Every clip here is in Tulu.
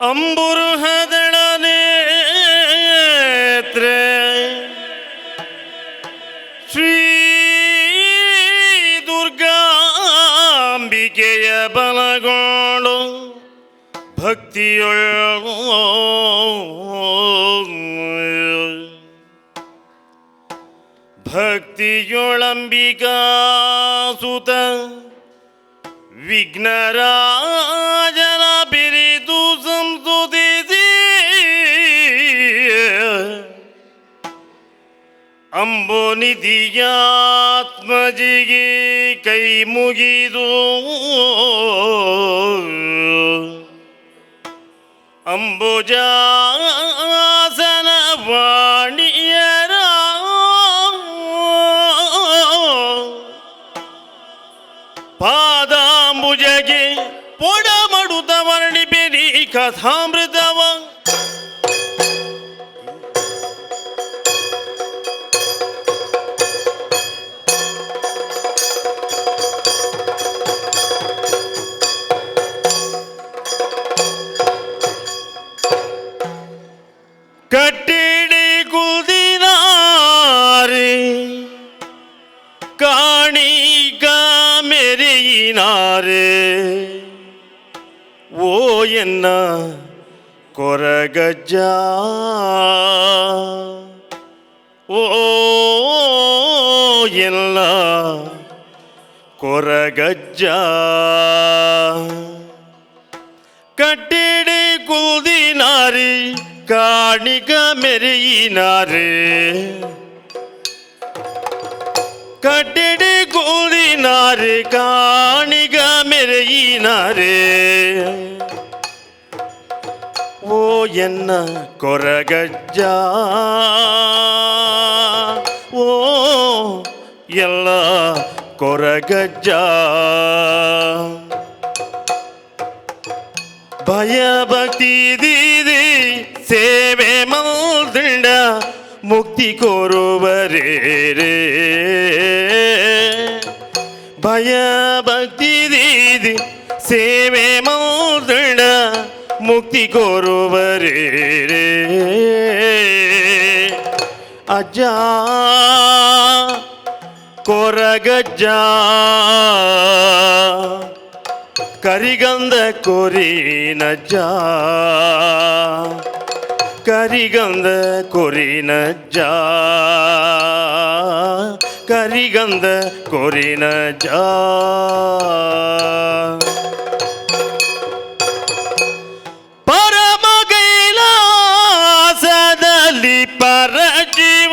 ಅಂಬುರುಹದಳ ನೇತ್ರ ಶ್ರೀ ದುರ್ಗಾಂಬಿಕೆಯ ಬಲಗೋಳು ಭಕ್ತಿಯೊಳು ಭಕ್ತಿಯೊಳಂಬಿಕಾ ಸುತ ವಿಘ್ನರಾಜನ ಬಿರಿದು ಸಂಸ್ತುತಿಸಿ ಅಂಬುನಿಧಿಯಾತ್ಮಜಿಗೆ ಕೈ ಮುಗಿದು ಅಂಬುಜಾಸನ ವಾಣಿಯರ ಪಾದಾಂಬುಜಗೆ ಪೊಡಮಡುತ ವರ್ಣಿಪೆರಿ ಕಥಾಮೃತವ. ಕಟ್ಟಿಡಿ ಕುದಿನಾರೆ ಕಾಣಿಕ ಮೆರೆಯಿನಾರೆ ಓ ಎನ್ನ ಕೊರಗಜ್ಜ, ಓ ಎಲ್ಲ ಕೊರಗಜ್ಜ. ಕಟ್ಟಿಡಿ ಕುದಿನಾರಿ ಕಾಣಿಕ ಮೆರೆಯಿನಾರೆ, ಕಟ್ಟಿಡಿ ಕೂದಿನಾರೆ ಕಾಣಿಗ ಮೆರೆಯಿನಾರೆ ಓ ಎನ್ನ ಕೊರಗಜ್ಜ, ಓ ಎಲ್ಲ ಕೊರಗಜ್ಜ. ಭಯ ಭಕ್ತಿ ದೀದಿ ಸೇವೆ ಮಲ್ದಿಂಡ ಮುಕ್ತಿ ಕೋರುವರೇ. ಭಯ ಭಕ್ತಿ ದೀದಿ ಸೇವೆ ಮಲ್ದಿಂಡ ಮುಕ್ತಿ ಕೋರುವರೇ. ಅಜ್ಜ ಕೊರಗಜ್ಜ ಕರಿಗಂಧ ಕೊರಿನಜ್ಜ, ಕರಿಗಂಧ ಕೊರಿನಜ್ಜ, ಕರಿಗಂಧ ಕೊರಿನಜ್ಜ. ಪರಮ ಕೈಲಾಸದಲ್ಲಿ ಪರಜೀವ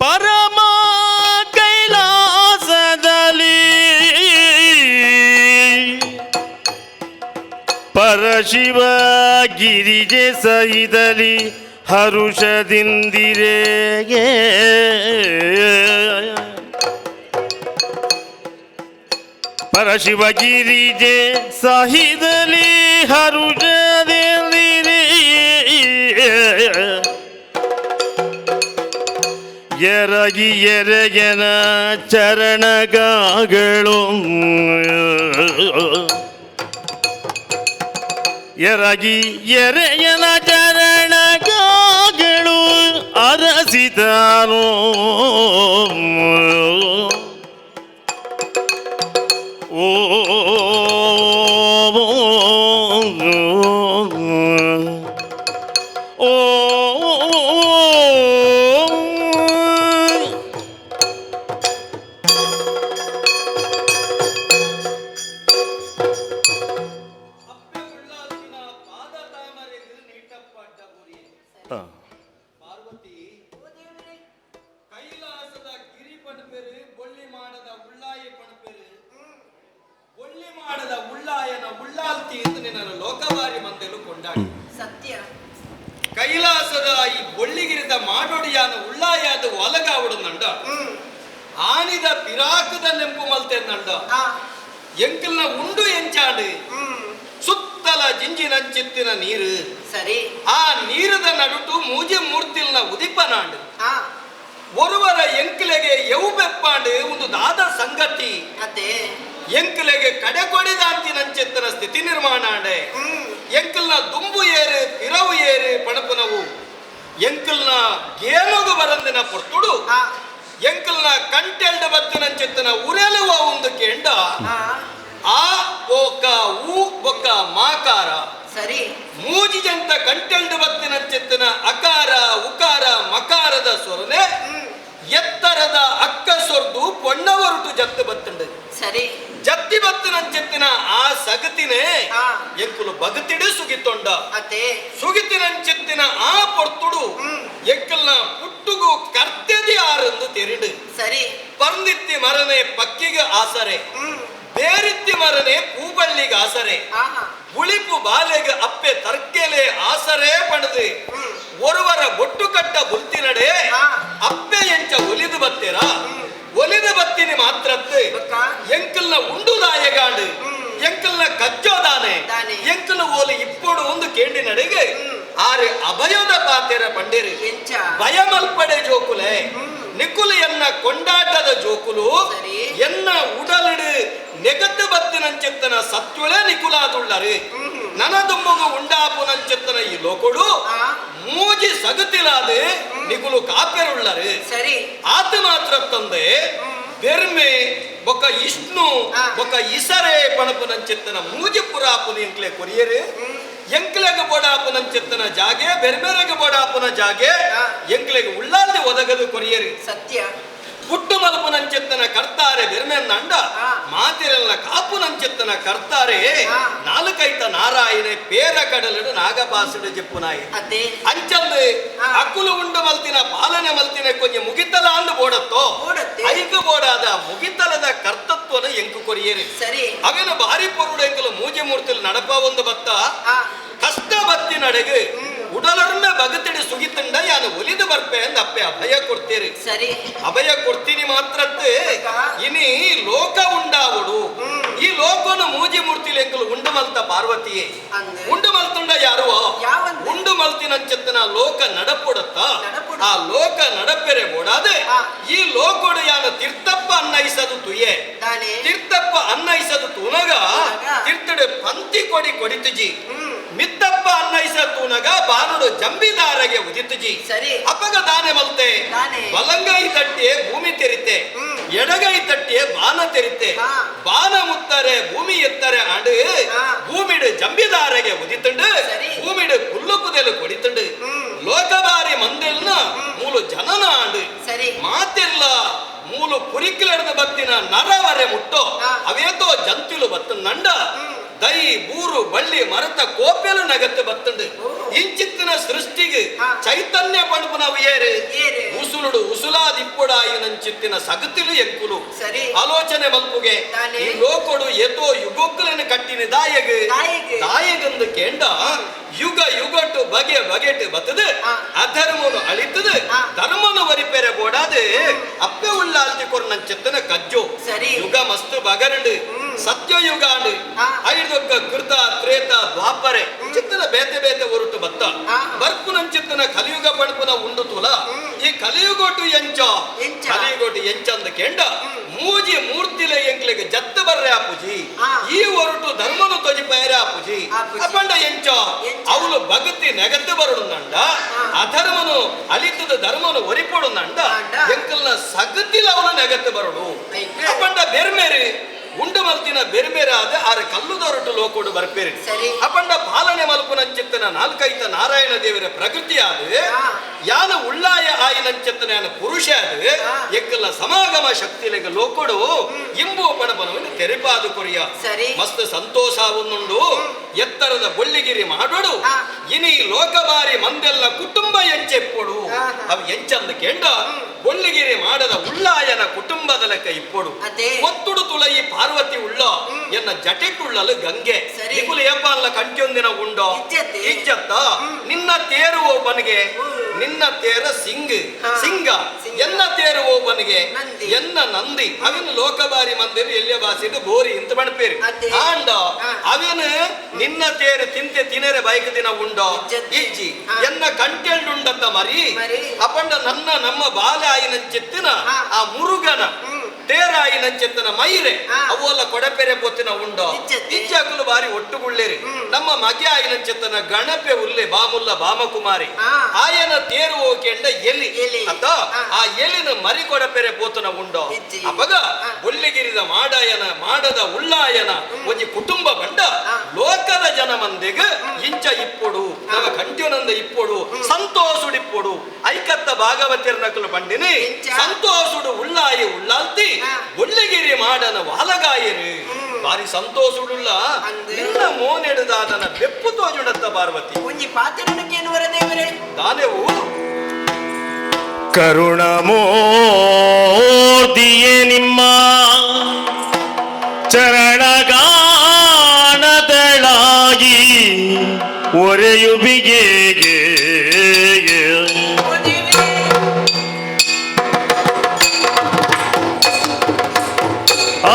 ಪರಮ ಕೈಲಾಸದಲ್ಲಿ ಪರಶಿವ ಗಿರಿಜೆ ಸಹಿತಲಿ ಹರುಷದಿಂದಿರೇಗೆ ಪರಶಿವ ಗಿರಿಜೆ ಸಹಿತಲಿ ಹರುಷದಿಂದಿರೇ ಎರಗಿ ಎರೆಯನ ಚರಣಗಾಗಳು, ಎರಗಿ ಎರೆಯನ ಚರಣಗಾಗಳು ಅರಸಿದಾನು. ಓ ಓ ಅಪ್ಪೆ ಉಳ್ಳಾಲ್ತಿನ ಪಾದ ತಾಮರೆಗೆ ನೀಟಪ್ಪ ಅಡ್ಡ ಗುರಿ. ಪಾರ್ವತಿ, ಕೈಲಾಸದ ಗಿರಿ ಪಣಪೇರು, ಬೊಳ್ಳಿ ಮಾಡದ ಉಳ್ಳಾಯಿ ಪಣಪೇರು. ಬೊಳ್ಳಿ ಮಾಡದ ಉಳ್ಳಾಯನ ಉಳ್ಳಾಲ್ತಿ ಎಂದು ನಿನ್ನನ್ನು ಲೋಕವಾರಿ ಮಂದೆಲು ಕೊಂಡಾಡಿ. ಸತ್ಯ. ಕೈಲಾಸದ ಈ ಬೊಳ್ಳಿಗಿರಿದ ಮಾಡೋಡಿಯಾನ ಉಳ್ಳಾಯಾದ ಒಲಗಾವಡುನಂಡ. ಆನಿದ ಪಿರಾಕದ ನೆಂಪು ಮಲ್ತೆನ್ನಂಡ. ಎಂಕಲ್ನ ಉಂಡು ಎಂಚಾಂಡು. ಸುತ್ತಲ ಜಿಂಜಿನಂಚಿತ್ತಿನ ನೀರು. ಸರಿ. ಆ ನೀರದ ನಡುಟು ಮೂಜೆ ಮೂರ್ತಿಲ್ನ ಉದಿಪನಾಂಡು. ಒರುವರ ಎಂಕ್ಲೆಗೆ ಎವು ಬೆಪ್ಪಾಂಡು ಒಂದು ದಾದ ಸಂಗತಿ. ಅದೇ. ಎಂಕ್ಲೆಗೆ ಕಡೆಕೊಡಿದಾಂತಿನಂಚಿತ್ತಿನ ಸ್ಥಿತಿ ನಿರ್ಮಾಣ ಆಂಡೆ. ಎಂಕಲ್ನ ದುಂಬು ಏರು ಪಿರವು ಏರು ಪಣಪುನವು ಎಂಕಲ್ನ ಗೇನುಗು ಬರಂದಿನ ಪೊರ್ತುಡು. ಎಂಕಲ್ನ ಕಂಟೆಲ್ಡ ಬತ್ತಿನಂಚಿತ್ತಿನ ಉರೆಲುವ ಒಂದು ಕೇಂಡ. ಆ ಓಕ ಊ ಬೊಕ್ಕ ಮಾಕಾರ. ಸರಿ. ಮೂಜಿ ಜಂತ ಕಂಟೆಲ್ಡು ಬತ್ತಿನಂಚಿತ್ತಿನ ಅಕಾರ ಉಕಾರ ಮಕಾರದ ಸ್ವರನೆ ಎತ್ತರದ ಅಕ್ಕ ಸೊರ್ದು ಪೊಣ್ಣವರುಟು ಜತ್ತು ಬತ್ತುಂಡು. ಸರಿ. ಜತ್ತಿ ಬತ್ತಿನಂಚಿತ್ತಿನ ಆ ಸಗತಿನೇ ಎಂಕುಲು ಬಗತಿಡು ಸುಗಿತೊಂಡ. ಅದೇ. ಸುಗಿತಿನಂಚಿತ್ತಿನ ಆ ಪೊರ್ತುಡು ಎಂಕಲ್ನ ಪುಟ್ಟುಗು ಕರ್ತೆದಿ ಆರೆಂದು ತೆರಿಡು. ಸರಿ. ಪರ್ನಿತ್ತಿ ಮರನೆ ಪಕ್ಕಿಗೆ ಆಸರೆ. ಬೇರಿತ್ತಿ ಮರನೆ ಪೂಬಳ್ಳಿಗೆ ಆಸರೆ. ಉಳಿಪು ಬಾಲೆಗೆ ಅಪ್ಪೆ ತರ್ಕೆಲೆ ಆಸರೆ ಪಣದು. ಒರುವರ ಒಟ್ಟು ಕಟ್ಟ ಬುಲ್ತಿನಡೆ. ಅಪ್ಪೆ ಎಂಚ ಒಲಿದು ಬತ್ತೀರಾ ಒಲಿದು ಬತ್ತಿನಿ ಮಾತ್ರತ್ತು. ಬೊಕ್ಕ? ಎಂಕಲ್ನ ಉಂಡು ದಾಯಗಾಂಡು. ಎಂಕಲ್ನ ಕಜ್ಜೋದಾನೆ. ದಾನೆ. ಎಂಕಲ್ನ ಓಲಿ ಇಪ್ಪೊಡು ಒಂದು ಕೇಂಡಿ ನಡೆಗೆ. ಆರೆ ಅಭಯದ ಪಾತೆರ ಪಂಡೇರು. ಎಂಚ? ಭಯಮಲ್ಪಡೆ ಜೋಕುಲೆ ನಿಕುಲು ಎನ್ನ ಕೊಂಡಾಟದ ಜೋಕುಲು. ಸರಿ. ಎನ್ನ ಉಡಲಿಡು ನೆಗತ್ತು ಬತ್ತಿನಂಚಿತ್ತನ ಸತ್ಯುಳೆ ನಿಕುಲಾದುಳ್ಳರು. ನನದುಂಬುಗು ಉಂಡಾಪುನಂಚಿತ್ತನ ಈ ಲೋಕೊಡು. ಮೂಜಿ ಸಗತಿಲಾದ ನಿಕುಲು ಕಾಪೆರುಳ್ಳರು. ಸರಿ. ಆತ ಮಾತ್ರ ತಂದೆ ಬೆರ್ಮೆ ಬೊಕ ಇಷ್ಣು ಬೊಕ ಇಸರೆ ಪಣಪುನಂಚಿತ್ತನ ಮೂಜಿ ಪುರಾಪುನ ಎಂಕ್ಲೆ ಕೊರಿಯರು. ಎಂಕ್ಲೆಗ ಬೋಡಾಪುನಂಚಿತ್ತನ ಜಾಗೆ ಬೆರ್ಮೆರೆಗೆ ಬೋಡಾಪುನ ಜಾಗೆ. ಎಂಕ್ಲೆಗೆ ಉಳ್ಳಾಲ್ದಿ ಒದಗದು ಕೊರಿಯರು. ಸತ್ಯ. ಪುಟ್ಟು ಮಲ್ಪುನಂಚಿತ್ತನ ಕರ್ತಾರೆ ಬೆರ್ಮೆನ್ನಂಡ. ಮಾತಿರೆಲ್ಲ ಕಾಪುನಂಚಿತ್ತನ ಕರ್ತಾರೆ. ನಾಲ್ಕೈತ ನಾರಾಯಣೆ ಪೇರ ಕಡಲಡು ನಾಗಪಾಸುಡು ಜೆಪ್ಪುನಾಯಿ. ಅದೇ. ಅಂಚಂದು ಅಕುಲು ಉಂಡು ಮಲ್ತಿನ ಪಾಲನೆ ಮಲ್ತಿನ ಕೊಂಚ ಮುಗಿತಲ ಅಂದು ಬೋಡತ್ತೋ. ಬೋಡತ್ತೆ. ಐಕು ಬೋಡಾದ ಮುಗಿತಲದ ಕರ್ತತ್ವನ ಎಂಕು ಕೊರಿಯರು. ಸರಿ. ಅವೇನ ಭಾರಿ ಪೊರುಡು ಎಂಕಲು ಮೂಜೆ ಮೂರ್ತಿಲ್ ನಡಪ ಒಂದು ಬತ್ತ. ಕಷ್ಟ ಬತ್ತಿನಡೆಗೆ ಉಡಲರ್ಮೆ ಬಗತಿಡಿ ಸುಗಿತಂಡ ಯಾನು ಒಲಿದು ಬರ್ಪೆ ಅಂದ ಅಪ್ಪೆ ಅಭಯ ಕೊಡ್ತೀರಿ. ಸರಿ. ಅಭಯ ಕೊಡ್ತೀನಿ ಮಾತ್ರದ್ದು. ಇನಿ ಲೋಕ ಉಂಡಾವುಡು ಈ ಲೋಕನು ಮೂಜಿ ಮೂರ್ತಿಲಿ ಎಂಕಲು ಉಂಡು ಮಲ್ತ ಪಾರ್ವತಿಯೇ. ಅಂದ್. ಉಂಡು ಮಲ್ತುಂಡ ಯಾರು? ಯಾವಂದ್? ಉಂಡು ಮಲ್ತಿನಂಚೆತ್ತನ ಲೋಕ ನಡಪೊಡತ್ತ. ನಡಪೊಡು. ಆ ಲೋಕ ನಡಪೆರೆ ಬೋಡಾದೆ. ಈ ಲೋಕೊಡು ಯಾನ ತಿರ್ತಪ್ಪ ಅನ್ನೈಸದು ತುಯೆ. ದಾನೆ? ತಿರ್ತಪ್ಪ ಅನ್ನೈಸದು ತೂನಗ. ತೂನಗ. ತಿರ್ತಡೆ ಪಂತಿ ಕೊಡಿ ಕೊಡಿತುಜಿ. ಮಿತ್ತಪ್ಪ ಅನ್ನೈಸ ತೂನಗ ಬಾನುಡು ಜಂಬಿದಾರಗೆ ಉದಿತುಜಿ. ಸರಿ. ಅಪಗ ದಾನೆ ಮಲ್ತೆ. ದಾನೆ? ಬಲಂಗೈ ತಟ್ಟಿಯೇ ಭೂಮಿ ತೆರಿತೆ. ಎಡಗೈ ತಟ್ಟಿಯೇ ಬಾನ ತೆರಿತೆ. ಬಾನ ಮುತ್ತರೆ ಭೂಮಿ ಎತ್ತರೆ ಆಂಡು. ಭೂಮಿಡು ಜಂಬಿದಾರಗೆ ಉದಿತುಂಡು. ಸರಿ. ಭೂಮಿಡು ಕುಲ್ಲು ಕುದೆಲು ಕೊಡಿತುಂಡು. ಲೋಕಬಾರಿ ಮಂದೆಲ್ನ ಮೂಲು ಜನನ ಆಂಡು. ಸರಿ. ಮಾತೆಲ್ಲ ಮೂಲು ಪುರಿಕ್ಲೆಡ್ದು ಬತ್ತಿನ ನರವರೆ ಮುಟ್ಟೋ. ಅವೇತೋ ಜಂತಿಲು ಬತ್ತಂಡ ದೈ ಬೂರು ಬಳ್ಳಿ ಮರತ ಕೋಪೆಲು ನಗತ್ತು ಬತ್ತಂಡು. ಇಂಚಿತ್ತಿನ ಸೃಷ್ಟಿಗೆ ಚೈತನ್ಯ ಪಣಪುನವು ಏರು? ಏರು? ಉಸುಲುಡು ಉಸುಲಾದಿಪ್ಪುಡಾಯಿನಂಚಿತ್ತಿನ ಸಗತಿಲು ಎಂಕುಲು. ಸರಿ. ಆಲೋಚನೆ ಮಲ್ಪುಗೆ. ದಾನೆ? ಈ ಲೋಕೊಡು ಏತೋ ಯುಗೋಕ್ಕುలను ಕಟ್ಟಿನ ದಾಯಗ್. ದಾಯಗ್. ದಾಯಗಂದು ಕೇಂಡ ಯುಗ ಯುಗಟು ಬಗೆ ಬಗೆಟು ಬತ್ತದು. ಅಧರ್ಮನು ಅಳಿತದು. ಧರ್ಮನು ವರಿಪೆರೆ ಬೋಡಾದು ಅಪ್ಪೆ ಉಳ್ಳಾಲ್ತಿ ಕೊರ್ನಂಚಿತ್ತನ ಕಜ್ಜು. ಸರಿ. ಯುಗ ಮಸ್ತ್ ಬಗರಂಡು ಸತ್ಯಯುಗ ಅಂಡು. ಐದೊಕ್ಕ ಕೃತ ತ್ರೇತ ದ್ವಾಪರೆ ಚಿತ್ತನ ಬೇತೆ ಬೇತೆ ಒರುಟು ಬತ್ತ. ಬರ್ಪುನಂಚಿತ್ತನ ಕಲಿಯುಗ ಪಣಪುನ ಉಂಡು ತುಲ ಈ ಕಲಿಯುಗೊಟು ಎಂಚ? ಎಂಚ? ಕಲಿಯುಗೊಟು ಎಂಚಂದ ಕೇಂಡ ಮೂಜಿ ಮೂರ್ತಿಲೆ ಎಂಕ್ಲೆಗ್ ಜತ್ತ ಬರ್ರೆ ಆಪುಜಿ. ಈ ಒರುಟು ಧರ್ಮನು ತೊಜಿಪೈರೆ ಆಪುಜಿ. ಆಪುಜಿ. ಅಪಂಡ ಎಂಚ? ಎಂಚ? ಅವಳು ಭಕ್ತಿ ನೆಗತ್ತು ಬರುಡುಂಡ. ಅಧರ್ಮನು ಅಲಿತದ ಧರ್ಮನು ಒರಿಪೊಡುಂಡ. ಆಂಡ. ಎಂಕಲ್ನ ಸಗತಿಲ ಅವನು ನೆಗತ್ತು ಬರುಡು. ಐಕ್. ಅಪಂಡ ಬೆರ್ಮೆರು ಉಂಡು ಮಲ್ತಿನ ಬೆರ್ಮೆರಾದ ಆರ ಕಲ್ಲುದೊರಟು ಲೋಕೋಡು ಬರ್ಪೇರು. ಸರಿ. ಅಪಂಡ ಪಾಲನೆ ಮಲ್ಪುನಂಚಿತ್ತನ ನಾಲ್ಕೈತ ನಾರಾಯಣ ದೇವರ ಪ್ರಕೃತಿಯಾದ ಯಾನ ಉಳ್ಳಾಯ ಆಯಿನಂಚಿತ್ತನ ಯಾನ ಪುರುಷ ಅದು. ಎಕ್ಕಲ್ಲ ಸಮಾಗಮ ಶಕ್ತಿಲೆಗ ಲೋಕೋಡು ಇಂಬು ಪಣಪನವನ್ನು ತೆರೆಪಾದು ಕೊರಿಯ. ಸರಿ. ಮಸ್ತ್ ಸಂತೋಷ ಉಂಡು. ಎತ್ತರದ ಬೊಳ್ಳಿಗಿರಿ ಮಾಡೋಡು. ಇನಿ ಲೋಕಬಾರಿ ಮಂದೆಲ್ಲ ಕುಟುಂಬ ಎಂಚೆಪ್ಪೊಡು. ಅವು ಎಂಚಂದ ಕೇಂಡ ಬೊಳ್ಳಿಗಿರಿ ಮಾಡದ ಉಳ್ಳಾಯನ ಕುಟುಂಬದ ಲೆಕ್ಕ ಇಪ್ಪೊಡು. ಒತ್ತುಡು ತುಳಯಿ ಪಾರ್ವತಿ ಉಳ್ಳ ಎನ್ನ ಜಟೆಟುಳ್ಳಲು ಗಂಗೆ ನಿಕುಲು ಏಪಾಲ ಕಂಟ್ಯೊಂದಿನ ಉಂಡೋ ಇಜ್ಜತ್ತ. ನಿನ್ನ ತೇರು ಒಬ್ಬನಿಗೆ ನಿನ್ನ ತೇರ ಸಿಂಗ್ ಸಿಂಗ, ಎನ್ನ ತೇರು ಒಬ್ಬನಿಗೆ ಎನ್ನ ನಂದಿ. ಅವಿನ ಲೋಕಬಾರಿ ಮಂದಿರ ಎಲ್ಲಿಯ ಬಾಸಿಡು ಬೋರಿ ಇಂತ ಬಣಪೇರು ಆಂಡ ಅವಿನ ನಿನ್ನ ತೇರು ತಿಂತೆ ತಿನರೆ ಬೈಕ್ ದಿನ ಉಂಡೋ ಇಜ್ಜಿ. ಎನ್ನ ಕಂಟೆಂಡುಂಡತ್ತ ಮರಿ ಅಪಂಡ ನನ್ನ ನಮ್ಮ ಬಾಲೆ ಆಯಿನಂಚಿತ್ತಿನ ಆ ಮುರುಗನ ತೇರಾಯಿನಂಚಿತ್ತಿನ ಮೈರೆ ಅವಲ್ಲ ಕೊಡಪೆರೆ ಪೊತ್ತಿನ ಉಂಡೋ ಇಜ್ಜಾಕುಲು ಬಾರಿ ಒಟ್ಟುಗುಳ್ಳೇರಿ. ನಮ್ಮ ಮಗೆ ಆಯಿನಂಚಿತ್ತನ ಗಣಪೆ ಉಲ್ಲೆ ಬಾಮುಲ್ಲ ಬಾಮಕುಮಾರಿ ಆಯನ ತೇರು ಹೋಕೆಂಡ ಎಲಿ ಅತ್ತ ಆ ಎಲಿನ ಮರಿ ಕೊಡಪೆರೆ ಪೋತನ ಉಂಡೋ. ಅಪಗ ಬೊಳ್ಳಿಗಿರಿದ ಮಾಡಾಯನ ಮಾಡದ ಉಳ್ಳಾಯನ ಒಂಜಿ ಕುಟುಂಬ ಬಂಡ ಲೋಕದ ಜನ ಮಂದಿಗ ಇಂಚ ಇಪ್ಪೊಡು ನಮ್ಮ ಕಂಟ್ಯೋನಂದ ಇಪ್ಪೊಡು ಸಂತೋಷುಡಿಪ್ಪೊಡು. ಐಕತ್ತ ಭಾಗವತಿರ್ನಕಲು ಬಂಡಿನಿ ಸಂತೋಷುಡು ಉಳ್ಳಾಯಿ ಉಳ್ಳಾಲ್ತಿ ಬೊಳ್ಳಿಗಿರಿ ಮಾಡನ ವಾಲಗಾಯರು ಬಾರಿ ಸಂತೋಷುಡುಳ್ಳ ನಿನ್ನ ಮೋನೆಡುದಾದನ ಬೆಪ್ಪು ತೋಜುಡತ್ತ ಪಾರ್ವತಿ. ಒಂಜಿ ಪಾತ್ರನಕ್ಕೇನುವರ ದೇವರೇ ದಾನೆವು ಕರುಣಮೂರ್ತಿಯೇ ನಿಮ್ಮ ಚರಣಗಾನದಳಾಗಿ ಒರೆಯುಬಿಗೆ. ಆ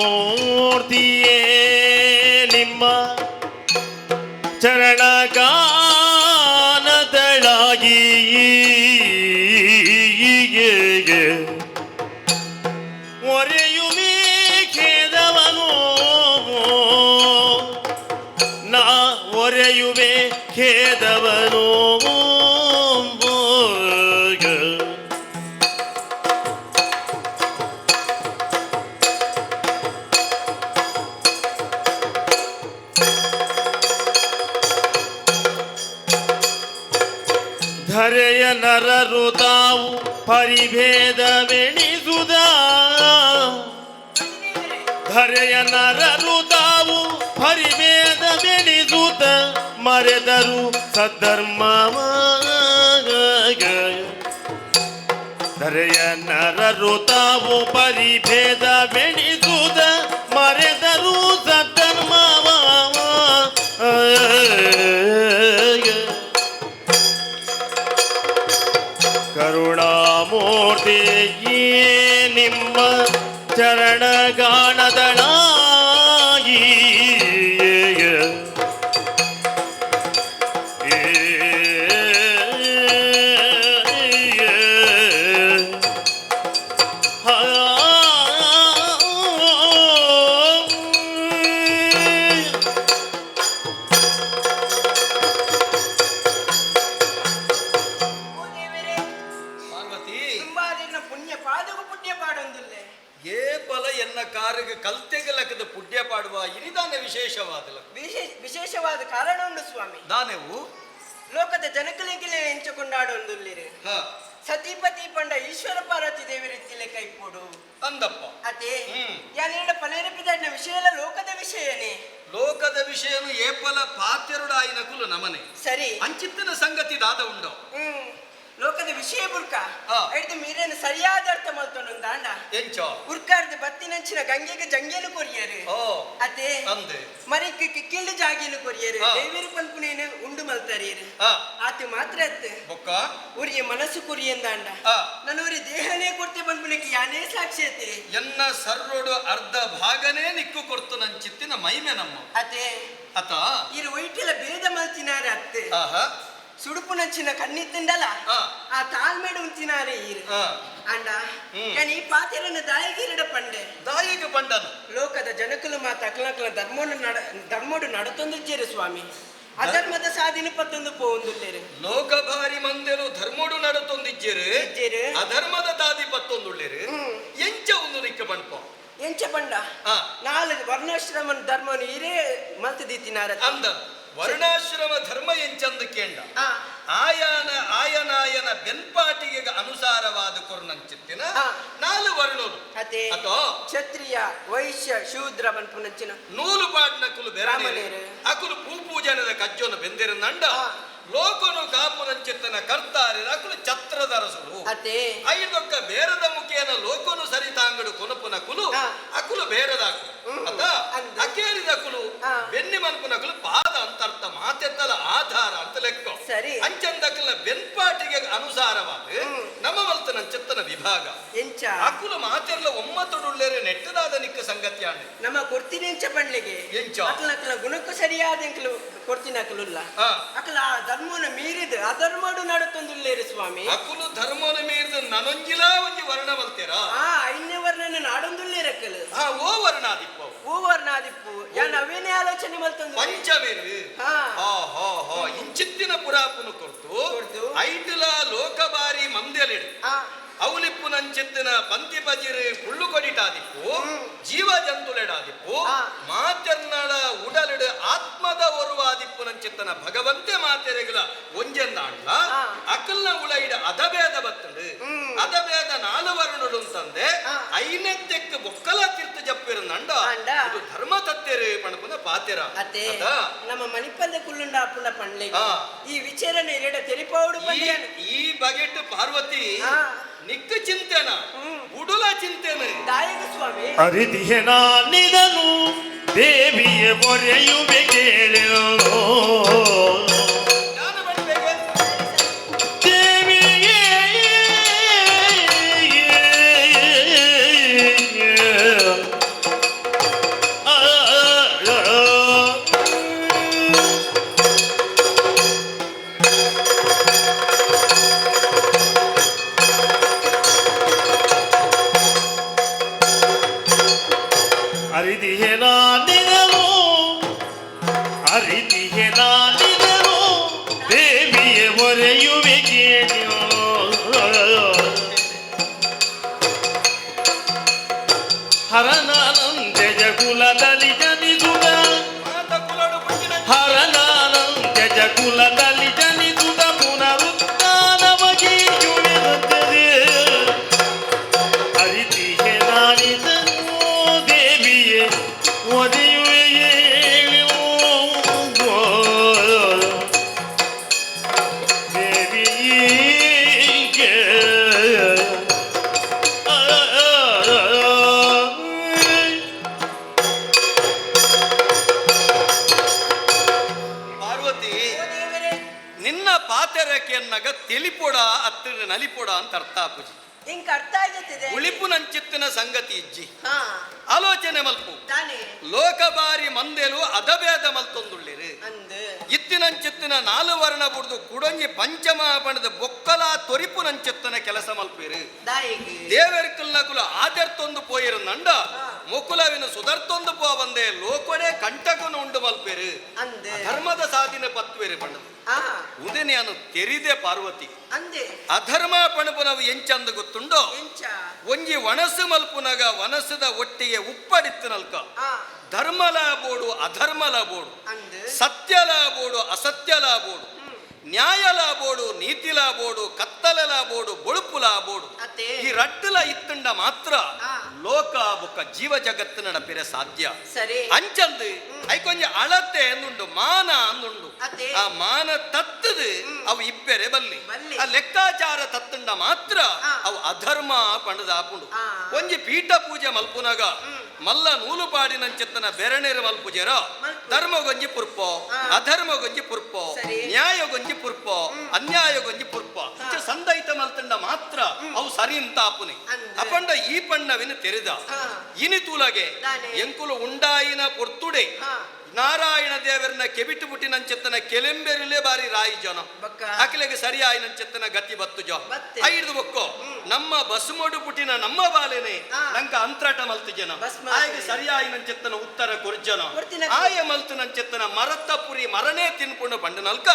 ಕರುಣಾಮೂರ್ತಿಯೇ ನಿಮ್ಮ ಚರಣಗಾನದಳಾಗಿ ಒರೆಯುಮೇ ಖೇದವನು ನಾ ಒರೆಯುವೆ ಖೇದವನು. ಧರೆಯ ನರರು ತಾವು ಪರಿಭೇದವೆಣಿಸುದ, ಧರೆಯ ನರರು ತಾವು ಪರಿಭೇದವೆಣಿಸುತ್ತ ಮರೆದರು ಸದ್ಧರ್ಮ. ಧರೆಯ ನರರು ತಾವು ಪರಿಭೇದವೆಣಿಸುತ್ತ ಮರೆದರು ಸದ್ಧರ್ಮವ. ಕರುಣಾಮೂರ್ತಿಯೇ ನಿಮ್ಮ ಚರಣಗಾನದಳಾಗಿ ಪಾರ್ವತಿ ಪುಣ್ಯ ಪಾದಗೂ ಪುಣ್ಯ ಪಾಡೊಂದಿಲ್ಲ. ಏಪಲ ಎನ್ನ ಕಾರಿಗೆ ಕಲ್ತೆಗಲಕದ ಪುಣ್ಯ ಪಾಡುವ ಇರಿದಾನೆ ವಿಶೇಷವಾದಲ. ವಿಶೇಷವಾದ ಕಾರಣ ಉಂಡು ಸ್ವಾಮಿ. ದಾನೆವು ಲೋಕದ ಜನಕಲಿಗೆ ಎಂಚ ಕೊಂಡಾಡೊಂದುಲ್ಲಿರು. ಸತೀಪತಿ ಪಂಡ ಈಶ್ವರ ಪಾರ್ವತಿ ದೇವರಿತ್ತಿಲೆ ಕೈಪೋಡು ಅಂದಪ್ಪ. ಅದೇ ಯಾನೇಡ ಪನೇರಪಿದಾಡಿನ ವಿಷಯ ಎಲ್ಲ ಲೋಕದ ವಿಷಯನೇ. ಲೋಕದ ವಿಷಯನು ಏಪಲ ಪಾತ್ಯರುಡಾಯಿನ ಕುಲು ನಮನೆ. ಸರಿ. ಅಂಚಿತ್ತಿನ ಸಂಗತಿ ದಾದ ಉಂಡು. ಲೋಕದ ವಿಷಯ ಬುರ್ಕ ಹಿಡಿದು ಮೀರೇನು ಸರಿಯಾದ ಅರ್ಥ ಮಲ್ತೊಂಡು ದಾಂಡ. ಎಂಚೋ ಉರ್ಕಾರ್ದ ಬತ್ತಿನಂಚಿನ ಗಂಗೆಗೆ ಜಂಗೇನು ಕೊರಿಯರು. ಅದೇ ಅಂದೆ ಮರಿಕ್ ಕಿಕ್ಕಿಂಡು ಜಾಗೇನು ಕೊರಿಯರು. ದೇವಿರು ಪನ್ಪುನೇನು ಉಂಡು ಮಲ್ತಾರಿಯರು. ಆತ ಮಾತ್ರ ಅತ್ತು ಬೊಕ್ಕ ಉರಿಯ ಮನಸ್ಸು ಕುರಿಯಂದಾಂಡ ನನ್ನ ಉರಿ ದೇಹನೇ ಕೊಡ್ತೆ ಪನ್ಪುನಕ್ಕೆ ಯಾನೇ ಸಾಕ್ಷಿ ಅತ್ತೆ. ಎನ್ನ ಸರ್ರೋಡು ಅರ್ಧ ಭಾಗನೇ ನಿಕ್ಕು ಕೊಡ್ತು ನನ್ ಚಿತ್ತಿನ ಮೈಮೆ ನಮ್ಮ. ಅದೇ ಅತ ಇರು ಒಯ್ಟಿಲ ಭೇದ ಮಲ್ತಿನಾರ ಅತ್ತೆ. ಸುಡುಪು ನಂಚಿನ ಕಣ್ಣಿತ್ತಂಡಲ ಆ ತಾಳ್ಮೆಡು ಉಂತಿನಾರೆ ಈರು. ಅಂಡ ನಾನು ಈ ಪಾತೆರನ್ನು ದಾಯಿಗಿರಡ ಪಂಡೆ. ದಾಯಿಗೆ ಪಂಡನು. ಲೋಕದ ಜನಕುಲು ಮಾತ ಅಕ್ಲಕ್ಲ ಧರ್ಮೋಡು ನಡ ಧರ್ಮೋಡು ನಡತೊಂದಿಜ್ಜೇರು ಸ್ವಾಮಿ, ಅಧರ್ಮದ ಸಾಧಿನ ಪತ್ತೊಂದು ಪೋವೊಂದುಲ್ಲೇರು. ಲೋಕ ಭಾರಿ ಮಂದೆಲು ಧರ್ಮೋಡು ನಡತೊಂದಿಜ್ಜೇರು, ಇಜ್ಜೇರು. ಅಧರ್ಮದ ತಾದಿ ಪತ್ತೊಂದುಳ್ಳೇರು. ಎಂಚ ಒಂದು ನಿಕ್ಕ ಪಣ್ಪ? ಎಂಚ ಪಂಡ, ನಾಲ್ ವರ್ಣಾಶ್ರಮ ಧರ್ಮನು ಇರೇ ಮಲ್ತು ದೀತಿನಾರ. ಅಂದ ವರ್ಣಾಶ್ರಮ ಧರ್ಮ ಎಂಚಂದು ಕೇಂಡ. ಆಯಾನ ಆಯನಾಯನ ಬೆನ್ಪಾಟಿಗೆ ಅನುಸಾರವಾದ ಕೊರ್ನಂಚಿತ್ತಿನ ನಾಲು ವರ್ಣರು ಅಥವಾ ಕ್ಷತ್ರಿಯ, ವೈಶ್ಯ, ಶೂದ್ರ ಪನ್ಪುನಂಚಿನ ನೂಲು ಪಾಡ್ನಕುಲು ಬೆರನೇರು, ಅಕುಲು ಪೂಪೂಜನದ ಕಜ್ಜೋನು ಬೆಂದಿರ ನಂಡ ಲೋಕನು ಕಾಪುನಂಚಿತ್ತನ ಕರ್ತಾರೆ ಅಕುಲು ಛತ್ರದರಸುರು. ಐದೊಕ್ಕ ಬೇರದ ಮುಖೇನ ಲೋಕನು ಸರಿತಾಂಗಡು ಕೊನಪುನ ಕುಲು ಅಕುಲು ಬೇರದಾಕು ಅತ ಅಕೇರಿದಕುಲು ಬೆನ್ನಿ ಮನ್ಪುನಕುಲು ಪಾದ ಅಂತರ್ಥ ಮಾತೆತ್ತಲ ಆಧಾರ ಅಂತ ಲೆಕ್ಕ. ಅಂಚಂದಕಲ ಬೆನ್ಪಾಟಿಗೆ ಅನುಸಾರವಾದ ನಮ್ಮ ಮಲ್ತನ ಚಿತ್ತನ ವಿಭಾಗ ಅಕುಲು ಮಾತೆಲ್ಲ ಒಮ್ಮತೊಡುಳ್ಳೇರೆ ನೆಟ್ಟದಾದ ನಿಕ್ಕ ಸಂಗತಿ ಆಂಡೆ. ನಮ್ಮ ಕೊಡ್ತೀನಿ ಎಂಚ ಪಂಡ್ಲಿಗೆ ಎಂಚ ಅಕಲ ಗುಣಕ್ಕೂ ಸರಿಯಾದ ಎಂಕಲು ಕೊಡ್ತೀನಿ ಅಕಲುಲ್ಲ ಅಕಲ ಆ ಧರ್ಮನ ಮೀರಿದ ಅಧರ್ಮಡು ನಡತೊಂದುಲ್ಲೇರು ಸ್ವಾಮಿ. ಅಕುಲು ಧರ್ಮನ ಮೀರಿದ ನನೊಂಜಿಲ ಒಂಜಿ ವರ್ಣ ಮಲ್ತೇರಾ? ಐನೇ ವರ್ಣನ ನಾಡೊಂದುಲ್ಲೇರು ಅಕಲು. ಓ ವರ್ಣಾದಿಪ್ಪ, ಓ ವರ್ಣಾದಿಪ್ಪು ಯಾನ್ ಅವೇನೇ ಆಲೋಚನೆ ಮಲ್ತೊಂದು ಪಂಚಮೇರು. ಇಂಚಿತ್ತಿನ ಪುರಾಪುನು ಕೊರ್ತು ಐಟುಲ ಲೋಕಬಾರಿ ಮಂದೆಲಿಡು ಅವಲಿಪ್ಪು ನಂಚಿತ್ತಿನ ಪಂತಿ ಪಜಿರು ಪುಳ್ಳು ಕೊಡಿಟಾದಿಪ್ಪು ಜೀವ ಜಂತುಲೆಡಾದಿಪ್ಪು ಮಾತೆರ್ನಳ ಉಡಲಿಡು ಆತ್ಮದ ಒರುವಾದಿಪ್ಪು ನಂಚಿತ್ತನ ಭಗವಂತೆ ಮಾತೆರೆಗಳ ಒಂಜೆಂದಾಂಡ್ಲ ಅಕಲ್ನ ಉಳೈಡ ಅದಭೇದ ಬತ್ತಂಡು ಅದಭೇದ ನಾಲು ವರ್ಣುಡು ಅಂತಂದೆ ಐನೆತ್ತೆಕ್ ಬೊಕ್ಕಲ ತೀರ್ಥ ಜಪ್ಪಿರು ನಂಡ ಇದು ಧರ್ಮ ತತ್ತೇರು ಪಣಪುನ ಪಾತೆರ. ನಮ್ಮ ಮಣಿಪಲ್ದ ಕುಲ್ಲುಂಡ ಅಪ್ಪುನ ಪಂಡ್ಲೆ ಈ ವಿಚಾರನೆ ಇರಡ ತೆರಿಪಾವುಡು. ಈ ಬಗೆಟ್ ಪಾರ್ವತಿ ನಿಕ್ಕ ಚಿಂತೆನ ಉಡುಲ ಚಿಂತೆನ ದಾಯಕ ಸ್ವಾಮಿ. ಅರಿದಿಹೆ ನಾನಿದನು ದೇವಿಯ ಪೊರೆಯುವೆ ಕೇಳಿರೋ ದೇವಿಯೇ ಅರಿದಿಹೆ ನಾನಿದನು ಅರಿದಿಹೆ ನಾನಿದನು ದೇವಿಯ ಒರೆಯುವೆ ಕೇಳಿಯೋ ಹರನಾನಂತ್ಯಜ ಕುಲದಲ್ಲಿ ಜನಿಸುದ ಹರನಾನಂತ್ಯಜ ಕುಲದಲ್ಲಿ ಜನಿಸುದ ಪುನರುತ್ಥಾನವಾಗಿ ಜುಳಿರುತ್ತದೆ. ಅರಿತಿಹೆ ನಾನಿದನು ದೇವಿಯೇ ಒರೆಯುವೆಯೇ ದೇವಿಗೆ. ಪಾರ್ವತಿ, ನಿನ್ನ ಪಾತೆರಕೆಯನ್ನಗ ತೆಲಿಪೊಡ ಅತ್ತಿರ ನಲಿಪೊಡ ಅಂತ ಅರ್ಥ ಆಪುಜಿ. ಇಂಕ ಅರ್ಥ ಆಗುತ್ತಿದೆ. ಉಳಿಪು ನಂಚಿತ್ತಿನ ಸಂಗತಿ ಇಜ್ಜಿ ಆಲೋಚನೆ ಮಲ್ಪು. ಲೋಕಬಾರಿ ಮಂದೆಲು ಅದಭೇದ ಮಲ್ತೊಂದುಳ್ಳಿರು ಇತ್ತಿನಂಚಿತ್ತಿನ ನಾಲು ವರ್ಣ ಬುಡ್ದು ಕುಡೊಂಜಿ ಪಂಚಮ ಬಣದ ಬೊಕ್ಕಲ ತೊರಿಪು ನಂಚಿತ್ತನ ಕೆಲಸ ಮಲ್ಪಿರು. ದೇವರ್ಕಲ್ನಕುಲು ಆದರ್ತೊಂದು ಪೋಯಿರು ನಂಡ ಮುಕುಲವಿನ ಸುಧರ್ತೊಂದು ಪೋ ಬಂದೆ ಲೋಕೊಡೆ ಕಂಟಕನು ಉಂಡು ಮಲ್ಪೇರು ಧರ್ಮದ ಸಾಧಿನ ಪತ್ವೇರು ಬಣ್ಣದ ಉದೆನೆಯನ್ನು ತೆರಿದೆ ಪಾರ್ವತಿ. ಅಧರ್ಮ ಪಣಪುನವು ಎಂಚಂದು ಗೊತ್ತುಂಡೋ? ಒಂಜಿ ವನಸು ಮಲ್ಪುನಗ ವನಸದ ಒಟ್ಟಿಗೆ ಉಪ್ಪಡಿತ್ತು ನಲ್ಕ ಧರ್ಮಲ ಬೋಡು ಅಧರ್ಮಲ ಬೋಡು ಸತ್ಯಲ ಬೋಡು ಅಸತ್ಯಲ ಬೋಡು ನ್ಯಾಯಲ ಬೋಡು ನೀತಿಲ ಬೋಡು ಕತ್ತಲಲ ಬೋಡು ಬೊಳುಪುಲ ಬೋಡು ಈ ರಟ್ಟುಲ ಇತ್ತುಂಡ ಮಾತ್ರ ಲೋಕ ಬೊಕ್ಕ ಜೀವ ಜಗತ್ತಿನ ನಡಪಿರೆ ಸಾಧ್ಯ. ಅಂಚಂದು ಐಕೊಂಜಿ ಅಳತೆ ಅಂದುಂಡು ಮಾನ ಅಂದುಂಡು ಆ ಮಾನ ತತ್ತದು ಅವು ಇಪ್ಪೆರೆ ಬಲ್ಲಿ ಆ ಲೆಕ್ಕಾಚಾರ ತತ್ತುಂಡ ಮಾತ್ರ ಅವು ಅಧರ್ಮ ಪಂಡದಾಪುಂಡು. ಒಂಜಿ ಪೀಠ ಪೂಜೆ ಮಲ್ಪುನಗ ಮಲ್ಲ ನೂಲು ಪಾಡಿನಂಚಿತ್ತನ ಬೆರಣೆರು ಮಲ್ಪುಜೆರ ಧರ್ಮಗೊಂಜಿ ಪುರ್ಪೋ ಅಧರ್ಮಗೊಂಜಿ ಪುರ್ಪೋ ನ್ಯಾಯಗೊಂಜಿ ಪುರ್ಪೋ ಅನ್ಯಾಯಗೊಂಜಿ ಪುರ್ಪ ಸಂದೈತ ಮಲ್ತಂಡ ಮಾತ್ರ ಮಾತ್ರ ಅವು ಸರಿ ಅಂತ ಆಪುನೆ. ಅಂದ್. ಅಪಂಡ ಈ ಪಣ್ಣವಿನ ತೆರೆದ ಇನಿ ತೂಲಗೆ ದಾನೆ? ಎಂಕುಲು ಉಂಡಾಯಿನ ಪೊರ್ತುಡೆ ನಾರಾಯಣ ದೇವರನ್ನ ಕೆಬಿಟ್ಟು ಪುಟ್ಟಿನಂచెತ್ತನ ಕೆಲೆಂಬೆರುಲೆ ಬಾರಿ ರಾಯಿ ಜನ ಬೊಕ್ಕ? ಅಖಿಲೆಗೆ ಸರಿಯಾಯಿನಂచెತ್ತನ ಗತಿ ಬತ್ತು ಜೋ ಬತ್ತೆ. ಐದು ಬೊಕ್ಕೋ ನಮ್ಮ ಬಸ್ಮೋಡು ಪುಟ್ಟಿನ ನಮ್ಮ ಬಾಲೆನೆ ನಂಕ ಅಂತರಾಟ ಮಲ್ತು ಜನ ಭಸ್ಮ ಆಯ್ಗೆ ಸರಿಯಾಯಿನಂచెತ್ತನ ಉತ್ತರ ಕೊರ್ಜನ ಕೊರ್ತಿನ. ಆಯ ಮಲ್ತು ನಂచెತ್ತನ ಮರತ್ತ ಪುರಿ ಮರನೇ ತಿನ್ಪುಂಡು ಪಂಡನಲ್ಕ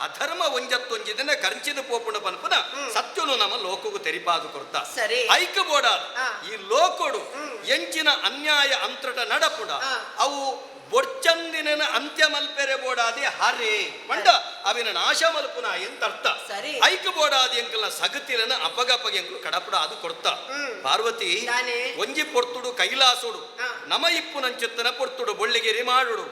ಅಧರ್ಮ ಒಂಜತ್ತೊಂಜಿದಿನ ಕಂಚಿದ ಪೋಪುಂಡು ಪನ್ಪುನ ಸತ್ಯನು ನಮ್ಮ ಲೋಕಗೂ ತೆರಿಪಾದು ಕೊರ್ತ ಸರಿ. ಐಕ ಬೋಡ ಈ ಲೋಕೊಡು ಎಂಚಿನ ಅನ್ಯಾಯ ಅಂತಟ ನಡಪುಡ ಅವು ಬೊಡ್ಚಂದಿನ ಅಂತ್ಯ ಮಲ್ಪೆರೆ ಬೋಡಾದಿ ಹರೆ ಪಂಡ ಅವಿನ ನಾಶ ಮಲ್ಪುನ ಎಂತ ಅರ್ಥ. ಸರಿ. ಐಕ ಬೋಡಾದಿ ಎಂಕಲ್ನ ಸಗತಿರನ ಅಪಗಪಗ ಎಂಕಲು ಕಡಪುಡ ಅದು ಕೊರ್ತ. ಪಾರ್ವತಿ ದಾನೆ? ಒಂಜಿ ಪೊರ್ತುಡು ಕೈಲಾಸುಡು ನಮ ಇಪ್ಪು ನಂಚೆತ್ತನ ಪೊರ್ತುಡು ಬೊಳ್ಳಿಗೆರಿ ಮಾಡುಡು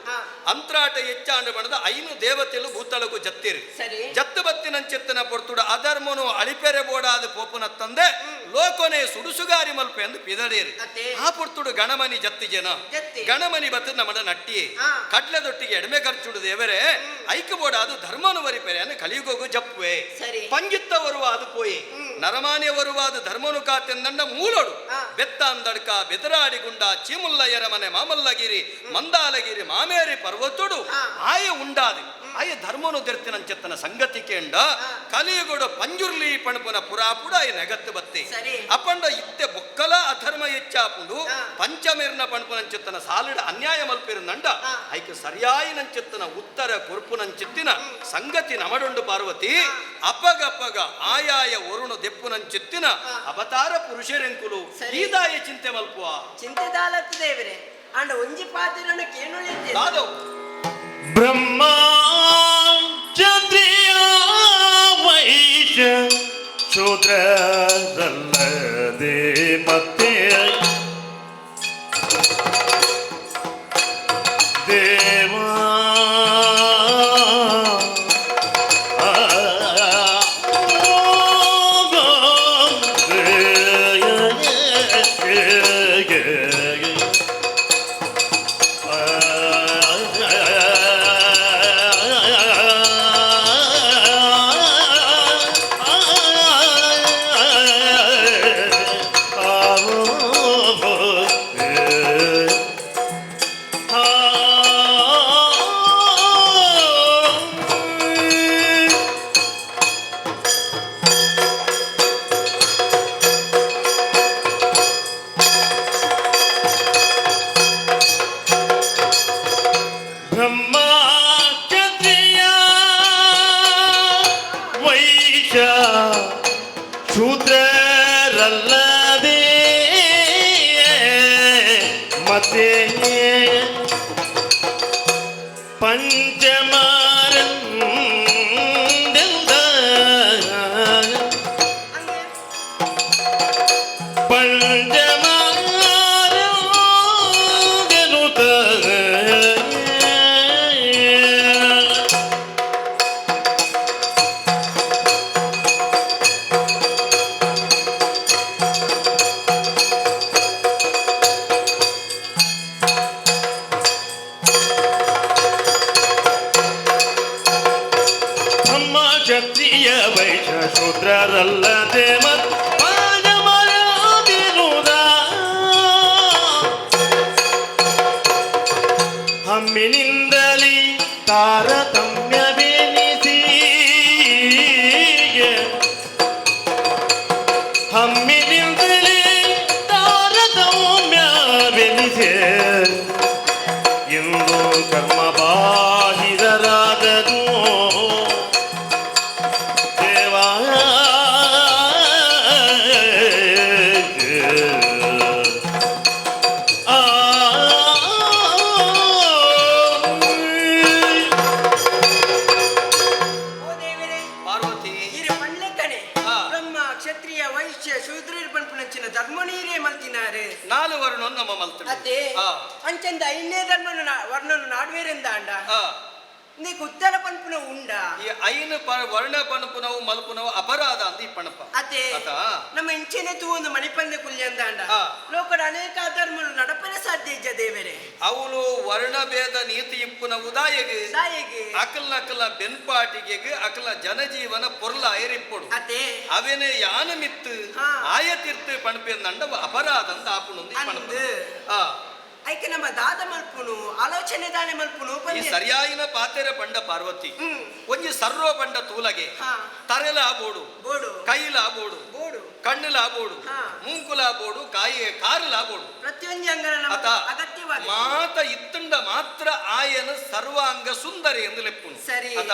ಅಂತ್ರಾಟ ಹೆಚ್ಚಾಂಡ ಬಣದ ಐನು ದೇವತೆಲು ಭೂತಲಗು ಜತ್ತಿರಿ. ಸರಿ. ಜತ್ತು ಬತ್ತಿನಂಚೆತ್ತನ ಪೊರ್ತುಡು ಅಧರ್ಮನು ಅಳಿಪೆರೆ ಬೋಡಾದ ಪೋಪುನ ತಂದೆ ಲೋಕೋನೆ ಸುಡುಸುಗಾರಿ ಮಲ್ಪೆ ಎಂದು ಪಿದಡೇರಿ. ಅತ್ತೆ. ಆ ಪೊರ್ತುಡು ಗಣಮನಿ ಜತ್ತಿ ಜನ ಜತ್ತಿ. ಗಣಮನಿ ಬತ್ತು ನಮ್ಮಡ ನಟ್ಟಿಯೇ ಕಡ್ಲೆದೊಟ್ಟಿಗೆ ಎಡಮೆ ಖರ್ಚುಡು ದೇವರೇ ಐಕ ಬೋಡಾದು ಧರ್ಮನು ವರಿಪೆರೆ ಅನ್ನು ಕಲಿಯುಗೋಗು ಜಪ್ಪುವೆ. ಸರಿ. ಪಂಜಿತ್ತ ಬರುವ ಅದು ಪೋಯಿ ನರಮಾನ್ಯ ಬರುವಾದ ಧರ್ಮನು ಕಾತೆಂದಂಡ ಮೂಲೋಡು ಬೆತ್ತ ಅಂದಡ್ಕ ಬೆದರಾಡಿ ಗುಂಡ ಚೀಮುಲ್ಲ ಎರಮನೆ ಮಾಮಲ್ಲಗಿರಿ ಮಂದಾಲಗಿರಿ ಮಾಮೇರಿ ಪರ್ವತುಡು ಆಯ ಉಂಡಾದಿ ಆಯ ಧರ್ಮನು ದೆರ್ತಿನಂచెತ್ತನ ಸಂಗತಿ ಕೇಂಡ ಕಲಿಯುಗೊಡು ಪಂಜುರ್ಲಿ ಪಣಪುನ ಪುರಾಪುಡ ಆಯ ನೆಗತ್ತು ಬತ್ತಿ. ಸರಿ. ಅಪಂಡ ಇತ್ತೆ ಬೊಕ್ಕಲ ಅಧರ್ಮ ಹೆಚ್ಚಾಪುಂಡು ಪಂಚಮೇರ್ನ ಪಣಪುನಂచెತ್ತನ ಸಾಲಿಡ ಅನ್ಯಾಯ ಮಲ್ಪಿರುನಂಡ ಐಕೆ ಸರಿಯಾಯಿನಂచెತ್ತನ ಉತ್ತರ ಕೊರ್ಪುನಂಚಿತ್ತಿನ ಸಂಗತಿ ನಮಡುಂಡು ಪಾರ್ವತಿ. ಅಪಗಪಗ ಆಯಾಯ ಒರುಣು ದೆಪ್ಪುನಂಚಿತ್ತಿನ ಅವತಾರ ಪುರುಷರೆಂಕುಲು ಸರಿ. ಈದಾಯ ಚಿಂತೆ ಮಲ್ಪುವ. ಚಿಂತೆ ದಾಲತ್ತು ದೇವರೇ ಅಂಡ ಒಂಜಿ ಪಾತಿರನ್ನು ಕೇನುಳಿದ್ದೆ. ದಾದವು. ಬ್ರಹ್ಮ ಚಂದ್ರಿಯ ವೈಶ್ಯ ಶೂದ್ರರಲ್ಲದೆ ಮತ್ತೆ ದೇವ ಬ್ರಹ್ಮ ಕ್ಷತ್ರಿಯ ವೈಶ್ಯ ಶೂದ್ರರಲ್ಲದೆ ಮತ್ತೆ ಪಂಚಮಾರಂದಿಂದ ಹಂಗೆ ಪಂಚಮಾರಂದೆನುತ ಬ್ರಹ್ಮ ಕ್ಷತ್ರಿಯ ವೈಶ್ಯ ಶೂದ್ರರಲ್ಲದೆ ಮತ್ಪಾದಮರಾದಿರುದ ಹಮ್ಮಿನಿಂದಲೇ ತಾರತಮ್ಯವೆನಿಸಿ ಹಮ್ಮಿನಿಂದಲೇ ತಾರತಮ್ಯವೆನಿಸಿ ಎಂದು ಕರ್ಮ ಬಾಹಿರರಾದರು ದೇವಾ. ಆ ಓ ದೇವರೇ ಪಾರ್ವತಿ. ಇರು ಪಣ್ಲೆಕ್ಕನೆ ಬ್ರಹ್ಮ ಕ್ಷತ್ರಿಯ ವೈಶ್ಯ ಶೂದ್ರರು ಪನ್ಪುನಂಚಿನ ಧರ್ಮನೀರೇ ಮಲ್ತಿನಾರೆ. ನಾಲು ವರ್ಣ ನಮ್ಮ ಮಲ್ತು. ಅದೇ ಅಂಚಂದ ಐನೇ ಧರ್ಮನು ವರ್ಣನು ನಾಡ್ವೇರೆಂದ ಅಂಡ. ನೀಕ್ ಉತ್ತರ ಪನ್ಪುನ ಉಂಡ. ಈ ಐನು ವರ್ಣ ಪನ್ಪುನವು ಮಲ್ಪುನವು ಅಪರಾಧ ಅಂದ್ ಈ ಪಣಪ. ಅತೆ. ಅತ. ನಮ್ಮ ಇಂಚೆನೆ ತೂವೊಂದು ಮಣಿಪಂದೆ ಕುಲ್ಯಂದಾಂಡ ಲೋಕದ ಅನೇಕ ಅಧರ್ಮಲು ನಡಪನೆ ಸಾಧ್ಯ ಇಜ್ಜ ದೇವರೇ. ಅವಳು ವರ್ಣಭೇದ ನೀತಿ ಇಪ್ಪುನವು ದಾಯೆಗ್? ದಾಯೆಗ್? ಅಕಲ್ನ ಅಕಲ್ನ ಬೆನ್ಪಾಟಿಗೆಗ್ ಅಕಲ್ನ ಜನಜೀವನ ಪೊರ್ಲ ಐರಿಪ್ಪೊಡು. ಅತೆ. ಅವೆನೆ ಯಾನ ಮಿತ್ತು ಆಯ ತೀರ್ತು ಪಣಪೆಂದಂಡ ಅಪರಾಧ ಅಂತ ಆಪುಣಂದು ಈ ಪಣಪ. ಅಂದ್. ಐಕೆ ನಮ್ಮ ದಾದ ಮಲ್ಪುನು ಆಲೋಚನೆ ದಾನೆ ಮಲ್ಪುನು ಈ ಪಂದೆ. ಸರಿಯಾಯಿನ ಪಾತೆರ ಪಂಡ ಪಾರ್ವತಿ. ಒಂಜಿ ಸರ್ವ ಪಂಡ ತೂಲಗೆ ತರೆಲ ಬೋಡು, ಬೋಡು, ಕೈಲ ಬೋಡು, ಬೋಡು, ಕಣ್ಣುಲ ಬೋಡು, ಮೂಂಕುಲ ಬೋಡು, ಕಾಯಿ ಕಾರುಲ ಬೋಡು. ಪ್ರತಿಯೊಂದು ಅಂಗನ ನಮ್ಮ ಅತ ಅಗತ್ಯವಾದ ಮಾತ ಇತ್ತುಂಡ ಮಾತ್ರ ಆಯನ ಸರ್ವಾಂಗ ಸುಂದರಿ ಎಂದು ಲೆಪ್ಪುನು. ಸರಿ. ಅತ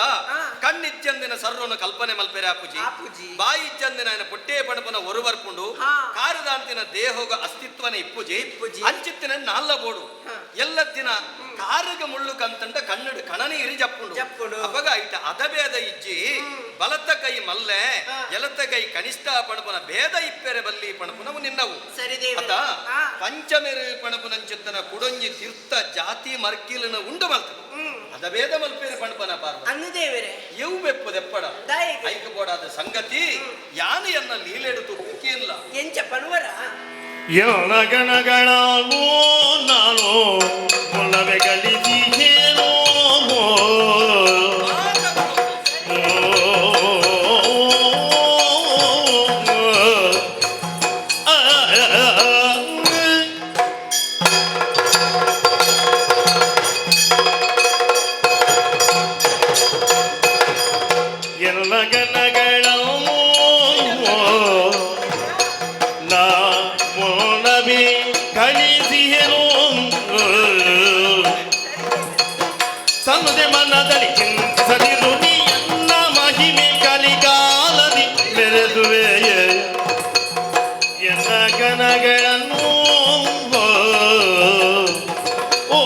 ಕಣ್ಣಿಚ್ಚಂದಿನ ಸರ್ವನ ಕಲ್ಪನೆ ಮಲ್ಪೆರೆ ಆಪುಜಿ. ಆಪುಜಿ. ಬಾಯಿಚ್ಚಂದಿನ ಆಯನ ಪೊಟ್ಟೆ ಪಣಪನ ಒರುವರ್ಪುಂಡು. ಕಾರದಾಂತಿನ ದೇಹೋಗ ಅಸ್ತಿತ್ವನ ಇಪ್ಪುಜಿ. ಇಪ್ಪುಜಿ. ಅಂಚಿತ್ತಿನ ನಾಲ್ಲ ಬೋಡು. ಎಲ್ಲ ದಿನ ಕಾರುಗ ಮುಳ್ಳು ಕಂತಂಡ ಕಣ್ಣಡು ಕಣನಿ ಇರಿ ಜಪ್ಪುಂಡು. ಜಪ್ಪುಂಡು. ಅಪಗ ಐಟ ಅದಭೇದ ಇಜ್ಜಿ. ಬಲತ್ತ ಕೈ ಮಲ್ಲೆ ಎಲತ್ತ ಕೈ ಕನಿಷ್ಠ ಪಣಪನ ಭೇದ ಇಪ್ಪೆರೆ ಬಲ್ಲಿ ಪಣಪುನವು ನಿನ್ನವು. ಸರಿ ದೇವರೇ. ಅತ ಪಂಚಮೆರು ಪಣಪುನಂಚಿತ್ತನ ಕುಡೊಂಜಿ ತೀರ್ಥ ಜಾತಿ ಮರ್ಕಿಲನ ಉಂಡು ಮಲ್ತದೆ. ಅದ ಭೇದ ಮಲ್ಪೇರು ಪಣಪನ ಪಾರ್ವತಿ. ಅನ್ನು ದೇವರೇ. ಎವು ಬೆಪ್ಪದೆಪ್ಪಡ ದಾಯೆಗ್? ಐಕ ಬೋಡಾದ ಸಂಗತಿ ಯಾನು ಎನ್ನ ಲೀಲೆಡುತ್ತು ಇಲ್ಲ. ಎಂಚ ಪನುವರ? ಎಲ್ಲ ಗಣಗಳೋ ನಾನು ಮುಲ್ಲವೆ ಗಳಿಸಿಹೇನೋ. ಎಲ್ಲ ಗಣಗಳೋ ನಾ ಮುಲ್ಲವೆ ಗಳಿಸಿಹೇನೋ. ಸಲ್ಲದೆ ಮನದಲ್ಲಿ ಚಿಂತಿಸದಿರು ನೀ ಎನ್ನ ಮಹಿಮೆ ಕಲಿಗಾಲದಿ ಮೆರೆದುವೆ ಎನ್ನ ಗಣಗಳನ್ನು. ಓ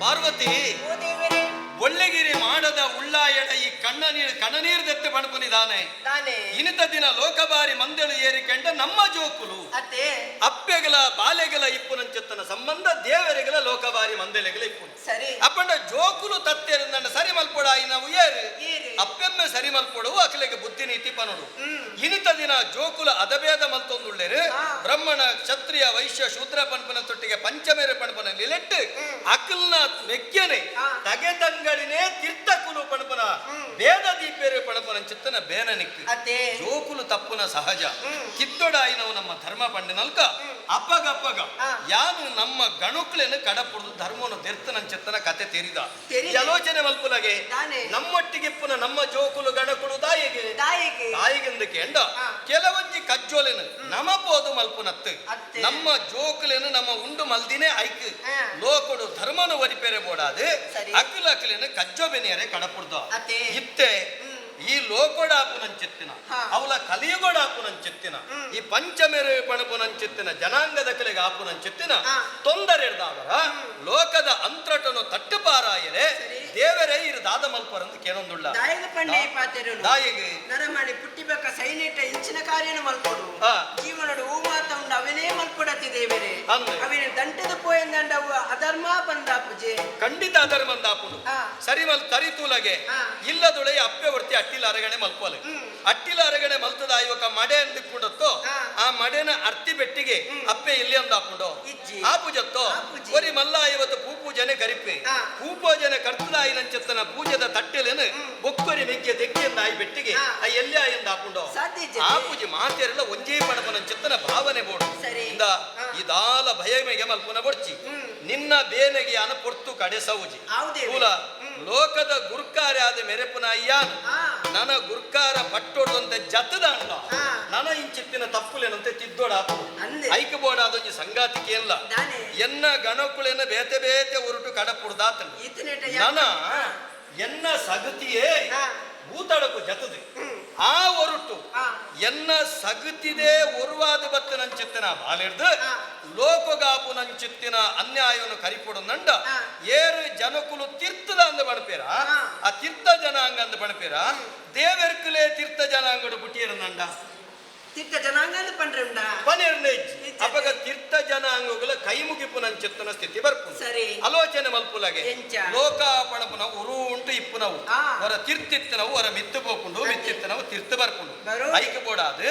ಪಾರ್ವತಿ, ಓ ದೇವರೇ. ಒಳ್ಳೆಗಿರಿ ಮಾಡದ ಉಳ್ಳಾಯಡ ಈ ಕಣ್ಣ ನೀರು ಕಣ್ಣನೀರು ದತ್ತೆ ಪಣಪುನಿದಾನೆ. ದಾನೆ? ಇನಿತ ದಿನ ಲೋಕಬಾರಿ ಮಂದೆಳು ಏರಿಕೆಂಡ ನಮ್ಮ ಜೋಕುಲು ಅತೆ. ಅಪ್ಪೆಗಲ ಬಾಲೆಗಲ ಇಪ್ಪುನಂಚೆತ್ತನ ಸಂಬಂಧ ದೇವರಿಗಲ ಲೋಕಬಾರಿ ಮಂದೆಲೆಗಲ ಇಪ್ಪುನು. ಸರಿ. ಅಪ್ಪಂಡ ಜೋಕುಲು ತತ್ತೇರಂದಂಡ ಸರಿ ಮಲ್ಪೊಡ ನಾವು ಏರು. ಏರು. ಅಪ್ಪೆಮ್ಮೆ ಸರಿ ಮಲ್ಪೊಡವು ಅಖಿಲೆಗೆ ಬುದ್ಧಿ ನೀತಿ ಪನೊಡು. ಇನಿತ ದಿನ ಜೋಕುಲ ಅದಭೇದ ಮಲ್ತೊಂದುಳ್ಳೆರು. ಬ್ರಹ್ಮಣ ಕ್ಷತ್ರಿಯ ವೈಶ್ಯ ಶೂದ್ರ ಪನ್ಪನ ತೊಟ್ಟಿಗೆ ಪಂಚಮೇರು ಪಣಪನ ನಿಲೆಟ್ಟು ಅಕಲ್ನ ಮೆಗ್ಗೆನೆ ತಗೆ ತಂಗಳಿನೇ ತೀರ್ಥ ಕುಲು ಪಣಪನ ಭೇದ ದೀಪೇರು ಪಣಪನ ಚಿತ್ತನ ಬೇನ ನಿಕ್ಕು. ಅತೆ. ಜೋಕುಲು ತಪ್ಪುನ ಸಹಜ. ಕಿತ್ತೊಡಾಯಿನವು ನಮ್ಮ ಧರ್ಮ ಪಂಡಿನಲ್ಕ ಅಪ್ಪಗಪ್ಪಗ ಯಾನು ನಮ್ಮ ಗಣುಕ್ಲೆನು ಕಡಪುಡ್ದು ಧರ್ಮವನ್ನು ದೆರ್ತನಂಚೆತ್ತನ ಕತೆ ತೆರಿದ. ತೆರಿದೆ. ಆಲೋಚನೆ ಮಲ್ಪುಲಗೆ ದಾನೆ? ನಮ್ಮೊಟ್ಟಿಗೆ ಪುನ ನಮ್ಮ ಜೋಕುಲು ಗಣಕುಲು ದಾಯಿಗೆ ದಾಯೆಗ್? ತಾಯಿಗೆಂದು ಕೇಂಡ ಕೆಲವೊಂಜಿ ಕಜ್ಜೋಲೆನು ನಮ ಪೋದು ಮಲ್ಪುನತ್ತು. ಅತ್ತೆ. ನಮ್ಮ ಜೋಕುಲೆನು ನಮ್ಮ ಉಂಡು ಮಲ್ದಿನೇ ಐಕ್ ಲೋಕಡು ಧರ್ಮನು ಒರಿಪೇರೆ ಬೋಡಾದು ಸರಿ. ಅಕುಲ ಅಕುಲೆನು ಕಜ್ಜೋ ಬೆನಿಯರೆ ಕಡಪುಡ್ದು. ಅತ್ತೆ. ಇತ್ತೆ ಈ ಲೋಕೋಡಾಪುನಂಚಿತ್ತಿನ ಅವಲ ಕಲಿಯುಗೋಡಾಪುನಂಚಿತ್ತಿನ ಈ ಪಂಚಮೆರು ಪಣಪುನಂಚಿತ್ತಿನ ಜನಾಂಗದ ಕಲೆಗೆ ಆಪುನಂಚಿತ್ತಿನ ತೊಂದರೆ ಇರ್ದಾವರ ಲೋಕದ ಅಂತ್ರಟನು ತಟ್ಟುಪಾರಾಯರೆ ಸರಿ. ದೇವರೇ ಇರು ದಾದ ಮಲ್ಪರಂದು ಕೇಳೊಂದುಳ್ಳ. ದಾಯೆಗ್ ಪಂಡೆ ಈ ಪಾತೆರನು? ದಾಯೆಗ್? ನರಮಾನಿ ಪುಟ್ಟಿಬೆಕ್ಕ ಸೈನೆಟ್ಟ ಇಂಚಿನ ಕಾರ್ಯನ ಮಲ್ಪೊಡು. ಜೀವನಡು ಹೂ ಮಾತ ಉಂಡು ಅವನೇ ಮಲ್ಪೊಡತಿ ದೇವರೇ. ಅಂದ್. ಅವಿನ ದಂಟದ ಪೋಯಂದಂಡ ಅವು ಅಧರ್ಮ ಬಂದಾಪುಜೆ. ಖಂಡಿತ ಅಧರ್ಮಂದಾಪುಂಡು. ಸರಿ ಮಲ್ ತರಿ ತೂಲಗೆ. ಇಲ್ಲದೊಳೆ ಅಪ್ಪೆ ಹೊರ್ತಿ ಅಟ್ಟಿಲ ಅರಗಣೆ ಮಲ್ಪೋಲೆ. ಅಟ್ಟಿಲ ಅರಗಣೆ ಮಲ್ತದ ಇವಾಗ ಮಡೆ ಅಂದಿಪ್ಪುಂಡತ್ತೋ ಆ ಮಡೆನ ಅರ್ತಿ ಬೆಟ್ಟಿಗೆ ಅಪ್ಪೆ ಇಲ್ಲಿ ಅಂದಾಪುಂಡು. ಇಜ್ಜಿ. ಆಪುಜತ್ತೋ? ಆಪುಜಿ. ಒರಿ ಮಲ್ಲ ಇವತ್ತು ಪೂ ಪೂಜನೆ ಕರಿಪೆ. ಪೂ ಪೂಜನೆ ಕರ್ತದಾಯಿನಂచెತ್ತನ ಪೂಜೆದ ತಟ್ಟೆಲೇನು ಬೊಕ್ಕೊರಿ ಮೆಗ್ಗೆ ದೆಕ್ಕಿಂದ ಆಯಿ ಬೆಟ್ಟಿಗೆ ಆ ಎಲ್ಲಿ ಆಯಿಂದ ಆಪುಂಡೋ? ಸಾಧ್ಯ ಇಜ್ಜೆ. ಆ ಪೂಜೆ ಮಾತೆರೆಲ್ಲ ಒಂಜೇ ಪಣಪನಂచెತ್ತನ ಭಾವನೆ ಬೋಡು. ಸರಿ. ಇಂದ ಇದಾಲ ಭಯಮೆಗೆ ಮಲ್ಪುನ ಬೊಡ್ಚಿ. ನಿನ್ನ ಬೇನೆಗೆ ಅನ ಪೊರ್ತು ಕಡೆ ಸೌಜಿ. ಹೌದೇ. ಕೂಲ ಲೋಕದ ಗುರ್ಕಾರೆ ಆದ ಮೆರೆಪುನ ಅಯ್ಯಾನ್ ನನ ಗುರ್ಕಾರ ಪಟ್ಟೊಡ್ದಂತೆ ಜತದಾಂಡ ನನ ಇಂಚಿತ್ತಿನ ತಪ್ಪುಲೇನಂತೆ ತಿದ್ದೋಡ. ಅಂದೆ. ಐಕ ಬೋಡಾದೊಂಜಿ ಸಂಗಾತಿ ಕೇನ್ಲ. ದಾನೆ? ಎನ್ನ ಗಣಕುಳೆನ ಬೇತೆ ಬೇತೆ ಉರುಟು ಕಡಪುಡ್ದಾತನು. ಈತನೇಟ ನನ ಎನ್ನ ಸಗತಿಯೇ ಭೂತಳಕು ಜತದೆ ಆ ಒರುಟು ಎನ್ನ ಸಗತಿದೆ ಒರುವಾದ ಬತ್ತನಂಚಿತ್ತಿನ ಬಾಲಿಡ್ದು ಲೋಕಗಾಪು ನಂಚಿತ್ತಿನ ಅನ್ಯಾಯವನ್ನು ಕರಿಪೊಡು ನಂಡ ಏರು ಜನಕುಲು ತೀರ್ಥದ ಅಂದ ಬಣಪೇರ. ಆ ತೀರ್ಥ ಜನಾಂಗ ಅಂದ ಬಣಪೇರ. ದೇವೆರ್ಕುಲೇ ತೀರ್ಥ ಜನಾಂಗಡು ಬುಟ್ಟಿಯರು ನಂಡ ತೀರ್ಥ ಜನಾಂಗ ಅಂದ್ ಪಂಡ್ರೆಂಡ. ಪನಿರ್ನ ಇಜ್ಜಿ. ಇಜ್ಜಿ. ಅಪಗ ತೀರ್ಥ ಜನಾಂಗಗಳ ಕೈ ಮುಗಿಪುನಂಚಿತ್ತನ ಸ್ಥಿತಿ ಬರ್ಪುಂಡು. ಸರಿ. ಆಲೋಚನೆ ಮಲ್ಪುಲಗೆ ಎಂಚ? ಲೋಕ ಪಣಪುನವು ಉರು ಉಂಟು ಇಪ್ಪುನವು ಹೊರ ತೀರ್ತಿತ್ತನವು ಹೊರ ಮಿತ್ತು ಪೋಪುಂಡು, ಮಿತ್ತಿತ್ತನವು ತೀರ್ಥ ಬರ್ಪುಂಡು. ಬರು. ಐಕ್ ಬೋಡಾದ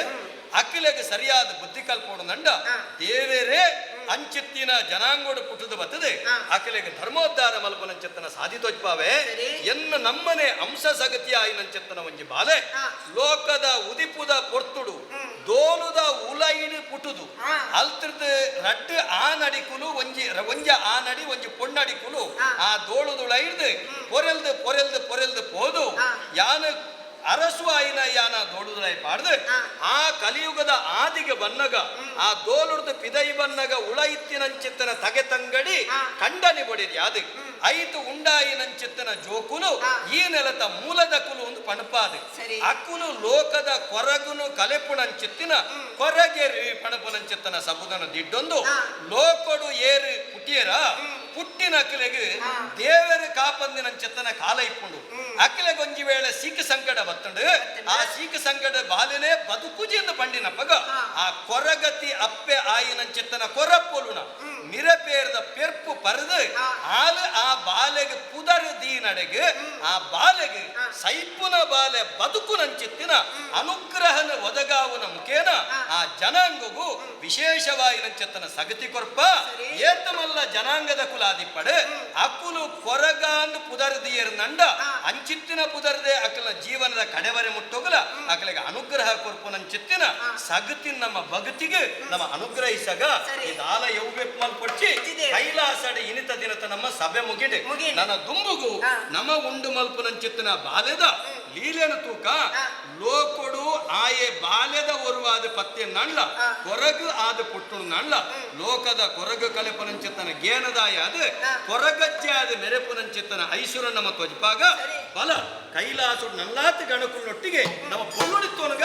ಅಕ್ಕಿಲೆಗ್ ಸರಿಯಾದ ಬುದ್ಧಿ ಕಲ್ಪೋಡು ನಂಡ ದೇವೇರೇ ಅಂಚಿತ್ತಿನ ಜನಾಂಗೋಡು ಪುಟ್ಟುದು ಬತ್ತದೆ ಅಕ್ಕಿಲೆಗ್ ಧರ್ಮೋದ್ಧಾರ ಮಲ್ಪುನಂಚಿತ್ತನ ಸಾಧಿತೋಜ್ಪಾವೆ. ಸರಿ. ಎನ್ನ ನಮ್ಮನೆ ಅಂಶ ಸಗತಿಯ ಆಯಿನಂಚಿತ್ತನ ಒಂಜಿ ಬಾಲೆ ಲೋಕದ ಉದಿಪುದ ಪೊರ್ತುಡು ದೋಲುದ ಉಲೈಡು ಪುಟುದು ಅಲ್ತಿರ್ದು ರಡ್ಡು ಆ ನಡಿಕುಲು ಒಂಜಿ ಒಂಜ ಆ ನಡಿ ಒಂಜಿ ಪೊಣ್ಣಡಿಕುಲು ಆ ದೋಳುದುಳೈಡ್ದು ಪೊರೆಲ್ದು ಪೊರೆಲ್ದು ಪೊರೆಲ್ದು ಪೋದು ಯಾನ ಅರಸು ಆಯಿನ ಯಾನ ದೋಳುದುಳೈ ಪಾಡ್ದು ಆ ಕಲಿಯುಗದ ಆದಿಗೆ ಬನ್ನಗ ಆ ದೋಲುಡ್ದು ಪಿದೈ ಬನ್ನಗ ಉಳೈತ್ತಿನಂಚಿತ್ತನ ತಗೆ ತಂಗಡಿ ಕಂಡನಿ ಬಡಿರಿ ಅದು ಐತು ಉಂಡಾಯಿನಂಚಿತ್ತನ ಜೋಕುಲು ಈ ನೆಲದ ಮೂಲದ ಕುಲು ಒಂದು ಪಣಪಾದು. ಸರಿ. ಅಕುಲು ಲೋಕದ ಕೊರಗುನು ಕಲೆಪುಣಂಚಿತ್ತಿನ ಕೊರಗೆರು ಪಣಪುನಂಚಿತ್ತನ ಸಬುದನ ದಿಡ್ಡೊಂದು ಲೋಕೊಡು ಏರು ಪುಟಿಯರ ಪುಟ್ಟಿನ ಅಕ್ಲೆಗ್ ದೇವರು ಕಾಪಂದಿನಂಚಿತ್ತನ ಕಾಲ ಇಪ್ಪುಂಡು. ಅಕ್ಲೆಗೊಂಜಿ ವೇಳೆ ಸೀಕ ಸಂಕಟ ಬತ್ತಂಡು ಆ ಸೀಕ ಸಂಕಟ ಬಾಲಿನೇ ಬದುಕುಜಿ ಎಂದು ಪಂಡಿನಪ್ಪಗ ಆ ಕೊರಗತಿ ಅಪ್ಪೆ ಆಯಿನಂಚಿತ್ತನ ಕೊರಪೊಲುನ ಮಿರಪೇರದ ಪೆರ್ಪು ಪರದು ಆಲು ಆ ಬಾಲೆಗ್ ಪುದರ್ ದೀನಡೆಗ್ ಆ ಬಾಲೆಗ್ ಸೈಪುನ ಬಾಲೆ ಬದುಕುನಂಚಿತ್ತಿನ ಅನುಗ್ರಹನ ಒದಗಾವುನ ಮುಖೇನ ಆ ಜನಾಂಗಗೂ ವಿಶೇಷವಾಯಿನಂಚಿತ್ತನ ಸಗತಿ ಕೊರ್ಪ. ಸರಿ. ಏತಮಲ್ಲ ಜನಾಂಗದ ಕುಲಾದಿಪ್ಪಡು ಅಕುಲು ಕೊರಗಾಂದ್ ಪುದರ್ ದಿಯರ್ ನಂಡ ಅಂಚಿತ್ತಿನ ಪುದರ್ದೆ ಅಕಲ ಜೀವನದ ಕಡೆವರೆ ಮುಟ್ಟೋಗಲ ಅಕಲಿಗೆ ಅನುಗ್ರಹ ಕೊರ್ಪುನಂಚಿತ್ತಿನ ಸಗತಿ ನಮ್ಮ ಭಕ್ತಿಗೆ ನಮ್ಮ ಅನುಗ್ರಹಿಸಗ. ಸರಿ. ಇದಾಲ ಯೌವೆಪ್ ಮಲ್ಪೊಡ್ಚಿ. ಇಚ್ಚಿದೆ. ಕೈಲಾಸಡ ಇನಿತ ದಿನತ ನಮ್ಮ ಸಭೆ ಮುಗಿಡೆ. ಮುಗಿಂಡ್. ನನ್ನ ದುಂಬುಗು ನಮ ಉಂಡು ಮಲ್ಪುನಂಚಿತ್ತಿನ ಬಾಲೆದ ಲೀಲೆನ ತೂಕ ಲೋಕೊಡು ಆಯೆ ಬಾಲ್ಯದ ಒರುವಾದ ಪತ್ತೆ ನಳ್ಳ ಕೊರಗು ಆದ ಪುಟ್ಟು ನಳ್ಳ ಲೋಕದ ಕೊರಗು ಕಲೆಪುನಂಚಿತ್ತನ ಗೇನದಾಯ ಅದು ಕೊರಗಜ್ಜೆ ಆದ ಮೆರೆಪುನಂಚಿತ್ತನ ಐಶ್ವರ್ಯ ನಮ್ಮ ತ್ವಜ್ಪಾಗ. ಸರಿ. ಬಲ ಕೈಲಾಸುಡು ನಲ್ಲಾತ ಗಣಕುಳ್ಳೊಟ್ಟಿಗೆ ನಮ್ಮ ಪೊಳ್ಳುಡಿತ್ತೋನಗ.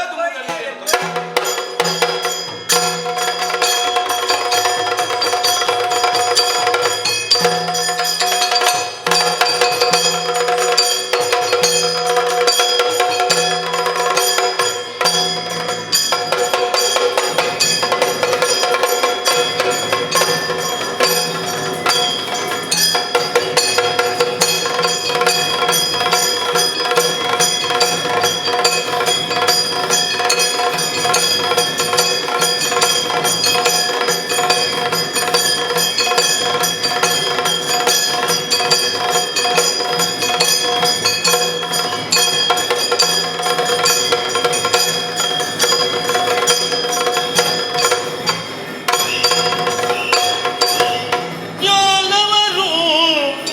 ಯಾನವರು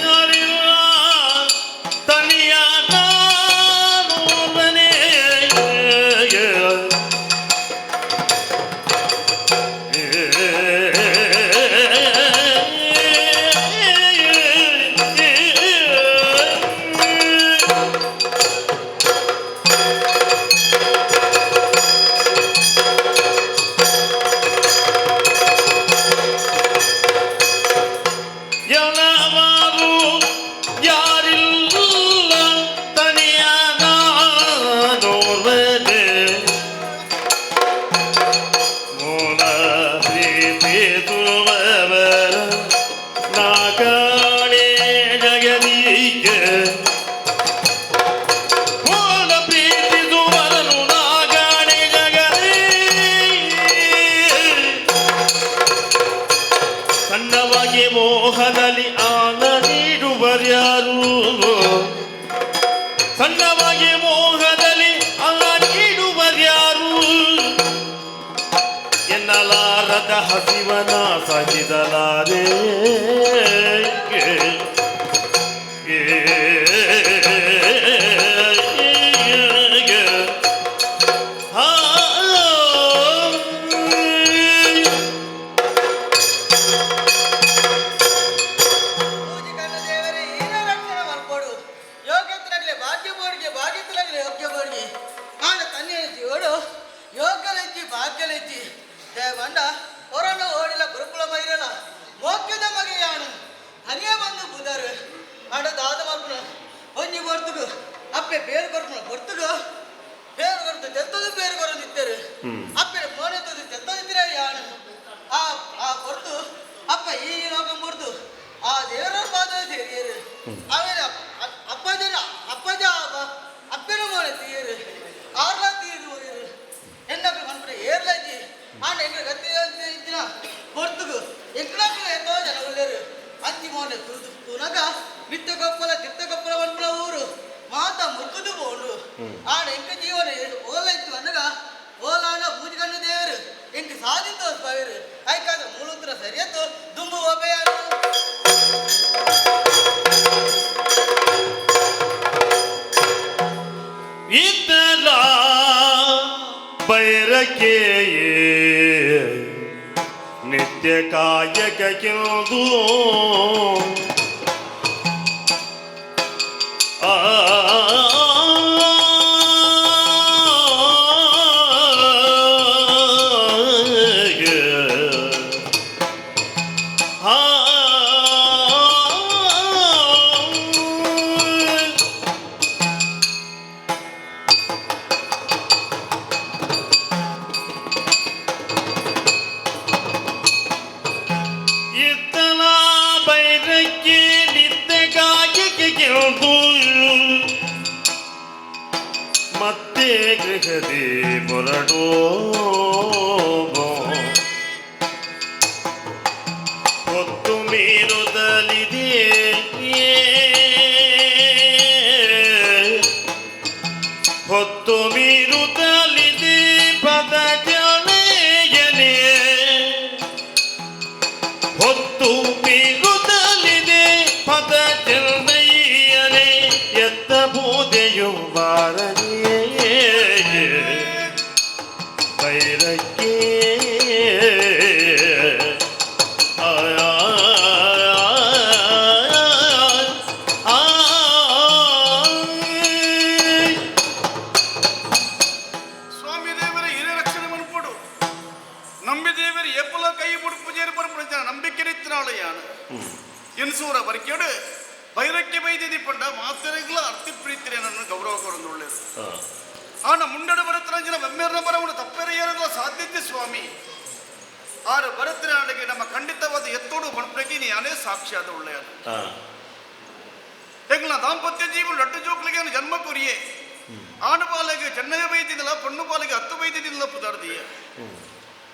ಯಾರಿಲ್ಲ ತನಿಯ ನಾನೊಬ್ಬನೇ. ಎಲ್ಲವರು ಯಾರಿಲ್ಲ ತನಿಯ ನಾನೋರ್ವನೆ. ಮೂಲ ಪ್ರೀತಿಸುವವರ ನಾ ಕಾಣೆ ಜಗದೀಗೆ. ಮೂಲ ಪ್ರೀತಿಸುವರನು ನಾ ಕಾಣೆ ಜಗದೀ. ಸಣ್ಣವಾಗಿ ಮೋಹದಲ್ಲಿ ಆನ ನೀಡುವರ್ಯಾರು? ಸಣ್ಣವಾಗಿ ಮೋಹದಲ್ಲಿ ಆನ ನೀಡುವರ್ಯಾರು? ಎನ್ನಲಾರದ ಹಸಿವನ ಸಹಿಸಲಾರೆ. ಆ ಪೂಜೆ ಕಂಡ ದೇವರೇ, ಈನ ರಕ್ಷಣೆ ಮಲ್ಪೊಡು. ಯೋಗ್ಯತರಾಗಲಿ ಭಾಗ್ಯ ಬೋರ್ಗೆ, ಭಾಗ್ಯತರಾಗಲಿ ಯೋಗ್ಯ ಬೋರ್ಗೆ. ಆನ ತನ್ನಿಯ ಜೀವಡು ಯೋಗ್ಯಲೆಜ್ಜಿ ಭಾಗ್ಯಲೆಜ್ಜಿ ದೇವಂಡ ಹೊರನ ಓಡಿಲ ಗುರುಕುಲ ಮೈರಲ ಮೋಕ್ಯದ ಮಗೆಯಾನು ಹನಿಯ ಬಂದು ಬುದರು ಆಡ ದಾದ ಮಲ್ಪುನ ಒಂಜಿ ಬರ್ತುಗು ಅಪ್ಪೆ ಬೇರು ಕೊರ್ಪುನ ಬರ್ತುಗು ಬೇರು ಕೊರ್ತು ತೆತ್ತದು ಬೇರು ಕೊರದಿತ್ತರು ಅಪ್ಪೆ ಮೋನೆ ತದು ತೆತ್ತದಿತ್ತಿರ ಯಾನು ಆ ಎಂಗ್ಲ ಗತಿ ಇತ್ತಿನ ಪೊರ್ತುಗು ಎಂಕ್ಲಾಕ್ಲ ಏತೋ ಜನ ಉಲ್ಲೇರು ಅಂಚಿ ಮೋನೆ ತುದು ತೂನಗ ಮಿತ್ತ ಕೊಪ್ಪಲ ತಿತ್ತ ಕೊಪ್ಪಲ ಪನ್ಪುನ ಊರು ಮಾತ ಮುರ್ಕುದು ಪೋಂಡು ಆಡ ಎಂಕ ಜೀವನ ಓಲ ಇತ್ತು ಅನ್ನಗ ಓಲಾನ ಪೂಜೆ ದೇವರು ಎಂಕ್ ಸಾಧಿತೋ ಸ್ವಾಮಿರು ಐಕಾದ ಮೂಲೂತ್ರ ಸರಿಯತ್ತು ದುಂಬು ಒಬ್ಬೆಯಾರು ಇದ್ದಲ ಬೈರಕ್ಕೆ ನಿತ್ಯ ಕಾಯಕಕ್ಕಿಂದು ಆ ಇತ್ತಲ ಬೈರಕ್ಕೆ ನಿತ್ಯ ಕಾಯಕಕ್ಕಿಂದು ಮತ್ತೆ ಗೃಹದಿ ಹೊರಡೋ ಹೊತ್ತು ಮೀರುತ್ತಲಿದೆ ಹೊತ್ತು ಮೀರುತ್ತಲಿದೆ ಪದ ಜನೆಯನೇ ಹೊತ್ತು ಮೀರುತ್ತಲಿದೆ ಪದ ಚೆನ್ನಯ್ಯನೇ ಎತ್ತ ಬೂದೆಯು ಬಾರನೇ ಬೈರಕ್ಕೆ ಆ ಆ ಸ್ವಾಮಿ ದೇವರ ಹಿರಿಯ ರಕ್ಷಣೆ ಮನ್ಪೋಡು ನಂಬಿ ದೇವರು ಏಪಲ ಕೈ ಬುಡುಪು ಜೇರು ಪರಪುಣ ಜನ ನಂಬಿಕೆ ನಿತ್ತಿನಾಳು ಯಾನು ಎನ್ಸೂರ ಬರಿಕೇಡು ಬೈರಕ್ಕೆ ಬೈದಿದಿ ಪಂಡ ಮಾತೆರೆಗ್ಲ ಅರ್ತಿ ಪ್ರೀತಿರೆ ನನ್ನ ಗೌರವ ಕೊಡೊಂದು ಒಳ್ಳೇದು ಆನ ಮುಂಡಡು ಬರತ್ರ ಜನ ಬೆಮ್ಮೇರ್ನ ಬರವನು ತಪ್ಪೆರೆ ಏರಲ್ಲ ಸಾಧ್ಯತೆ ಸ್ವಾಮಿ ಆರು ಭರತನಾಡಿಗೆ ನಮ್ಮ ಖಂಡಿತವಾದ ಎತ್ತೋಡು ಪಣಪುಣಕ್ಕೆ ನೀ ಸಾಕ್ಷಿಯಾದ ಒಳ್ಳೆಯದು ಎಂಗ್ಲ ದಾಂಪತ್ಯ ಜೀವನ ಲಡ್ಡು ಜೋಕ್ಲಿಗೆ ಜನ್ಮ ಕೊರಿಯೆ ಆಣು ಪಾಲಿಗೆ ಚೆನ್ನಯ ಬೈದಿದ್ದಿಲ್ಲ ಪಣ್ಣು ಪಾಲಿಗೆ ಹತ್ತು ಬೈದಿದ್ದಿಲ್ಲ ಪುದಾರ್ದಿಯ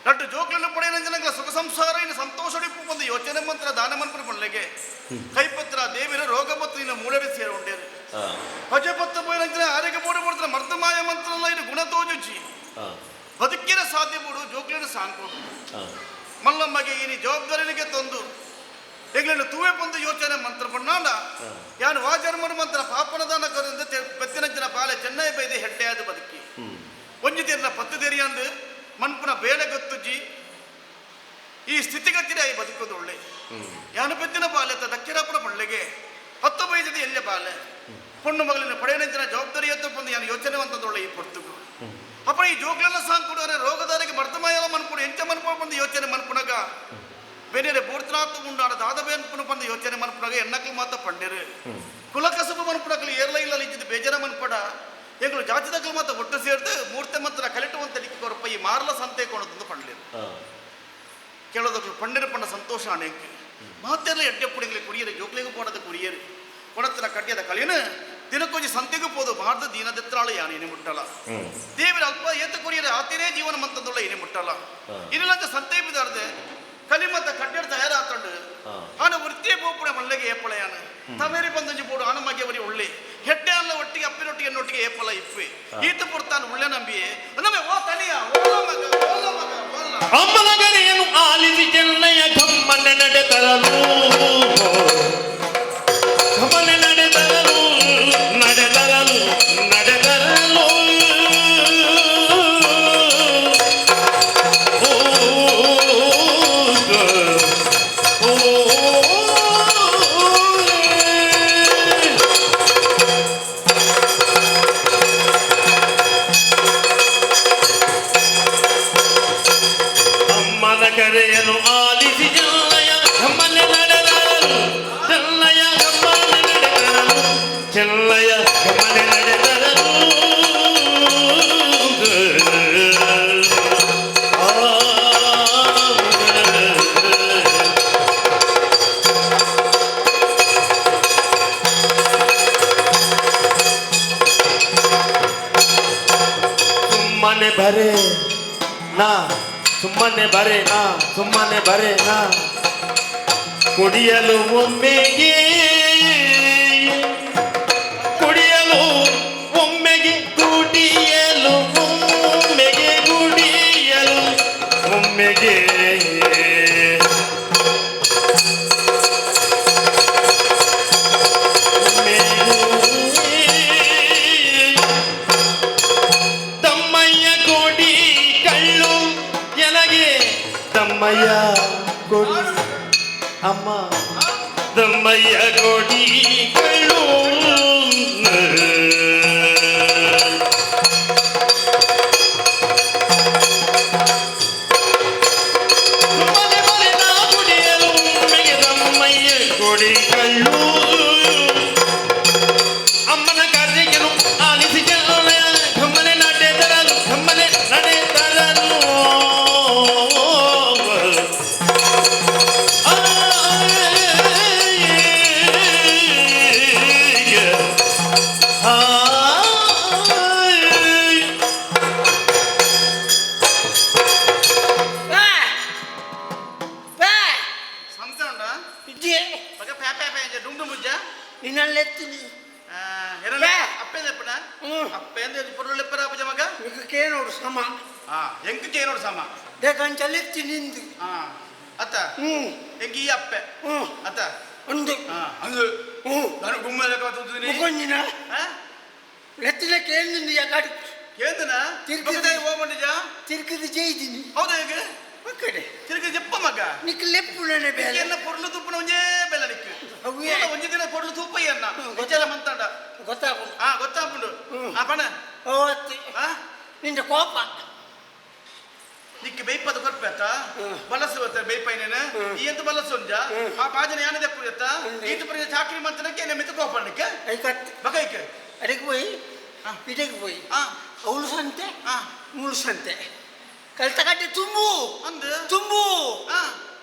ಲಡ್ಡು ಜೋಕ್ಲನ್ನು ಪಡೆಯನ ಜನಗಳ ಸುಖ ಸಂಸಾರ ಇನ್ನು ಸಂತೋಷ ಬಂದು ಯೋಚನೆ ಮಂತ್ರ ದಾನ ಮನ್ಪುರ ಪಣ್ಲೆಗೆ ಕೈಪತ್ರ ದೇವಿನ ರೋಗ ಪತ್ರ ಇನ್ನು ಮೂಳೆಡೆ ಸೇರ ಉಂಡೇರು ಪಜಪತ್ರ ಪೋಯಿನ ಆರೋಗ್ಯ ಬೋಡು ಪಡ್ತಾರ ಮರ್ದಮಾಯ ಮಂತ್ರ ಇನ್ನು ಗುಣ ತೋಜುಜಿ ಬದುಕಿನ ಸಾಧ್ಯ ಬೋಡು ಜೋಕ್ಲಿನ ಸಾಂಕೋಡು ಮಲ್ಲಮ್ಮಗೆ ಈ ಜವಾಬ್ದಾರಿನಿಗೆ ತಂದು ಎಂಗ್ಲನ್ನು ತೂವೆ ಬಂದು ಯೋಚನೆ ಮಂತ್ರ ಪಣ್ಣಾಂಡ ಯಾನು ವಾಜರ್ಮನ ಮಂತ್ರ ಪಾಪನ ದಾನ ಕರಿಂದ ಪೆತ್ತಿನ ಜನ ಬಾಲೆ ಚೆನ್ನೈ ಬೈದೆ ಹೆಡ್ಡೆಯಾದ ಬದುಕಿ ಒಂಜಿ ತೀರ್ನ ಪತ್ತು ತೆರಿಯಂದು ಮನ್ಪುನ ಬೇಳೆ ಗೊತ್ತುಜ್ಜಿ ಈ ಸ್ಥಿತಿಗತಿನ ಈ ಬದುಕೋದು ಒಳ್ಳೆ ಯಾನು ಪೆತ್ತಿನ ಬಾಲೆ ತ ದಕ್ಕಿರಪುರ ಪಳ್ಳೆಗೆ ಹತ್ತು ಬೈದಿದೆ ಎಲ್ಲೆ ಬಾಲೆ ಪೊಣ್ಣು ಮಗಳಿನ ಪಡೆಯನಂಚಿನ ಜವಾಬ್ದಾರಿ ಎತ್ತು ಬಂದು ಯಾನು ಯೋಚನೆ ಅಂತಂದೊಳ್ಳೆ ಈ ಪೊರ್ತುಗು ಅಪ್ಪ ಈ ಜೋಕ್ಲೆಲ್ಲ ಸಾಂಕುಡು ರೋಗದಾರಿಗೆ ಮರ್ತಮಾಯಲ ಮನ್ಪುಡು ಎಂಚ ಮನ್ಪು ಬಂದು ಯೋಚನೆ ಮನ್ಪುನಗ ಬೇರೆ ಬೂರ್ತನಾಥ ಉಂಡಾಡ ದಾದ ಬೇನ್ಪುನ ಬಂದು ಯೋಚನೆ ಮನ್ಪುನಗ ಎಣ್ಣಕ್ಲು ಮಾತ ಪಂಡಿರು ಕುಲಕಸಬು ಮನ್ಪುನಕಲು ಏರ್ಲ ಇಲ್ಲ ಇದ್ದಿದ್ದು ಬೇಜಾರ ಮನ್ಪಡ ಎಂಗಳು ಜಾತಿದಕ್ಲು ಮಾತ ಒಟ್ಟು ಸೇರ್ದು ಮೂರ್ತೆ ಮಂತ್ರ ಕಲಿಟುವಂತ ಲಿಕ್ಕಿ ಕೊರಪ ಈ ಮಾರ್ಲ ಸಂತೆ ಕೊಣದಂದು ಪಂಡ್ಲಿರು ಕೇಳೋದಕ್ಲು ಪಂಡಿರು ಪಂಡ ಸಂತೋಷ ಅನೇಕ ಮಾತೆಲ್ಲ ಎಡ್ಡೆ ಪುಡಿಂಗ್ಲಿ ಕುಡಿಯರು ಜೋಕ್ಲಿಗೂ ಪೋಡದ ಕುಡಿಯರು ಕೊಣತ್ತಿನ ಕಡ್ಡಿಯದ ಕಳಿನ ದಿನಕ್ಕೊಂಜಿ ಸಂತೆಗೂ ಪೋದು ಭಾರತ ದೀನದೆತ್ರಾಳು ಯಾನೇನೆ ಮುಟ್ಟಲ ದೇವರ ಅಲ್ಪ ಏತ ಕುರಿಯರೆ ಆತೇನೇ ಜೀವನ ಮಂತಂದುಳ್ಳ ಏನೇ ಮುಟ್ಟಲ್ಲ ಇನ್ನಿಲ್ಲಂತ ಸಂತೆ ಬಿದಾರ್ದೆ ಕಲಿಮತ್ತ ಕಡ್ಡಿಯರ್ ತಯಾರಾತಂಡು ಆನ ವೃತ್ತಿಯ ಬೋಪುಣ ಮಲ್ಲೆಗೆ ಏಪಳೆಯಾನ ತಮೇರಿ ಬಂದಂಜಿ ಬೋಡು ಆನ ಮಗೆ ಬರಿ ಒಳ್ಳೆ ಹೆಡ್ಡೆ ಅಲ್ಲ ಒಟ್ಟಿಗೆ ಅಪ್ಪಿನೊಟ್ಟಿಗೆ ಎನ್ನೊಟ್ಟಿಗೆ ಏಪಲ ಇಪ್ಪೆ ಈತ ಪುರ್ತಾನ ಉಳ್ಳೆ ನಂಬಿಯೇ ನಮ್ಮೆ ಓ ತನಿಯ ಓಲ ಮಗ ಓಲ ಮಗ ಓಲ ಅಮ್ಮನ ಗರೆಯನ್ನು ಆಲಿಸಿ ಚೆನ್ನಯ್ಯ ಘಮ್ಮನೆ ನಡೆತರಲು ಘಮ್ಮನೆ ನಡೆತರಲು ನಡೆತರಲು ನಡೆತರಲು ಓ, ಓ, ಓ. ಅಮ್ಮನ ಕರೆಯನ್ನು ಆಲಿಸಿ ಚೆನ್ನಯ್ಯ ಘಮ್ಮನೆ ನಡೆದರಲು ಚೆನ್ನಯ್ಯ ಘಮ್ಮನೆ ನಡೆದರಲು ಚೆನ್ನಯ್ಯ ಘಮ್ಮನೆ ನಡೆದರಲು ಆ. ಸುಮ್ಮನೆ ಬರೆ ನಾ ಸುಮ್ಮನೆ ಬರೇನಾ ಸುಮ್ಮನೆ ಬರೇನಾ ಕುಡಿಯಲು ಒಮ್ಮೆಗೆ ಕುಡಿಯಲು ಒಮ್ಮೆಗೆ ಕುಡಿಯಲು ಒಮ್ಮೆಗೆ ಕುಡಿಯಲು ಒಮ್ಮೆಗೆ ತಮ್ಮಯ್ಯ ಕೋಡಿ ಕಳ್ಳು ಎನಗೆ ತಮ್ಮಯ್ಯ ಕೊಡಿ ಅಮ್ಮ ತಮ್ಮಯ್ಯ ಕೋಡಿ ಕಳ್ಳು. ಸುಮ್ಮನೆ ಬರೆದ ಕುಡಿಯಲು ಒಮ್ಮೆಗೆ ತಮ್ಮಯ್ಯ ಕೊಡಿ ಕಳ್ಳು. ಅಮ್ಮನ ಕಾರ್ಯಕ್ಕೆನು ಆಲಿಸಿ ಚೆಲ್ಲೋಣ ಘಮ್ಮನೆ ನಡೆ ತರಲು ಘಮ್ಮನೆ ನಡೆ ತರಲು. ಬಾ ಬಾ. ಸಂತೆ ಉಂಡ. ಇದ್ದೆ. ಮಗ ಪ್ಯಾ ಪ್ಯಾ ಪ್ಯಾ ಇಂಚ ಡುಮ್ ಡುಮ್ ಉಜ್ಜ. ನಿನ್ನಲ್ಲೆತ್ತಿನಿ. ಎರನ. ಬೇ. ಅಪ್ಪೇಂದ ಎಪ್ಪನ? ಹ್ಮ್. ಅಪ್ಪೇಂದ ಪೊರ್ಲು ಎಪ್ಪರ ಅಪ್ಪಜ ಮಗ. ಕೇನೋಡು ಸಮ. ಆ ಎಂಕ್ ಕೇನೋಡು ಸಮ. ದೇಕಂಚಲೆತ್ತಿ ನಿಂದು. ಆ ಅತ್ತ. ಹ್ಮ್. ಎಂಕ್ ಈ ಅಪ್ಪೆ. ಹ್ಮ್. ಅತ್ತ. ಒಂದು. ಆ ಅಂದು. ಹ್ಮ್. ನಾನು ಗುಮ್ಮಲೆ ಕಾತುದಿನಿ. ಮುಕೊಂಜಿನ. ಆ ಲೆತ್ತಿನ ಕೇಂದ್ರ ಯಾಕಾಡು. ಕೇಂದನ. ತಿರ್ಗಿದ. ಮಗದೇ ಓಮಂಡಿಜ. ತಿರ್ಗಿದ ಜೈದಿನಿ. ಹೌದಾ ಹೇಗೆ? ಒಕ್ಕಡೆ. ತಿರ್ಗಿ ಜಪ್ಪ ಮಗ. ನಿಕ್ ಲೆಪ್ಪುಣನೆ ಬೇಲೆ. ಎನ್ನ ಪೊರ್ಲು ತುಪ್ಪನ ಒಂಜೇ ಬೆಲೆ ನಿಕ್ಕು. ಅವ್ವೇ. ಪೂರ ಒಂಜಿ ದಿನ ಪೊರ್ಲು ತೂಪ ಎನ್ನ. ಹ್ಮ್, ವಿಚಾರ ಮಂತಾಂಡ. ಗೊತ್ತಾಗುಂಡು. ಆ ಗೊತ್ತಾಪುಂಡು. ಹ್ಮ್. ಆ ಪಣ. ಅವತ್ತು. ಆ ನಿಂದ ಕೋಪ. ನಿಕ್ಕೆ ಬೇಯ್ಪದ ಕೊರ್ಪೆ ಅತ್ತ. ಹ್ಮ್. ಬಲಸು ಅತ್ತ ಬೇಯ್ಪೈನೇನು. ಹ್ಮ್. ಈ ಎಂತ ಬಲಸು ಉಂಜ. ಹ್ಮ್. ಆ ಪಾಜನ ಯಾನ ದೆಪ್ಪು ಎತ್ತ. ಹ್ಮ್. ಈತ ಪರಿ ಚಾಕ್ರಿ ಮಂತನಕ್ಕೆ ಎನ್ನ ಮಿತ್ತು ಕೋಪ ನಿಕ್ಕೆ. ಐಕತ್. ಬಕೈಕ್. ಅಡಿಗೆ ಪೋಯಿ. ಆ. ಇಡಕ್ಕೆ ಪೋಯಿ. ಆ ಅವಳು ಸಂತೆ. ಆ ಮೂಳು ಸಂತೆ ಕಲ್ತಕಟ್ಟೆ ತುಂಬು. ಅಂದು. ತುಂಬು. ಆ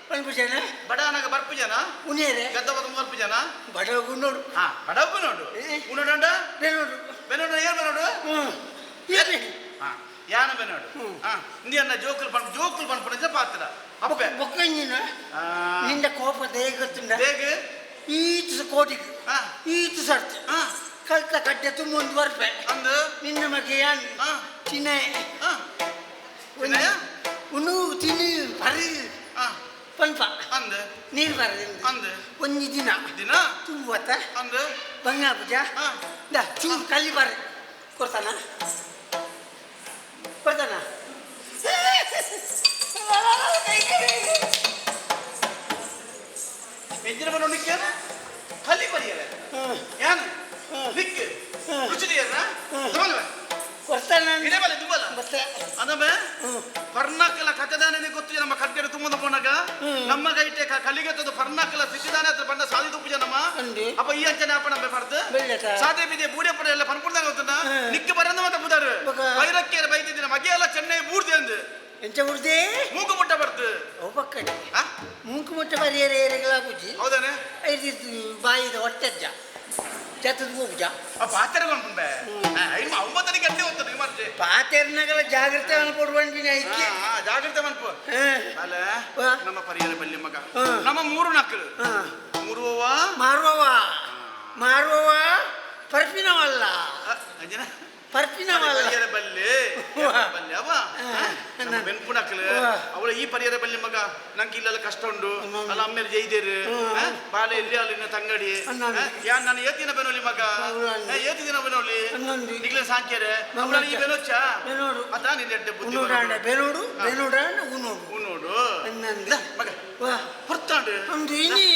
ಪನ್ಪುಜನ. ಬಡಾನಗ ಬರ್ಪು ಜನ. ಉನೇರೆ. ಗದ್ದವಾಗ ಮಲ್ಪು ಜನ. ಬಡವ ನೋಡು. ಹಾ ಬಡವ ನೋಡು. ಏ. ಉನ್ನೋಡಂಡ. ಬೇನೋಡು. ಬೆನೋಡು ಏರ್ ಬೆನೋಡು. ಹ್ಮ್ ಏರ್ರಿ. ಹಾ ಯಾನ ಬೆನೋಡು. ಹ್ಮ್. ಹಾ ಇಂದಿ ಅನ್ನ ಜೋಕುಲ್ ಪಣ್ ಜೋಕುಲ್ ಪಣ್ಪುನ ಪಾತ್ರ ಅಪ್ಪೆ. ಬೊಕ್ಕಂಜಿನ. ಆ ನಿಂದ ಕೋಪ ದೇಗ ಗೊತ್ತುಂಡ. ದೇಗ್. ಈತು ಕೋಟಿಗೆ. ಆ ಈತು ಸರ್ತಿ. ಆ ಕಲ್ತ ಕಟ್ಟೆ ತುಂಬ ಒಂದು ಬರ್ಪೆ. ಅಂದು. ನಿನ್ನ ಮಗೆ ಯಾನ್. ಆ ತಿನ್ನೆ. ಆ ತಿನ್ನಯ? ಉನ್ನು ತಿನ್ನು ಪರಿ. ಆ ಪನ್ಪ. ಅಂದು. ನೀರು ಬರದು. ಅಂದು. ಒಂಜಿ ದಿನ. ದಿನ. ತುಂಬುವತ್ತ. ಅಂದು. ಬಂಗಾ ಪೂಜಾ. ಆ ದಾ ಚೂರು ಕಲ್ಲಿ ಬಾರ ಕೊಡ್ತಾನ ಕೊಡ್ತಾನ. ಎಂಜಿನ ಬನ್ನೋ ನಿಕ್ಕೆ ಕಲಿ ಬರಿಯರೆ. ಯಾನ್ ನಿಕ್ ರುಚಿ ದಿಯರ ದುಬಲ. ಕೊಡ್ತಾನ. ಇದೇ ಬಲೆ ದುಬಲ. ಮತ್ತೆ. ಅಂದಮೆ. ಹ್ಮ್. ಪರ್ನಾಕಲ ಕಥೆದಾನೆ ಗೊತ್ತು ನಮ್ಮ ಕಟ್ಟೆಡು ತುಂಬದ ಪೋನಾಗ. ಹ್ಮ್. ನಮ್ಮ ಗೈಟೆ ಕಲಿಗೆತ್ತದು ಪರ್ನಾಕಲ ಸಿದ್ಧಿದಾನೆ ಹತ್ರ ಬಣ್ಣ ಸಾದಿ ತುಪ್ಪು ನಮ್ಮ. ಅಂದು. ಅಪ್ಪ ಈ ಅಂಚನೆ ಅಪ್ಪ ನಮ್ಮ ಪರ್ದು. ಬೆಳ್ಳೆತ. ಸಾದೆ ಬಿದೆ ಬೂಡೆ ಪಡ ಎಲ್ಲ ಪನ್ಪುಡ್ದಾಗ ಗೊತ್ತುಂಡ. ಹ್ಮ್. ನಿಕ್ಕ ಬರಂದ ಮಗ ಬುದಾರು. ಬೊಕ. ಬೈರಕ್ಕೇರ ಬೈತಿದ್ದಿನ ಮಗೆಯೆಲ್ಲ ಚೆನ್ನೈ ಬೂಡ್ದೆ ಅಂದು. ಎಂಚ ಉರ್ದೆ. ಮೂಗು ಮುಟ್ಟ ಬರ್ತು. ಅವು ಪಕ್ಕಡೆ. ಆ? ಮೂಂಕು ಮುಟ್ಟ ಬರಿಯರೆ ಏರೆಗಳ ಪೂಜಿ. ಹೌದಾನೆ. ಐದು ಬಾಯಿದ ಹೊಟ್ಟೆಜ್ಜ ಜತದ ಪೂಜ. ಆ ಪಾತ್ರೆ ಕೊಂಡ್ಬೆ ಒಂಬತ್ತನೇ ಗಂಟೆ ಹೋಗ್ತದೆ ವಿಮರ್ಶೆ. ಪಾತೆರ್ನಗಲ ಜಾಗ್ರತೆ ಅನ್ಕೊಡ್ಬಂಡಿನ ಐಕೆ. ಜಾಗ್ರತೆ ಮನ್ಪು. ಅಲ್ಲ. ವಾ. ನಮ್ಮ ಪರಿಹಾರ ಬಲ್ಲಿ ಮಗ. ಹಾ. ನಮ್ಮ ಮೂರು ನಕ್ಕಲು. ಹಾ. ಮೂರು ಮಾರುವವ ಮಾರುವವ ಪರ್ಪಿನವಲ್ಲ. ಅಂಜನ. ಪರ್ಪಿನವಲ್ಲ. ಪರಿಹಾರ ಬಲ್ಲಿ. ವಾ. ಬಲ್ಲಿ ಅವ. ಹಾ. ನಮ್ಮ ಬೆನ್ಪು ನಕ್ಕಲು. ವಾ. ಅವಳ ಈ ಪರಿಹಾರ ಬಲ್ಲಿ ಮಗ ನಂಗೆ ಇಲ್ಲೆಲ್ಲ ಕಷ್ಟ ಉಂಡು. ಹ್ಮ್. ಅಲ್ಲ ಅಮ್ಮೇಲೆ ಜೈದೇರು. ಹ್ಮ್. ಬಾಲೆ ಇಲ್ಲಿ ಅಲ್ಲಿನ ತಂಗಡಿ. ಅಣ್ಣಂದು. ಯಾನ್ ನಾನು ಏತಿನ ಬೆನೋಲಿ ಮಗ. ಹೌದು ಅಣ್ಣ. ಏತಿ ದಿನ ಬೆನೋಲಿ. ಅಣ್ಣಂದು. ನಿಗ್ಲೆ ಸಾಕ್ಯಾರೆ. ನಮ್ಮ ಅವಳ ಈ ಬೆನೋಚ್ಚ. ಬೆನೋಡು. ಅದ ನಿನ್ನ ಎಡ್ಡೆ ಬುದ್ಧಿ. ಉನ್ನೋಡಾಂಡ ಬರೋದು. ಬೆನೋಡು. ಹಾ. ಬೆನೋಡಾಂಡ ಉನ್ನೋಡು. ಉನ್ನೋಡು. ಅಣ್ಣಂದು. ಮಗ. ವಾ. ಹೊರ್ತಾಂಡು. ಒಂದು ಇನಿ.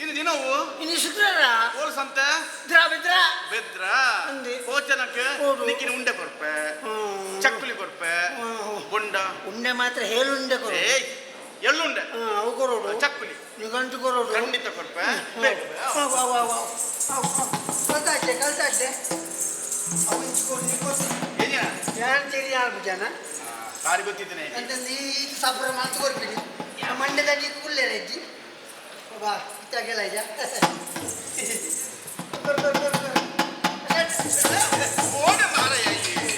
ಇನ್ನು ದಿನವು. ಇನಿ ಶುಕ್ರವಾರ. ಓಲ್ ಸಂತೆ. ದ್ರಾ ಬೆದ್ರ. ಬೆದ್ರ. ಅಂದೆ. ಓಚನಕ್ಕೆ. ಓಡು. ನಿಕ್ಕಿನ ಉಂಡೆ ಕೊರ್ಪೆ. ಹ್ಮ್. ಚಕ್ಕುಲಿ ಕೊರ್ಪೆ. ಹ್ಮ್. ಬೊಂಡ. ಉಂಡೆ ಮಾತ್ರ ಹೇಳುಂಡೆ ಕೊರೋಡು. ಏಯ್ ಎಳ್ಳುಂಡೆ. ಹಾ, ಅವು ಕೊರೋಡು. ಚಕ್ಕುಲಿ. ನಿಗಂಟು ಕೊರೋಡು. ಖಂಡಿತ ಕೊರ್ಪೆ. ಹ್ಮ್. ಬೇಗ ಬೇ. ಅವು, ಅವು, ಅವು, ಅವು. ಅವು, ಅವು. ಕಲ್ತಾಡ್ಡೆ ಕಲ್ತಾಡ್ಡೆ ಅವು ಇಂಚು ನಿಕ್ಕೊತ್ತು. ಏನಿನ? ಯಾರು ತಿರಿ ಯಾರು ಜನ. ಬಾರಿ ಗೊತ್ತಿದ್ದೇನೆ. ಅಂತಂದು ಈ ಸಾಪುರ ಮಾತು ಕೊರ್ಪಿನಿ ಆ ಮಂಡ್ಯದಲ್ಲಿ ಕುಲ್ಲೆ ರೆಜ್ಜಿ ಬಾ ಇತ್ತಾಗೆಲ್ಲ ಇದ್ಯಾ. ಕೊರ್ ಕೊರ್ ಕೊರ್ ಕೊರ್. ಓಡೆ ಮಾರಾಯ ಇಲ್ಲಿ.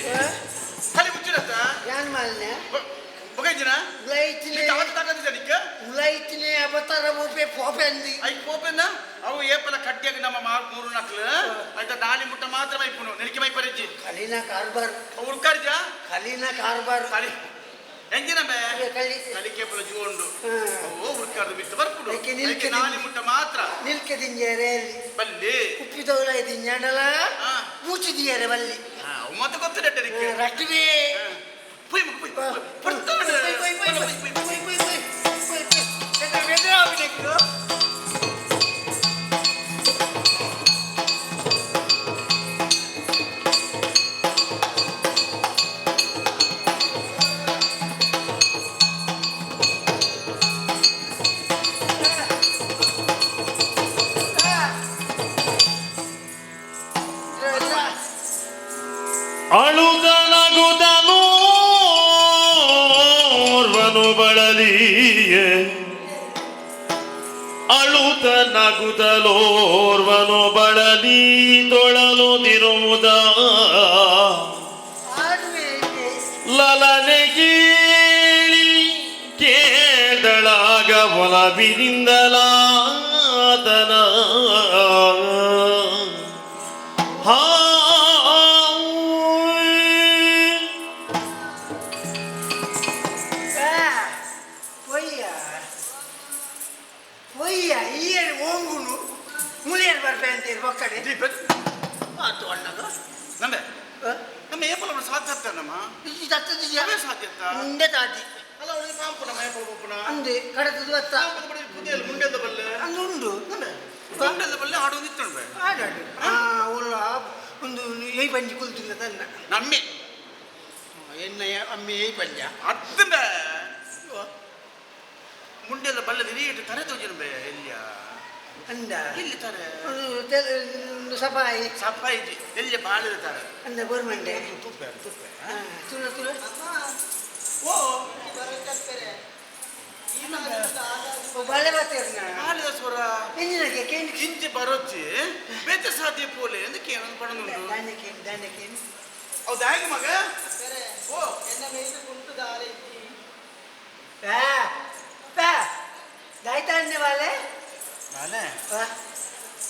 ಖಾಲಿ ಹುಚ್ಚಿರತ್ತ? ಯಾನ್ ಮಾಲ್ನೆ. ಬೊಕ ಬೊಕ ಇಜ್ಜಿನ? ಉಲೈತಿನೆ. ನಿಕ್ಕ ಅವತ್ತು ತಾಕತ್ತಿದ್ದ ನಿಕ್ಕ? ಉಲೈತಿನೆ ಅಬತರ ಬೋಪೆ ಪೋಪೆ ಅಂದಿ. ಐಕ್ ಪೋಪೆನ್ನ ಅವು ಏಪಲ ಕಟ್ಟಿಯಾಗ ನಮ್ಮ ಮೂರು ನಕ್ಲು ಆಯ್ತಾ ನಾಲಿ ಮುಟ್ಟ ಮಾತ್ರ ಮೈಪುನು ನಿಲ್ಕೆ ಮೈಪರಿಜ್ಜಿ. ಕಲಿನ ಕಾರ್ಬಾರ್. ಉರ್ಕಾರ್ಜ? ಕಲಿನ ಕಾರ್ಬಾರ್. ಕಲಿ ಎಂಜಿನ ಬೇ? ಅದೇ ಕಲಿ. ಕಲಿಕೆ ಪುಲ ಜೀವ ಉಂಡು. ಹ್ಮ್. ಅವು ಉರ್ಕಾರ್ದು ಬಿತ್ತು ಬರ್ಪುಡು. ಐಕೆ ನಿಲ್ಕೆ ಐಕೆ ನಾಲಿ ಮುಟ್ಟ ಮಾತ್ರ. ನಿಲ್ಕೆ ತಿಂಜೇರೆ ಅಲ್ಲಿ. ಬಲ್ಲಿ. ಉಪ್ಪಿದವಳ ತಿಂಜಾಂಡಲ. ಹಾ. ಬೂಚಿ ದಿಯರೆ ಬಲ್ಲಿ. ಹಾ, ಅವು ಮತ್ತೆ ಗೊತ್ತಿರಟ್ಟೆ ನಿಕ್ಕೆ. ರಟ್ಟುವೆ. ಪುಯ್ ಪುಯ್ ಪುಯ್ ಪುಯ್. ಪೊಯ್ ಪೊಯ್ ಪೊಯ್ ಪೊಯ್ ಪೊಯ್ ಪೊಯ್ ಪೊಯ್ ಪೊಯ್ ಪೊಯ್. ಬೆದ್ರ ಬೆದ್ರ ಆವಿನಕ್ಕು. ಅಳುತ ನಗುದನೋರ್ವನು ಬಳಲಿಯೇ ಅಳುತ ನಗುದಲೋರ್ವನು ಬಳಲಿ ತೊಳಲು ತಿರುವುದ ಆಡುವೆ ಲಲನೆ ಕೇಳಿ ಕೇಳಲಾಗ ಒಲವಿನಿಂದಲಾತನ ಹಾ. ಪೊಯ್ಯ ಪೊಯ್ಯ ಈಯರ್ ಓಂಗುನು ಮುಳಿಯರ್ ಬರ್ಬೆ ಅಂತೀರಿ ಒಕ್ಕಡೆ ಆತು ಅಣ್ಣಗ. ನಂಬೆ ನಮ್ಮ ಏಪಲ ಸಾಧ್ಯ ನಮ್ಮ. ಇಜ್ಜಿ ತತ್ತದಿದ್ಯಾ? ಅವೇ ಸಾಧ್ಯ. ಉಂಡೆ ತಾತಿ. ಅಲ್ಲ, ಅವನಿಗೆ ಪಾಂಪು ನಮ್ಮ ಏಪಲ ಪೋಪುನ. ಅಂದೆ ಕಡತದ ಬತ್ತ. ಪುದೆಯಲ್ಲಿ ಮುಂಡೆದ ಬಲ್ಲೆ. ಅಂದು ಉಂಡು. ಮುಂಡೆದ ಬಲ್ಲೆ ಆಡೋದು ಇತ್ತು. ಆಡಾಡು ಆ ಉಲ್ಲ ಒಂದು ಏಯ್ ಪಂಜಿ ಕುಲ್ತಿಲ್ಲ ತನ್ನ. ನಮ್ಮೆ. ಎನ್ನ ಅಮ್ಮೆ ಏಯ್ ಪಂಜ. ಅತ್ತಂಬೆ ಮುಂಡೆಲ್ಲ ಬಲ್ಲೆ ನೀಟ್ ತರೆ ತೋಜಿನ ಬೆ ಎಲ್ಲಿಯ? ಅಂದ. ಎಲ್ಲಿ ತಾರೆ? ಒಂದು ಒಂದು ಸಪಾಯಿ. ಸಪ್ಪಾಯಿ ಎಲ್ಲಿ ಬಾಳಿದ ತಾರೆ? ಅಂದ ಗೋರ್ಮೆಂಟೆ. ತುಪ್ಪೆ ತುಪ್ಪೆ. ತುಳ ತುಳ. ಓ. ಬಾಳೆ ಬಾತೇರ್ನ. ಬಾಳಿದ ಸ್ವರ. ಎಂಜಿನಕ್ಕೆ ಕೇಂದ್ರ. ಇಂಚೆ ಬರೋಚ್ಚಿ ಬೇತೆ ಸಾಧ್ಯ ಪೋಲೆ ಎಂದಕ್ಕೆ ಏನೊಂದು ಪಡನುಂಟು. ದಾಂಡಕೇನು ದಾಂಡಕೇನು. ಹೌದು ಹೇಗೆ ಮಗ? ಓ. ಬಾ ಬಾ ದಾಯ್ತಾಂಡೆ ಬಾಲೆ. ಬಾಲೆ. ಬಾ.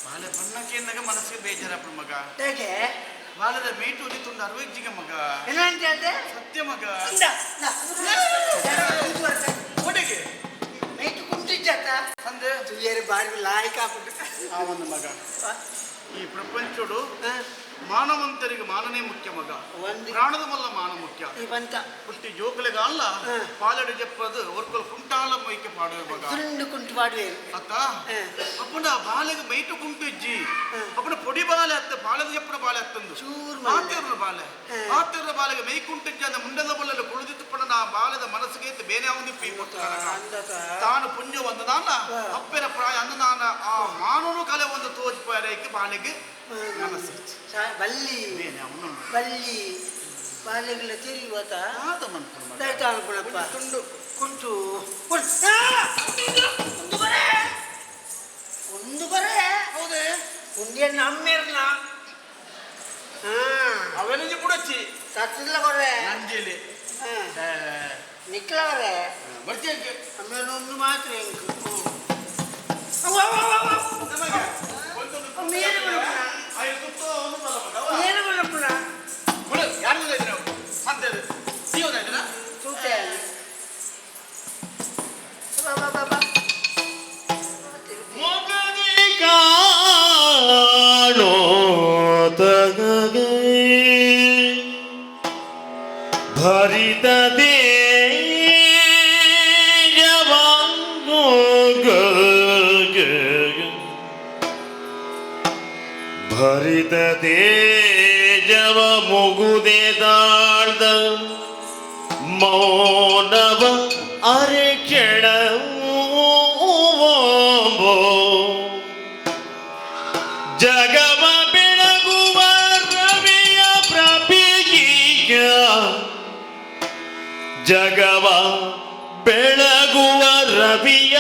ಬಾಲೆ ಬಣ್ಣಕ್ಕೆ ಮನಸ್ಸಿಗೆ ಬೇಜಾರಪ್ಪ ಮಗ. ಹೇಗೆ? ಬಾಲದ ಮೇಟು ತುಂಡು ಅರವಜ್ಜಿಗೆ ಮಗ. ಏನಂತ ಹೇಳ್ದೆ? ಸತ್ಯ ಮಗ. ಅಂದ ಒಡೆಗೆ. ನೈಟ್ ಕುಂಟಿಜ್ಜಾತ. ಅಂದೆ. ತುಯ್ಯರು ಬಾರಿ ಲಾಯ್ಕ್ ಹಾಕ್ಬಿಟ್ಟು. ಆ ಒಂದು ಮಗ ಈ ಪ್ರಪಂಚಡು ಮಾನವಂತರಿಗೆ ಮಾನನೇ ಮುಖ್ಯ ಮಗ. ಒಂದು ಪ್ರಾಣದ ಮಲ್ಲ ಮಾನ ಮುಖ್ಯ. ಈ ಬಂತ. ಪುಟ್ಟಿ ಜೋಕುಲೆಗ ಅಲ್ಲ. ಹಾ. ಪಾಲಡಿ ಜಪ್ಪದು ಒರ್ಕೊಲ್ ಕುಂಟಾಲ ಮೈಕೆ ಪಾಡುವ ಮಗ. ತುಂಡು ಕುಂಟು ಪಾಡುವೇರು. ಅತ್ತ. ಹಾ. ಅಪ್ಪನ ಬಾಲೆಗೆ ಮೈಟು ಕುಂಟು ಇಜ್ಜಿ. ಹಾ. ಅಪ್ಪನ ಪೊಡಿ ಬಾಲೆ ಅತ್ತ ಬಾಲದ ಜಪ್ಪನ ಬಾಲೆ ಅತ್ತಂದು. ಚೂರು ಮಲ್ಲೆ. ಆತಿರ್ನ ಬಾಲೆ. ಹಾ. ಆತಿರ್ನ ಬಾಲೆಗೆ ಮೈ ಕುಂಟು ಇಜ್ಜಿ ಅಂದ ಮುಂಡದ ಬಲ್ಲಲ್ಲಿ ಕುಳಿದಿತ್ತು ಪಣ ಆ ಬಾಲದ ಮನಸ್ಸಿಗೆ ಇತ್ತು ಬೇನೆ ಅವನು ಪೀ ಅಂದತ. ತಾನು ಪುಣ್ಯ ಒಂದದಾನ. ಹಾ. ಅಪ್ಪನ ಪ್ರಾಯ ಅಂದದಾನ ಆ ಮಾನವನು ಕಲೆ ಒಂದು ತೋಜ್ ಪಾರೈಕೆ ಬಾಲೆಗೆ ಮನಸ್ಸು ಬಲ್ಲಿ. ಬೇನೆ ಅವನು. ಬಲ್ಲಿ ಬಾಲೆಗಳ ತಿರುಗುವತ. ಆದ ಮನ್ಪುನ ಮಗ. ದಾಯ್ತಾ ಅನ್ಕೊಳಪ್ಪ. ತುಂಡು. ಕುಂಟು ಒಂದು ಬರೆ ಒಂದು ಬರೆ. ಹೌದೇ? ಉಂಡಿಯನ್ನ ಅಮ್ಮೇರ್ನ ಹಾ. ಅವೆನಂಜಿ ಬುಡಚ್ಚಿ. ತತ್ತಿಲ್ಲ ಕೊರ್ರೆ. ನಂಜೇಲಿ. ಹಾ ನಿಕ್ಲವರೆ. ಬರ್ತೀಯ. ಆಮೇಲೆ ಒಂದು ಮಾತ್ರ ಎಂಕು ಅವ್ವ, ಅವ್ವ, ಅವ್ವ, ಅವ್ವ. ನಮಗೆ ಅಮ್ಮ, ಏನು ಬಿಡಪ್ಪನ? ಆಯ್ತು ತುತ್ತು ಅವನು ಬಲ್ಲ ಮಗ ಅವ. ಏನು ಬಿಡಪ್ಪನ? ಬಿಡು, ಯಾರು ಇದ್ರೆ ಅಂತೇಳಿ ನೀವು ಇದ್ದೀರಾ? ತೂತೆ ಅಲ್ಲಿ. ಬಾ ಬಾ ಬಾ ಬಾ. ಮೊಗದಿ ಕಾಣೋತಗಗೆ ಭರಿತ ತೇಜವಾಂಗೋಗೆ ಭರಿತ ತೇಜವ ಮುಗುದೆ ತಾಳ್ದ ಮೌನವ ಅರೆಕ್ಷಣವೋ ಜಗವ ಬೆಳಗುವ ರವಿಯ ಪ್ರಭೆಗೀಗ ಜಗವ ಬೆಳಗುವ ರವಿಯ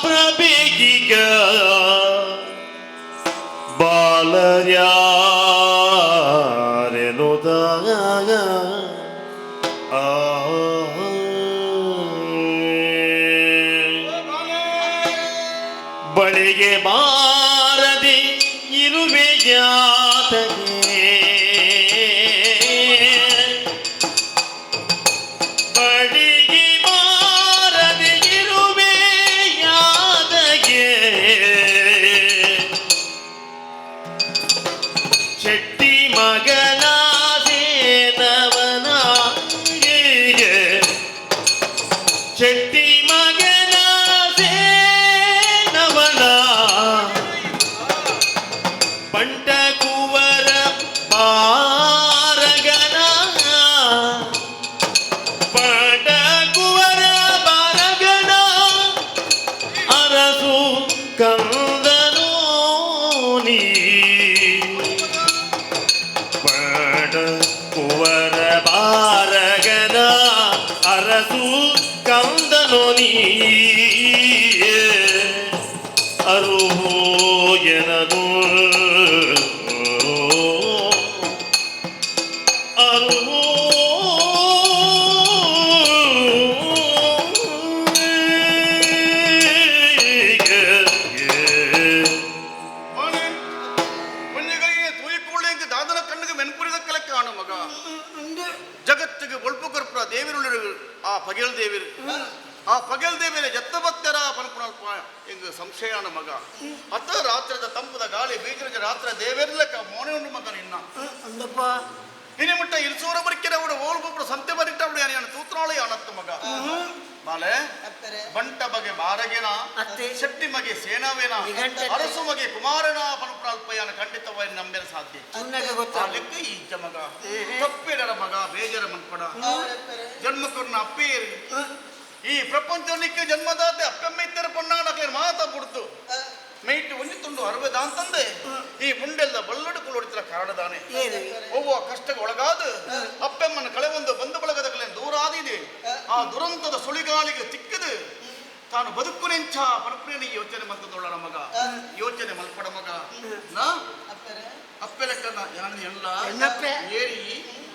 ಪ್ರಭೆಗೀಗ ಬಾಲರ್ಯಾರೆನುತ ಆ. ಬಳಿಗೆ ಬಾರದೆ ಇರುವೆ ಜಾತಗೆ ಬಳಿಗೆ ಬಾರದೆ ಇರುವೆ ಯಾತಗೆ ಶೆಟ್ಟಿ ಮಗನಾದೇನವನಾಗೆ ಶೆಟ್ಟಿ ಮಗನಾದೇನವನ ಬಂಟ ಕುವರ ಬಾರಗನ ಬಂಟ ಕುವರ ಬಾರಗನ ಅರಸು ಕಂದನೋ ನೀ ಪಡ ಕುವರ ಬಾರಗನ ಅರಸು ಕಂದನು ನೀ ಅರುಹೋಯನದು ಅರುಹೋ ಮಾಣೆ, ಒಂಜಿಗೈಯೇ ತೂಯಿಕೊಳ್ಳೆ ದಾದನ ಕಣ್ಣಿಗೆ ಮೆನ್ಪುರಿದ ಕಲಕ್ಕೆ ಕಾಣು ಮಗ. ಜಗತ್ತಿಗೆ ಒಳ್ಪು ಕರ್ಪುರ ದೇವಿರುಳ್ಳಿರು ಆ ಪಗೆಲ್ ದೇವಿರು ಆ ಪಗೆಲ್ ದೇವಿರ ಜತ್ತ ಭಕ್ತರ ಪನ್ಪುನಲ್ಪ ಎಂಗ್ ಸಂಶಯಾನ ಮಗ. ಅತ್ತ ರಾತ್ರದ ತಂಪದ ಗಾಳಿ ಬೀಜರ ರಾತ್ರ ದೇವೇರ್ಲಕ್ಕ ಮೋನೆ ಉಂಡು ಮಗ ನಿನ್ನ. ಅಂದಪ್ಪ. ಇನಿ ಮುಟ್ಟ ಇಲ್ಸೂರ ಬರಿಕೆರೆ ಅವಡು ಓಲ್ ಬೊಬ್ಬರು ಸಂತೆ ಬರಿಟ್ಟ ಅವಡು ಯಾನು ತೂತ್ರಾಳಿ ಅಣತ್ತು ಮಗ. ಬಾಲೆ. ಅತ್ತರೆ. ಬಂಟ ಬಗೆ ಬಾರಗೇನ. ಅತ್ತೆ. ಶೆಟ್ಟಿ ಮಗೆ ಸೇನಾವೇನ. ನಿಘಂಟು. ಅರಸು ಮಗೆ ಕುಮಾರನ ಪನ್ಪುನಲ್ಪಯಾನ ಖಂಡಿತವಾಗಿ ನಂಬೆನ ಸಾಧ್ಯ. ತುನ್ನಗ ಆ ಗೊತ್ತ. ಲೆಕ್ಕ ಈ ಇಜ್ಜ ಮಗ, ತಪ್ಪೇಡರ ಮಗ, ಬೇಜಾರ ಮನ್ಪಡ. ಅವರಪ್ಪರೆ. ಜನ್ಮ ಕೊರ್ನ ಅಪ್ಪೇರು ಈ ಪ್ರಪಂಚಕ್ಕೆ ಜನ್ಮದಾತೆ ಅಪ್ಪೆಮ್ಮ ಇತ್ತರ ಪೊನ್ನಾಡಕ್ಲೆ ಮಾತ ಬುಡ್ತು ಮೈಟ್ ಒಂಜಿ ತುಂಡು ಅರವದ ಅಂತಂದೆ ಈ ಮುಂಡೆಲ್ಲ ಬಲ್ಲಡು ಕುಲೊಡಿತರ ಕಾರಣದಾನೆ. ಏನು? ಒವ್ವ ಕಷ್ಟಕ್ಕೆ ಒಳಗಾದ ಅಪ್ಪೆಮ್ಮನ ಕಳೆ ಒಂದು ಬಂಧು ಬಳಗದಗಲೆ ದೂರಾದಿದೆ. ಆ ದುರಂತದ ಸುಳಿಗಾಳಿಗೆ ತಿಕ್ಕದು ತಾನು ಬದುಕು ನೆಂಚ ಪರಪ್ರೇಣಿ ಯೋಚನೆ ಮಂತದೊಳ್ಳನ ಮಗ, ಯೋಚನೆ ಮಲ್ಪಡ ಮಗ ನಾ. ಅಪ್ಪರೆ. ಅಪ್ಪೆಲೆಕ್ಕನ ಯಾನ ಎಲ್ಲ. ಎನ್ನಪ್ಪೆ? ಏರಿ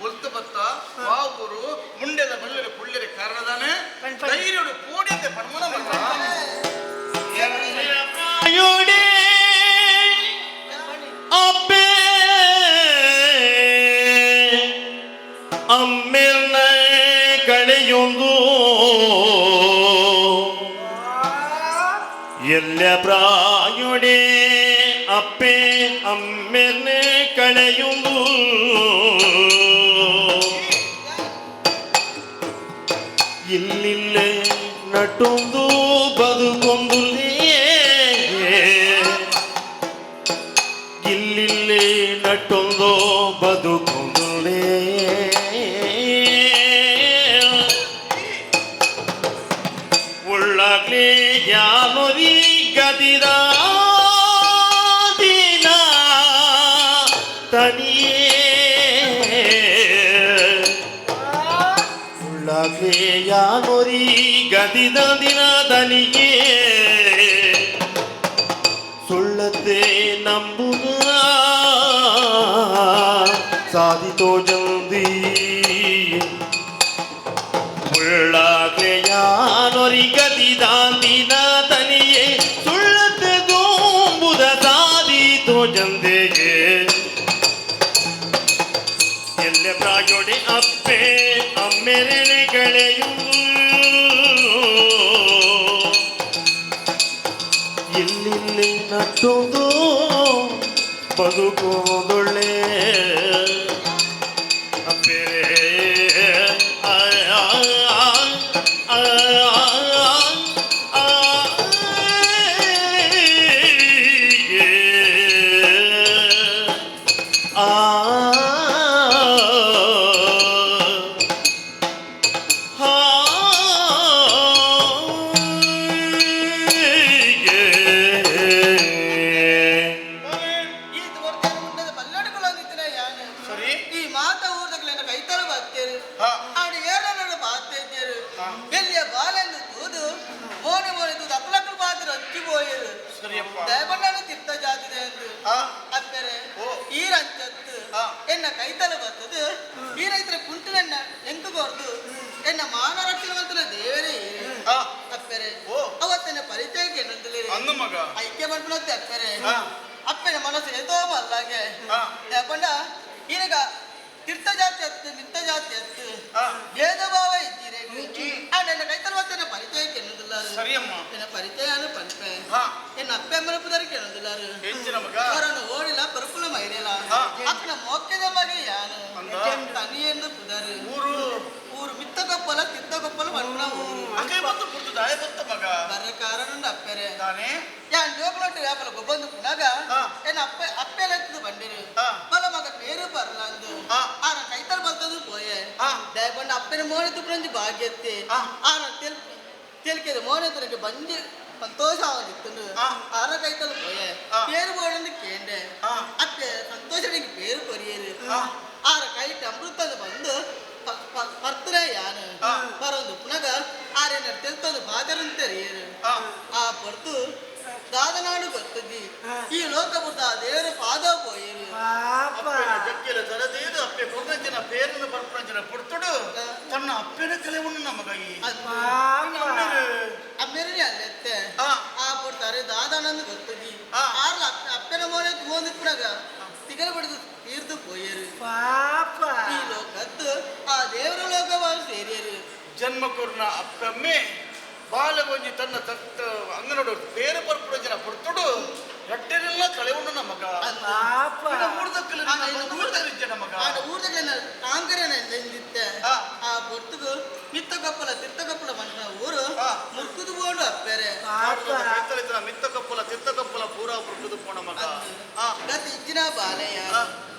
ಒಲ್ತು ಬತ್ತ ವಾವೂರು ಮುಂಡೆದ ಬಲ್ಲರೆ ಪುಳ್ಳೆರೆ ಕಾರಣದಾನೆ. ಪಣ್ ಪಣ್. ಧೈರ್ಯಡು ಪೋಡಿಯಂತೆ ಪಣ್ಮನ ಮಗ. ಆಯೋಡೆ ಅಪ್ಪೆ ಅಮ್ಮೆಲ್ನ ಕಳೆಯೊಂದು ಎಲ್ಲ ಪ್ರಾಯುಡೆ ಅಪ್ಪೆ ಅಮ್ಮೆಲ್ನ ಕಳೆಯೊಂದು ಇಲ್ಲಿಲ್ಲೇ ನಟೊಂದು ಬದುಕೊಂದುಲೇ ಇಲ್ಲಿಲ್ಲೇ ನಟೊಂದು ಬದುಕೊಂದುಲೇ ಉಳ್ಳಾಗ್ಲಿ ಯಾನೊರಿ ಗದಿರ ದಿನ ತನಿಯೇ ಉಳ್ಳಾಗ್ಲೇಯಾನೊರಿ ಗದಿದ ದಿನ ದನಿಯೇ ಸುಳ್ಳತೆ ನಂಬುದ ಸಾಧಿತೋ ಜಂದಿ ಉಳ್ಳಾಗ್ಲೇಯಾನೊರಿ ಗದಿದ ದಿನ ತನಿಯೇ ಸುಳ್ಳತೆ ದೋಂಬುದ ಸಾಧಿತೋ ಜಂದೆಯೇ ಎಲ್ಲ ಪ್ರಾಯೋಡೆ ಅಪ್ಪೆ ಅಮ್ಮೆರೆಳೆಗಳೆಯು ಇಲ್ಲಿಲ್ಲಿ ನಟ್ಟೊಂದು ಬದುಕೋದೊಳ್ಳೆ ಅಪ್ಪೆ ಆ ಆ ಆ ಆ ಆ ಆ ಈ ದುವರ್ತಿಯ ಮುಂಡದ ಬಲ್ಲಡುಗಳು ಅಂದಿತ್ತಿನ ಯಾನು. ಸರಿ. ಈ ಮಾತ ಊರ್ದಕ್ಲೆನ ಕೈತಲ ಬತ್ತೇರು. ಹಾ. ಆಡು ಏರನೋಡು ಬಾತ್ತೇರು. ಹಾ. ಎಲ್ಲಿಯ ಬಾಲೆಂದು ತೂದು ಮೋನೆ ಮೋನೆ ತೂದು ಅಪ್ಪಲಕ್ಕಲು ಬಾತರು ಅಚ್ಚಿ ಪೋಯರು. ಸರಿಯಪ್ಪ. ದಯಬಣ್ಣನ ತಿರ್ತ ಜಾತಿದೆ ಎಂದು. ಹಾ. ಅಪ್ಪೆರೆ. ಓ. ಈ ರಂಚತ್ತು. ಹಾ. ಎನ್ನ ಕೈತಲ ಬತ್ತದು ಈ ರೈತರ ಕುಂಟು ನನ್ನ ಎಂಕು ಕೊರ್ದು ಎನ್ನ ಮಾನ ರಕ್ಷಣೆ ಮಂತನ ದೇವರೇ. ಹಾ. ಅಪ್ಪೆರೆ. ಓ. ಅವತ್ತನ್ನ ಪರಿಚಯಕ್ಕೆ ಏನಂತಲೇ. ಅಂದು ಮಗ ಐಕ್ಯ ಪನ್ಪುನತ್ತೆ ಅಪ್ಪೆರೆ ಅಪ್ಪೆನ ಮನಸ್ಸು ಏತೋ ಮಲ್ಲಾಗೆ ಯಾಕೊಂಡ ಈನಗ ತೀರ್ಥ ಜಾತಿ ಅತ್ತು ಮಿತ್ತ ಜಾತಿ ಅತ್ತು ಭೇದ ಭಾವ ಇದ್ದೀರಿ ಆ ನನ್ನ ಕೈತಲ್ ಮತ್ತನ ಪರಿಚಯ ಕೆನ್ನದಿಲ್ಲಾರು ಸರಿಯಮ್ಮ ಎನ್ನ ಪರಿಚಯ ಪನ್ಪೆ ಎನ್ನ ಅಪ್ಪೆ ಅಮ್ಮನ ಪುದರ್ ಕೆನ್ನದಿಲ್ಲಾರು ಎಂಚಿನ ಮಗ ಅವರನ್ನು ಓಡಿಲ ಪರುಪುಲ ಮೈರೇಲ ಅಕ್ಕನ ಮೋಕ್ಯದ ಮಗ ಯಾನು ತನಿ ಎಂದು ಪುದರು ಊರು ಊರು ಮಿತ್ತ ಕೊಪ್ಪಲ ತಿತ್ತ ಕೊಪ್ಪಲ ಮಣ್ಣ ಊರು ಅಕೈ ಬಂತು ಪುರ್ತು ದಾಯ ಬಂತ ಮಗ ಬರ್ರ ಕಾರಣ ಅಪ್ಪೆರೆ ತಾನೇ ಯಾನ್ ಜೋಕುಲೊಟ್ಟು ವ್ಯಾಪಾರ ಗೊಬ್ಬಂದು ಪುನಗ ಎನ್ನ ಅಪ್ಪೆ ಅಪ್ಪೆಲೆತ್ತದು ಬಂಡಿರು ಬಲ ಮಗ ಪೇರು ಬರ್ಲಂದು ಆನ ಕೈತಲ್ ಬಲ್ತದು ಪೋಯೆ ದಯಪಂಡ ಅಪ್ಪೆನ ಮೋನೆ ತುಪ್ಪನಂಜಿ ಭಾಗ್ಯತ್ತೆ ಆನ ತೆಲ್ಕೆದ ಮೋನೆ ತುನಕ್ಕೆ ಬಂಜಿ ಸಂತೋಷ ಆವದಿತ್ತುಂಡು ಆರ ಕೈತಲ್ ಪೋಯೆ ಪೇರು ಬೋಡಂದು ಕೇಂಡೆ ಅಪ್ಪೆ ಸಂತೋಷನಿಗೆ ಪೇರು ಕೊರಿಯರು ಆರ ಕೈಟ್ ಅಮೃತದ ಬಂದು ಪರ್ತರೆ ಯಾನು ಬರೊಂದು ಪುನಗ ಆರೇನ ತೆಲ್ತದು ಬಾದರಂತೆರಿಯರು ಆ ಪೊರ್ತು ದಾದನಾಡು ಗೊತ್ತದಿ ಈ ಲೋಕ ಬುದ್ಧ ದೇವರ ಪಾದ ಪೋಯರು ಅಪ್ಪೆನ ಜಕ್ಕೆಲ ತರದೇದು ಅಪ್ಪೆ ಕೊರ್ನಂಚಿನ ಪೇರನ್ನು ಬರ್ಪಣಂಚಿನ ಪೊರ್ತುಡು ತನ್ನ ಅಪ್ಪೆನ ಕಲೆವನ್ನು ನಮಗ ಈ ಅಮ್ಮೇರನೇ ಅಲ್ಲೆತ್ತೆ ಆ ಪೊರ್ತಾರೆ ದಾದಾನಂದು ಗೊತ್ತದಿ ಆರ್ಲ ಅಪ್ಪೆನ ಮೋನೆ ತೂವೊಂದು ಪುನಗ ತಿಗಲ ಬಡಿದು ತೀರ್ದು ಪೋಯರು ಈ ಲೋಕದ್ದು ಆ ದೇವರ ಲೋಕವಾಗಿ ಸೇರಿಯರು ಜನ್ಮ ಕೊರ್ನ ಅಪ್ಪಮ್ಮೆ ಬಾಲಗೊಂಜಿ ತನ್ನ ತತ್ತ ಅಂಗನೋಡು ಬೇರೆ ಪರ್ಪುಡ ಪೊರ್ತುಡು ರಟ್ಟೆರೆಲ್ಲ ಕಳೆವನ್ನು ನಮಗ ಊರ್ದಕ್ಕಲೆ ಆ ಪೊರ್ತುಗು ಮಿತ್ತ ಕೊಪ್ಪಲ ತಿತ್ತ ಕೊಪ್ಪಲ ಮಣ್ಣ ಊರು ಮುರ್ಕುದು ಬೋಂಡು ಅಪ್ಪೆರೆ ಮಿತ್ತ ಕೊಪ್ಪಲ ತಿತ್ತ ಕೊಪ್ಪಲ ಪೂರಾ ಮುರ್ಕುದು ಪೋಣ ಮಗ ಗತಿ ಇಜ್ಜಿನ ಬಾಲೆಯ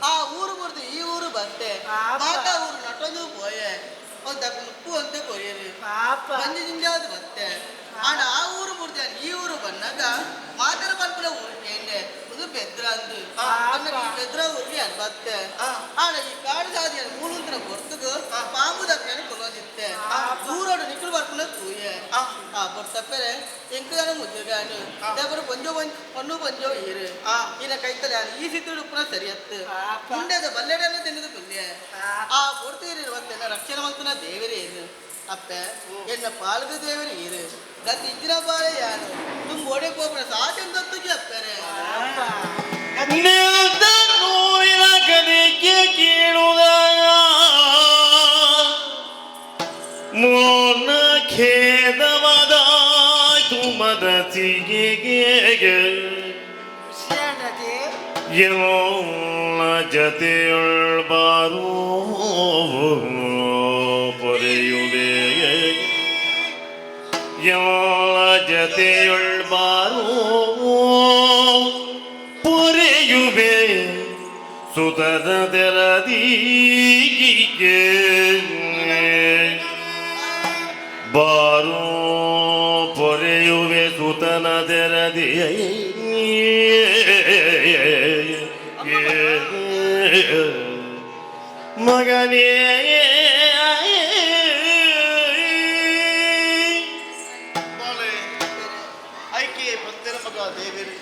ಆ ಊರು ಮುರಿದು ಈ ಊರು ಬತ್ತೆ ಮಾತ ಊರು ನಟೊಂದು ಪೋಯೆ ಒಂದು ಮುಪ್ಪು ಅಂತ ಕೊರಿಯರು ಮಂಜಿ ಜಿಂಜಾದು ಬತ್ತೆ ಆಂಡ ಆ ಊರು ಮುರಿದ ಈ ಊರು ಬನ್ನಾಗ ಮಾತರ ಪನ್ಪುನ ಊರು ಕೇಂಡೆ ಇದು ಬೆದ್ರ ಅಂದು ಅನ್ನ ಈ ಬೆದ್ರ ಊರಿಗೆ ಅಲ್ಲಿ ಬತ್ತೆ ಆಂಡ ಈ ಕಾಡು ಸಾದಿ ಮೂಲಂತರ ಹೊರ್ತುಗು ಪಾಂಬು ದಪ್ಪೆನ ಕೊಲೋದಿತ್ತೆ ಊರೋಡು ನಿಕ್ಕಲು ಬರ್ಪುನ ತೂಯೆ ಆ பொறுத்தப்பேரு ಎಂಕದಾನ ಮುದ್ದುಗಾನು ದೇವರು ಪಂಜೋ ಪಣ್ಣು ಪಂಜೋ ಈರು ಈನ ಕೈತಲೆ ಈ ಸಿತ್ತುಡು ಪುನ ಸರಿಯತ್ತು ಮುಂಡೆದ ಬಲ್ಲೆಡನ್ನು ತಿನ್ನದು ಪುಲ್ಯ ಆ பொறுத்தீர் வந்தன ರಕ್ಷಣೆ ಮಂತನ ದೇವರೇ ಏನು ಅಪ್ಪೆ ಎನ್ನ ಪಾಲಕ ದೇವರು ಈರು ಗತಿ ಇಜ್ಜಿನ ಬಾಳೆ ಯಾನು ತುಂಬ ಓಡೆ ಪೋಪನ ಸಾಚನ್ ದತ್ತುಜಿ ಅಪ್ಪೆರೆ ನಿಲ್ದ ನೋವಿನ ಕಲಿಕೆ ಕೇಳುದಾಗ ಮೋನ ಖೇದವಾದಾಯ್ತು ಮನಸ್ಸಿಗೆ ಎಲ್ಲ ಜತೆಯೊಳ್ಬಾರೋ ಪೊರೆಯುವೆ ಎಲ್ಲ ಜತೆಯೊಳ್ಬಾರೋ ಪೊರೆಯುವೆ ಸುತದ ತೆರದೀಗಿಗೆ ಬಾರೋ ಪೊರೆಯುವೆ ಸುತನ ತೆರದಿ ಮಗನೇ ಬಾಳೆ ಐಕೆ ಪಂತೆರ ಮಗ ದೇವೇರಿ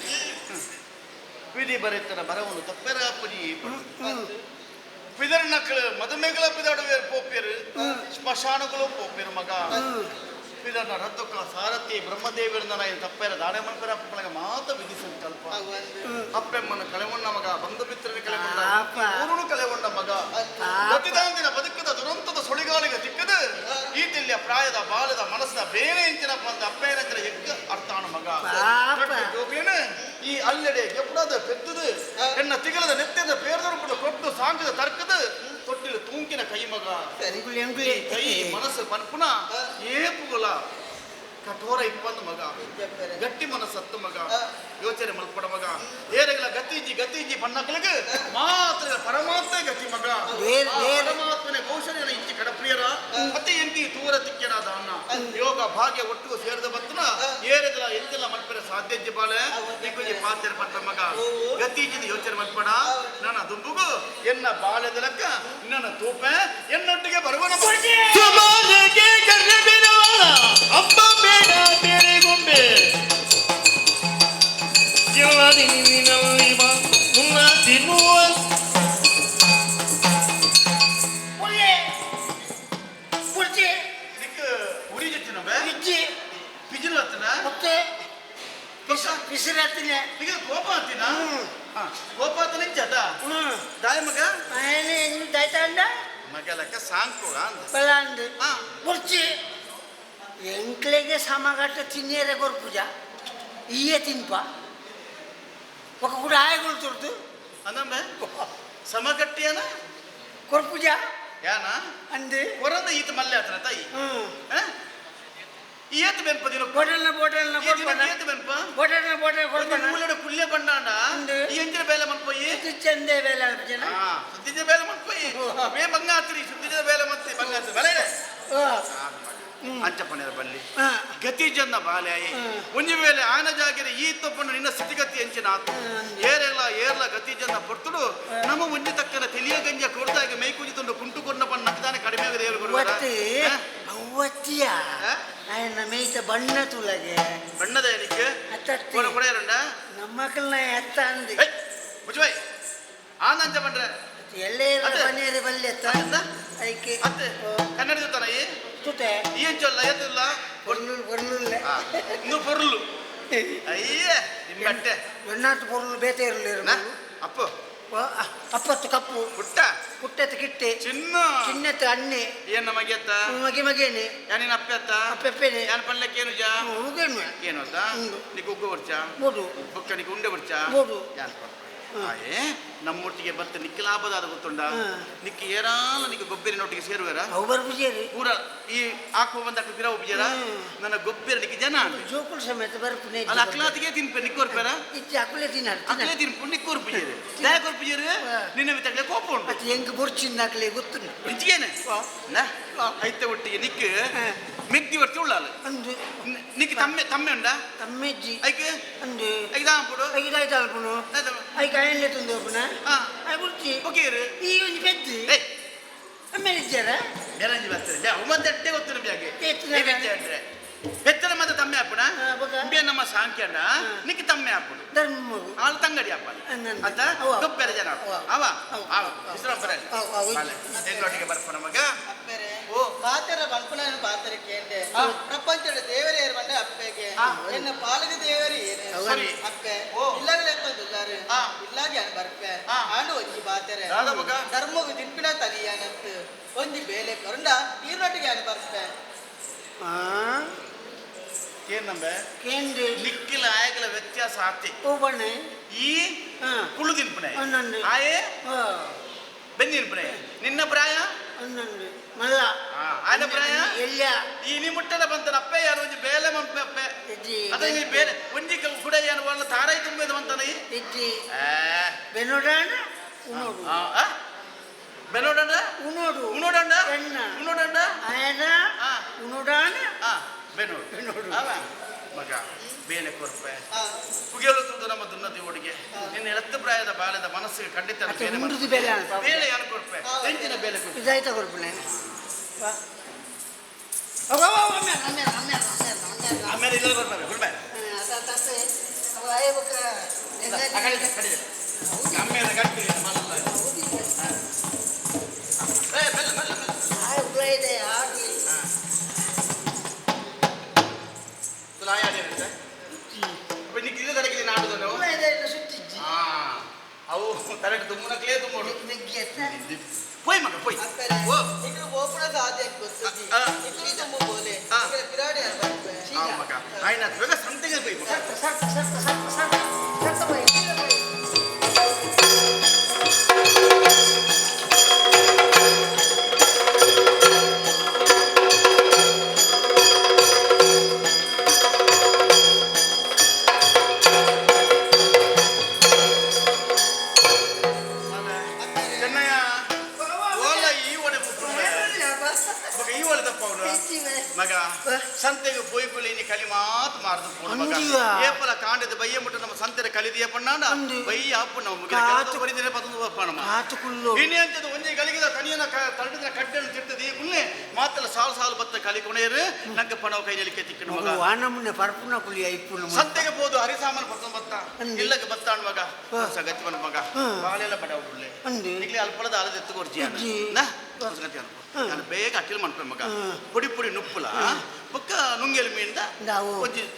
ವಿಧಿ ಬರೆತನ ಬರವನ್ನು ತಪ್ಪೆರಾಪುರಿ ಪಿದರ್ನಕ್ಳು ಮದುಮೆಗಳ ಪಿದಾಡುವೇರು ಪೋಪೇರು ಸ್ಮಶಾನಗಳು ಪೋಪೇರು ಮಗ ಪಿದರ್ನ ರದ್ದುಕ ಸಾರಥಿ ಬ್ರಹ್ಮದೇವರಿಂದ ತಪ್ಪೆರ ದಾಡೆ ಮನ್ಪೆರ ಅಪ್ಪಳಗ ಮಾತ ವಿಧಿ ಸಂಕಲ್ಪ ಅಪ್ಪೆಮ್ಮನ ಕಳೆವಣ್ಣ ಮಗ ಬಂಧು ಮಿತ್ರನ ಕಳೆವಣ್ಣ ಊರುನು ಕಳೆವಣ್ಣ ಮಗ ಪ್ರತಿದಾಂದಿನ ಬದುಕದ ದುರಂತದ ಸುಳಿಗಾಳಿಗೆ ತಿಕ್ಕದ ಈ ತಿಲ್ಯ ಪ್ರಾಯದ ಬಾಲದ ಮನಸ್ಸಿನ ಬೇರೆ ಇಂಚಿನ ಬಂದ ಅಪ್ಪೇನಂಚಿನ ಎಗ್ಗ ಅರ್ಥಾಣ ಮಗ ಜೋಗ್ಲೇನ ಈ ಅಲ್ಲೆಡೆ ಎಪ್ಪಡದ ಪೆದ್ದದು ಎನ್ನ ತಿಗಲದ ನೆತ್ಯದ ಪೇರ್ದೊರಪುಡ ಕೊಟ್ಟು ಸಾಂಗದ ತರ್ಕದ ತೊಟ್ಟಿಲು ತೂಂಕಿನ ಕೈ ಮಗ ಕೈ ಮನಸ್ಸು ಪನ್ಪುನ ಏಪುಗುಲ ಕಠೋರ ಇಪ್ಪಂದು ಮಗ ಗಟ್ಟಿ ಮನಸ್ಸತ್ತು ಮಗ ಯೋಚನೆ ಮಲ್ಪಡ ಮಗ ಏರೆಗಳ ಗತಿಜಿ ಗತಿಜಿ ಬಣ್ಣಕ್ಕಳಿಗೆ ಮಾತ್ರ ಪರಮಾತ್ಮ ಗತಿ ಮಗ ಪರಮಾತ್ಮನೆ ಕೌಶಲ್ಯನ ಇಂಚಿ ಕಡಪ್ರಿಯರ ಮತ್ತೆ ಎಂತಿ ತೂರ ತಿಕ್ಕರಾದ ಅನ್ನ ಯೋಗ ಭಾಗ್ಯ ಒಟ್ಟಿಗೂ ಸೇರಿದ ಬತ್ತನ ಏರೆಗಳ ಎಂತೆಲ್ಲ ಮಲ್ಪೆರ ಸಾಧ್ಯಜ್ಜಿ ಬಾಳೆ ನಿಕ್ಕುಜಿ ಪಾತ್ರ ಪಟ್ಟ ಮಗ ಗತಿಜಿದ ಯೋಚನೆ ಮಲ್ಪಡ ನನ್ನ ದುಂಬುಗು ಎನ್ನ ಬಾಳೆದ ಲೆಕ್ಕ ನನ್ನ ತೂಪೆ ಎನ್ನೊಟ್ಟಿಗೆ ಬರುವನ ಸಮಾಜಕ್ಕೆ ಕರ್ರಬಿನವಳ ಅಪ್ಪ ಬೇಡ ಬೇರೆ ಗೊಂಬೆ ಎಲ್ಲ ನಿನ್ನಲ್ಲಿ ಬಾ ಮುನ್ನ ತಿನ್ನುವ ನಿಕ್ಕ ಉರಿ ಜೊತೆ ಪಿಜಿನ ಹತ್ತನ ಪಿಸಿರತ್ತಿನ ಈಗ ಕೋಪ ಆತಿನ ಕೋಪ ಆತನ ಇಜ್ಜದ ದಾಯ ಮಗ ಆಯನೆ ದಾಯ್ತಾಂಡ ಮಗ ಲೆಕ್ಕ ಸಾಂಕು ಅಂದ ಬಲಾಂದು ಬುರ್ಚಿ ಎಂಕ್ಲೆಗೆ ಸಮಗಟ್ಟ ತಿನ್ನಿಯರೆ ಕೊರ್ಪುಜ ಈಯೆ ತಿನ್ಪ ఒక ಕೂಡ ಆಯಗಳು ತುರ್ದು ಅಂದಂಬೆ ಸಮಗಟ್ಟಿಯನ ಕೊರ್ಪುಜ ಯಾನ ಅಂದು ಕೊರಂದ ಈತ ಮಲ್ಲೆ ಆತನ ತಾಯಿ ಏತ್ ಬೆನ್ಪ ದಿನ ಬೋಟಲ್ನ ಬೋಟಲ್ನ ಕೊರ್ಪನ ಏತ್ ಬೆನ್ಪ ಬೋಟಲ್ನ ಬೋಟಲ್ ಕೊರ್ಪನ ಮೂಲಡ ಕುಲ್ಲೆ ಬಣ್ಣಾಂಡ ಈ ಎಂಜಿನ ಬೇಲೆ ಮನ್ಪೊಯಿ ಚಂದೆ ಬೇಲೆ ಅಲ್ಪಜನ ಸುದ್ದಿಜ ಬೇಲೆ ಮನ್ಪೊಯಿ ವೇ ಬಂಗಾತ್ರಿ ಸುದ್ದಿಜ ಬೇಲೆ ಮತ್ತೆ ಬಂಗಾತ್ರಿ ಬಲೆ ಅಂಚಪ್ಪನೇರ ಬಲ್ಲಿ ಗತಿ ಜನ ಬಾಲ್ಯಾಯಿ ಒಂಜಿ ವೇಳೆ ಆನ ಜಾಗೆರೆ ಈ ತಪ್ಪನ್ನು ನಿನ್ನ ಸ್ಥಿತಿಗತಿ ಎಂಚಿನ ಆತು ಏರೆಲ್ಲ ಏರ್ಲ ಗತಿ ಜನ ಪೊರ್ತುಡು ನಮ್ಮ ಒಂಜಿ ತಕ್ಕನ ತಿಳಿಯ ಗಂಜ ಕೊಡ್ತಾಗ ಮೈ ಕುಂಜಿ ಕುಂಟು ಕೊಡ್ನ ಪಣ್ಣ ನಕ್ಕದಾನೆ ಕಡಿಮೆ ದೇವರು ಕೊಡುವ ಅವ್ವತ್ತಿಯ ಆಯನ ಮೇಯ್ತ ಬಣ್ಣ ತುಲಗೆ ಬಣ್ಣದ ಏನಕ್ಕೆ ಕೊಡ ಕೊಡೆಯರುಂಡ ನಮ್ಮಕ್ಕಳನ್ನ ಎತ್ತ ಅಂದಿ ಮುಜುಬಾಯ್ ಆನಂದ ಪಂಡ್ರೆ ಎಲ್ಲೇ ಬನ್ನೇರಿ ಬಲ್ಲೆ ಐಕೆ ಅತ್ತೆ ಕನ್ನಡ ಜೊತೆ ಈ ತುತೆ ಈ ಎಂಚಲ್ಲ ಎತ್ತಿಲ್ಲ பொருள் பொருள் இல்லை இன்னும் பொருள் ಅಯ್ಯೇ ನಿಮ್ಮಟ್ಟೆ ಎಣ್ಣಾತು பொருள் ಬೇತೆ ಇರಲಿ ಅಪ್ಪು ಅಪ್ಪತ್ತು ಕಪ್ಪು ಪುಟ್ಟ ಪುಟ್ಟತ್ತು ಕಿಟ್ಟೆ ಚಿನ್ನ ಚಿನ್ನತ್ತು ಅಣ್ಣೆ ಏನ್ ನಮಗೆತ್ತ ಮಗೆ ಮಗೇನೆ ಯಾನಿನ ಅಪ್ಪೆತ್ತ ಅಪ್ಪೆಪ್ಪೇನೆ ಯಾನ್ ಪನ್ಲಕ್ಕೆ ಏನು ಜಾ ಉಗೇನು ಏನು ಅಂತ ನಿಕ್ ಉಗ್ಗು ಬರ್ಚ ಬೋಡು ಬೊಕ್ಕ ನಿಕ್ ಉಂಡೆ ಬರ್ಚ ಬೋಡು ಯಾನ್ ಆಯೇ ನಮ್ಮೊಟ್ಟಿಗೆ ಬತ್ತ ನಿಕ್ಕ ಲಾಭದಾದ ಗೊತ್ತುಂಡ ನಿಕ್ಕ ಏರಾಲ ನಿಕ್ಕ ಗೊಬ್ಬರಿನೊಟ್ಟಿಗೆ ಸೇರುವೆರ ಅವು ಬರ್ಪುಜೇರಿ ಪೂರ ಈ ಆಕುವ ಬಂದ ಪಿರ ಉಬ್ಜೇರ ನನ್ನ ಗೊಬ್ಬರ ನಿಕ್ಕ ಜನ ಜೋಕುಲ್ ಸಮೇತ ಬರ್ಪುನೆ ಅಲ್ಲ ಅಕ್ಲಾತಿಗೆ ತಿನ್ಪೆ ನಿಕ್ಕೋರ್ಪೇರ ಇಜ್ಜಿ ಅಕುಲೆ ತಿನ್ನಾರ ಅಕ್ಲೇ ತಿನ್ಪು ನಿಕ್ಕೋರ್ಪುಜೇರಿ ದಯ ಕೊರ್ಪುಜೇರಿ ನಿನ್ನ ಮಿತ್ತಕ್ಲೆ ಕೋಪ ಉಂಟು ಅದು ಹೆಂಗ್ ಬೊರ್ಚಿಂದ ಅಕ್ಲೆ ಗೊತ್ತುಂಡು ನಿಜ್ಗೇನೆ ಐತೆ ಒಟ್ಟಿಗೆ ನಿಕ್ ಮೆಗ್ದಿ ವರ್ತಿ ಉಳ್ಳಾಲ ಅಂದು ನಿಕ್ ತಮ್ಮೆ ತಮ್ಮೆ ಉಂಡ ತಮ್ಮೆಜ್ಜಿ ಐಕ್ ಅಂದು ಐಕ್ ದಾಂಪುಡು ಐಕ್ ದಾಯ್ತ ಅಲ್ಪುನು ಐಕ್ ಅಯನ್ಲೆ ತುಂದು ಅಪುನ I ಬುರ್ಚಿ ಒಕೇರು ಈ ಒಂಜಿ ಪೆದ್ದಿ ಏಯ್ ಆಮೇಲೆ ಇಜ್ಜಾರ ಬೇರಂಜಿ ಬರ್ತದೆ ಉಮಂದಟ್ಟೆ ಗೊತ್ತು ನಮಗೆ ಪೆತ್ತನ ಮತ್ತೆ ತಮ್ಮೆ ಆಪುಣ ಇಂಬೆ ನಮ್ಮ ಸಾಂಖ್ಯನ ನಿಕ್ ತಮ್ಮೆ ಆಪುಡು ಧರ್ಮಗು ಆಳು ತಂಗಡಿ ಅಪ್ಪನ ಅಂತ ಗೊಬ್ಬರ ಜನ ಅವ ಅವ ವಿಶ್ರಾಮ ಬರಲಿ ಎಂಗ್ಲೊಟ್ಟಿಗೆ ಬರ್ಪನ ಮಗ ಅಪ್ಪೆರೆ ಪಾತೆರ ಬಲ್ಪುನ ಪಾತೆರ ಕೇಂಡೆ ಪ್ರಪಂಚದ ದೇವರೇ ಬಂಡೆ ಅಪ್ಪೆಗೆ ಎನ್ನ ಪಾಲಕ ದೇವರೇ ಏನೆ ಅಪ್ಪೆ ಇಲ್ಲಾಗಲೇ ದುಲ್ಲಾರು ಇಲ್ಲಾಗೆ ಬರ್ಪೆ ಆಂಡು ಒಂಜಿ ಪಾತೆರೆ ಧರ್ಮಗು ದಿಪ್ಪಿನ ತನಿಯಾನಂತ ಒಂಜಿ ಬೇಲೆ ಕೊರಂಡ ಈರ್ನೊಟ್ಟಿಗೆ ಅನು ಬರ್ಪೆ ಏನಂಬೆ ಕೇಂದ್ರ ನಿಕ್ಕಿಲ ಆಯಗಲ ವ್ಯತ್ಯಾಸ ಆತಿ ಓ ಬಣ್ಣ ಈ ಕುಳ್ಳು ತಿನ್ಪುಣೆ ಆಯೇ ಬೆಂದಿನ್ಪುಣೆ ನಿನ್ನ ಪ್ರಾಯ ಮಲ್ಲ ಆಯನ ಪ್ರಾಯ ಎಲ್ಲ ಈ ನೀ ಮುಟ್ಟದ ಬಂತನ ಅಪ್ಪೆ ಯಾರು ಒಂಜಿ ಬೇಲೆ ಮಂಪೆ ಅಪ್ಪೆ ಅದ ಈ ಬೇಲೆ ಒಂಜಿ ಕುಡ ಏನು ಒಳ್ಳೆ ತಾರಾಯಿ ತುಂಬಿದ ಬಂತನ ಈ ಇಜ್ಜಿ ಬೆನೋಡಾಣ ಉನೋಡು ಬೆನೋಡಂಡ ಉನೋಡು ಉನೋಡಂಡ ಎಣ್ಣ ಉನೋಡಂಡ ಆಯನ ಉನೋಡಾಣ ಬೆನೋಡು ಬೆನೋಡು ಮಗ ಬೇಲೆ ಕೊರ್ಪೆ ಪುಗೆಲು ತುದು ನಮ್ಮ ದುನ್ನತಿ ಒಡಿಗೆ ನಿನ್ನ ಎಳತ್ತು ಪ್ರಾಯದ ಬಾಲ್ಯದ ಮನಸ್ಸಿಗೆ ಖಂಡಿತ ಬೇಲೆ ಬೇಲೆ ಬೇಲೆ ಯಾರು ಕೊರ್ಪೆ ಎಂಚಿನ ಬೇಲೆ ಕೊರ್ಪೆ ಇದಾಯ್ತಾ ಕೊರ್ಪುನೆ ಆಮೇಲೆ ಇಲ್ಲ ಬರ್ತಾರೆ ಗುಡ್ಬೆ ಆಮೇಲೆ ಗಟ್ಟಿ ಅವು ತರಟ್ ದುಮ್ಮನಕ್ಲೇ ದುಮ್ಮಡು ಪೋಯ್ ಮಗ ಪೋಯ್ ಓ ಇಕ್ರು ಬೋಪುಣ ಸಾಧ್ಯ ಗೊತ್ತಿದ್ದಿ ಇಕ್ರು ದುಮ್ಮು ಬೋಲೆ ಇಕ್ರ ಪಿರಾಡಿ ಆ ಮಗ ಆಯ್ನ ಬೇಗ ಸಂತೆಗೆ ಪೋಯ್ ಮಗ ಸರ್ತ ಸರ್ತ ಸರ್ತ ಸರ್ತ ಸರ್ತ ಪೋಯ್ ಮಗ ಸಂತೆಗೆ ಪೋಯಿ ಪುಳಿ ಕಲಿ ಮಾತು ಮಾರ್ದು ಪೋಡು ಮಗ ಏಪಲ ಕಾಂಡದ ಬಯ್ಯ ಮುಟ್ಟ ನಮ್ಮ ಸಂತೆರ ಕಲಿದಿಯ ಪಣ್ಣಾಂಡ ಬಯ್ಯ ಅಪ್ಪು ನಮ್ಮ ಮುಗಿದ ಬರಿದಿರ ಪತಂದು ಬಪ್ಪಣ ಇನಿ ಅಂತದ ಒಂಜಿ ಗಲಿಗಿದ ತನಿಯನ ತರಡಿದ ಕಡ್ಡನ್ನು ತಿರ್ತದಿ ಕುಲ್ಲೆ ಮಾತಲ ಸಾಲು ಸಾಲು ಬತ್ತ ಕಲಿ ಕೊಣೇರು ನಂಗೆ ಪಣವ ಕೈಯಲ್ಲಿ ಕೆತ್ತಿಕ್ಕಣ ಮಗ ವಾನಮುನೆ ಪರಪುನ ಕುಲಿ ಐಪುನ ಸಂತೆಗೆ ಪೋದು ಹರಿಸಾಮನ್ ಪತಂದು ಬತ್ತ ಇಲ್ಲಗೆ ಬತ್ತಾಣ ಮಗ ಸಗತಿ ಮಗ ಬಾಳೆಲ್ಲ ಬಡ ಉಳ್ಳೆ ಇಗ್ಲಿ ಅಲ್ಪಳದ ಅಲದೆತ್ತು ಕೊರ್ಜಿ ನಾ ನಾನು ಬೇಗ ಅಟ್ಟಿಲ್ ಮನ್ಪೆ ಮಗ ಪೊಡಿ ಪೊಡಿ ನುಪ್ಪುಲ ಬೊಕ್ಕ ನುಂಗೆಲ್ ಮೀನ್ದ ನಾವು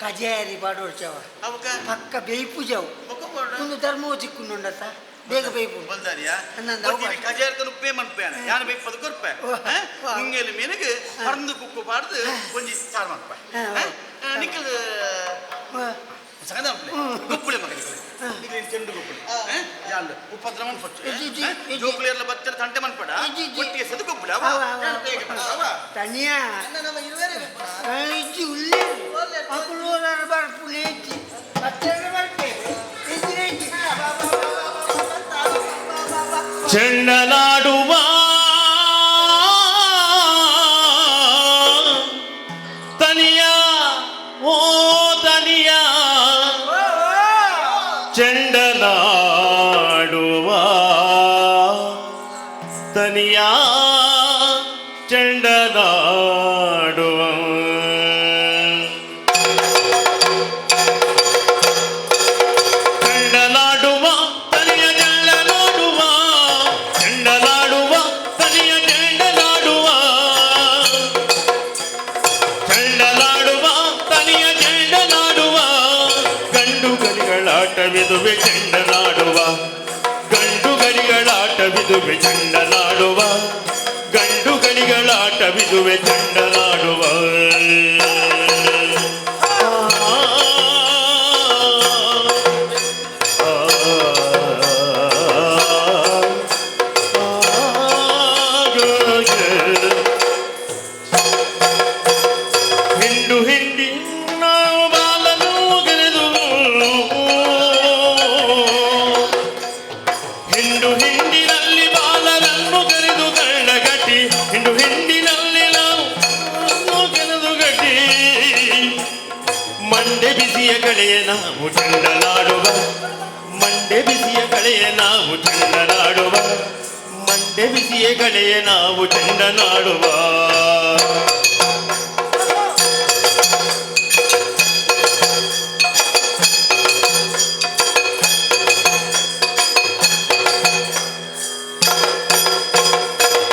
ಕಜೇರಿ ಬಾಡೋಡ್ಚವ ಅವಕ ಪಕ್ಕ ಬೇಯ್ಪು ಜಾವು ಬೊಕ್ಕ ಒಂದು ಧರ್ಮವು ಚಿಕ್ಕುಂಡುಂಡತ್ತ ಬೇಗ ಬೇಯ್ಪು ಬಲ್ದಾರಿಯಾ ಅನ್ನಂದು ಅವು ಕಜೇರ್ದ ನುಪ್ಪೇ ಮನ್ಪೆ ಯಾನು ಬೇಯ್ಪದ ಕೊರ್ಪೆ ನುಂಗೆಲ್ ಮೀನಿಗೆ ಪರಂದು ಕುಕ್ಕು ಪಾಡ್ದು ಒಂಜಿ ಚಾರ್ ಮನ್ಪೆ ನಿಕ್ಕಲ್ ಸಗದ ಗುಪ್ಪುಳೆ ಮಗ ನಿಕ್ಕಲ್ ಚೆಂಡು ಗುಪ್ಪುಳೆ ಜಾಲ್ ಉಪದ್ರ ಮನ್ಪೊಚ್ಚು ಜೋಕುಲೇರ್ಲ ಬಚ್ಚರ ತಂಟೆ ಮನ್ಪಡ ಒಟ್ಟಿಗೆ ಸದು ಗುಪ್ಪುಳೆ ಅವ ತನಿಯಾ ನಮ್ಮ ಇರುವರೆ ಇಜ್ಜಿ ಉಲ್ಲೆ ಅಕುಲು ಬರ್ಪುಲೆ ಇಜ್ಜಿ ಬಚ್ಚರ ಬರ್ಪೆ ಇಜ್ಜಿ ಇಜ್ಜಿ ಚೆಂಡಲಾಡುವ ತನಿಯ ಓ ತನಿಯ ಚೆಂಡಲಾಡುವ ತನಿಯ ಚೆಂಡಲಾಡುವ ಚೆಂಡಲಾಡುವ ತನಿಯ ಚೆಂಡಲಾಡುವ ಚೆಂಡಲಾಡುವ ತನಿಯ ಚೆಂಡಲಾಡುವ ಚೆಂಡಲಾಡುವ ತನಿಯ ಚೆಂಡಲಾಡುವ ಗಂಡು ಗಲಿಗಳಾಟವಿದುವೆ ಚೆಂಡಲಾಡುವ ಗಂಡು ಗಲಿಗಳಾಟವಿದುವೆ ಚೆಂಡಲಾಡುವ ಗಂಡು ಗಲಿಗಳಾಟವಿದುವೆ ಚೆಂಡಲಾಡುವ. ಹಿಂಡು ಹಿಂಡಿ ನಾವು ಬಾಲನು ಗೆರೆದು ಹಿಂಡು ಹಿಂಡಿನಲ್ಲಿ ಬಾಲನನ್ನು ಕರೆದು ಗಟ್ಟಿ ಹಿಂಡು ಹಿಂಡಿನಲ್ಲಿ ನಾವು ಗೆರೆದು ಗಟ್ಟಿ ಮಂಡೆ ಬಿಸಿಯ ಕಳೆಯ ನಾವು ಚೆಂಡಲಾಡುವ ಮಂಡೆ ಬಿಸಿಯ ಕಳೆಯ ನಾವು ಚೆಂಡಲಾಡುವ ಮಂಡೆ ಬಿಸಿಯ ಕಳೆಯ ನಾವು ಚೆಂಡಲಾಡುವ.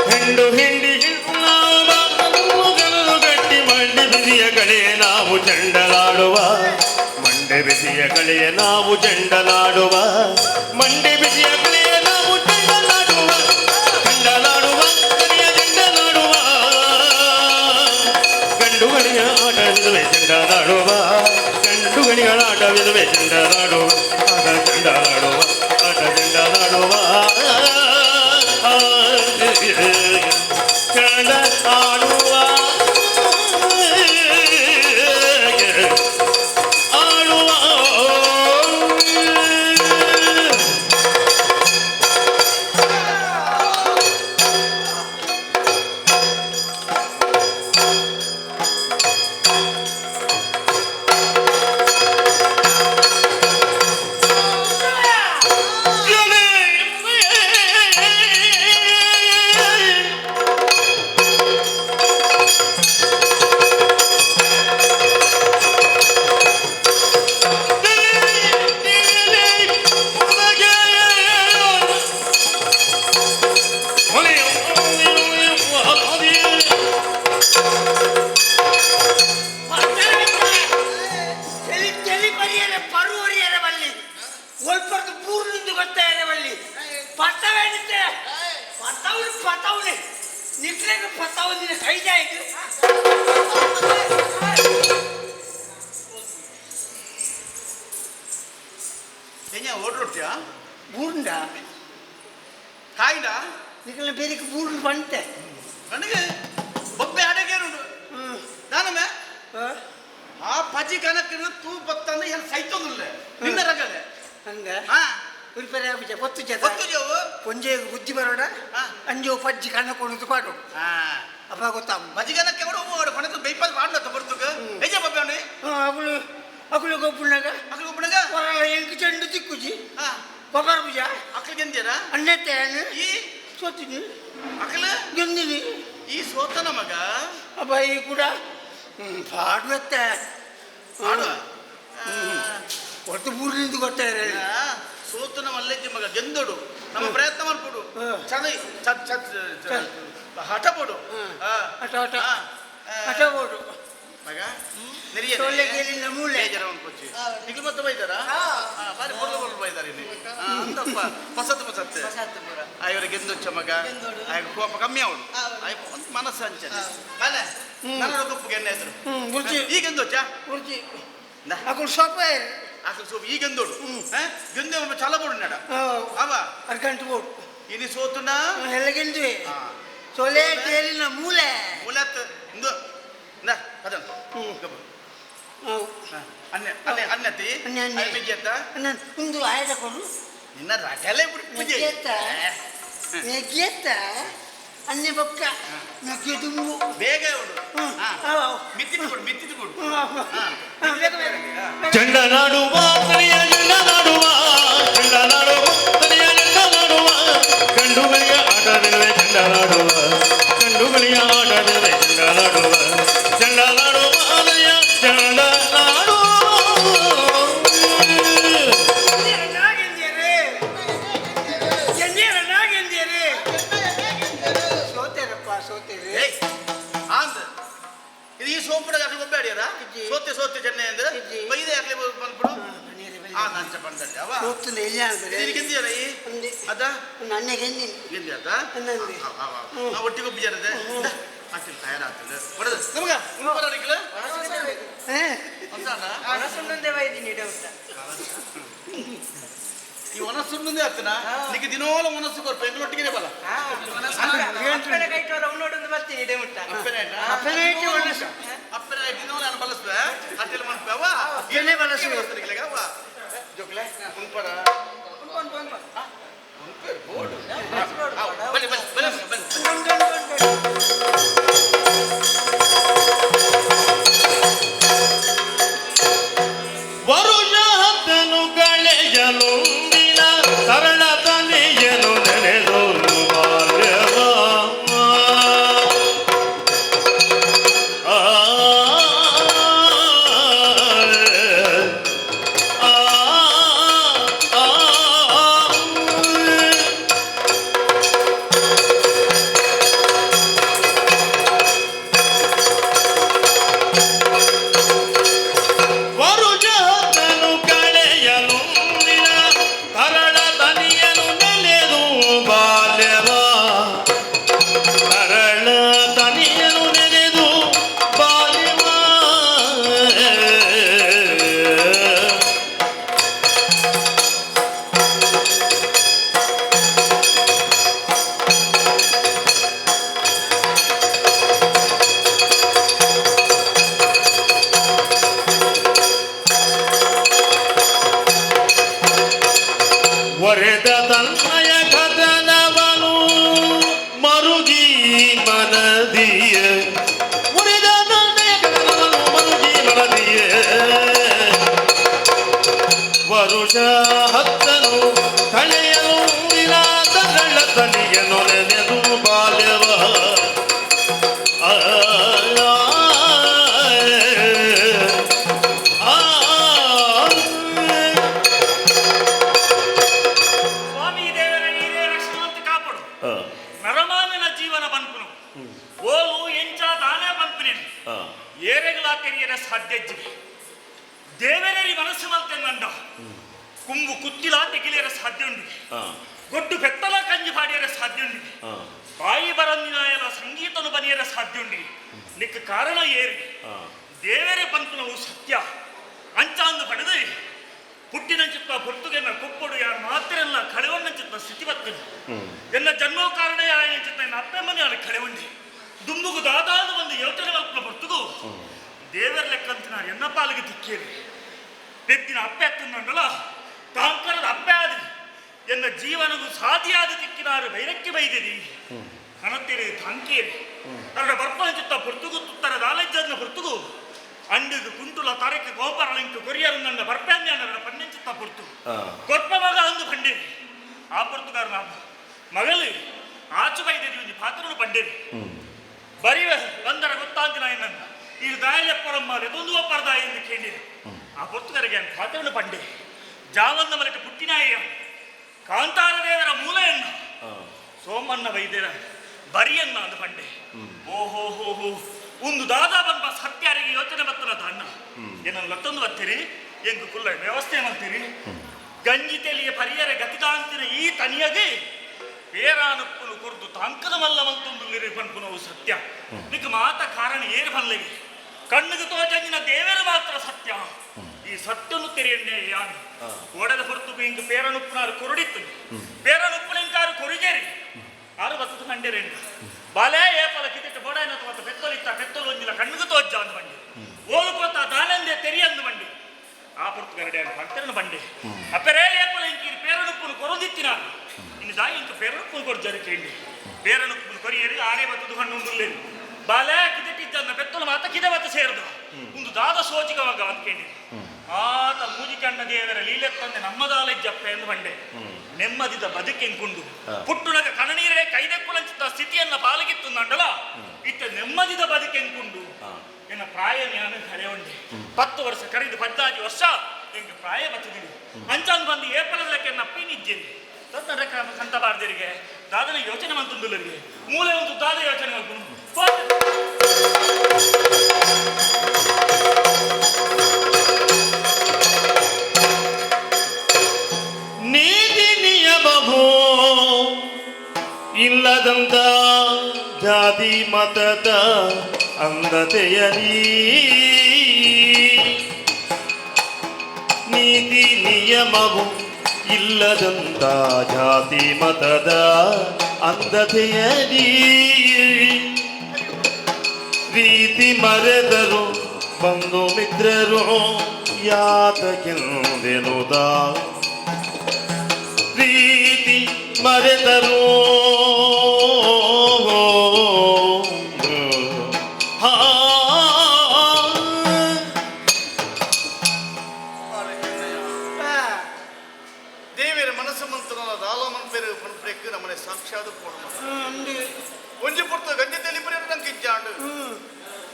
ಹಿಂಡು ಹಿಂಡಿ ಗಟ್ಟಿ ಮಂಡೆ ಬಿಸಿಯ ಕಳೆಯ ನಾವು ಚೆಂಡಲಾಡುವ ಮಂಡೆ ಬಿಸಿಯ ಕಳೆಯ ನಾವು ಚೆಂಡಲಾಡುವ ಮಂಡೆ ಬಿಸಿಯ ಕಳೆಯ ನಾವು ಚೆಂಡಲಾಡುವ ಚೆಂಡಲಾಡುವ ಕಡೆಯ ಚೆಂಡಲಾಡುವ ಗಂಡುಗಳಿಯ ಆಟವಿದುವೆ ಚೆಂಡಲಾಡುವ ಗಂಡುಗಳಿಗಳ ಆಟವಿದುವೆ ಚೆಂಡಲಾಡುವ ಆಟ ಚೆಂಡಲಾಡುವ ಆಟ ಚೆಂಡಲಾಡುವ ಚೆಂಡಲಾಡುವ ಆಡುವ. ಚೆಲಿ ಚೆಲಿ ಪರಿಯರೆ ಪರುವರಿಯರೆ ಬಲ್ಲಿ ಒಲ್ಪರ್ದು ಬೂರ್ನಿಂದು ಗೊತ್ತಾಯರೆ ಬಲ್ಲಿ ಪತ್ತವೇನಿತ್ತೆ ಪತ್ತವನು ಪತ್ತವನೆ ನಿಕ್ಲೆಗೆ ಪತ್ತವನಿನ ಕೈಜಾಯ್ತು ಹೆಂಗ ಓಡ್ರೊಟ್ಟಿಯಾ ಬೂರ್ಂಡ ಕಾಯ್ದ ನಿಕ್ಲೆ ಬೇರೆ ಬೂರ್ನ್ ಬಂತೆ ನನಗೆ ಬೊಬ್ಬೆ ಆಡಗೇರುಂಡು ದಾನಮೆ ಆ ಪಜಿ ಕನಕಿನ ತೂ ಬತ್ತಂದ್ರೆ ಏನು ಸೈತೋದಿಲ್ಲ ನಿನ್ನ ರಗಳೆ. ಹಂಗ ಹಾ ಉರಿಪರೆ ಆಪುಜ ಗೊತ್ತು ಜತ ಗೊತ್ತು ಜವು ಒಂಜೆ ಬುದ್ಧಿ ಬರೋಡ ಅಂಜೋ ಪಜ್ಜಿ ಕಣ್ಣ ಕೊಂಡು ಪಾಡು ಅಪ್ಪ ಗೊತ್ತಾಗ ಪಜಿ ಕನಕ್ಕೆ ಕೂಡ ಓಡು ಕೊನೆಗೆ ಬೇಯ್ಪಲ್ ಪಾಡ್ನ ತಬರ್ತುಕ ಏಜ ಬೊಬ್ಬೆ ಅವನಿ ಅಗುಳು ಅಗುಳು ಗೊಬ್ಬುನಾಗ ಅಕಲು ಗೊಬ್ಬುನಾಗ ಹೊರಲ್ಲ ಎಂಕ್ ಚೆಂಡು ತಿಕ್ಕುಜಿ ಬೊಬ್ಬರ ಪೂಜ ಅಕಲು ಗೆಂದ್ಯರ ಅಣ್ಣತ್ತೆ ಈ ಸೋತಿನಿ ಅಕಲು ಗೆಂದಿನಿ ಈ ಸೋತನ ಮಗ ಅಪ್ಪ ಈ ಕೂಡ ಪಾಡುವತ್ತೆ ಪಾಡುವ ಒಟ್ಟು ಬೂರ್ನಿಂದ ಗೊತ್ತಾಯಿರ ಸೋತುನ ಮಲ್ಲೆಜ್ಜಿ ಮಗ ಗೆಂದೋಡು ನಮ್ಮ ಪ್ರಯತ್ನ ಮಾಡ್ಕೊಡು ಚದ ಹಠ ಪಡು. ಹಠ, ಹಠ. ಹಠ ಬೋಡು. ಮಗ ನೆರಿಯ ಸೊಳ್ಳೆ ಗೇಲಿನ ಮೂಲೆ. ಬೇಜಾರ ಅನ್ಕೊಚ್ಚಿ ನಿಗ್ಲು ಮತ್ತೆ ಬೈದಾರಾ? ಬಾರಿ ಬೊರ್ಲು ಬೊರ್ಲು ಬೈದಾರ ಇಲ್ಲಿ. ಅಂತಪ್ಪ ಹೊಸತು ಹೊಸತ್ತೆ. ಹೊಸತು ಪೂರ. ಇವರ ಗೆಂದೊಚ್ಚ ಮಗ. ಗೆಂದೋಡು. ಆಯ ಕೋಪ ಕಮ್ಮಿ ಅವಳು. ಹೌದು. ಆಯ ಒಂದು ಮನಸ್ಸು ಅಂಚನೆ ಮನೆ ನನ್ನ ಗೊಪ್ಪು ಗೆನ್ನ ಹೆಸರು. ಬುರ್ಜಿ. ಈ ಗೆಂದೊಚ್ಚ ಬುರ್ಜಿ. ಅಕುಲು ಸೊಪ್ಪ. ಅಸಲು ಸೋಪ್ ಈ ಗೆಂದೋಡು ಗೆಂದೆ ಒಮ್ಮೆ ಚಲ ಬೋಡು ನಡ ಅವ ಅರ್ಗಂಟು ಬೋಡು. ಇನಿ ಸೋತುನ ಎಲ್ಲ ಗೆಂದುವೆ. ಸೊಲೆ ಗೇಲಿನ ಮೂಲೆ. ಮೂಲತ್ ಇಂದು ಇಂದ ಅದನ್. ಅನ್ಯ ಅನ್ಯ ಅನ್ಯತಿ. ಅನ್ಯ, ಅನ್ಯ. ಮೆಜ್ಜತ್ತ. ಒಂದು ಆಯದ ಕೊಡು. ನಿನ್ನ ರಟಲೆ ಬಿಡು ಪೂಜೆ. ಮೆಗ್ಗೆತ್ತ ಮೆಗ್ಗೆತ್ತ ಅನ್ಯ ಬೊಕ್ಕ ಮೆಗ್ಗೆ ತುಂಬು. ಬೇಗ ಉಡು. ಅವ. ಮಿತ್ತಿದ್ದು ಕೊಡು, ಮಿತ್ತಿದ್ದು ಕೊಡು. ಬೇಗ ಬೇಗ. ಚಂಡನಾಡುವ ತನೆಯ ಚಂಡನಾಡುವ, ಚಂಡನಾಡುವ ತನೆಯ ಚಂಡನಾಡುವ, ಗಂಡುಗಳಿಯ ಆಟವಿರುವೆ ಚಂಡನಾಡುವ, ಗಂಡುಗಳಿಯ ಆಟವಿರುವೆ ಚಂಡನಾಡುವ, ಚಂಡನಾಡುವ ತನೆಯ ಚಂಡನಾಡುವ. ಸೋತೇರಪ್ಪ ಸೋತೇರಿ. ಏಯ್ ಆಂದ್ ಇದು ಈ ಸೋಂಪುಡ ಅಕ್ಲಿ ಗೊಬ್ಬೆ ಅಡಿಯರ. ಇಜ್ಜಿ. ಸೋತೆ ಸೋತೆ ಚೆನ್ನೆ ಅಂದ್ರೆ ಇಜ್ಜಿ. ಬೈದೆ ಅಕ್ಲಿ ಬಂದ್ಬಿಡು. ಆ ನಂಚ ಬಂದಡಿ ಅವ. ಸೋತುಂಡ ಎಲ್ಲಿ ಆಗ್ತದೆ? ಇದು ಗೆಂದಿಯಲ್ಲ ಈ ಒಂದೇ. ಅದ ನನ್ನ ಗೆಂದಿನಿ. ಗೆಂದಿ ಅದ. ಅನ್ನಂದೆ. ಒಟ್ಟಿಗೆ ಒಬ್ಬ ಜನದೆ ಅಕ್ಕಿಲ್ ತಯಾರಾಗ್ತದೆ ಬಡದ ನಮಗ ಉಂಪರ ಅಡಿಕಲ. ಮನಸ್ಸುಂಡೊಂದೇ ವೈದಿನಿ ಡೌಟ. ಈ ಒನಸುಂಡೇ ಆಗ್ತನ ನಿಕ್ಕೆ ದಿನೋಲ ಒನಸು ಕೊರ್ಪ ಎಂಗ್ಲೊಟ್ಟಿಗೆ ಬಲ. ಅಪ್ಪನ ಕೈಟೋರ ಉನ್ನೋಡೊಂದು ಬರ್ತೀನಿ ಡೌಟ. ಅಪ್ಪನ ಆಯ್ತಾ? ಅಪ್ಪನ ಐತೆ ಒನಸು. ಅಪ್ಪನ ದಿನೋಲ ನಾನು ಬಲಸ್ವೆ ಅಟ್ಟಿಲ್ ಮನ್ಪವ. ಅಪ್ಪನೇ ಬಲಸುವೆ. ಜೋಕ್ಲೆ ಉಂಪರ ಉಂಪೇರು ಬೋರ್ಡು. ಬನ್ನಿ ಬನ್ನಿ ಬನ್ನಿ ಬನ್ನಿ. ವರುಷ ಹತ್ತನು ಕಳೆಯಲುಂಬಿನ ಸರಳ ತನೆಯನು ನೆನೆದು ಬಾಲ್ಯವ. ಆ, ಆ, ಆ, ಆ. ವರುಷತನು ಕಳೆಯಲು ನಿನ ತರಳ ತನಿಯನು ನೆಲೆದು ಬಾಲ್ಯವ, ತರಳ ತನಿಯನು ನೆನೆದು ಬಾಲ್ಯವ. ಒರೆದ ತನ್ಮಯ ಕದನವನು ಮರುಗಿ ಮನದಿಯ, ಒರೆದ ತನ್ಮಯ ಕದನವನು ಮರುಗಿ ಮನದಿಯ, ವರುಷ ಹತ್ತನು ಕಳೆಯಲು ತರಳ ತನಿಯನು ನೆನೆದು ಬಾಲ್ಯವ. ಆ, ಆ, ಆ. ಸ್ವಾಮಿ ದೇವರ ನೀರೇ ರಕ್ಷಣವಂತ ಕಾಪಾಡು. ನರಮಾನನ ಜೀವನ ಬನ್ಪುನು ಓಲು ಎಂಚ ತಾನೇ ಬನ್ಪುನೇನು ಏರೆಗಳ ಕೆರಿಯರ ಸಾಧ್ಯಜ್ಜಿಗೆ ದೇವರೇರಿ ಮನಸ್ಸು ಮಲ್ತೆನ್ನಂಡ ಕುಂಬು ಕುತ್ತಿಲ ತೆಗಿಲಿಯರ ಸಾಧ್ಯ ಉಂಡು, ಗೊಡ್ಡು ಪೆತ್ತಲ ಕಂಜಿ ಪಾಡಿಯರ ಸಾಧ್ಯ ಉಂಡು, ಬಾಯಿ ಬರಂದಿನಾಯಲ ಸಂಗೀತನು ಬನಿಯರ ಸಾಧ್ಯ ಉಂಡು. ನಿಕ್ಕ ಕಾರಣ ಏರಿ ದೇವರೇ ಪಂಪುನವು ಸತ್ಯ ಅಂಚಾಂದು ಪಡೆದು ಪುಟ್ಟಿನ ಚಿತ್ತ ಪೊರ್ತುಗೆನ್ನ ಕೊಪ್ಪಡು ಯಾರು ಮಾತ್ರ ಕಳೆವಣ್ಣ ಚಿತ್ತ ಸ್ಥಿತಿ ಬರ್ತದೆ. ಎನ್ನ ಜನ್ಮ ಕಾರಣ ಯಾಯ ಚಿತ್ತ ಎನ್ನ ಅಪ್ಪೆ ಮನೆ ಕಳೆವಂಡಿ ದುಂಬುಗು ದಾದಾದ ಒಂದು ಯೋಚನೆ ಮಲ್ಪನ ಪೊರ್ತುಗು ದೇವರ ಲೆಕ್ಕಂತ ನಾನು ಎನ್ನ ಪಾಲಿಗೆ ತಿಕ್ಕೇರಿ ಪೆದ್ದಿನ ಅಪ್ಪೆ ಅತ್ತಂದಲ್ಲ ತಾಂಕರದ ಅಪ್ಪೆ ಆದಿ ಎನ್ನ ಜೀವನವು ಸಾಧಿಯಾದ ತಿಕ್ಕಿನಾರು ಬೈರಕ್ಕೆ ಬೈದಿರಿ ಕಣತಿರಿ ತಾಂಕೇರಿ ಅದರ ಬರ್ಪನ ಚಿತ್ತ ಪೊರ್ತುಗು ತುತ್ತರ ದಾಲಜ್ಜನ ಪೊರ್ತುಗು ಅಂಡಿದು ಕುಂಟುಲ ತಾರಕ್ಕೆ ಗೋಪರಳಿಂಕು ಕೊರಿಯರು ನನ್ನ ಬರ್ಪ್ಯಾಂದ್ಯಾನರ ಪನ್ನೆಂಚಿತ್ತ ಪೊರ್ತು ಕೊರ್ಪ ಮಗ ಅಂದು ಪಂಡೇರಿ ಆ ಪೊರ್ತುಗಾರ ಮಗಲು ಆಚು ಬೈದಿರಿ ಒಂಜಿ ಪಾತ್ರನು ಪಂಡೇರಿ ಬರಿ ಬಂದರ ಗೊತ್ತಾಂತಿನ ನನ್ನ ಈ ದಾಯಲೆಪ್ಪರಮ್ಮ ರೆದೊಂದು ಒಪ್ಪರದಾಯ ಎಂದು ಕೇಳಿರಿ ಆ ಪೊರ್ತುಗಾರಿಗೆ ಪಾತ್ರನು ಪಂಡೆ ಜಾವಂದ ಮಲಕ್ಕೆ ಪುಟ್ಟಿನಾಯ. ಕಾಂತಾರ ದೇವರ ಮೂಲೆಯನ್ನ ಸೋಮಣ್ಣ ವೈದ್ಯರ ಬರಿಯನ್ನ ಅಂದು ಪಂಡೆ. ಓಹೋ ಹೋ ಹೋ, ಒಂದು ದಾದಾ ಬಂದ ಸತ್ಯಾರಿಗೆ ಯೋಚನೆ ಬತ್ತನ ದಾನ್ನ ಏನನ್ನು ಲತ್ತೊಂದು ಬರ್ತೀರಿ, ಎಂಕು ಕುಲ್ಲ ವ್ಯವಸ್ಥೆ ಮಾಡ್ತೀರಿ. ಗಂಜಿ ತೆಲಿಯ ಪರಿಯರ ಗತಿದಾಂತಿನ ಈ ತನಿಯಗೆ ಪೇರಾನುಪ್ಪುನು ಕೊರ್ದು ತಾಂಕದ ಮಲ್ಲ ಮಂತೊಂದು ಪನ್ಪುನವು ಸತ್ಯ. ನಿಕ್ ಮಾತ ಕಾರಣ ಏರು ಬಲ್ಲೆಗೆ ಕಣ್ಣಿಗೆ ತೋಜಂಜಿನ ದೇವರು ಮಾತ್ರ ಸತ್ಯ. ಈ ಸತ್ಯನು ತೆರೆಯಣ್ಣೆ ಯಾನು ಓಡದ ಹೊರತು ಇಂಕ್ ಪೇರನುಪ್ಪುನಾರು ಕೊರಡಿತ್ತು, ಪೇರನುಪ್ಪುನ ಇಂಕಾರು ಕೊರಿಜೇರಿ ಆರು ಬತ್ತದ ಕಂಡೇರೆಂಡು ಬಾಲೇ ಏಪಲ ಕಿತಿಟ್ಟು ಬೋಡಾಯನ ಮತ್ತು ಪೆತ್ತೊಲಿತ್ತ ಪೆತ್ತೊಲು ಒಂಜಿನ ಕಣ್ಣಿಗೆ ತೋಜ್ಜ ಅಂದು ಬಂಡಿ ಓಲು ಪೋತ ದಾನಂದೆ ತೆರಿಯಂದು ಬಂಡಿ ಆ ಪೊರ್ತು ಗರಡೆ ಭಕ್ತರನ್ನು ಬಂಡೆ. ಅಪ್ಪರೇ ಏಪಲ ಇಂಕಿ ಪೇರನುಪ್ಪುನು ಕೊರದಿತ್ತಿನ ಇನ್ನು ದಾಯಿ ಇಂಕ ಪೇರನುಪ್ಪುನು ಕೊರ್ಜಾರೆ ಕೇಳಿ ಪೇರನುಪ್ಪುನು ಕೊರಿಯರಿ ಆರೇ ಬತ್ತದ ಹಣ್ಣು ಉಂಡುಲ್ಲೇರಿ ಬಾಲೇ ಕಿದೆಟ್ಟಿದ್ದ ಪೆತ್ತೊಲು ಮಾತ ಕಿದೆ ಬತ್ತ ಸೇರ್ದು ಒಂದು ದಾದ ಸೋಜಿಗವಾಗ ಅಂತ ಕೇಳಿ ಆತ ಮೂಜಿಕಣ್ಣ ದೇವರ ಲೀಲೆ ತಂದೆ ನಮ್ಮದಾಲ ಜಪ್ಪೆ ಎಂದು ಬಂಡೆ. ನೆಮ್ಮದಿದ ಬದುಕೆಂಕುಂಡು ಪುಟ್ಟುನಗ ಕಣನೀರೇ ಕೈದೆಕ್ಕುಳಂಚಿತ ಸ್ಥಿತಿಯನ್ನ ಪಾಲಗಿತ್ತು ನಂಡಲ ಇತ್ತ ನೆಮ್ಮದಿದ ಬದುಕೆಂಕುಂಡು. ಎನ್ನ ಪ್ರಾಯ ಜ್ಞಾನ ಕಳೆಯುಂಡೆ 10 ವರ್ಷ ಕರೆದು 15 ವರ್ಷ ಎಂಗೆ ಪ್ರಾಯ ಬತ್ತಿದಿರಿ ಅಂಚಾನ್ ಬಂದು ಏಪಲದಕ್ಕೆ ನಪ್ಪಿನಿಜ್ಜೇನೆ ತನ್ನ ಕಂತ ಬಾರ್ದಿರಿಗೆ ದಾದನ ಯೋಚನೆ ಮಂತುಂದುಲ್ಲರಿಗೆ ಮೂಲೆ ಒಂದು ದಾದ ಯೋಚನೆ ಮಲ್ಪುನು. ನೀತಿ ನಿಯಮವೋ ಇಲ್ಲದಂತ ಜಾತಿ ಮತದ ಅಂಧತೆಯಲಿ, ನೀತಿ ನಿಯಮವು ಇಲ್ಲದಂತ ಜಾತಿ ಮತದ ಅಂಧತೆಯಲಿ, ರೀತಿ ಮರೆದರು ಬಂಧು ಮಿತ್ರರು ಯಾತಕೆಂದೆನುದ, ರೀತಿ ಮರೆತರು ಹಾ. ದೇವಿಯರ ಮನಸ್ಸು ಮಂತ್ರನ ದಾಲ ಮನ್ಪೇರು ಪನ್ಪ್ರೆಕ್ ನಮ್ಮನೆ ಸಾಕ್ಷಾತ್ ಪೋಣ. ಒಂಜಿ ಪುರ್ತ ಗಂಜಿ ತೆಲಿಪುರಿ ನಂಗೆ ಇಜ್ಜಾಂಡು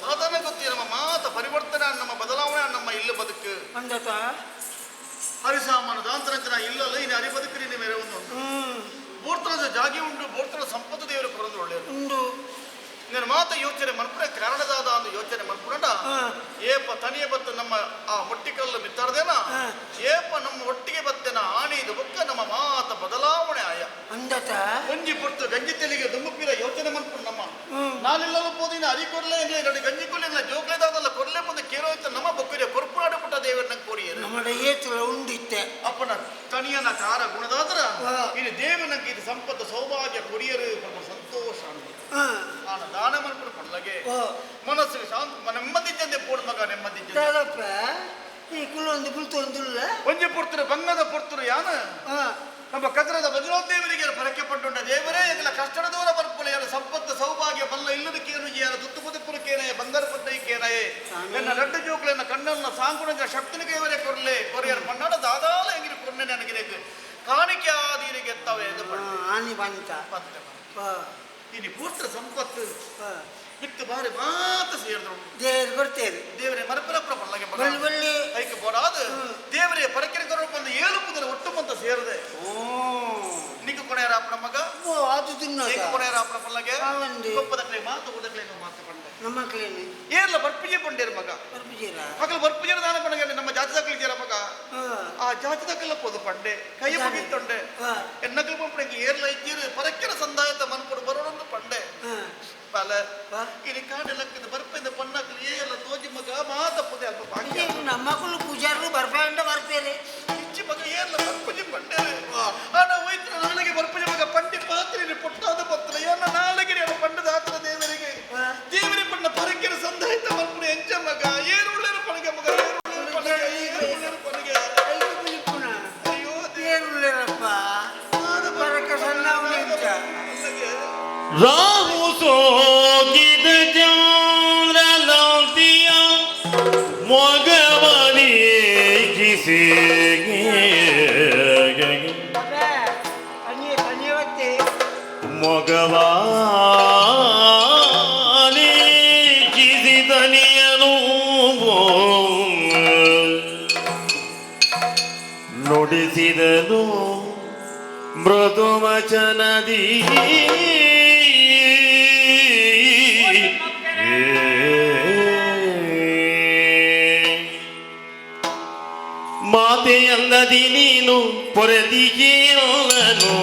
ಸಾಧಾರಣ ಗೊತ್ತಿ ನಮ್ಮ ಮಾತ ಪರಿವರ್ತನೆ, ನಮ್ಮ ಬದಲಾವಣೆ, ನಮ್ಮ ಇಲ್ಲ ಬದುಕು ಅಂದತ ಹರಿಸಾಮಾನ ದಾಂತರಂಚನ ಇಲ್ಲಲ್ಲ ಇನ್ನು ಹರಿ ಬದುಕು ನಿನ್ನ ಮೇರೆ ಒಂದು ಬೋರ್ತನದ ಜಾಗಿ ಉಂಟು, ಬೋರ್ತನ ಸಂಪತ್ತು ದೇವರು ಕೊರದು ಒಳ್ಳೆಯದು ಉಂಡು. ನಿನ್ನ ಮಾತ ಯೋಚನೆ ಮನ್ಪುರ ಕಾರಣದಾದ ಅಂದು ಯೋಚನೆ ಮನ್ಪುರಂಡ. ಏಪ ತನಿಯ ಬತ್ತು ನಮ್ಮ ಆ ಮೊಟ್ಟಿಕಲ್ಲು ಮಿತ್ತಾರ್ದೇನ ಏಪ ನಮ್ಮ ಒಟ್ಟಿಗೆ ಬತ್ತೇನ ಆಣಿ ಇದು ಬೊಕ್ಕ ನಮ್ಮ ಮಾತ ಬದಲಾವಣೆ ಆಯ ಅಂದತ ಒಂಜಿ ಪೊರ್ತು ಗಂಜಿ ತೆಲಿಗೆ ದುಮ್ಮುಪ್ಪಿರ ಯೋಚನೆ ಮನ್ಪುಂಡು ನಮ್ಮ ನಾನೆಲ್ಲರೂ ಪೋದಿನ ಅರಿ ಕೊರ್ಲೆ ಎಂಗ್ಲೆ ನಡು ಗಂಜಿ ಕೊರ್ಲೆ ಎಂಗ್ಲೆ ಜೋಕ್ಲೆದಾದಲ್ಲ ಕೊರ್ಲೆ ಮುಂದೆ ಕೇರೋ ಇತ್ತು ನಮ್ಮ ಬೊಕ್ಕುರಿಯ ಕೊರ್ಪುನಾಡು ಪುಟ್ಟ ದೇವರನ್ನ ಕೋರಿಯರು ನಮ್ಮಡ ಏತುಲ ಉಂಡಿತ್ತೆ. ಅಪ್ಪನ ತನಿಯನ ಕಾರ ಗುಣದಾದ್ರ ಇನ್ನು ದೇವನಂಗೆ ಇದು ಸಂಪತ್ತು ಸೌಭಾಗ್ಯ ಕೊರಿಯರು ಪರಮ ಸಂತೋಷ ಅನ್ನೋದು. ಆನ ದಾನ ಮನ್ಪುಡು ಪಡ್ಲಗೆ ಮನಸ್ಸು ಶಾಂತ ನೆಮ್ಮದಿ ಚಂದೆ ಪೋಡು ಮಗ ನೆಮ್ಮದಿ ಚಂದೆ. ದಾದಪ್ಪ ಈ ಕುಲೊಂದು ಬುಲ್ತೊಂದುಲ್ಲ. ಒಂಜಿ ಪೊರ್ತರು ಬಂಗದ ಪೊರ್ತರು ಯಾನ ನಮ್ಮ ಕದ್ರದ ದೇವರಿಗೆ ಪರಕೆ ಪಟ್ಟುಂಡ ದೇವರೇ ಎಂಗಲ ಕಷ್ಟದ ದೂರ ಬರ್ಪುಲೆ ಯಾರ ಸಂಪತ್ತು ಸೌಭಾಗ್ಯ ಬಲ್ಲ ಇಲ್ಲದಕ್ಕೇನು ಯಾರ ತುತ್ತು ಪುದುಪುರಕ್ಕೇನೆ ಬಂಗಾರ ಪದ್ದೈಕೇನಯೇ ಎನ್ನ ರಡ್ಡು ಜೋಕ್ಲೆನ್ನ ಕಣ್ಣನ್ನ ಸಾಂಗುಣ ಶಕ್ತಿನಿಗೆ ಇವರೇ ಕೊರ್ಲೆ ಕೊರಿಯರ್ ಪಣ್ಣಾಡ ದಾದಾಲ ಎಂಗಿನ ಕೊರ್ನೆ ನನಗೆ ಕಾಣಿಕೆ ಆದೀರಿಗೆ ಎತ್ತವೆ ಎಂದು ಪಂಡೆ. ಆನಿ ಬಂತ ಪತ್ತೆ ಇನಿ ಪೂರ್ತ ಸಂಪತ್ತು ಬಿಟ್ಟು ಬಾರಿ ಮಾತ ಸೇರಿದ್ರು ದೇವರು ಕೊಡ್ತೇವೆ. ದೇವರೇ ಮರಪರಪ್ರ ಪಲ್ಲಗೆ ಬಳ್ಳಿ ಬಳ್ಳಿ ಐಕೆ ಬೋಡಾದ ದೇವರೇ ಪರಕೆರೆ ಕೊರಪ ಒಂದು ಏಳು ಪುದರ ಒಟ್ಟು ಮಂತ ಸೇರದೆ ನಿಕ್ಕ ಕೊನೆಯರ ಅಪ್ಪನ ಮಗ ಓ ಅದು ತಿನ್ನೋದ ಏಕ ಕೊನೆಯರ ಅಪ್ಪನ ಪಲ್ಲಗೆ ಆವಂದಿ. ಗೊಪ್ಪದಕ್ಲೆ ಮಾತು ಉದಕ್ಲೆ ಮಾತು ಪಂಡೆ ನಮ್ಮ ಮಕ್ಕಳೇನು ಏರ್ಲ ಬರ್ಪಿಜೆ ಪಂಡೇರು ಮಗ ಬರ್ಪಿಜೀರ ಮಕ್ಕಳು ಬರ್ಪಿಜೆ ದಾನ ಪಣಗೆ ನಮ್ಮ ಜಾತಿ ದಾಖಲೆ ಮಗ ಆ ಜಾತಿ ದಾಖಲೆ ಪೋದು ಪಂಡೆ ಕೈ ಮುಗಿತ್ತೊಂಡೆ ಎನ್ನಕಲ್ ಪಂಪಡೆಗೆ ಏರ್ಲ ಇದ್ದೀರು ಪರಕ್ಕೆರ ಸಂದಾಯದ ಮನ್ಪುಡು ಬರೋಣಂದು ಪಂಡೆ ಬಲ ಇಲ್ಲಿ ಕಾಡೆ ಲಕ್ಕದ ಬರ್ಪಿಂದ ಪಣ್ಣಕ್ಲು ಏರ್ಲ ತೋಜಿ ಮಗ ಮಾತ ಪುದೆ ಅಲ್ಪ ಭಾಗ್ಯ ನಮ್ಮ ಮಕ್ಕಳು ಪೂಜಾರರು ಬರ್ಪಾಂಡ ಬರ್ಪೇರೆ ಇಚ್ಚಿ ಮಗ ಏರ್ಲ ಬರ್ಪುಜಿ ಪಂಡೆ ಆನ ಹೋಯ್ತು ನಾಳೆಗೆ ಬರ್ಪುಜಿ ಮಗ ಪಂಡಿ ಪಾತ್ರೆ ಪುಟ್ಟಾದ ಪತ್ರ ಏನ ನಾಳೆಗೆ ಪಂಡದ ಆತನ ದೇವರಿಗೆ ದೇವರಿಗೆ ಪಣ್ಣ ಪರಕ್ಕೆರ ಸಂದಾಯದ ಮನ್ಪುಡು ಎಂಚ ಮಗ ಏರುಳ್ಳೇರು ಪಣಗೆ ಮಗ ಏರುಳ್ಳೇರು ಪಣಗೆ ಏರುಳ್ಳೇರು ಪಣಗೆ ಅಯ್ಯೋ ಏರುಳ್ಳೇರಪ್ಪ ಬರಕ ಸಣ್ಣ ಎಂಚ ರಾಹು ಸೋಗಿದ ಚಂದ್ರಲಂತಿಯ ಮೊಗವನಿ ಕಿಸಿಗೆ ತನಿಯ ತನಿಯವತ್ತೆ ಮೊಗವಾಲಿ ಕಿಸಿದನಿಯನು ನುಡಿಸಿದನು ಮೃದುವಚನದಿ ಮಾತೆಯಲ್ಲದಿ ನೀನು ಪೊರೆದಿಗೆಲ್ಲನು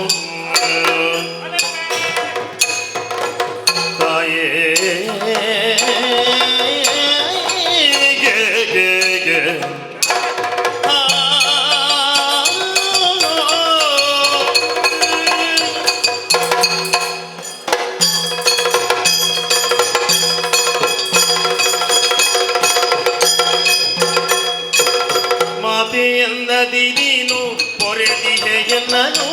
ತಾಯೇ ಗೆ ಗೆ ಗೆ ಆ ಮಾತೆಯಲ್ಲದಿ ನೀನು ಪೊರೆದಿಗೆಲ್ಲನು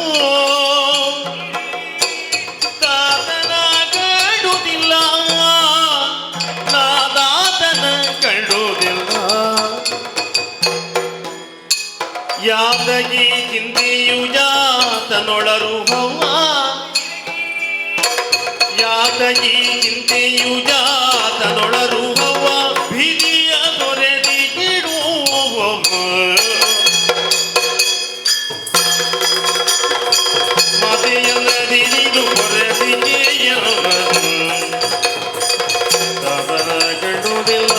ತಾತನ ಕಂಡುದಿಲ್ಲ ನಾದಾತನ ಕಂಡುದಿಲ್ಲ ಯಾದಗಿ ಚಿಂತೆಯು ಜಾತನೊಳರು ಹವ್ವ ಯಾತಗಿ ಚಿಂತೆಯು ಜಾತನೊಳರು ಹವ್ವ ಭೀತಿಯ ದೊರೆದಿ ಬಿಡುವ ಮಾತೆಯಲ್ಲದಿ ನೀನು ಪೊರೆದಿಗೆಯಲ್ಲನು ತಾತನ ಕಂಡುದಿಲ್ಲ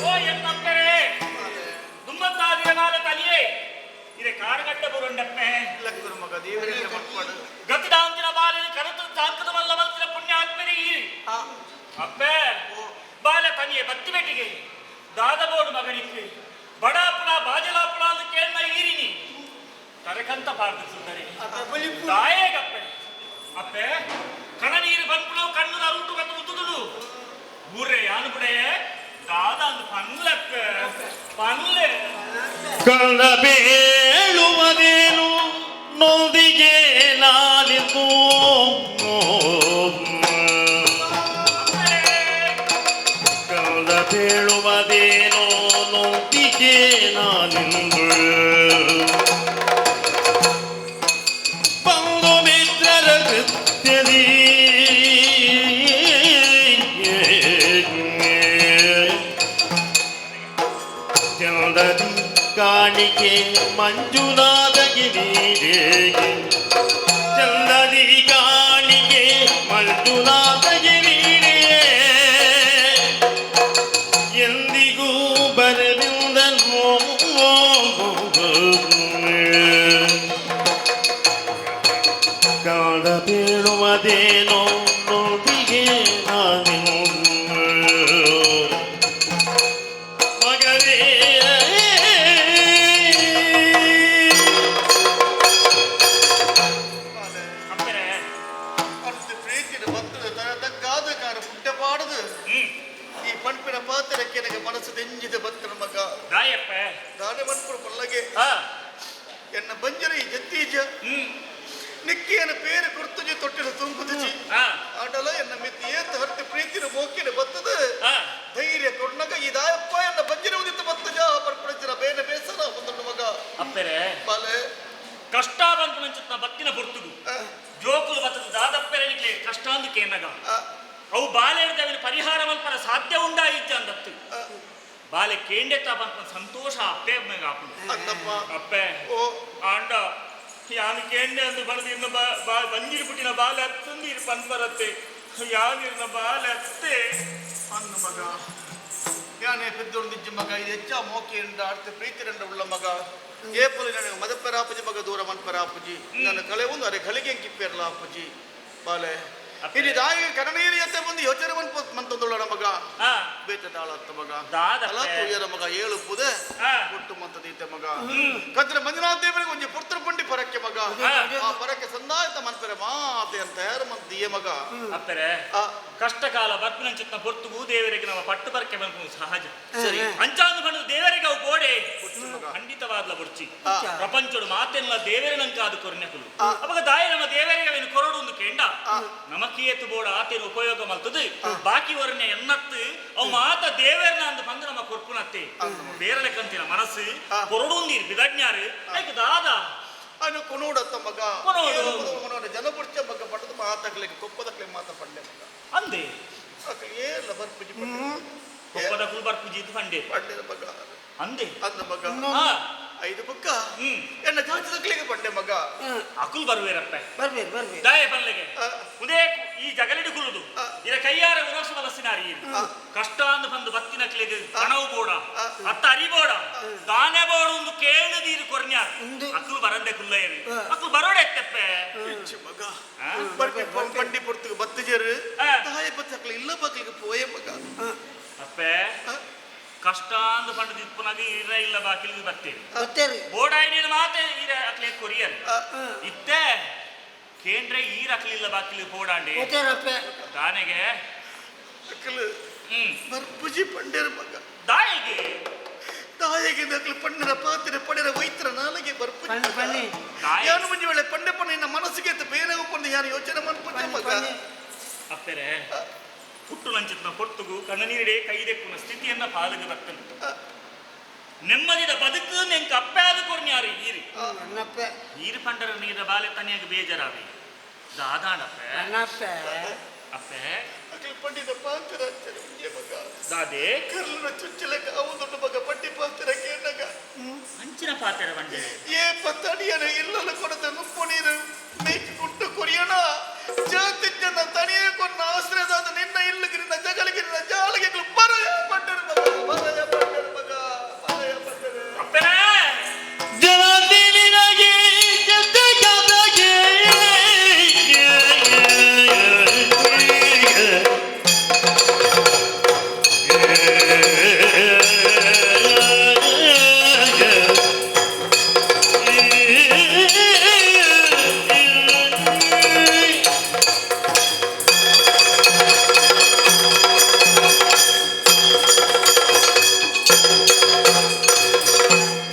ಓ ಎನ್ನಪ್ಪರೇ ದುಮ್ಮತ್ತಾದಿರವಾದ ತಲಿಯೇ ಇದೆ ಕಾರಗಟ್ಟ ಬುರುಂಡಪ್ಪೆ ಲಕ್ಕುರು ಮಗ ದೇವರೇ ಮಕ್ಕಳು ಗತಿದಾಂತಿನ ಬಾಲಿನ ಕನತು ತಾಂಕದ ಮಲ್ಲ ಮಲ್ತಿನ ಪುಣ್ಯಾತ್ಮನೇ ಈ ಅಪ್ಪೆ ಬಾಲ ತನಿಯೆ ಬತ್ತಿ ಬೆಟ್ಟಿಗೆ ದಾದಬೋಡು ಮಗನಿಗೆ ಬಡಾಪುಳ ಬಾಜಲಾಪುಳ ಅಂತ ಕೇಳ್ನ ಈರಿನಿ ತರಕಂತ ಪಾರ್ದು ಸುಂದರಿ ತಾಯೇಗಪ್ಪೆ ಅಪ್ಪೆ ಕಣ ನೀರು ಬಂದ್ಪುಳು ಕಣ್ಣು ನರುಟು ಮತ್ತು ಉತ್ತುದುಳು ಊರೇ ಯಾನು ಬಿಡೆ ದಾದ ಅಂದು ಪನ್ಲಪ್ಪೆ ಪನ್ಲೆ ಕಳ್ಳ ಬೇಳುವುದೇನು ನೊಂದಿಗೆ ನಾನಿದ್ದು ಕಳ್ಳ ಬೀಳುವುದೇನೋ ನೊಂದಿಗೆ ನಾನಿಂದು ಬಂಧು ಮಿತ್ರರ ಕೃತ್ಯದಿ ಚಂದದಿ ಕಾಣಿಕೆ ಮಂಜುನಾಥಗೆ ನೀಡೇಗೆ ಚಂದದಿ ಕಾಣಿಕೆ ಮಂಜುನಾಥಗೆ ನೀಡೇ ಎಂದಿಗೂ ಬರವಿಂದನು ಕಾಡ ಬೀಳುವುದೇನೋ ನೋಡಿಗೆ ನಾನು ಮಗನೇ ಅಪ್ಪರೇ ಅರ್ಥ ಪ್ರೀತಿನ ಭಕ್ತದ ತಗ್ಗಾದ ಕಾರ ಪುಟ್ಟ ಪಾಡದು ಈ ಪಂಪಿನ ಪಾತ್ರಕ್ಕೆ ನನಗೆ ಮನಸ್ಸು ದೆಂಜಿದ ಭಕ್ತನ ಮಗ ದಾಯಪ್ಪೆ ದಾನೆ ಮನ್ಪುರ ಪಲ್ಲಗೆ ಆ ಎನ್ನ ಬಂಜರ ಈ ಜತ್ತೀಜ ಹ್ಮ್ ನಿಕ್ಕಿಯನ ಪೇರು ಕುರ್ತುಜಿ ತೊಟ್ಟಿನ ತುಂಕುದುಜಿ ಆ ಆಟಲ ಎನ್ನ ಮಿತಿ ಏತ ಹರ್ತಿ ಪ್ರೀತಿನ ಮೋಕಿನ ಬತ್ತದ ಆ ಧೈರ್ಯ ಕೊಡ್ನಗ ಈ ದಾಯಪ್ಪ ಎನ್ನ ಬಂಜರ ಉದಿತ ಬತ್ತಜ ಪರ್ಪಡಜನ ಬೇನ ಬೇಸರ ಒಂದೊಂದು ಮಗ ಅಪ್ಪರೇ ಬಾಲೆ ಕಷ್ಟ ಬಂತು ನಂಚುತ್ತ ಬತ್ತಿನ ಪೊರ್ತುಗು ಜೋಕುಲು ಬತ್ತದ ದಾದಪ್ಪೆರನಿಗೆ ಕಷ್ಟ ಅಂದು ಕೇನಗ ಅವು ಬಾಲೆ ಅವನ ಪರಿಹಾರ ಮಲ್ಪರ ಸಾಧ್ಯ ಉಂಡಾ ಇಜ್ಜ ಅಂದತ್ತು ಬಾಲೆ ಕೇಂಡೆತ್ತ ಬಂತ ಸಂತೋಷ ಅಪ್ಪೆ ಮೇಗ ಆಪುಂಡು ಅನ್ನಪ್ಪ ಅಪ್ಪೆ ಓ ಆಂಡ ಯಾನು ಕೇಂಡೆ ಅಂದು ಬರೆದು ಇನ್ನು ಬಂಜಿರು ಪುಟ್ಟಿನ ಬಾಲೆ ಅತ್ತಂದು ಇರು ಪನ್ಪರತ್ತೆ ಯಾನಿರ್ನ ಬಾಲೆ ಅತ್ತೆ ಅನ್ನು ಮಗ ಯಾನೇ ಪೆದ್ದೊಂದಿಜ್ಜಿ ಮಗ ಇದು ಹೆಚ್ಚ ಮೋಕಿಯಿಂದ ಅರ್ಥ ಪ್ರೀತಿರಂಡ ಉಳ್ಳ ಮಗ ಏಪುಲಿ ನನಗೆ ಮದಪ್ಪರಾಪುಜಿ ಮಗ ದೂರ ಮನ್ಪರಾಪುಜಿ ನನ್ನ ಕಲೆ ಒಂದು ಅರೆ ಘಳಿಗೆ ಕಿಪ್ಪೆರಲ ಅಪ್ಪುಜಿ ಬಾಲೆ ಇಲ್ಲಿ ದಾಯಿಗೆ ಕರಣೀರಿ ಅಂತ ಬಂದು ಯೋಚನೆ ಮಂತಂದುಳ್ಳ ಮಗ ಆ ಬೇತ ದಾಳತ್ತ ಮಗ ದಾದಪ್ಪೆ. ಅಲ ತುಯ್ಯರ ಮಗ ಏಳು ಪುದೆ ಆ. ಒಟ್ಟು ಮಂತದೀತ ಮಗ ಕದ್ರ ಮಂಜುನಾಥ ದೇವರಿಗೆ ಒಂಜಿ ಪುತ್ರ ಪುಂಡಿ ಪರಕ್ಕೆ ಮಗ ಆ. ಆ ಪರಕ್ಕೆ ಸಂದಾಯತ ಮನ್ಪೆರೆ ಮಾತೆ ಅಂತ ಯಾರು ಮಂತ ಮಗ ಅಪ್ಪರೆ ಆ ಕಷ್ಟ ಕಾಲ ಬರ್ಪಿನಂಚಿತ್ನ ಪೊರ್ತುಗು ದೇವರಿಗೆ ನಮ್ಮ ಪಟ್ಟು ಬರಕೆ ಬಂದು ಸಹಜ ಸರಿ ಅಂಚಾಂದು ಬಂದು ದೇವರಿಗೆ ಅವು ಗೋಡೆ ಮಗ. ಖಂಡಿತವಾದ್ಲ ಬುಡ್ಚಿ ಆ. ಪ್ರಪಂಚಡು ಮಾತೆಲ್ಲ ದೇವರನಂಕ ಅದು ಕೊರ್ನೆಕುಲು ಆ. ಅವಾಗ ದಾಯ ನಮ್ಮ ದೇವರಿಗೆ ಅವೇನು ಕೊರಡು ಒಂದು ಕೆಂಡ ಆ. ನಮಕೇತು ಬೋಡ ಆತೇನು ಉಪಯೋಗ ಮಲ್ತದು ಬಾಕಿ ವರ್ಣೆ ಎನ್ನತ್ತು ಅವು ಮಾತ ದೇವೇರ್ನ ಅಂದ್ ಪಂದ್ ನಮ್ಮ ಕೊರ್ಪುನತ್ತೆ ಬೇರಲೆ ಕಂತಿನ ಮನಸ್ಸು ಕೊರಡುಂದೀರ್ ಬಿದಜ್ಞಾರು ಐಕ್ ದಾದ ಅನು ಕೊನೋಡತ್ತ ಮಗ ಕೊನೋಡು. ಕೊನೋಡ ಜನಪುರ್ಚ ಮಗ ಪಡದು ಮಾತಕ್ಲೆಗೆ ಕೊಪ್ಪದಕ್ಲೆ ಮಾತ ಪಂಡೆ ಮಗ ಅಂದೆ ಅಕಲ್ ಏರ್ಲ ಬರ್ಪುಜಿ ಕೊಪ್ಪದ ಕುಲ್ಬರ್ ಪೂಜಿ ಪಂಡೆ ಪಂಡೆದ ಮಗ ಅಂದೆ ಅಂದ ಮಗ ಆ ಐದು ಬುಕ್ಕ ಹ್ಮ್ ಎನ್ನ ಜಾತಿದಕ್ಲೆಗೆ ಪಂಡೆ ಮಗ ಅಕುಲ್ ಬರುವೇರಪ್ಪ ಬರ್ಬೇಕು ಬರ್ಬೇಕು ದಾಯ ಪನ್ಲೆಗೆ ಆ. ಉದೇ ಈ ಜಗಲಿಡು ಕುಲುದು ಆ. ಇರ ಕೈಯಾರ ಉರಸು ಬಲಸಿನಾರಿ ಕಷ್ಟ ಅಂದ್ ಬಂದು ಬತ್ತಿನಕ್ಲೆಗೆ ಕಣವು ಬೋಡ ಅತ್ತ ಅರಿಬೋಡ ದಾನೆ ಬೋಡ ಒಂದು ಕೇಳದೀರು ಕೊರ್ನ್ಯಾರ್ ಉಂದು. ಅಕುಲು ಬರಂದೆ ಕುಲ್ಲಯರು ಆ. ಅಕುಲು ಬರೋಡೆ ಎತ್ತೆಪ್ಪೆ ಇಚ್ಚಿ ಮಗ ಆ? ಬರ್ಪಿ ಬಂಡಿ ಪೊರ್ತುಗೆ ಬತ್ತಿಜರು ಆ. ತಾಯಿ ಬತ್ತಕ್ಲೆ ಇಲ್ಲ ಬಕ್ಲಿಗೆ ಪೋಯೆ ಮಗ ಅಪ್ಪೆ ಆ. ಕಷ್ಟ ಅಂದ್ ಪಂಡದ ಇಪ್ಪನಾಗ ಇರ ಇಲ್ಲ ಬಾಕಿಲಿಗೆ ಬರ್ತೇವೆ ಗೊತ್ತೇರಿ ಬೋಡಾಯಿನ ಮಾತೆ ಇರ ಅಕ್ಲೆ ಕೊರಿಯರ್ ಆ. ಇತ್ತೆ ಕೇಂದ್ರ ಈರ ಅಕ್ಲಿಲ್ಲ ಬಾಕಿಲಿಗೆ ಪೋಡಾಂಡೆ ಗೊತ್ತೇರಪ್ಪ ದಾನೆಗೆ ಅಕ್ಲು ಹ್ಮ್ ಬರ್ಪುಜಿ ಪಂಡೆರ ಮಗ ದಾಯಿಗೆ ತಾಯಿಗೆ ಅಕ್ಲು ಪಂಡರ ಪಾತ್ರೆ ಪಡೆರ ವೈತ್ರ ನಾಲಿಗೆ ಬರ್ಪುಜಿ ಪನ್ನಿ ಪನ್ನಿ ದಾಯಿ ಯಾನು ಮುಂಜಿ ವೇಳೆ ಪಂಡೆ ಪಂಡೆ ನಿನ್ನ ಮನಸ್ಸಿಗೆ ಎತ್ತು ಬೇರೆ ಪಂಡೆ ಯಾರು ಯೋಚನೆ ಮನ್ಪುಜ ಪನ್ನಿ ಮಗ ಪನ್ನಿ ಅಪ್ಪೆರೆ ಪುಟ್ಟು ಲಂಚಿತನ ಪೊರ್ತುಗು ಕಣ್ಣನೀರಿಡೆ ಕೈದೆಕ್ಕುನ ಸ್ಥಿತಿಯನ್ನ ಪಾಲಿಗೆ ಬರ್ತನು ನೆಮ್ಮದಿದ ಬದುಕು ನೆಂಕ ಅಪ್ಪಾದ ಕೊರ್ನ್ಯಾರು ಈರಿ ಅಣ್ಣಪ್ಪ ಈರು ಪಂಡರ ನೀರ ಬಾಲೆ ತನಿಯಾಗ ಬೇಜಾರಾವಿ ದಾದಾಣಪ್ಪೆ ಅಣ್ಣಪ್ಪ ಅಪ್ಪೆ ಅಕ್ಲು ಪಂಡಿತ ಪಾತ್ರ ಅಂತಾರೆ ಮುಂಜೆ ಮಗ ದಾದೆ ಕರ್ಲನ ಚುಚ್ಚಲಕ ಅವು ದೊಡ್ಡ ಮಗ ಪಟ್ಟಿ ಪಾತ್ರ ಕೇಳಗ ಅಂಚಿನ ಪಾತೆರ ಬಂಡೆ ಏ ಪತ್ತಡಿಯನ ಇಲ್ಲಲ ಕೊಡದ ನುಪ್ಪು ನೀರು ಮೇಕ್ ಕುಟ್ಟು ಕೊರಿಯಣ ಜಾತಿ ಜನ ತಣಿಯ ಕೊನ್ನ ಆಶ್ರಯದಾದ ನಿನ್ನ ಇಲ್ಲಗೆ ನಿನ್ನ ಜಗಳಿಗೆ ನಿನ್ನ ಜಾಲಿಗೆ ಬರಯ ಪಂಡರ ಮಗ ಬರಯ ಪಂಡರ ಮಗ ಬರಯ ಪಂಡರ ಅಪ್ಪೆರೇ ಜನದಿಲಿನಗೆ ಜಗದಗೆ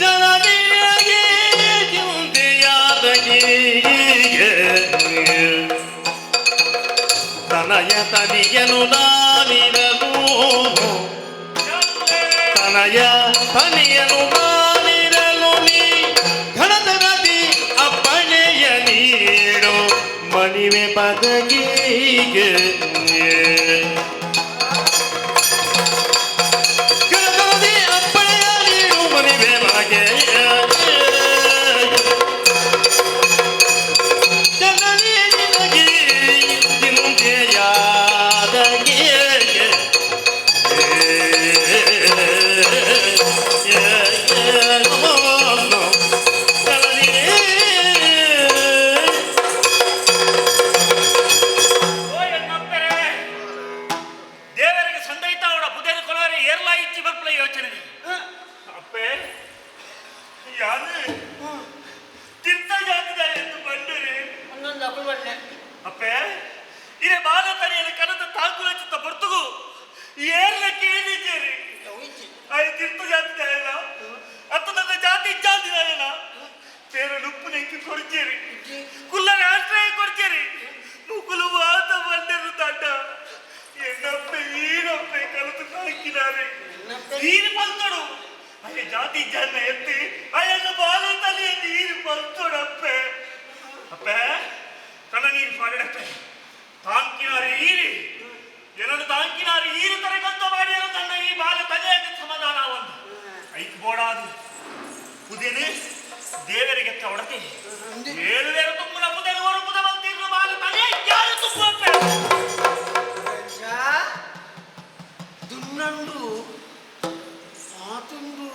ಜನನಿಗೆ ಚಿಂತೆಯಾದಗೆ ತನಯ ತನಿಯನು ನಾನಿರಲು ತನಯ ತನಿಯನು ನಾನಿರಲು ನೀ ಘನತನದಿ ಅಪ್ಪಣೆಯ ನೀಡು ಮಣಿವೆ ಪದಗೀಗೆ ಘನತನದಿ ಅಪ್ಪಣೆಯ ನೀಡು ಮಣಿವೆ ಬಗೆ ಜನನಿ ನಿನಗೆ ಚಿಂತೆಯಾದಗೆ ಓ ಎನ್ನಪ್ಪೆರೆ ದೇವರಿಗೆ ಸಂದೈತ ಅವಡ ಬುಧೇನ ಕೊಲವರೆ ಏರ್ಲಾ ಇಚ್ಚಿ ಬರ್ಪಲ ಯೋಚನೆ ಅಪ್ಪೆ ಯಾರು ತಿರ್ತ ಜಾತಿದ ಎಂದು ಬಂದರೆ ಒಂದೊಂದು ಅಪ್ಪು ಬಲ್ಲೆ ಅಪ್ಪೆ ಇದೇ ಬಾಲ ತನೆಯಲ್ಲಿ ಕನದ ತಾಂಕುಲ ಚಿತ್ತ ಬರ್ತುಗು ಏರ್ಲ ಕೇಳಿದ್ದೇರಿ ಆಯ್ ತಿರ್ತ ಜಾತಿ ದಾಯನ ಅತ್ತ ನನ್ನ ಜಾತಿ ಇಚ್ಚಾಂತಿ ದಾಯನ ಪೇರ ನುಪ್ಪು ನೆಂಕಿ ಕೊಡ್ಚೇರಿ ಕುಲ್ಲರ ಆಶ್ರಯ ಕೊಡ್ಚೇರಿ ಮುಕುಲು ವಾತ ಬಂದರು ತಂಡ ಎನ್ನಪ್ಪೆ ಈರಪ್ಪೆ ಕಲತು ಹಾಕಿದ್ದಾರೆ ನೀರು ಪಲ್ತೋಡು ಅಯ್ಯ ಜಾತಿ ಜನ ಎತ್ತಿ ಅಯ್ಯನ್ನ ಬಾಲ ತಲೆಯ ನೀರು ಪಲ್ತೋಡಪ್ಪೆ ಅಪ್ಪೆ ಕಣ್ಣ ನೀರು ಪಾಡಡಪ್ಪೆ ತಾಂಕಿನಾರು ಈರಿ ಏನನ್ನು ತಾಂಕಿನಾರು ಈರು ತರಗಂತ ಮಾಡಿಯರು ತನ್ನ ಈ ಬಾಲ ತಲೆಯಾಗ ಸಮಾಧಾನ ಒಂದು ಐಕ್ ಬೋಡಾದು ಉದೇನೆ ದೇವರಿಗೆ ಒಡತಿ ಏಳು ಬೇರೆ ತುಂಬುನ ಪುದೇನು ஒரு ಪುದ ಬಂತಿರ್ಲು ಬಾಲ ತಲೆ ಯಾರು ತುಂಬಪ್ಪೆ ಅಜ್ಜ, ದುನ್ನಂಡು ಆತುಂಡು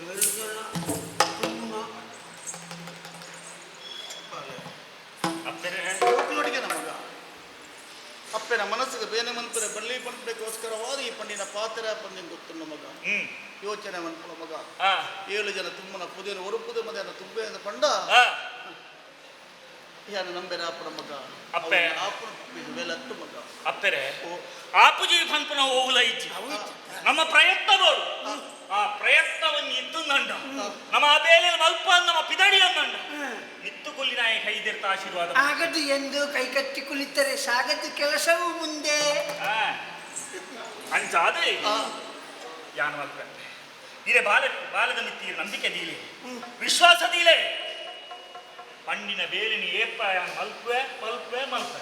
ಏಳು ಜನ ತುಂಬುನ. ಅಪ್ಪೆರೆ ಜೋಕ್ಲೊಡಿಗೆ ನಮಗ ಅಪ್ಪೆನ ಮನಸ್ಸಿಗೆ ಬೇನೆ ಮನ್ಪುರೆ ಬಳ್ಳಿ ಪನ್ಪುಡೆಗೋಸ್ಕರವಾದ ಈ ಪಂಡಿನ ಪಾತ್ರ ಪಂದಿನ ಗೊತ್ತುన్న ಮಗ ಹ್ಮ್ ಯೋಚನೆ ಮನ್ಪುನ ಮಗ ಆ ಏಳು ಜನ ತುಂಬನ ಪುದೇನ ஒரு ಪುದೆ ಮದನ ತುಂಬೆ ಅಂದ ಪಂಡ ಆ ಯಾನ ನಂಬೆರ ಆಪುನ ಮಗ ಅಪ್ಪೆ. ಆಪುನ ಮೇಲೆ ಅಟ್ಟು ಮಗ ಅಪ್ಪೆರೆ ಓ ಆಪುಜಿ ಪನ್ಪುನ ಹೋಗುಲ ಇಜ್ಜಿ ನಮ್ಮ ಪ್ರಯತ್ನ ಬೋಡು ಆ ಪ್ರಯತ್ನವನ್ನು ಇದ್ದುಂದಂಡ ನಮ್ಮ ಆ ಬೇಲೆ ಮಲ್ಪ ನಮ್ಮ ಪಿದಡಿ ಅಂದಂಡ ನಿತ್ತು ಕೊಲ್ಲಿನಾಯ ಕೈದಿರ್ತ ಆಶೀರ್ವಾದ ಆಗದು ಎಂದು ಕೈಕಟ್ಟಿ ಕುಳಿತರೆ ಸಾಗದು ಕೆಲಸವು ಮುಂದೆ ಆ. ಅಂಚಾದ ಯಾನ್ ಮಲ್ಪೆ ಇರೆ ಬಾಲ ಬಾಲದ ಮಿತ್ತಿ ನಂಬಿಕೆ ದೀಲೆ ವಿಶ್ವಾಸ ದೀಲೆ ಪಂಡಿನ ಬೇಲಿನಿ ಏಪ ಯಾನ್ ಮಲ್ಪೆ ಮಲ್ಪೆ ಮಲ್ಪೆ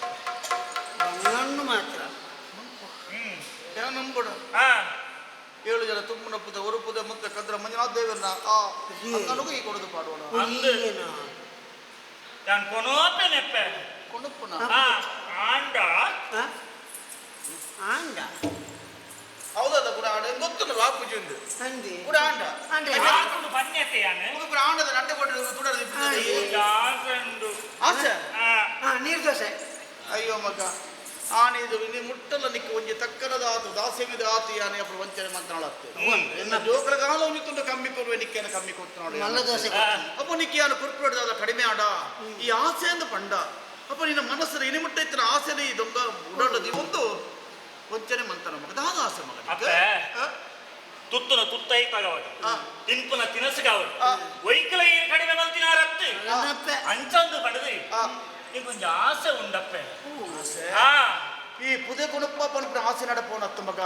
ಬಂಗಣ್ಣು ಮಾತ್ರ ನಂಬುಡ ಆ ಏಳು ಜನ ತುಂಬುನ ಪುದೆ ஒரு ಪುದೆ ಮುತ್ತ ಕದ್ರ ಮಂಜುನಾಥ ದೇವರನ್ನ ಆ ಅಂಗನುಗೂ ಈ ಕೊಡದು ಪಾಡೋಣ ಅಂದು ಯಾನ್ ಕೊನೋಪೆ ನೆಪ್ಪೆ ಕೊಣಪ್ಪನ ಆ ಆಂಡ ಆ? ಆಂಡ ಹೌದದ ಕೂಡ ಆಂಡ ಗೊತ್ತುಂಡು ಬಾಪುಜಿ ಉಂದು ಅಂದಿ ಕೂಡ ಆಂಡ ಆಂಡ ಆಕುಂಡು ಪನ್ಯತೆ ಯಾನ್ ಕೂಡ ಆಂಡದ ನಡ್ಡೆ ಕೊಟ್ಟು ತುಡದ ಆಸಂಡು ಆಸೆ ಆ ಹಾ ನೀರು ದೋಸೆ ಅಯ್ಯೋ ಮಗ ಆನೆ ಇದು ಇಲ್ಲಿ ಮುಟ್ಟಲ್ಲ ನಿಕ್ಕ ಒಂಜಿ ತಕ್ಕನದ ಆತು ದಾಸ್ಯವಿದ ಆತು ಯಾನೆ ಅప్పుడు ವಂಚನೆ ಮಂತ್ರಾಳತ್ತೆ ಎನ್ನ ಜೋಕರ ಕಾಲ ಒಂಜಿ ತುಂಡು ಕಮ್ಮಿ ಕೊಡುವೆ ನಿಕ್ಕೇನ ಕಮ್ಮಿ ಕೊಡ್ತಾಳೆ ಮಲ್ಲ ದೋಸೆ ಅಪ್ಪ ನಿಕ್ಕಿ ಯಾನು ಕುರ್ಪುಡ ಕಡಿಮೆ ಆಡ ಈ ಆಸೆ ಅಂದ ಪಂಡ ಅಪ್ಪ ನಿನ್ನ ಮನಸ್ಸು ಇನಿ ಮುಟ್ಟ ಇತ್ತಿನ ಆಸೆನೇ ಈ ದೊಂಗ ಉಡಾಡದಿ ಒಂದು ವಂಚನೆ ಮಂತನ ಮಗ ದಾದ ಆಸೆ ಮಗ ನಿಕ್ಕೆ? ಅಪ್ಪೆ. ಆ? ತುತ್ತುನ ತುತ್ತೈತಾಗವಾಗ ಆ. ತಿನ್ಪುನ ತಿನಸುಗಾವಡು ಆ. ವೈಕಲ ಏರ್ ಕಡಿಮೆ ಮಲ್ತಿನಾರತ್ತು ನನ್ನಪ್ಪೆ ಅಂಚಂದು ಪಡೆದು ಆ. ನಿಂಗೊಂಜಿ ಆಸೆ ಉಂಡಪ್ಪೆ ಆಸೆ ಆ ಈ ಪುದೆ ಕೊಣಪ್ಪ ಪನ್ಪುನ ಆಸೆ ನಡಪೋನ ಅತ್ತ ಮಗ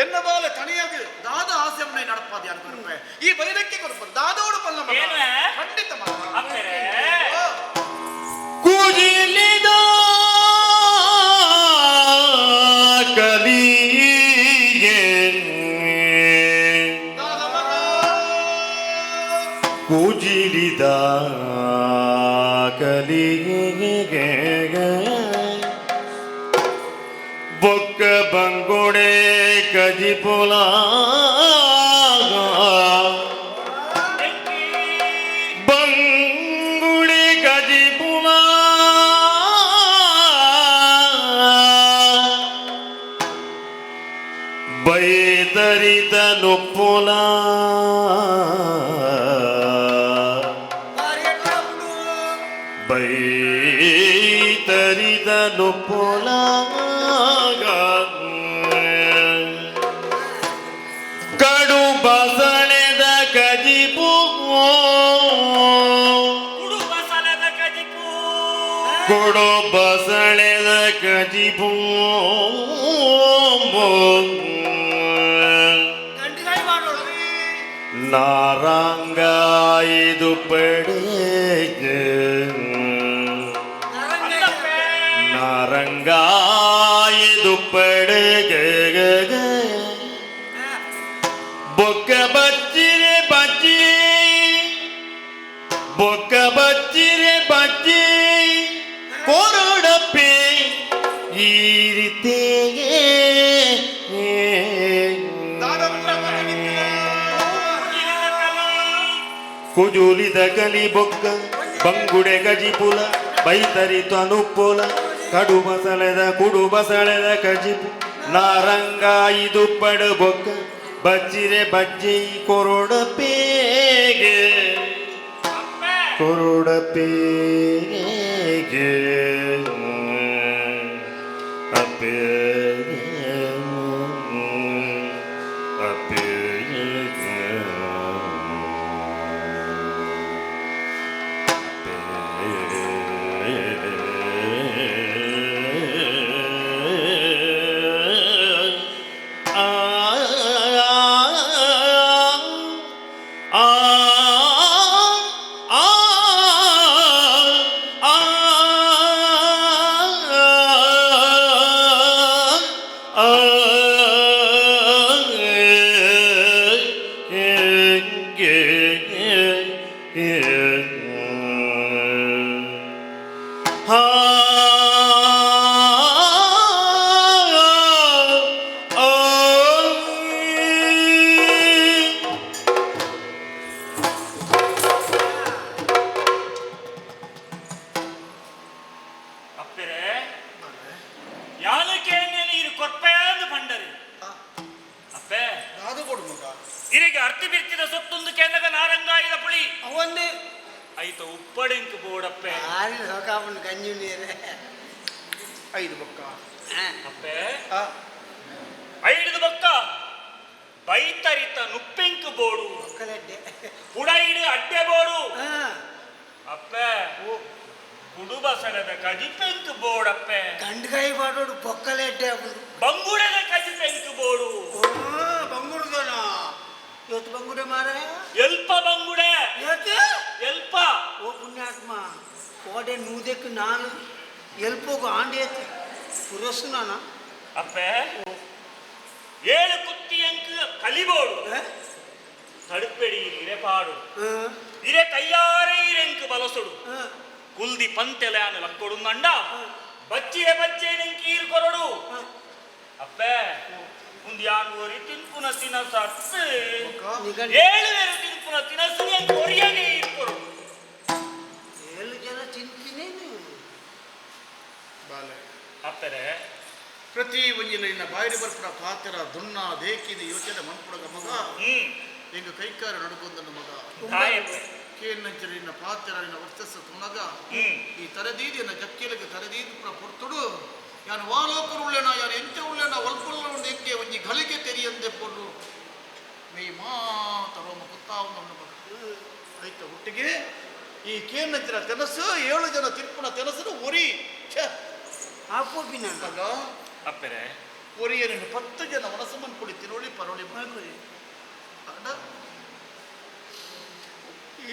ಎನ್ನ ಬಾಲ ತಣಿಯಾಗಿ ದಾದ ಆಸೆ ಮುನ್ನ ನಡಪಾದ ಯಾರು ಕೊರಪೆ ಈ ಬೈರಕ್ಕೆ ಕೊರಪ ದಾದೋಡು ಪಲ್ಲ ಮಗ ಏನು? ಖಂಡಿತ ಮಗ ಅಪ್ಪೆರೇ ಓ. ಕುಜಿಲಿದ ಕಲಿಗೆ ದಾದ ಮಗ ಕುಜಿಲಿದ ಕಲಿಗೆ ಬೊಕ್ಕ ಬಂಗುಡೆ ಕಜಿಪುಲ ಬಂಗುಡೆ ಕಜಿಪುಲ ಬೈತರಿತ ನುಪ್ಪುಲ ಬೈತರಿದ ನುಪ್ಪುಲ ಕಡು ಬಸಳೆದ ಕಜಿಪು ಕುಡು ಬಸಲದ ಕಜಿಪು ಕೊಡು ಬಸಳೆದ ಕಜಿಪು ಗಂಡಿಗಾಯಿ ಮಾಡೋಣ ನಾರಂಗ ಇದು ಪಡೆಗೆ ಅಂದಪ್ಪೆ ನಾರಂಗ ಇದು ಪಡೆಗೆ ಬೊಕ್ಕ ಬಚ್ಚಿರೆ ಬಚ್ಚಿ ಬೊಕ್ಕ ಬಚ್ಚಿರೆ ಬಚ್ಚಿ ಕೊರಡಪ್ಪೆ ಈ ರೀತಿಯೇ ದಾದ ಮಗ ನಿಕ್ಕೆ. ಕುಜುಲಿದ ಕಲಿ ಬೊಕ್ಕ ಬಂಗುಡೆ ಗಜಿಪುಲ ಬೈತರಿ ತನುಪುಲ ಕಡು ಬಸಳೆದ ಕುಡು ಬಸಳೆದ ಕಜಿಪು ನಾರಂಗ ಇದು ಪಡು ಬೊಕ್ಕ ಬಜ್ಜಿರೆ ಬಜ್ಜಿ ಕೊರೊಡ ಪೇಗೆ ಅಪ್ಪೆ ಕೊರೊಡ ಪೇಗೆ ಅಪ್ಪೇ ಅಪ್ಪೇ ಅಪ್ಪೆರೆ ಯಾನಕ್ಕೆ ನೀರು ಕೊರ್ಪೆ ಅಂದು ಪಂಡರಿ ಅಪ್ಪೆ ದಾದ ಕೊಡು ಮಗ ಇರಿಗೆ ಅರ್ತಿ ಬಿರ್ತಿದ ಸೊತ್ತೊಂದು ಕೇಂದ್ರಗ ನಾರಂಗಾಯಿದ ಪುಳಿ ಅವೊಂದು ಐತ ಉಪ್ಪಡಿಂಕ್ ಬೋಡಪ್ಪೆ ಆರಿನ ಸೊಕಾಪುಂಡು ಗಂಜಿ ನೀರು ಐದು ಬೊಕ್ಕ ಅಪ್ಪೆ ಆ, ಐಡಿದ ಬೊಕ್ಕ ಬೈತರಿತ ನುಪ್ಪಿಂಕ್ ಬೋಡು ಒಕ್ಕಲೆಡ್ಡೆ ಪುಡೈಡು ಅಡ್ಡೆ ಬೋಡು ಹಾ ಅಪ್ಪೆ ಕುಡುಬಸರದ ಕಜಿಪೆಂಕ್ ಬೋಡಪ್ಪೆ ಗಂಡುಗಾಯಿ ಮಾಡೋಡು ಬೊಕ್ಕಲೆಡ್ಡೆ ಅಪ್ಪುಂಡು ಬಂಗುಡೆದ ಕಜಿಪೆಂಕ್ ಬೋಡು ಓ ನೂದೆಕ್ ನಾನು ಎಲ್ಪೋಗು ಆಂಡೇತ್ ಪುರಸ್ನಾನ. ಅಪ್ಪೆ, ಏಳು ಕುತ್ತಿ ಅಂಕ್ ಕಲಿಬೋಡು. ತಡುಪೆಡಿ ಇರೆ ಪಾಡು. ಇರೆ ಕೈಯಾರೆ ಇರೆಂಕ್ ಬಲಸುಡು. ಕುಲ್ದಿ ಪಂತೆಲೆ ಆನು ಲಕ್ಕೊಡು ನಂಡ ಬಚ್ಚಿರೆ ಬಚ್ಚೆ ನಿಂಕ್ ಈರ್ ಕೊರಡು. ಅಪ್ಪೆ, ಒಂದು ಯಾನ್ ಒರಿ ತಿನ್ಪುನ ತಿನಸ ಅತ್ತು, ಏಳು ಬೇರು ತಿನ್ಪುನ ತಿನಸು ಎಂಕ್ ಒರಿಯಾಗೆ ಈರ್ ಕೊರಡು. ಏಳು ಜನ ತಿನ್ಪಿನೇನು? ಬಾಲೆ. ಅಪ್ಪರೆ. ಪ್ರತಿ ಒಂಜಿನ ನಿನ್ನ ಬಾಯಿಡಿ ಬರ್ಪುನ ಪಾತ್ರ ದುನ್ನ ದೇಕಿದ ಯೋಚನೆ ಮನ್ಪುಡಗ ಮಗ. ನಿಂಗೆ ಕೈಕಾರ ನಡುಕೊಂದನ್ನು ಮಗ. ದಾಯಪ್ಪೆ? ಕೇನ್ನಂಚಿನ ನಿನ್ನ ಪಾತ್ರ, ನಿನ್ನ ವರ್ಚಸ್ಸು ತುಣಗ. ಈ ತರದೀದಿಯನ್ನ ಜಕ್ಕೆಲಗೆ ತರದೀದಿ ಪುರ ಪೊರ್ತುಡು ಯಾನು ವಾಲೋಕರು ಉಳ್ಳೆನ, ಯಾನು ಎಂಚ ಉಳ್ಳೆನ, ಒಲ್ಪುಲ್ಲ ಉಂಡು ಎಂಕೆ ಒಂಜಿ ಘಳಿಗೆ ತೆರಿಯಂದೆ ಪೊರ್ಲು ಮೇ ಮಾತ ರೋಮ ಕುತ್ತಾವುಂದು ಮಗ. ಐತ ಹುಟ್ಟಿಗೆ ಈ ಕೇನ್ನಂಚಿನ ತೆನಸು, ಏಳು ಜನ ತಿರ್ಪುನ ತೆನಸು ಒರಿ ಛೆ. ಆಪೋಪಿ ನಾನು. ಮಗ. ಅಪ್ಪರೆ. ಒರಿಯ ನಿನ್ನ 10 ಜನ ಮನಸ್ಸು ಮನ್ಪುಡಿ ತಿನ್ನೋಳಿ ಪರೋಳಿ. ಅಣ್ಣ,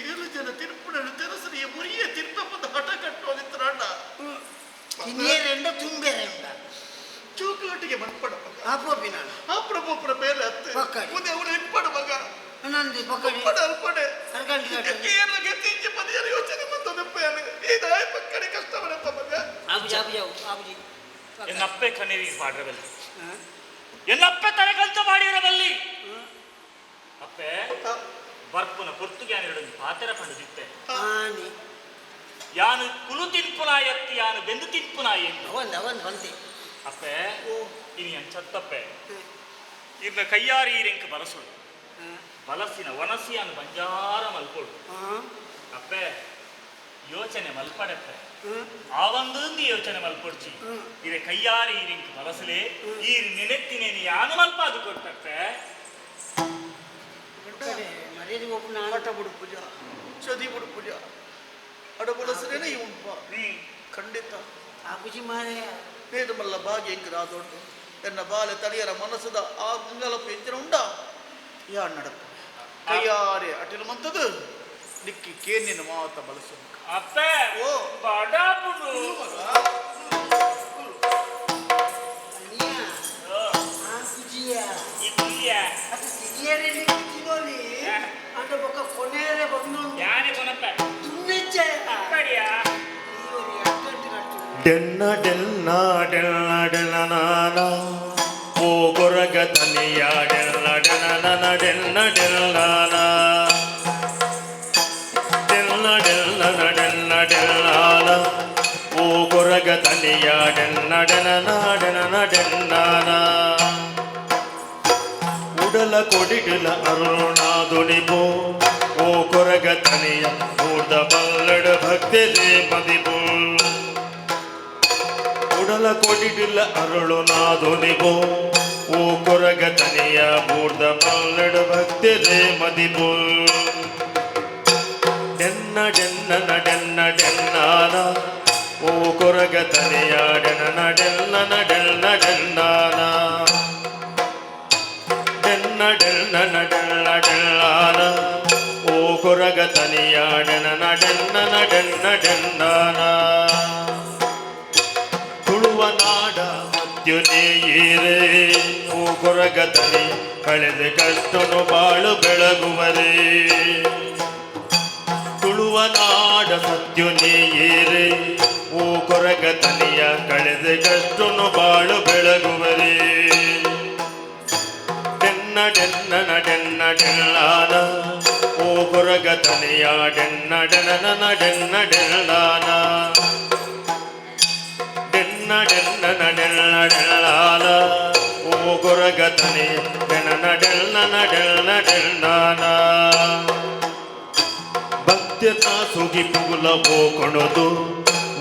ಏಳು ಜನ ತಿರ್ಪುನ ತೆನಸು ಈ ಒರಿಯ ತಿರ್ಪದ ಹಠ ಕಟ್ಟುವ ಅಣ್ಣ. ತಿನ್ನಿಯರೆಂಡ ತುಂಬೇರೆಂಡ. ಚೂಕಲಾಟಿಗೆ ಮನ್ಪಡ ಮಗ. ಆಪೋಪಿ ನಾನು. ಆ ಪ್ರಭುಪುರ ಮೇಲೆ ಹತ್ತು ಪಕ್ಕಡಿ. ಮುಂದೆ ಅವನು ಇಪ್ಪಡ ಮಗ. ನಂದಿ ಪಕ್ಕಡಿ. ಅಲ್ಪಡೆ ಅಲ್ಪಡೆ. ಅರ್ಗಂಟಿ ಕಟ್ಟು. ಏನು ಗೆತ್ತಿಂಚಿ ಪದಿಯರ ಯೋಚನೆ ಬಂದದಪ್ಪ. ಈ ದಾಯ ಪಕ್ಕಡಿ ಕಷ್ಟ ಬರಪ್ಪ ಮಗ. ಆಬುಜಿ ಆಬುಜಿ ಆಬುಜಿ. ಎನ್ನಪ್ಪೆ ಕಣ್ಣೀರಿಗೆ ಪಾಡ್ರಬಲ್ಲಿ, ಎನ್ನಪ್ಪೆ ತಲೆ ಕಂಚ ಮಾಡಿರಬಲ್ಲಿ. ಅಪ್ಪೆ, ಬರ್ಪುನ ಪೊರ್ತುಗ್ಯಾನಿರೊಂದು ಪಾತೆರ ಪಂಡುದಿತ್ತೆ. ಆನಿ. ಯಾನು ಕುಲು ತಿನ್ಪುನ ಎತ್ತಿ, ಯಾನು ಬೆಂದು ತಿನ್ಪುನ ಎಂದು. ಅವಂದು ಅವಂದು ಬಂತೆ. ಅಪ್ಪೆ, ಇನಿ ಅಂಚತ್ತಪ್ಪೆ, ಇರ್ನ ಕೈಯಾರಿ ಈರೆಂಕ್ ಬಲಸುಡು. ಬಲಸಿನ ವನಸಿಯಾನು ಬಂಜಾರ ಮಲ್ಕೊಡು. ಅಪ್ಪೆ, ಯೋಚನೆ ಮಲ್ಪಡಪ್ಪೆ. ಆ ಒಂದು ಯೋಚನೆ ಮಲ್ಪೊಡ್ಚಿ. ಇರೆ ಕೈಯಾರಿ ಈರಿಂಕ್ ಬಲಸಲೆ, ಈರ್ ನೆನೆತ್ತಿನೇನು ಯಾನು ಮಲ್ಪಾದು ಕೊಟ್ಟಪ್ಪೆ. ಮರ್ಯಾದೆ ಒಬ್ಬನ. ಆಟ ಬಿಡು ಪೂಜ, ಚದಿ ಬಿಡು ಪೂಜ, ಅಡಬಲಸರೇನೆ ಉಂಪ. ಖಂಡಿತ. ಆಬುಜಿ ಮಾರೆ. ನೇದು ಮಲ್ಲ ಬಾಗಿ ಹೆಂಗ್ ರಾದೊಡ್ಡು ಎನ್ನ ಬಾಲೆ ತಳಿಯರ ಮನಸ್ಸದ ಆ ಮಂಗಲಪ್ಪ ಎಂಚಿನ ಉಂಡ ಯಾ ನಡಪ್ಪ ಕೈಯಾರೆ ಅಟಿಲು ಮಂತದು ನಿಕ್ಕಿ ಕೇನಿನ ಮಾತ ಬಲಸು. ಅಪ್ಪೆ. ಓ. ಬಡಪುಡು. ಅನಿಯ. ಆಬುಜಿಯ. ಇಕ್ಕಿಯ. ಅದು ತಿನಿಯರೆ ತಿನ್ನೋಲಿ ಅಂಡ ಬೊಕ್ಕ ಕೊನೆಯರೆ ಬಂದು. ಯಾನೆ ಕೊನಪ್ಪೆ? ತುಮ್ಮೆಚ್ಚ. ಅಕ್ಕಡಿಯಾ. ಅರ್ಗಂಟಿ ಕಟ್ಟು. ಡೆನ್ನ ಡೆನ್ನ ಡೆನ್ನ ಡೆನ್ನ ನಾನ ಓ ಕೊರಗ ತನಿಯ ಡೆನ್ನ ಡೆನ್ನ ಡೆನ್ನ ಡೆನ್ನ ಡೆನ್ನ ಡೆನ್ನ ಡೆನ್ನ ಡೆನ್ನ ಓ ಕೊರಗ ತನಿಯ ಡೆನ್ನ ಡೆನ್ನ ಡೆನ್ನ ಡೆನ್ನ ಉಡಲ ಕೊಡಿಡಲ ಅರುಣಾದುನಿಪೋ ಓ ಕೊರಗ ತನಿಯ ಮೂರ್ದ ಬಲ್ಲಡ ಭಕ್ತಿದೆ ಮದಿಪೋ. ಉಡಲ ಕೊಡಿಡಿಲ್ಲ ಅರುಳು ನಾದುನಿಬೋ ಓ ಕೊರಗ ತನಿಯ ಮೂರ್ದ ಬಲ್ಲಡ ಭಕ್ತಿದೆ ಮದಿಪೋ. ಡೆನ್ನ ಡೆನ್ನ ಡೆನ್ನ ಡೆನ್ನಾನ ಓ ಕೊರಗ ತನಿಯ ಡೆನ್ನ ಡೆನ್ನ ಡೆನ್ನ ಡೆನ್ನಾನ ಡೆನ್ನ ಡೆನ್ನ ಡೆನ್ನ ಡೆನ್ನಾನ ಓ ಕೊರಗ ತನಿಯ ಡೆನ್ನ ಡೆನ್ನ ಡೆನ್ನ ಡೆನ್ನಾನ. ತುಳುವ ನಾಡ ಮತ್ಯುನೇಯೇರೆ ಓ ಕೊರಗ ತನಿಯ ಕಳೆದ ಕಷ್ಟನು ಬಾಳು ಬೆಳಗುವರೇ. ತುಳುವ ನಾಡ ಸತ್ಯುನೇಯೇರೆ ಓ ಕೊರಗ ತನಿಯ ಕಳೆದ ಕಷ್ಟನು ಬಾಳು ಬೆಳಗುವರೇ. ಡೆನ್ನ ಡೆನ್ನ ಡೆನ್ನ ಡೆಲ್ಲಾನ ಓ ಕೊರಗ ತನಿಯ ಡೆನ್ನ ಡೆನ ಡೆನ್ನ ಡೆಲ್ಲಾನ ಡೆನ್ನ ಡೆನ್ನ ಡೆನ್ನ ಡೆಲ್ಲಾನ ಓ ಕೊರಗ ತನಿಯ ಡೆನ ಡೆನ್ನ ಡೆನ್ನ ಡೆಲ್ಲಾನ. ಭಕ್ತಿಯ ಸುಗಿ ಪುಗುಲ ಓ ಕೊಣದು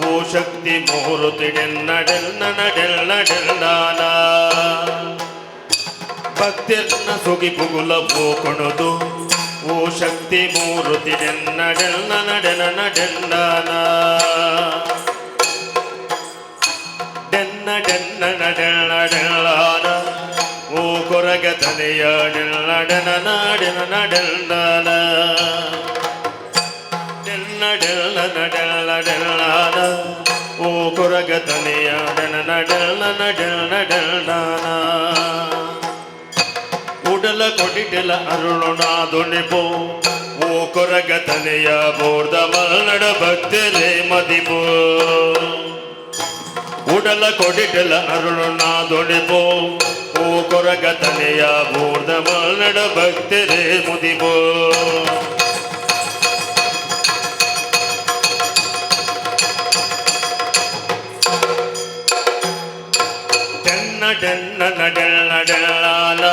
ಓ ಶಕ್ತಿ ಮೂರುತಿ ಡೆನ್ನ ಡೆನ್ನ ಡೆನ್ನ ಡೆಲ್ಲಾನ. ಭಕ್ತಿಯನ್ನ ಸುಗಿ ಪುಗುಲ ಓ ಕೊಣದು ಓ ಶಕ್ತಿ ಮೂರುತಿ ಡೆನ್ನ ಡೆನ್ನ ಡೆನ್ನ ಡೆನ್ನಾನ ಡೆನ್ನ ಡೆನ್ನ ಡೆನ್ನ ಡೆಲ್ಲಾನ ಓ ಕೊರಗ ತನೆಯ ಡೆನ್ನ ಡೆನ ಡೆನ್ನ ಡೆಲ್ಲಾನ ಡೆನ್ನ ಡೆಲ್ಲ ಡೆಲ್ಲ ಡೆಲ್ಲಾನ ಕೊರಗತನೆಯ ಡಣ ಡಣ ಡಣ ಡಣ ಉಡಲ ಕೊಡಿಟಲ ಅರುಣನಾದೊಣೆಪೋ ಓ ಕೊರಗತನೆಯ ಬೋರ್ದ ಮಲ್ನಡ ಭಕ್ತರೇ ಮದಿಪೋ ಉಡಲ ಕೊಡಿಟಲ ಅರುಣನಾದೊಣೆಪೋ ಓ ಕೊರಗತನೆಯ ಬೋರ್ದ ಮಲ್ನಡ ಭಕ್ತರೇ ಮುದಿಪೋ ಡೆನ್ನ ಡೆನ್ನ ಡೆಲ್ಲ ಡೆಲ್ಲಾಲ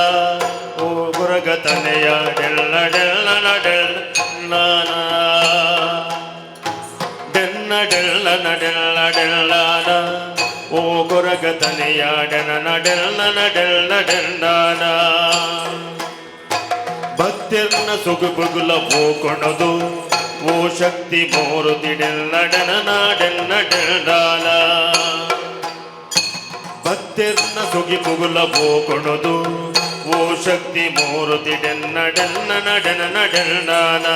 ಓ ಗುರಗತನೆಯ ಡೆಲ್ಲ ಡೆಲ್ಲ ಡೆಲ್ಲ ಡೆನ್ನ ಡೆಲ್ಲ ಡೆಲ್ಲ ಡೆಲ್ಲಾಲ ಓ ಗುರಗತನೆಯ ಡೆನ ಡೆಲ್ಲ ಡೆಲ್ಲ ಡೆಲ್ಲಾಲ ಭಕ್ತಿರ್ನ ಸುಗುಬುಗುಲ ಓ ಕೊಣದು ಓ ಶಕ್ತಿ ಮೋರುತಿ ಡೆಲ್ಲ ಡೆನ ಡೆನ್ನ ಡೆಲ್ಲಾಲ ಭಕ್ತಿರ್ನ ಸುಗಿ ಪುಗುಲ ಕೊಣದು ಓ ಶಕ್ತಿ ಮೂರುತಿ ಡೆನ್ನ ಡೆನ್ನ ಡೆನ ಡೆನ್ನಾನ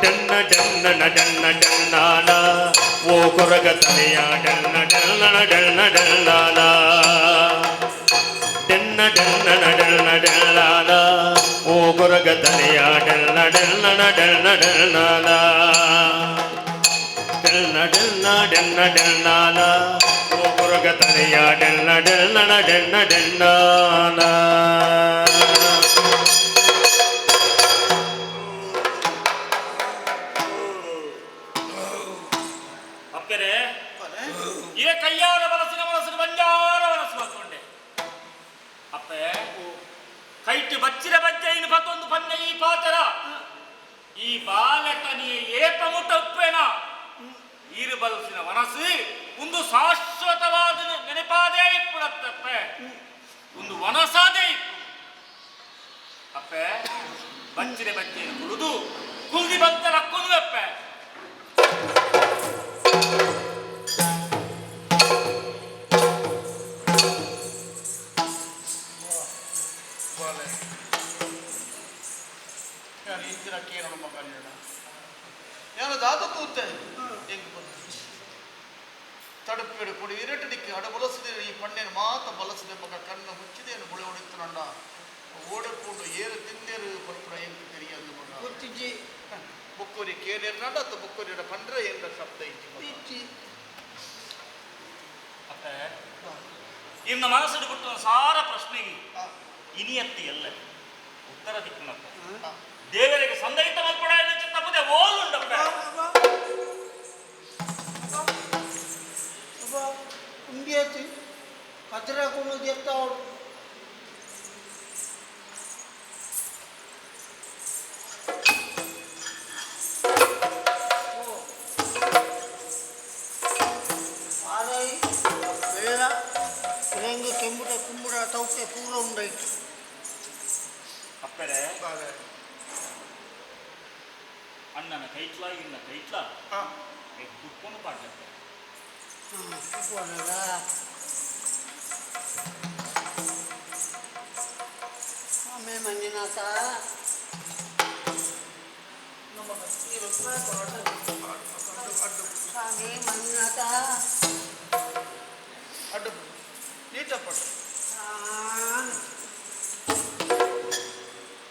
ಡೆನ್ನ ಡೆನ್ನ ಡೆನ್ನ ಡೆನ್ನಾನ ಓ ಕೊರಗ ತನೆಯ ಡೆನ್ನ ಡೆನ್ನ ಡೆನ್ನ ಡೆನ್ನಾನ ಡೆನ್ನ ಡೆನ್ನ ಡೆನ್ನ ಡೆಲ್ಲಾನ ಓ ಕೊರಗ ತನೆಯ ಡೆನ್ನ ಡೆನ್ನ ಡೆನ್ನ ಡೆನ್ನಾನ ಡೆನ್ನ ಡೆನ್ನ ಡೆನ್ನ ಡೆನ್ನಾನ ಓ ಕೊರಗತನೆಯ ಡೆನ್ನ ಡೆನ್ನ ಡೆನ್ನ ಡೆನ್ನಾನ. ಅಪ್ಪೆರೆ ಇದೇ ಕೈಯಾರ ಮನಸ್ಸಿನ ಮನಸ್ಸಿನ ಬಂಜಾರ ಮನಸ್ಸು ಮಾಡ್ಕೊಂಡೆ. ಅಪ್ಪೆ ಕೈಟ್ ಬಚ್ಚಿರ ಬಜ್ಜ ಇನ್ನು ಪತ್ತೊಂದು ಪನ್ನೆ ಈ ಪಾತರ ಈ ಬಾಲಕನಿಯ ಏಪ ಮುಟ್ಟ ಉಪ್ಪೇನ ಈರು ಬಲಸಿನ ಮನಸ್ಸು ಒಂದು ಶಾಶ್ವತವಾದ ನೆನಪಾದೇ ಇಪ್ಪುಡತ್ತಪ್ಪೆ ಒಂದು ವನಸಾದೇ ಇಪ್ಪು. ಅಪ್ಪೆ ಬಚ್ಚಿರೆ ಬಜ್ಜೆಯನ್ನು ಕುಡಿದು ಕುಲ್ದಿ ಬಂತ ರಕ್ಕೊಂಡು ಅಪ್ಪೆ. ಬಾಲೆ ಯಾರು ಇಂಚಿನ ಕೇರಳ ಮಗ ಯಾರು ದಾದ ತೂತೆ ಹೆಂಗ್ ತಡುಪಿಡು ಕೊಡಿ ಇರಟಡಿಕ್ಕೆ ಹಡ ಬಲಸದೆ ಈ ಪಣ್ಣೇನು ಮಾತ ಬಲಸದೆ ಮಗ ಕಣ್ಣು ಮುಚ್ಚಿದೇನು ಮುಳೆ ಹೊಡಿತು ನಣ್ಣ ಓಡಪೂಂಡು ಏರು ತಿಂದೇರು ಪರ್ಪುಣ ಎಂಕ್ ತೆರಿಯಂದು ಮಗ. ಗೊತ್ತಿಜ್ಜಿ. ಬೊಕ್ಕೋರಿ ಕೇನೇರು ನಡ ಅಥವಾ ಬೊಕ್ಕೋರಿ ಪಂಡ್ರೆ ಏನ ಶಬ್ದ ಇಜ್ಜಿ ಮಗ. ಇಜ್ಜಿ. ಅಪ್ಪೆ ಇನ್ನು ಮನಸ್ಸು ಬಿಟ್ಟು ಸಾರ ಪ್ರಶ್ನೆಗೆ ಇನಿಯತ್ತಿ ಎಲ್ಲ ಉತ್ತರ ದಿಕ್ಕನಪ್ಪ. ದೇವರಿಗೆ ಸಂದಹಿತ ಮಲ್ಪಡ ತಪ್ಪದೆ ಓಲುಂಡಪ್ಪ. ಉಂಡಿಯತಿ ಕದ್ರ ಕೊಣದು ಎತ್ತಾವಳು. ಪಾರಾಯಿ ಬೆಳ್ಳ ಇರಂಗು ಕೆಂಬುಡ ಕುಂಬುಡ ತೌಕೆ ಪೂರ ಉಂಡಾಯ್ತು. ಅಪ್ಪರೆ ಬಾಲೆ ಅಣ್ಣನ ಕೈಟ್ಲ ಇನ್ನ ಕೈಟ್ಲ ಕುತ್ಕೊಂಡು ಪಾಡ್ಲತ್ತೆ. ಸ್ವಾಮಿ ಮಂಜುನಾಥ ಸ್ವಾಮಿ ಮಂಜುನಾಥ. ಅಡ್ಡು ನೀಟಪ್ಪಡು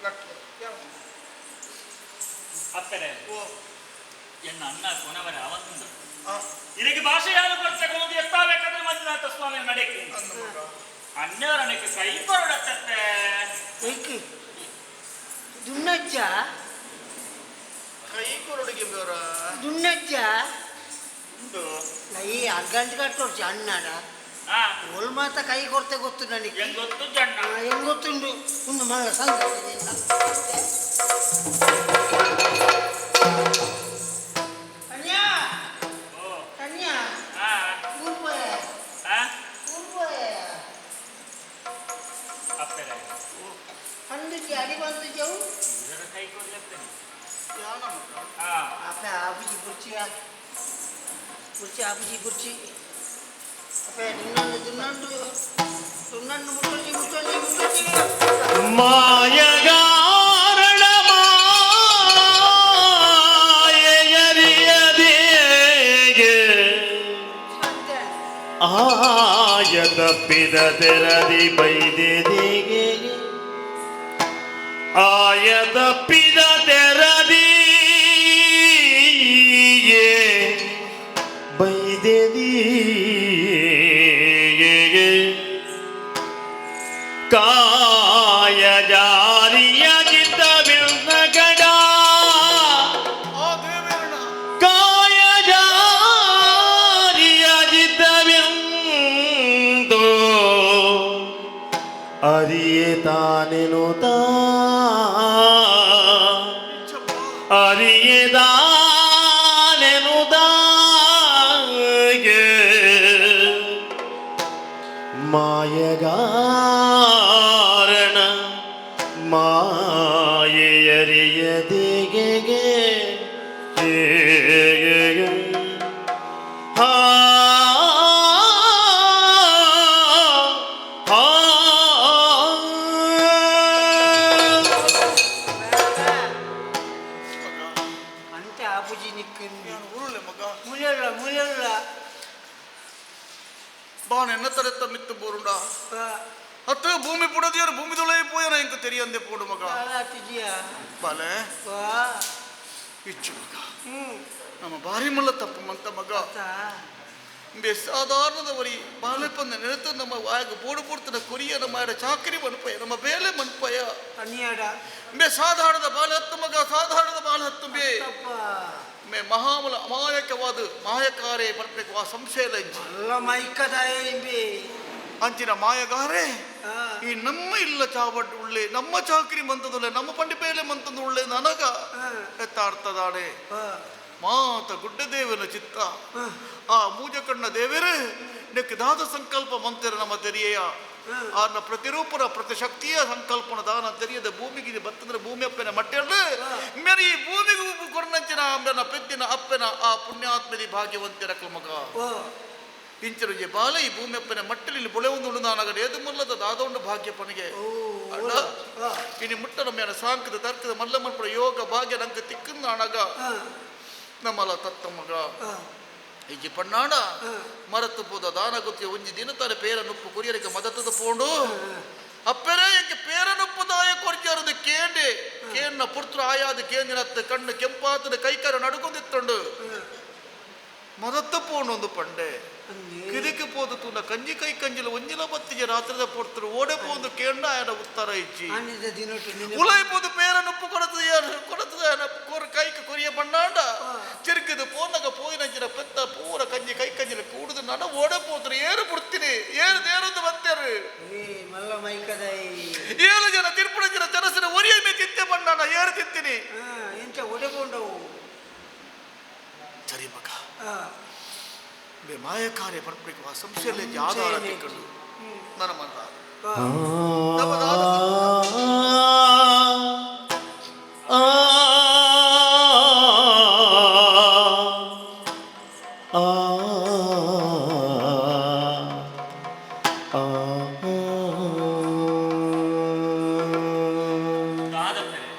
ಲಟ್ಟು ಅಪ್ಪರೆ ಓ ಎನ್ನ ಅಣ್ಣ ಕೊನವರ ಅವತ್ತುಂದು ಇದಕ್ಕೆ ಭಾಷೆ ಯಾರು ಕೊಡ್ತಕೊಂಡು ಎತ್ತಾಬೇಕಾದ್ರೆ ಮಂಜುನಾಥ ಸ್ವಾಮಿ ನಡೆಗೆ ಅಂದ ಮಗ. ಅಣ್ಣವರನಕ್ಕೆ ಕೈ ಬರೋಡತ್ತೆ. ಏಕೆ ದುನ್ನಜ್ಜ? ಕೈ ಕೊರೊಡುಗೆ ಬೇರ. ದುನ್ನಜ್ಜ. ಉಂಡು. ಈ ಅರ್ಗಂಟು ಕಟ್ಟೋರ್ಚಿ ಅಣ್ಣಾಡ ಓಲ್ ಮಾತ ಕೈ ಕೊಡ್ತೆ ಗೊತ್ತು ನನಗೆ. ಹೆಂಗ್ ಗೊತ್ತು ಜಣ್ಣ? ಹೆಂಗ್ ಗೊತ್ತುಂಡು ಒಂದು ಮಗ ಸಂಗತಿ. ಕನ್ಯಾ. ಓ. ಕನ್ಯಾ. ಹಾ. ಊರ್ಪೋಯ. ಹಾ. ಊರ್ಪೋಯ. ಅಪ್ಪರೆ ಅಂದಿಜ್ಜಿ ಅಡಿ ಬಂದಿದ್ದೆವು. ಇದರ ಕೈ ಕೊಡ್ಲತ್ತೇನೆ. ಯಾನ ಮಗ. ಹಾ. ಅಪ್ಪ ಆಬುಜಿ ಕುರ್ಚಿ ಕುರ್ಚಿ ಆಬುಜಿ ಕುರ್ಚಿ ಅಪ್ಪ ದುನ್ನಂಡು ದುನ್ನಂಡು ದುನ್ನಂಡು ಮುಟ್ಟೊಂಜಿ ಮುಟ್ಟೊಂಜಿ ಮುಟ್ಟೊಂಜಿ. ಮಾಯಗಾರಣ ಮಾಯೆಯರಿಯದೇಗೆ. ತಪ್ಪಿದ ತೆರದಿ ಬೈದೆದಿಗೆ ಆಯ ತಪ್ಪಿದ ತೆರದಿ ಬೈದೆದಿ ಕಾಯ ಜಾರಿಯ ಚಿತ್ತವಿಲ್ಲ ಗಡ ಆ ದೇವೇರಣ ಕಾಯ ಜಾರಿಯ ಚಿತ್ತವೆಂದು ಅರಿಯೇ ತಾನೆನುತ ಅರಿಯೇ ತಾನೆನುದಾಗೆ ಮಾಯಗಾರಣ ಮಾಯೆಯರಿಯದಿಗೆಗೆ ಹಾ ಹಾ. ಅಂತ ಆಪುಜಿ ನಿಕ್ಕಂದು ನಾನು ಉರುಳೆ ಮಗ. ಮುಲಲ್ಲ ಮುಲಲ್ಲ. ಬಾಣ ಎನ್ನ ತರೆತ್ತ ಮಿತ್ತು ಬೋರುಂಡ ಅತ್ತ ಭೂಮಿ ಪುಡದಿಯರು ಭೂಮಿ ತುಳೈ ಪೋಯನ ಎಂಕ ತೆರಿಯಂದೆ ಪೋಡು ಮಗ. ಆತಿದ್ಯಾ? ಬಾಲೆ. ವಾ. ಇಚ್ಚು ಮಗ. ನಮ್ಮ ಭಾರಿ ಮಲ್ಲ ತಪ್ಪು ಮಂತ ಮಗ. ತಾ. ಬೆ ಸಾಧಾರಣದವರಿ ಬಾಲೆ ಪಂದ ನೆನೆತ ನಮ್ಮ ವಾಯಗ ಬೋಡು ಪೊರ್ತನ ಕೊರಿಯ ನಮ್ಮ ಆಡ ಚಾಕರಿ ಮನ್ಪಯ ನಮ್ಮ ಬೇಲೆ ಮನ್ಪಯ. ಅನ್ಯಾಡ. ಬೆ ಸಾಧಾರಣದ ಬಾಲೆ ಹತ್ತು ಮಗ, ಸಾಧಾರಣದ ಬಾಲೆ ಹತ್ತು ಬೆ. ತಪ್ಪ. ಮೇ ಮಹಾಮಲ ಅಮಾಯಕವಾದ ಮಾಯಕಾರೇ ಪರ್ಪೆಕ್ ವಾ ಸಂಶಯ ಲಂಚಿ. ಅಲ್ಲ ಮೈಕದಾಯ ಇಂಬಿ. ಅಂಚಿನ ಮಾಯಗಾರೆ ಈ ನಮ್ಮ ಇಲ್ಲ ಚಾವಟ್ ಉಳ್ಳೆ ನಮ್ಮ ಚಾಕರಿ ಮಂತದುಳ್ಳೆ ನಮ್ಮ ಪಂಡಿ ಬೇಲೆ ಮಂತದ್ದು ಉಳ್ಳೆ ನನಗ ಎತ್ತಾಡ್ತದಾಡೆ ಮಾತ ಗುಡ್ಡ ದೇವನ ಚಿತ್ತ ಆ ಮೂಜಕಣ್ಣ ದೇವರೇ ನೆಕ್ ದಾದ ಸಂಕಲ್ಪ ಮಂತಿರ ನಮ್ಮ ತೆರಿಯೆಯ ಆನ ಪ್ರತಿರೂಪರ ಪ್ರತಿಶಕ್ತಿಯ ಸಂಕಲ್ಪನ ದಾನ ತೆರೆಯದ ಭೂಮಿಗೆ ಬತ್ತಂದ್ರೆ ಭೂಮಿ ಅಪ್ಪನ ಮಟ್ಟೆಲ್ಲ ಮೇರೆ ಈ ಭೂಮಿಗೆ ಕೊರ್ನಂಚಿನ ಅಂಬೆನ ಪೆದ್ದಿನ ಅಪ್ಪನ ಆ ಪುಣ್ಯಾತ್ಮದಿ ಭಾಗ್ಯವಂತರ ಮಗ ಇಂಚರುಜೆ ಬಾಲ ಈ ಭೂಮಿ ಅಪ್ಪನ ಮಟ್ಟಲಿ ಬೊಳೆ ಒಂದು ನಾನಗಡ ಏದು ಮುಲ್ಲದ ದಾದೊಂಡು ಭಾಗ್ಯ ಪನಿಗೆ ಅಣ್ಣ ಇನಿ ಮುಟ್ಟ ನಮ್ಮ ಸಾಂಕದ ತರ್ಕದ ಮಲ್ಲ ಮಲ್ಪಡ ಯೋಗ ಭಾಗ್ಯ ನಂಗೆ ತಿಕ್ಕಂದ ಅಣಗ ನಮ್ಮಲ ತತ್ತ ಮಗ ಇಜ್ಜಿ ಪಣ್ಣಾಡ ಮರತು ಪೋದ ದಾನ ಗೊತ್ತಿ ಒಂಜಿ ದಿನ ತಾನೆ ಪೇರ ನುಪ್ಪು ಕುರಿಯರಿಗೆ ಮದತದ ಪೋಂಡು ಅಪ್ಪರೇ ಎಂಕೆ ಪೇರ ನುಪ್ಪು ದಾಯ ಕೊರ್ಜಾರದು ಕೇಂಡೆ ಕೇನ್ನ ಪುತ್ರ ಆಯಾದ ಕೇಂದಿನತ್ತ ಕಣ್ಣು ಕೆಂಪಾತದ ಕೈಕರ ನಡುಕೊಂದಿತ್ತಂಡು ಮದತ್ತ ಪೋಂಡು ಒಂದು ಪಂಡೆ ಕಿರಿಕೆ ಪೋದು ತೂನ ಕಂಜಿ ಕೈ ಕಂಜಿಲ ಒಂಜಿಲ ಬತ್ತಿಗೆ ರಾತ್ರಿದ ಪೊರ್ತರು ಓಡೆ ಪೋಂದು ಕೇಂಡ ಆಯನ ಉತ್ತರ ಇಜ್ಜಿ ಆನಿದ ದಿನೊಟ್ಟು ನಿನ್ನ ಉಲೈ ಪೋದು ಪೇರ ನುಪ್ಪು ಕೊಡತದ ಕೊಡತದ ಕೊರ ಕೈಕ ಕೊರಿಯ ಬಣ್ಣಾಂಡ ಚಿರುಕದು ಪೋನಗ ಪೋಯಿನಂಚಿನ ಪೆತ್ತ ಪೂರ ಕಂಜಿ ಕೈ ಕಂಜಿಲ ಕೂಡುದು ನನ ಓಡೆ ಪೋತ್ರು ಏರು ಬಿಡ್ತೀನಿ ಏರು ದೇರದು ಬತ್ತೇರು ಏ ಮಲ್ಲ ಮೈಕದಾಯ. ಏಳು ಜನ ತಿರುಪುಣಂಚಿನ ತೆರಸಿನ ಒರಿಯ ಮೇ ತಿತ್ತೆ ಬಣ್ಣಾಣ ಏರು ತಿತ್ತೀನಿ. ಎಂಚ ಒಡೆಗೊಂಡವು? ಸರಿ ಮಗ ಬೆ ಮಾಯಕಾರ್ಯ ಪರ್ಪಡಿಕ ಆ ಸಂಶಯ ಆಧಾರ ತಿಕ್ಕಂಡು ನನ್ನ ಮನ ಆ ಆ ಆ.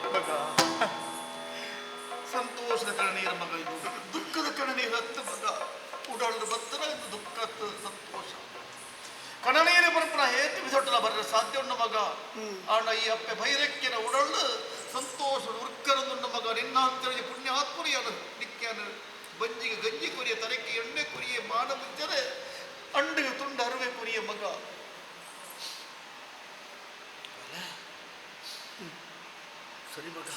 ಮಗ ಸಂತೋಷದ ಕಣ್ಣೀರ ಮಗ, ಇದು ದುಃಖದ ಕಣ್ಣೀರು ಹತ್ತು ಮಗ, ಉಡಾಳದ ಬತ್ತರ ಇದು ದುಃಖ ಹತ್ತು ಸಂತೋಷ ಕಣನೀರು ಬರಪನ ಹೇತಿ ಬಿಸೊಟ್ಟಲ ಬರ್ರ ಸಾಧ್ಯ ಉಂಡು ಮಗ. ಆಣ ಈ ಅಪ್ಪೆ ಭೈರಕ್ಕಿನ ಉಡಳು ಸಂತೋಷ ಉರ್ಕರದುಂಡು ಮಗ. ನಿನ್ನ ಅಂತೇಳಿ ಪುಣ್ಯ ಆತ್ಮರಿಯಾನ ನಿಕ್ಯಾನ ಬಂಜಿಗೆ ಗಂಜಿ ಕೊರಿಯ ತರಕ್ಕೆ ಎಣ್ಣೆ ಕೊರಿಯ ಮಾನ ಮುಚ್ಚರೆ ಅಂಡಿಗೆ ತುಂಡ ಅರುವೆ ಕೊರಿಯ ಮಗ. ಸರಿ ಮಗ,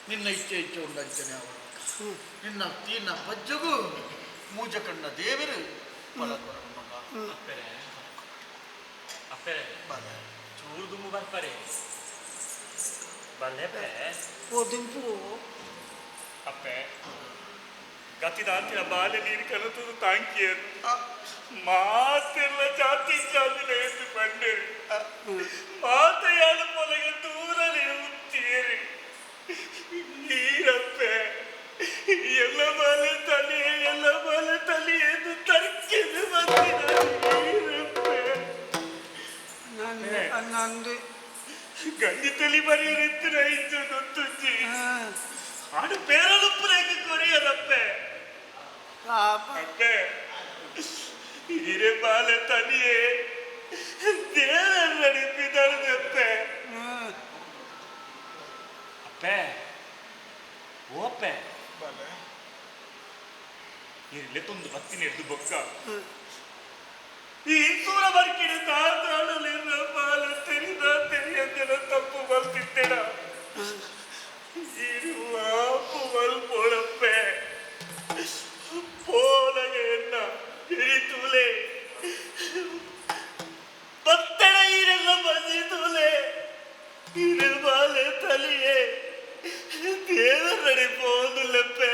ನಿನ್ನ ಇಚ್ಛೆ ಇಚ್ಛೆ ಉಂಡಂಚನೆ ಅವಳು ನಿನ್ನ ತೀನ ಪಜ್ಜಗೂ ಮೂಜ ಕಣ್ಣ ದೇವರು ಫಲ ಕೊರಡು ಮಗ. ಅಪ್ಪೆರೆ ಅಪ್ಪೆರೆ. ಬಲೆ. ಚೂರು ದುಮ್ಮು ಬರ್ತಾರೆ ಬಲ್ಲೆ ಪೆ. ಓ ದಿಂಪು. ಅಪ್ಪೆ ಗತಿದಾಂತಿನ ಬಾಲೆ ನೀರು ಕಲತದು ತಾಂಕಿಯರು ಮಾತೆಲ್ಲ ಜಾತಿ ಜಾತಿನ ಎದ್ದು ಬಂಡೇರಿ ಮಾತೆಯಾದ ಪೊಲಗೆ ದೂರಲಿ ಉತ್ತೀರಿ ನೀರಪ್ಪೆ ಎಲ್ಲ ಬಾಲೆ ತಲೆ ಎಲ್ಲ ಬಾಲೆ ತಲೆ ಎಂದು ತರ್ಕಿದು ಬಂದಿದ ನೀರಪ್ಪೆ. ನಾನು ನಂದು ಗಂಜಿ ತಲಿ ಬರೆಯರಿತ್ತು ರೈತು ಗೊತ್ತುಜ್ಜಿ ಆಡು ಪೇರಲುಪ್ಪುರೇಕ ಕೊರಿಯರಪ್ಪೆ. ಪಾಪ. ಅಪ್ಪೆ ಹಿರೇ ಬಾಲೆ ತನಿಯೇ. ದೇವರಡಿ ಪಿದರ್ದಪ್ಪೆ. ಅಪ್ಪೆ, ಓಪೆ ಇರ್ಲೆ ತುಂದು ಬತ್ತಿ ನೆಡ್ದು ಬೊಕ್ಕ ಈ ಸೂರ ಬರ್ಕಿಡ ತಾತಾಡಲಿರ ಬಾಲ ತೆರಿದ ತೆರಿಯಂದಿರ ತಪ್ಪು ಬರ್ತಿತ್ತೇಡ ಇರುವ ಮಲ್ಪೋಳಪ್ಪೆ ಪೋಲಗೆ ಎನ್ನ ಹಿರಿತೂಲೆ ಬತ್ತಡ ಈರೆಲ್ಲ ಬಂದಿತೂಲೆ ಇರು ಬಾಲೆ ತಲಿಯೇ ದೇವರಡಿ ಪೋದುಲೆಪ್ಪೆ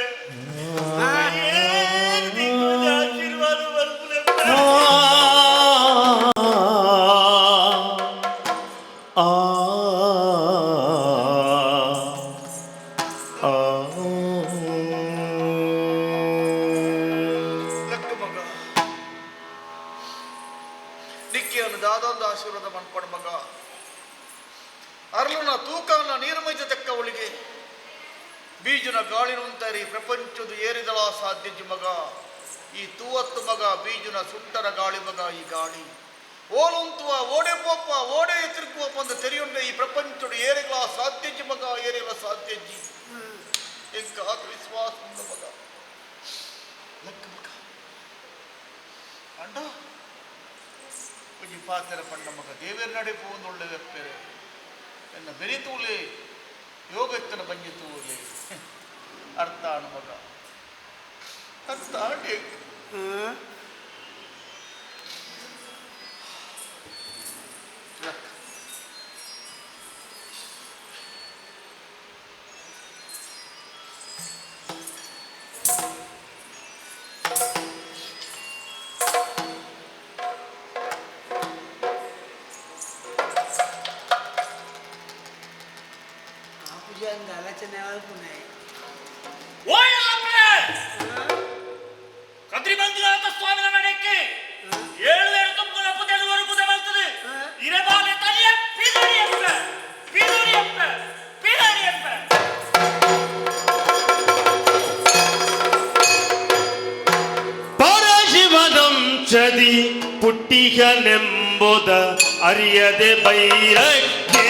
ಏನ್ ನಿಂಗೊಂದು ಆಶೀರ್ವಾದ ಮಲ್ಪುಲೆಪ್ಪೆ. ಆ ಆ ಲಕ್ಕ ಮಗ, ನಿಕ್ಕಿಯನ್ನು ದಾದೊಂದು ಆಶೀರ್ವಾದ ಮನ್ಪಡ ಮಗ. ಅರ್ಲುನ ತೂಕವನ್ನ ನೀರುಮೈದ ತೆಕ್ಕ ಒಳಿಗೆ ಬೀಜನ ಗಾಳಿನುಂತರಿ ಪ್ರಪಂಚದ ಏರಿದಳ ಸಾಧ್ಯಜಿ ಮಗ. ಈ ತೂವತ್ತು ಮಗ ಬೀಜನ ಸುಟ್ಟರ ಗಾಳಿ ಮಗ. ಈ ಗಾಳಿ ಓಲುಂತುವ ಓಡೆ ಪೋಪ ಓಡೆ ತಿರುಗುವ ಅಂದ ತೆರೆಯುಂಡೆ ಈ ಪ್ರಪಂಚದ ಏರಿಗಳ ಸಾಧ್ಯಜಿ ಮಗ, ಏರಿಗಳ ಸಾಧ್ಯಜ್ಜಿ. ಎಂಕ ವಿಶ್ವಾಸ ಮಗ, ಲಕ್ಕ ಮಗ. ಅಂಡ ಒಂಜಿ ಪಾತೆರ ಪಂಡ ಮಗ, ದೇವೇರ್ ನಡೆಪು ಒಂದು ಒಳ್ಳೆ ವೆಪ್ಪೆರೆ ಎನ್ನ ಬೆರಿತೂಲೆ ಯೋಗತ್ತನ ಬಂಜಿ ತೂಲೆ. ಅರ್ಥ ಅಣ ಮಗ, ಅರ್ಥ ಆಂಡೆ. ಲಕ್ಕ. ಆ ಪೂಜೆ ಅಂದ ಆಲೋಚನೆ ಪುನಃ. ಓ ಎಲ್ಲಪ್ಪೆ, ಕದ್ರಿ ಮಂಜುನಾಥ ಸ್ವಾಮಿನ ನಡೆಕ್ಕೆ ಏಳು ಏಳು ತುಂಬುನ ಪುದೆಲು ಪುದೆ ಬರ್ತದೆ. ಇರಬಾಲೆ ತಲಿಯ ಪಿದರಿಯಪ್ಪ ಪಿದರಿಯಪ್ಪ ಪಿದರಿಯಪ್ಪ. ಪರಶಿವನಂಶದಿ ಪುಟ್ಟಿಹನೆಂಬುದ ಅರಿಯದೆ ಬೈರಕ್ಕೆ,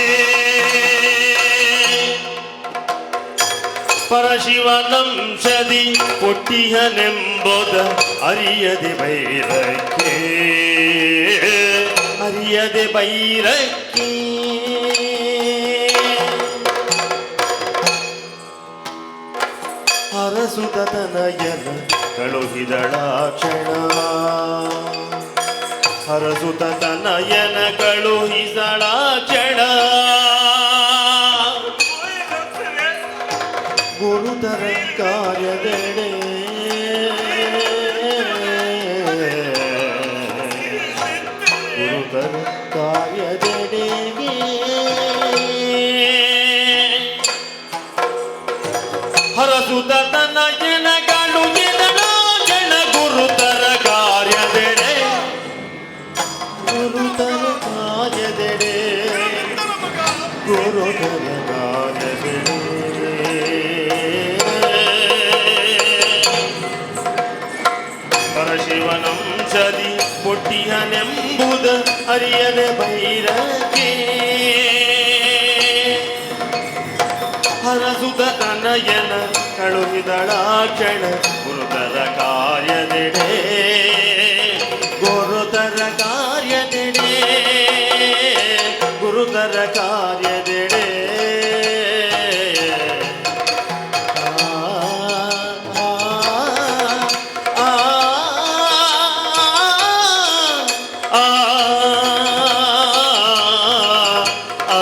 ಪರಶಿವನಂಶದಿ ಪುಟ್ಟಿಹನೆಂಬುದ ಅರಿಯದೆ ಬೈರಕ್ಕೆ, ಅರಿಯದೆ ಬೈರಕ್ಕೆ. ಅರಸುತ ತನಯನ ಕಳುಹಿದಳ ಕ್ಷಣ, ಹರಸುತ ತನಯನ ಕಳುಹಿಸಳ ಕ್ಷಣ. ಗುರುತರ ಕಾರ್ಯದೆಡೆ, ಗುರುತರ ಕಾರ್ಯದೆಡೆಗೆ. ಹರಸುತ ತನಯನ ಕಳುಹಿದಳ ಕ್ಷಣ, ಗುರುತರ ಕಾರ್ಯದೆಡೆ, ಗುರುತರ ಕಾರ್ಯದೆಡೆ, ಗುರುತರ ಕಾರ್ಯದೆಡೆ. ಪರಶಿವನಂಶದಿ ಪುಟ್ಟಿಹನೆಂಬುದ ಅರಿಯದೆ ಬೈರಕ್ಕೆ, ಹರಸುತ ತನಯನ ಕಳುಹಿದಳ ಕ್ಷಣ, ಗುರುತರ ಕಾರ್ಯದೆಡೆ, ಗುರುತರ ಕಾರ್ಯದೆಡೆ, ಗುರುತರ ಕಾರ್ಯದೆಡೆ. ಆ ಆ ಆ ಆ ಆ.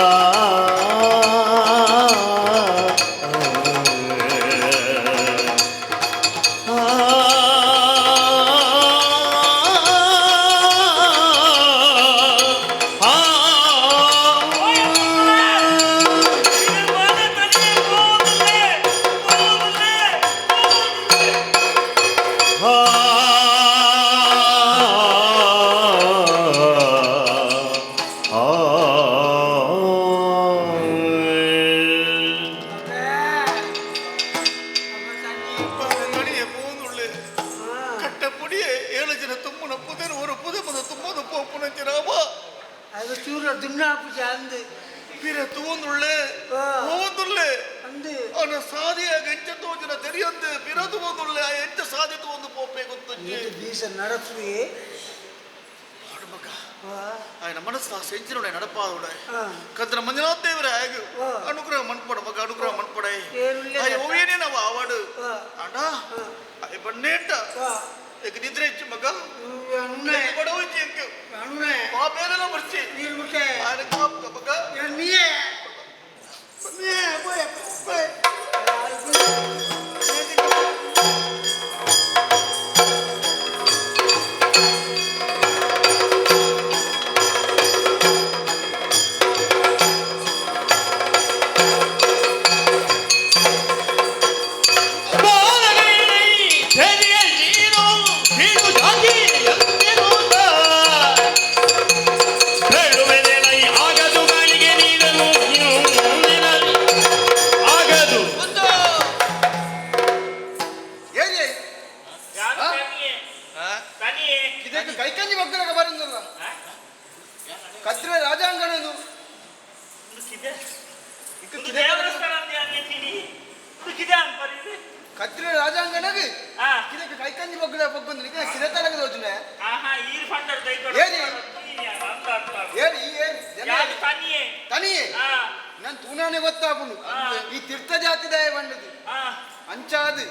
ಪೂಜೆ ಅಂದು. ಪಿರ ತೂವೊಂದುಳ್ಳೆ. ಹೋವೊಂದುಳ್ಳೆ. ಅಂದು. ಅವನ ಸಾದಿಯಾಗ ಎಂಚ ತೋಜನ ತೆರಿಯಂತೆ ಪಿರ ತೂವೊಂದುಳ್ಳೆ. ಆ ಎಂಚ ಸಾದಿ ತೂವೊಂದು ಪೋಪೆ ಗೊತ್ತುಜ್ಜಿ. ಬೀಸ ನಡಪುವೆ. ಮಗ, ఆయన మనసు ಆ ಸೆಂಚಿನುಡೆ ನಡಪಾದುಡೆ. ಕಂದ್ರ ಮಂಜುನಾಥ ದೇವರ ಆಗ ಅನುಗ್ರಹ ಮನ್ಪಡ ಮಗ, ಅನುಗ್ರಹ ಮನ್ಪಡ. ಆಯ ಓವೇನೇ ನಾವು ಆವಾಡು ಅಣ್ಣ ಆಯ ಬನ್ನೇಟ ಎಕ್ ನಿದ್ರೆ ಇಚ್ಚು ಮಗ, ಬಡವು ಇಚ್ಚು ಎಂಕ್ ಪಾಪೇನೆಲ್ಲ ಬರ್ಚಿ. ఆయన ಕಾಪ್ ಮಗ. ಆಗದು. ಏನೇ? ಯಾರು ತನಿಯೇ? ತನಿಯೇ. ಇದಕ್ಕೆ ಕೈಕಂಜಿ ಮಕ್ಕಳಿಗೆ ಬರಂದಿಲ್ಲ. ಕದ್ರೆ ರಾಜಾಂಗಣದು. ಒಂದು ಕಿದೆ. ಒಂದು ದೇವಸ್ಥಾನ ಅಂತ ಯಾರು ಎತ್ತೀನಿ? ಒಂದು ಕಿದೆ ಅನ್ಪರಿದೆ. ಕದ್ರೆ ರಾಜಾಂಗಣಗೆ ಆ. ಇದಕ್ಕೆ ಕೈಕಂಜಿ ಮಕ್ಕಳ ಪಕ್ಕೊಂದು ಕಿದೆ ತಲಗ ಯೋಜನೆ. ಆಹಾ, ಈರ್ ಫಂಡರ್ ದೈತೊಡ. ಏರಿ? ಏರಿ ಏರಿ ಜನ. ಯಾರು ತನಿಯೇ? ತನಿಯೇ. ಆ. ನಾನು ತೂನಾನೆ ಗೊತ್ತಾಪುಂಡು. ಈ ತೀರ್ಥ ಜಾತಿದಾಯ ಬಂಡದು. ಅಂಚಾದು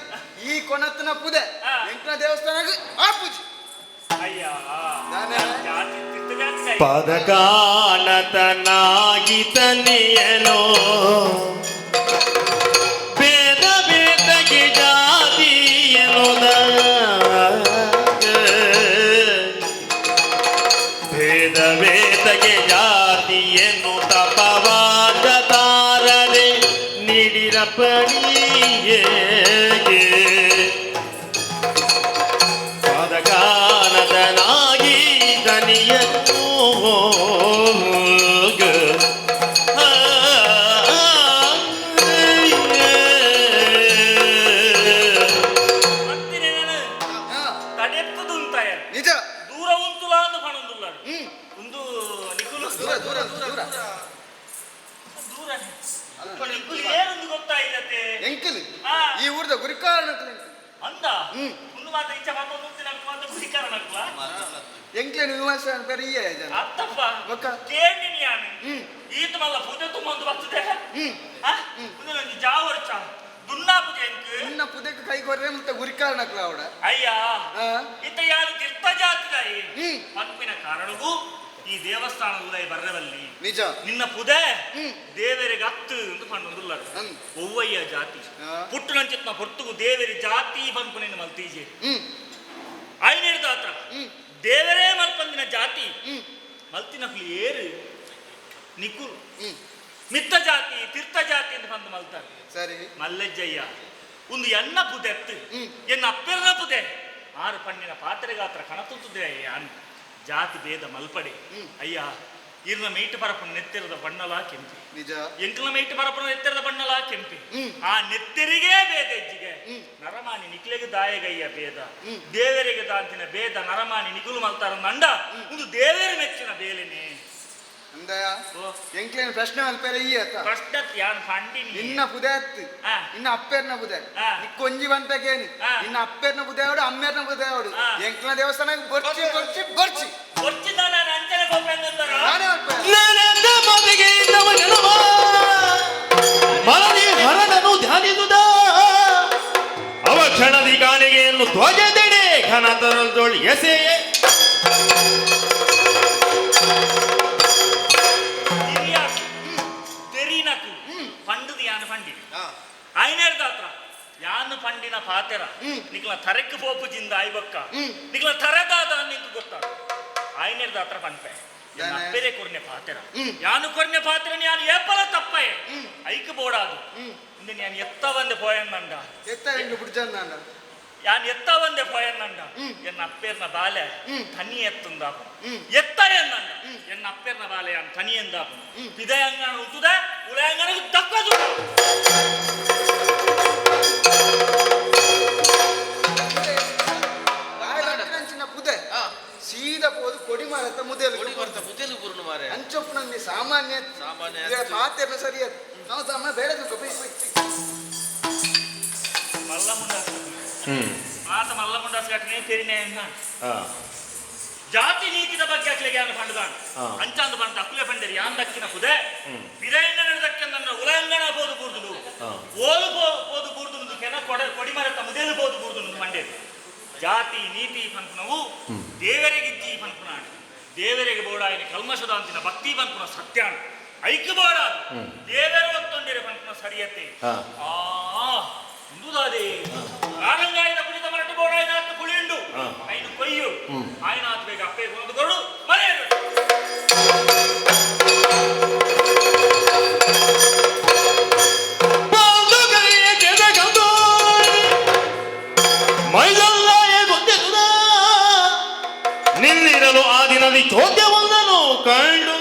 ಈ ಕೊನತ್ತನ ಪುದೆ ಎಂಕ್ನ ದೇವಸ್ಥಾನಕ್ಕೆ ಆ ಪೂಜೆ. ಅಯ್ಯ. ನಾನೇ. ಜಾತಿ ತೀರ್ಥ ಜಾತಿ. ಪದಗಾನತನಾಗಿ ತನಿಯನು ಭೇದ ಭೇದಗೆ ಜಾತಿಯನುದ ಭೇದ ಭೇದಗೆ ಜಾತಿಯನ್ನು ತಪವಾದ ತಾರದೆ ನೀಡಿರಪಣಿಯೇ ಪದಗಾನತನಾಗಿ ದನಿಯನು. ಮತ್ತೆ ನಾನು ತಡೆತ್ತದು ಉಂತಾಯ. ನಿಜ. ದೂರ ಉಂತುಲ ಅಂದು ಪಣೊಂದುಲ್ಲ. ಒಂದು ನಿಕುಲು. ದೂರ ದೂರ ದೂರ. ದೂರ ನಿಕುಲು ಏನೊಂದು ಗೊತ್ತಾಯಿಲ್ಲತೆ. ಎಂಕಲ್ ಆ. ಈ ಊರ್ದ ಗುರಿಕಾರಣ. ಅಂದ. ಒಂದು ಮಾತ್ರ ಇಚ್ಛೆ ಮಾತ್ರ ನಕ್ಕು ಮಾತ್ರ ಗುರಿಕಾರನಕ್ಲ. ಎಂಕ್ಲೇನು ವಿಮರ್ಶೆ ಪೆರಿಯ ಜನ. ಅತ್ತಪ್ಪ. ಬೊಕ್ಕ? ಕೇಳಿನಿ ಯಾನು. ಈತ ಮಲ್ಲ ಪೂಜೆ ತುಂಬೊಂದು ಬರ್ತದೆ. ಒಂಜಿ ಜಾವರ್ಚ ದುನ್ನಾ ಪೂಜೆ ಎಂಕ್. ನಿನ್ನ ಪುದೆಕ್ ಕೈ ಕೊರ್ರೆ ಮುತ್ತ ಗುರಿಕಾರನಕ್ಲ ಅವಡ. ಅಯ್ಯ. ಇತ್ತ ಯಾರು ತೀರ್ಥ ಜಾತಿದಾಯಿ ಪನ್ಪಿನ ಕಾರಣಗೂ ಈ ದೇವಸ್ಥಾನ ಉದಯ ಬರ್ರವಲ್ಲಿ. ನಿಜ. ನಿನ್ನ ಪುದೆ ದೇವರಿಗೆ ಅತ್ತು ಎಂದು ಪಂಡೊಂದುಲ್ಲರು. ಒವ್ವಯ್ಯ ಜಾತಿ ಪುಟ್ಟು ನಂಚಿತ್ನ ಪೊರ್ತುಗು ದೇವರಿ ಜಾತಿ ಪನ್ಪುನಿನ ಮಲ್ತೀಜೆ. ಐನೇರ್ದ ಹತ್ರ ದೇವರೇ ಮಲ್ಪಂದಿನ ಜಾತಿ ಮಲ್ತಿನ ಹುಲಿ ಏರು ನಿಕುಲ್ ಮಿತ್ತ ಜಾತಿ ತೀರ್ಥ ಜಾತಿ ಎಂದು ಬಂದು ಮಲ್ತಾರೆ. ಸರಿ. ಮಲ್ಲಜ್ಜಯ್ಯ ಒಂದು ಎನ್ನ ಪುದೆತ್ತು ಎನ್ನ ಅಪ್ಪೆರ್ನ ಪುದೆ ಆರು ಪಣ್ಣಿನ ಪಾತ್ರೆಗಾತ್ರ ಕಣತುತ್ತದೆ ಅನ್ ಜಾತಿ ಭೇದ ಮಲ್ಪಡೆ ಅಯ್ಯ. ಇರ್ನ ಮೇಟ್ ಪರಪುನ ನೆತ್ತಿರದ ಬಣ್ಣಲಾ ಕೆಂಪಿ. ನಿಜ. ಎಂಕಲ ಮೇಟ್ ಪರಪುನ ನೆತ್ತಿರದ ಬಣ್ಣಲಾ ಕೆಂಪಿ. ಆ ನೆತ್ತೆರಿಗೆ ಭೇದ ಹೆಜ್ಜಿಗೆ ನರಮಾನಿ ನಿಕ್ಲೆಗೆ ದಾಯಗಯ್ಯ ಭೇದ ದೇವರಿಗೆ ದಾಂತಿನ ಭೇದ ನರಮಾನಿ ನಿಗುಲು ಮಲ್ತಾರ ನಂಡ ಒಂದು ದೇವರ ಮೆಚ್ಚಿನ ಬೇಲೆನೆ. ಅಂದಯ ಎಂಕ್ಲೇನು ಪ್ರಶ್ನೆ ಮಲ್ಪೆರೆ ಈ ಅತ್ತ. ಪ್ರಶ್ನೆ ಯಾನ್ ಪಂಡಿನಿ. ನಿನ್ನ ಪುದೆ ಅತ್ತು ನಿನ್ನ ಅಪ್ಪೆರ್ನ ಪುದೆ ನಿಕ್ಕೊಂಜಿ ಬಂತಕೇನಿ. ನಿನ್ನ ಅಪ್ಪೆರ್ನ ಪುದೆ ಅವಡು ಅಮ್ಮೇರ್ನ ಪುದೆ ಅವಡು ಎಂಕ್ಲ ದೇವಸ್ಥಾನ ಬರ್ಚಿ ಬರ್ಚಿ ಬರ್ಚಿ. ಬರ್ಚಿ ನಾನು ಅಂಚನೆ ಗೋಪೇಂದ್ರ. ನಾನೇ ಮಲ್ಪೆ. ನಾನಂದ ಮದಿಗೆ ನವ ಜನವ ಮರಳಿ ಹರನನು ಧ್ಯಾನಿಸುದ ಅವ ಕ್ಷಣದಿ ಕಾಣಿಗೆಯನ್ನು ಧ್ವಜದೆಡೆ ಘನ ತರಲ್ದೊಳ್ ಎಸೆಯೇ. ತೆರಿನಕು ಪಂಡದು ಯಾನು ಪಂಡಿನಿ ಐನೇರ್ದಾತ್ರ ಯಾನು ಪಂಡಿನ ಪಾತೆರ ನಿಕ್ಲ ತರೆಕ್ ಪೋಪು ಜಿಂದ ಆಯ್ಬಕ್ಕ ನಿಕ್ಲ ತರೆದಾದ ನಿಂಕ್ ಗೊತ್ತ ಐನೇರ್ದಾತ್ರ ಪನ್ಪೆ ಎನ್ನ ಅಪ್ಪೆರೆ ಕೊರ್ನೆ ಪಾತೆರ ಯಾನು ಕೊರ್ನೆ ಪಾತೆರ ಯಾನು ಏಪಲ ತಪ್ಪಯೆ ಐಕ್ ಬೋಡಾದು ಇಂದ ಯಾನು ಎತ್ತ ಬಂದೆ ಪೋಯನ್ನಂಡ. ಎತ್ತ ಎಂಟು ಬುಡ್ಜನ್ ನಾನು. ಯಾನ್ ಎತ್ತ ಬಂದೆ ಪೋಯನ್ನಂಡ ಎನ್ನ ಅಪ್ಪೇರ್ನ ಬಾಲೆ ತನಿ ಎತ್ತುಂದಾಪು ಎತ್ತ ಎನ್ನಂಡ ಎನ್ನ ಅಪ್ಪೇರ್ನ ಬಾಲೆ ಯಾನ್ ತನಿ ಎಂದಾಪು ಪಿದಯಂಗಣ ಉತ್ತುದ ಉಳಯಂಗಣకు ದಕ್ಕದು. ಚಿನ್ನ ಪುದೆ ಸೀದಾ. ಸೀದಾ ಪೋದು ಕೊಡಿ ಮಾರತ್ತ ಮುದೇಲು. ಕೊಡಿ ಮರತ ಮುದೆಲು ಬುರುನು ಮಾರೆ. ಅಂಚೊಪ್ಪುನಲ್ಲಿ ಸಾಮಾನ್ಯ. ಸಾಮಾನ್ಯ. ಪಾತೆರ್ನ ಸರಿಯತ್ ನಾವು ಸಾಮಾನ್ಯ ಬೇಡ ತೂಕ ಪೈ ಪೈ ಪೈ. ಮಲ್ಲ ಮುಂಡಾಸ್. ಆತ ಮಲ್ಲ ಮುಂಡಾಸ್ ಘಟನೆ ತೆರಿನೆ. ಜಾತಿ ನೀತಿದ ಬಗ್ಗೆ ಅಕ್ಲೆಗೆ ಯಾನು ಪಂಡುದಾಂಡ್. ಅಂಚಾಂದು ಪಂಡ ಅಕ್ಲೆ ಪಂಡೇರಿ ಯಾನ್ ದಕ್ಕಿನ ಪುದೆ ಪಿರಯಂಗಣ ದಕ್ಕ ನನ್ನ ಉಲಂಗಣ ಪೋದು ಬೂರ್ದುಡು ಓಲು ಪೋದು ಬೂರ್ದು ಕೆನ ಕೊಡ ಕೊಡಿಮರತ ಮುದೇಲು ಪೋದು ಬೂರ್ದು ಪಂಡೇರಿ. ಜಾತಿ ನೀತಿ ಪನ್ಪುನವು ದೇವರಿಗಿಜ್ಜಿ ಪನ್ಪುನಾಂಡ್. ದೇವರಿಗೆ ಬೋಡಾಯಿನ ಕಲ್ಮಶದಾಂತಿನ ಭಕ್ತಿ ಪನ್ಪುನ ಸತ್ಯಾನ್ ಐಕ್ ಬೋಡ ದೇವರು ಒತ್ತೊಂಡಿರೆ ಪನ್ಪುನ ಸರಿಯತೆ. ಆ ಇಂದುದಾದೆ ಕಾರಂಗಾಯಿದ ಕುಣಿತ ಮರಟು ಬೋಡಾಯಿನ ಆತ ಕುಳಿಯುಂಡು ಐನು ಕೊಯ್ಯು ಆಯ್ನ ಆತ ಬೇಗ ಅಪ್ಪೆ ಒಂದು ಕೊರಡು ಮರೆಯರು. ನಿಲ್ಲಿರಲು ಆ ದಿನದಿ ಚೋದ್ಯವೊಂದನು ಕಂಡು.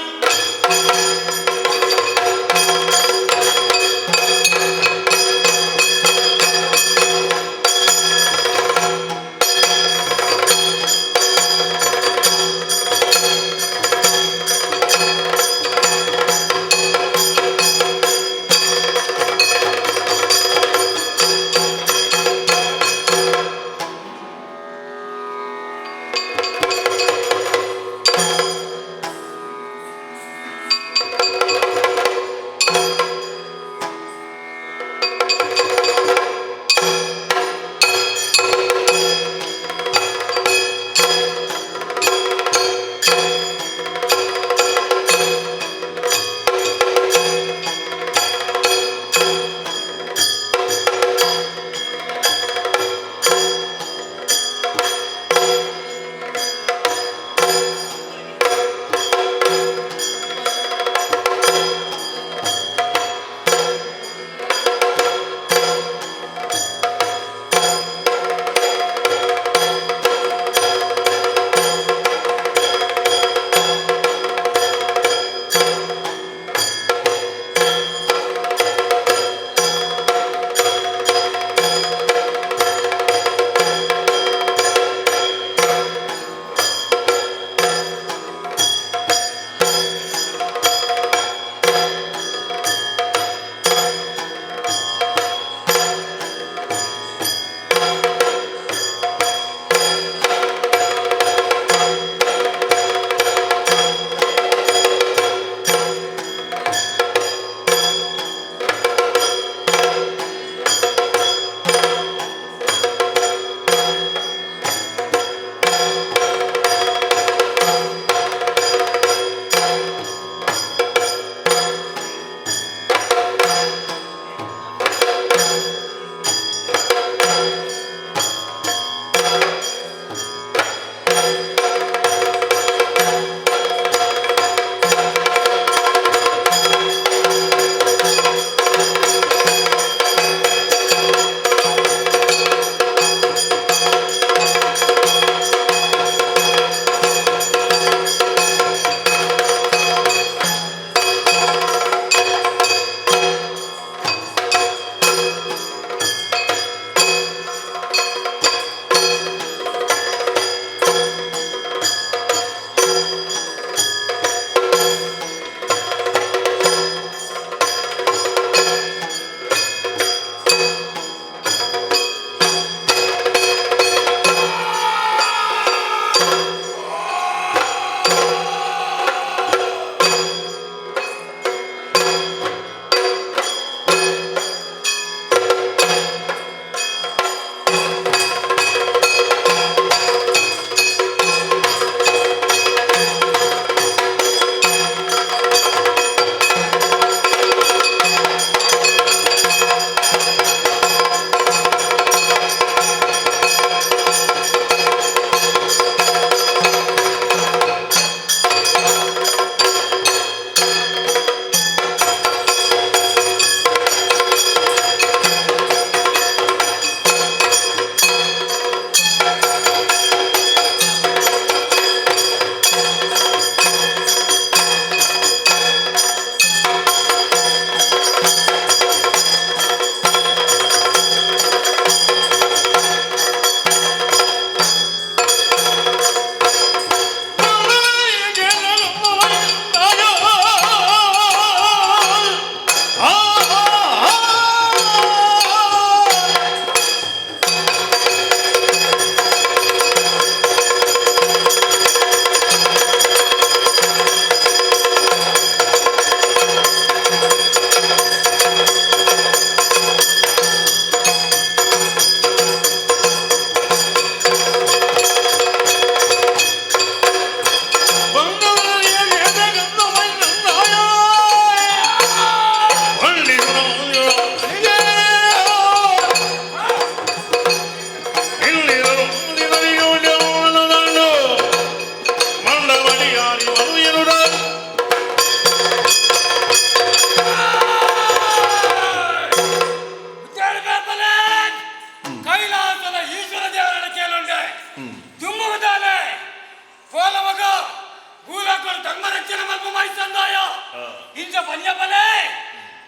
ಪಂಜಪಲೆ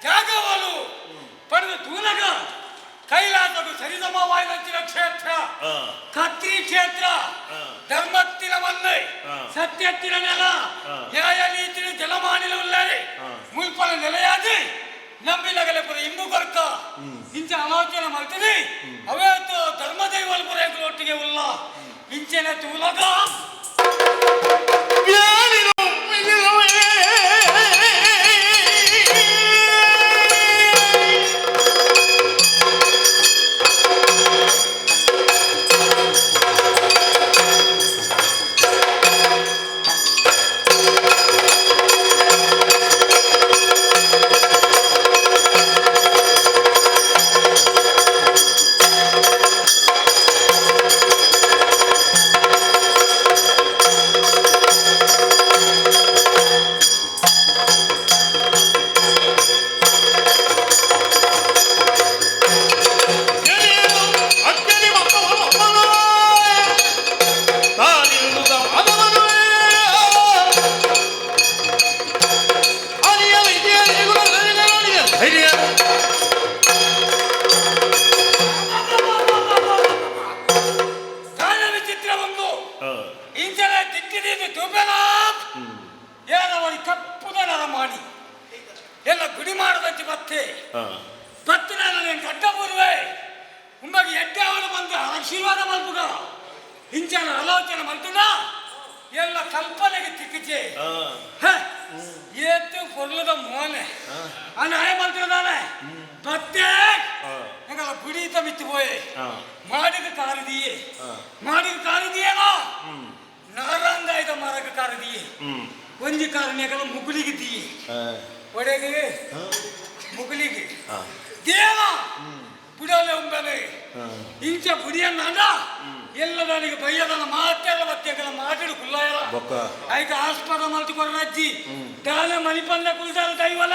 ಜಾಗವಲು ಪಡೆದು ತೂನಗ ಕೈಲಾಸకు ಸರಿಸಮವಾಯಿನಂಚಿನ ಕ್ಷೇತ್ರ ಕತ್ರಿ ಕ್ಷೇತ್ರ ಧರ್ಮತ್ತಿನ ಮಣ್ಣು ಸತ್ಯತ್ತಿನ ನೆಲ ನ್ಯಾಯ ನೀತಿನ ಜಲಮಾನಿಲ ಉಳ್ಳರೆ ಮುಲ್ಪನ ನೆಲೆಯಾದಿ ನಂಬಿನಗಲೆ ಪುರ ಇಂಬು ಕೊರ್ಕ ಇಂಚ ಆಲೋಚನೆ ಮಾಡ್ತೀನಿ ಅವೇತು ಧರ್ಮದೈವಲ್ ಪುರ ಒಟ್ಟಿಗೆ ಉಲ್ಲ ಇಂಚೆನೆ ತೂಲಗ ದಾನ ವಿಚಿತ್ರ ಒಂದು ಇಂಚನೆ ದಿಕ್ಕಿದ್ದು ತೂಪೆನ ಏನವನಿ ಕಪ್ಪುದ ನರಮಾಣಿ ಎಲ್ಲ ಗುಡಿ ಮಾಡದಂತೆ ಬತ್ತೆ ಬತ್ತಿನ ನಾನು ಕಡ್ಡ ಬರುವೆ ಉಂಬಾಗಿ ಎಡ್ಡೆ ಅವನು ಬಂದು ಆಶೀರ್ವಾದ ಮಲ್ಪುಗ ಇಂಚನ ಆಲೋಚನೆ ಮಲ್ತುನ ಎಲ್ಲ ಕಲ್ಪನೆಗೆ ತಿಕ್ಕಿಚೆ ಏತು ಪೊರ್ಲದ ಮೋನೆ ಅನ್ನ ಆಯ ಮಲ್ತಿದಾನೆ ಬತ್ತೆ ಎಂಗಲ ಗುಡಿತ ಮಿತ್ತು ಪೋಯೆ ಮಾಡಿದ ಕಾರಿದಿಯೇ ಮಾಡಿದ ಕಾರಿದಿಯೇನೋ ನಾರಂಗಾಯ್ದ ಮರಕ ಕಾರದಿಯೇ ಒಂಜಿ ಕಾರಣ್ಯಗಳ ಮುಗುಲಿಗೆ ದಿಯೇ ಒಡೆಗೆ ಮುಗುಲಿಗೆ ದೇವ ಬುಡಲೆ ಉಂಬಲೆ ಇಂಚ ಬುಡಿಯನ್ನ ಎಲ್ಲ ನನಗೆ ಬಯ್ಯದನ ಮಾತೆಲ್ಲ ಬತ್ತೆಗಳ ಮಾತಾಡು ಕುಲ್ಲಾಯರ ಐಕ ಆಸ್ಪದ ಮಲ್ತು ಕೊರಜ್ಜಿ ದಾನ ಮಣಿಪಂದ ಕುಲ್ದಾಲ ದೈವಲ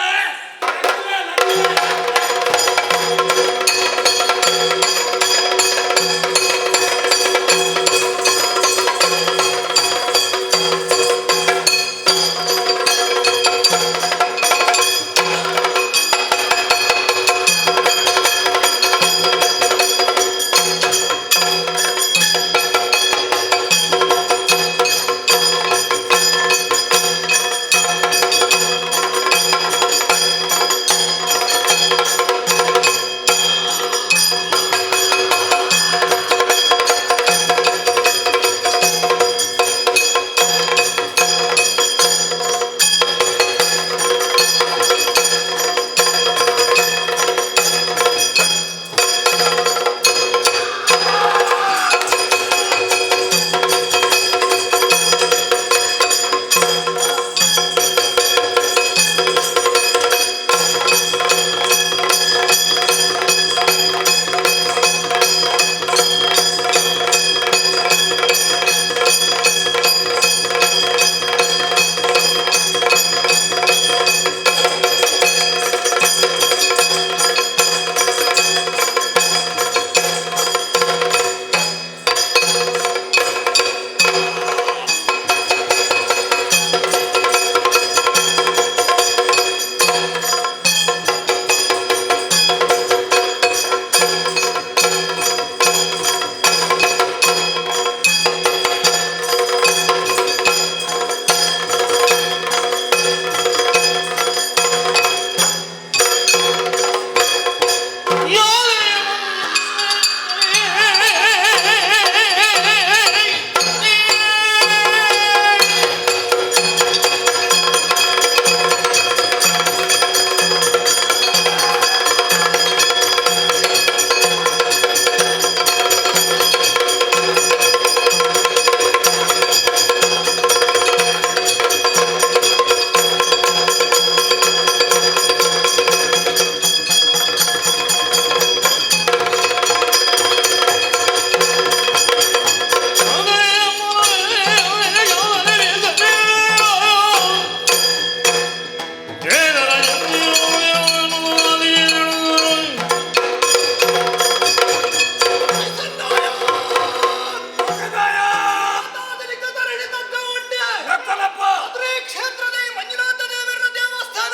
ಕ್ಷೇತ್ರದ ಮಂಜುನಾಥ ದೇವರ ದೇವಸ್ಥಾನ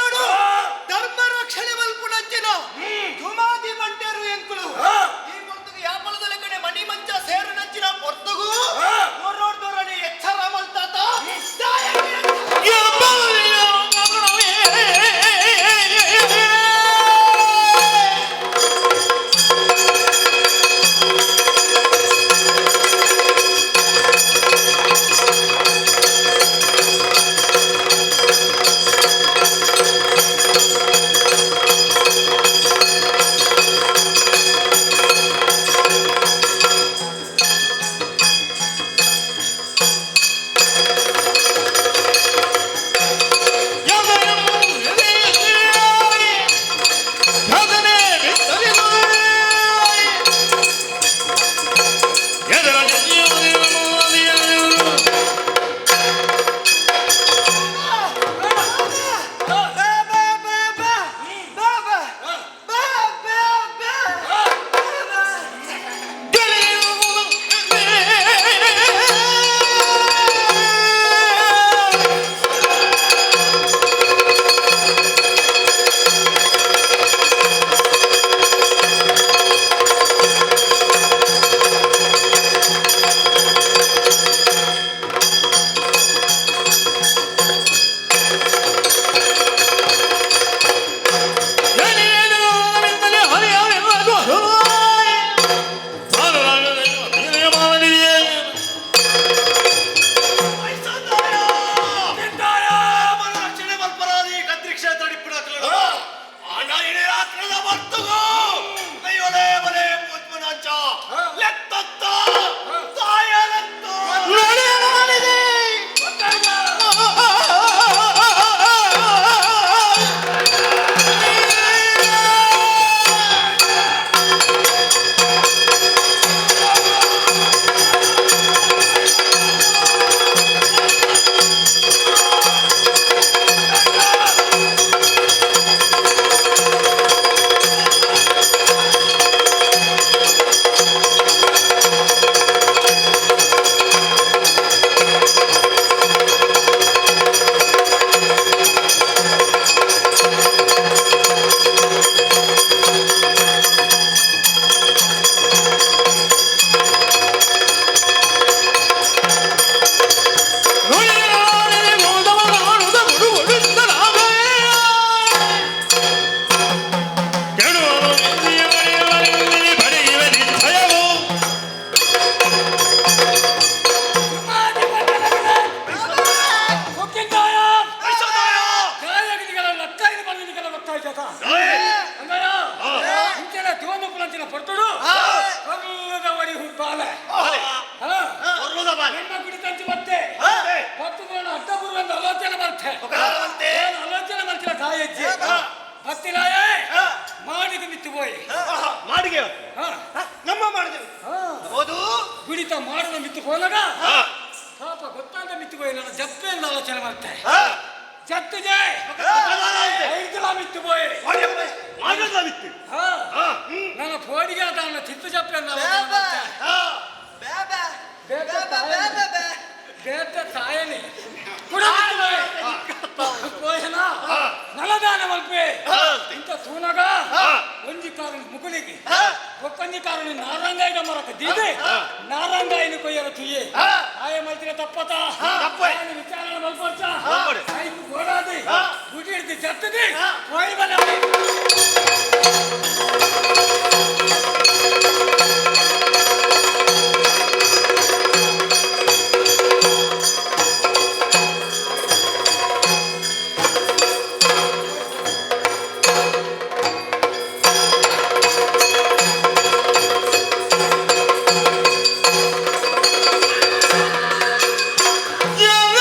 ಪೊರ್ತುಗು ಒರೋಡ್ದೊರನೆ ಎಚ್ಚರ ಮಲ್ತಾತ. ರಕ್ಷಣೆ ಮಲ್ಪರಾದಿ ಕದ್ರಿ ಕ್ಷೇತ್ರ ಡಿಪ್ಪುನಾಕ್ಲು ಆಂಡ ಇಡೀ ರಾತ್ರಿದ ಬರ್ತುಗು ದೈವಲೇ ಬಲೆ ಪುತ್ಮನಾಂಚ ಲೆತ್ತತ್ತ ತಾಯಲೆತ್ತು. ಮಾಡಿದ ಮಿತ್ತು ಪೋಯಿ. ಮಾಡಿಗೆ ನಮ್ಮ ಮಾಡಿದೆವು ಹೌದು. ಗುಡಿತ ಮಾಡದ ಮಿತ್ತು ಹೋದಾಗ ಪಾಪ ಗೊತ್ತಾದ ಮಿತ್ತು ಪೋಯಿ. ನನ್ನ ಜಪ್ಪೆ ಆಲೋಚನೆ ಮಾಡ್ತೆ ಜತ್ತಿದೆ ಐದಲ ಮಿತ್ತು ಪೋಯಿ. ನನ್ನ ಫೋಡಿಗೆ ನನ್ನ ಚಿತ್ತ ಜಪ್ಪೆ ಬೇತ ತಾಯನಿ ಕುಡ ಪೋಯನ ನಲದಾನ ಮಲ್ಪೆ ಇಂತ ತೂನಗ ಒಂಜಿ ಕಾರಣ ಮುಗುಲಿಗೆ ಒಕ್ಕೊಂಜಿ ಕಾರಣ ನಾರಂಗಾಯಿನ ಮರಕ ದೀದೆ ನಾರಂಗಾಯಿನ ಕೊಯ್ಯರ ತುಯ್ಯೆ ಆಯ ಮಲ್ತಿನ ತಪ್ಪತ ವಿಚಾರಣ ಮಲ್ಪರ್ಚ ಐಕು ಗೋಡಾದಿ ಗುಡಿ ಹಿಡ್ದು ಜತ್ತದೆ ಪೋಯಿ ಬಲ. Yeah.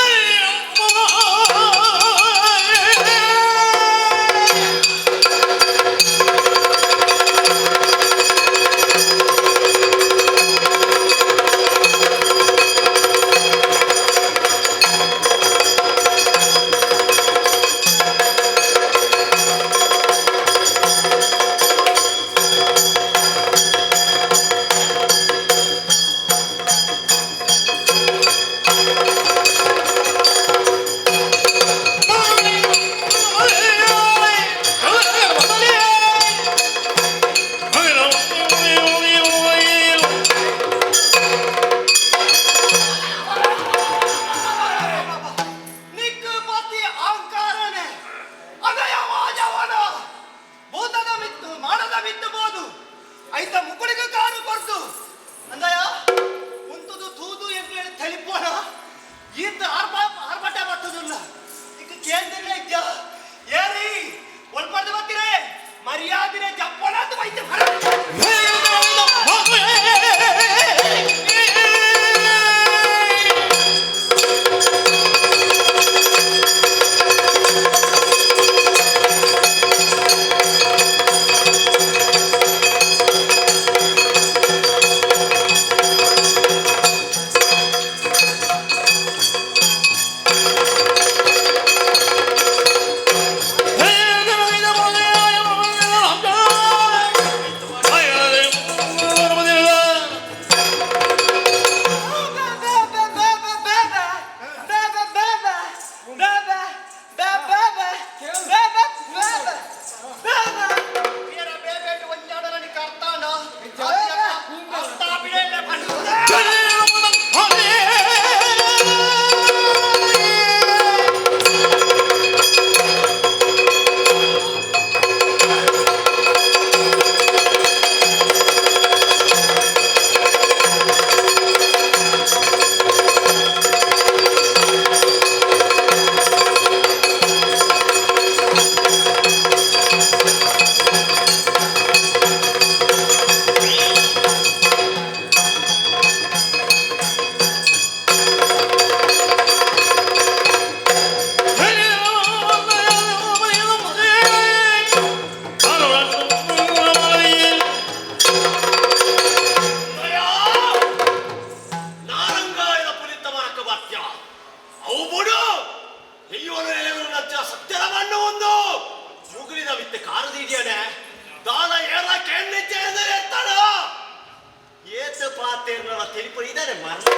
ಮರ್ಲೆ ಮರ್ಲೆ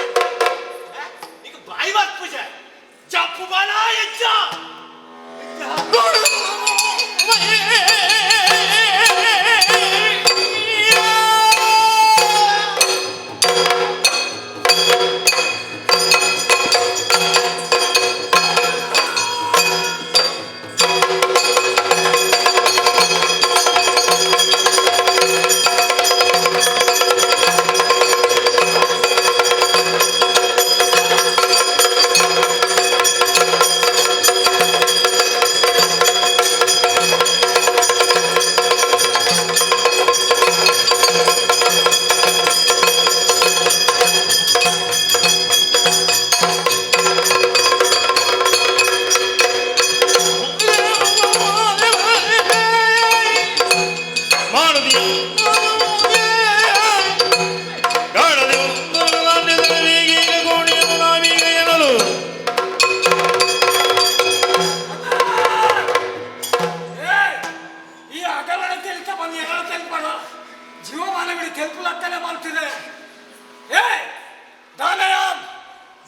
ಈಗ ಬಾಯಿ ಪೂಜೆ ಜಪ್ಪು ಬಾಲ ಎಜ್ಜ. ಈ ಅಗಲನ ತೆಲಿತ ಬಂದು ಎಲ್ಲ ತೆಲ್ಪಡ ಜೀವಮಾನ ಬಿಡಿ ತೆಲ್ಪುಲತ್ತನೆ ಮಾಡ್ತಿದೆ. ಏ ದಾನಯ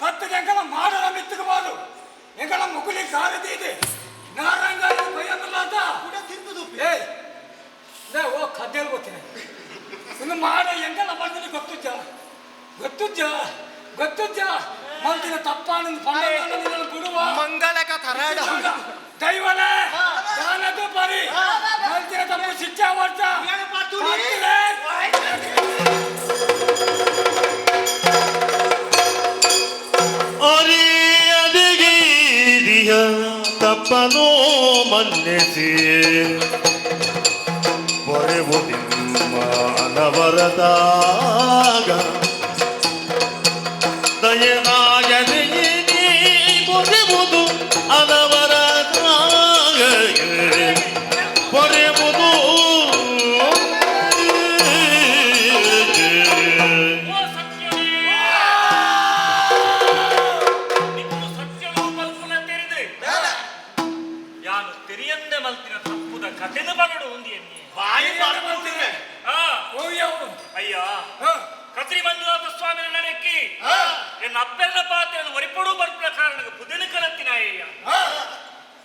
ಭತ್ತದ ಎಂಕಲ ಮಾಡಲ ಮಿತ್ತಕಬಹುದು, ಎಂಕಲ ಮುಗುಲಿ ಕಾರದಿ ಇದೆ ನಾರಂಗ ಭಯಂದ್ರಲಾತ. ಏ ಲೇ, ಓ ಕದ್ದೇಲ್ ಗೊತ್ತಿನ ಇನ್ನು ಮಾಡ ಎಂಕಲ ಬಂದಿನಿ ಗೊತ್ತುಜ್ಜ ಗೊತ್ತುಜ್ಜ ಗೊತ್ತುಜ್ಜ ಮಲ್ತಿನ ತಪ್ಪಾನ ಬಿಡುವ ಮಂಗಳಕ ತರಾಡ. ದೈವಲೇ ದಾನದು ಬರಿ ಮಲ್ತಿನ ತಪ್ಪು ಶಿಕ್ಷಾ ವರ್ಷ. ಅರಿಯದಿಗೀದಿಯ ತಪ್ಪನು ಮನ್ನಿಸಿ ಪೊರೆವು ನಿಮ್ಮ ಅನವರದಾಗ ದಯನಾಗದಿಗೆ ನೀ ಪೊರೆವುದು ಅನವರದಾಗ ಪೊರೆವುದು. ಓ ಸತ್ಯವೇ, ನಿಕ್ಕುಲು ಸತ್ಯಲು ಮಲ್ಪುನ ತೆರಿದು ಯಾನು ತೆರಿಯಂದೆ ಮಲ್ತಿನ ತಪ್ಪುದ ಕಥೆನ ಬರಡು ಉಂದಿ ಎನ್ನಿ. ಬಾಯಿ ಮಾಡ್ತಿದ್ರೆ. ಆ ಓಯ್ಯವು. ಅಯ್ಯ, ಕತ್ರಿ ಮಂಜುನಾಥ ಸ್ವಾಮಿನ ನಡೆಕ್ಕಿ ಎನ್ನ ಅಪ್ಪೆಲ್ಲ ಪಾತ್ರೆಯನ್ನು ಒರಿಪಡು ಬರ್ಪುನ ಕಾರಣಕ್ಕೆ ಪುದಿನ ಕಲತ್ತಿನಾಯ್ಯ.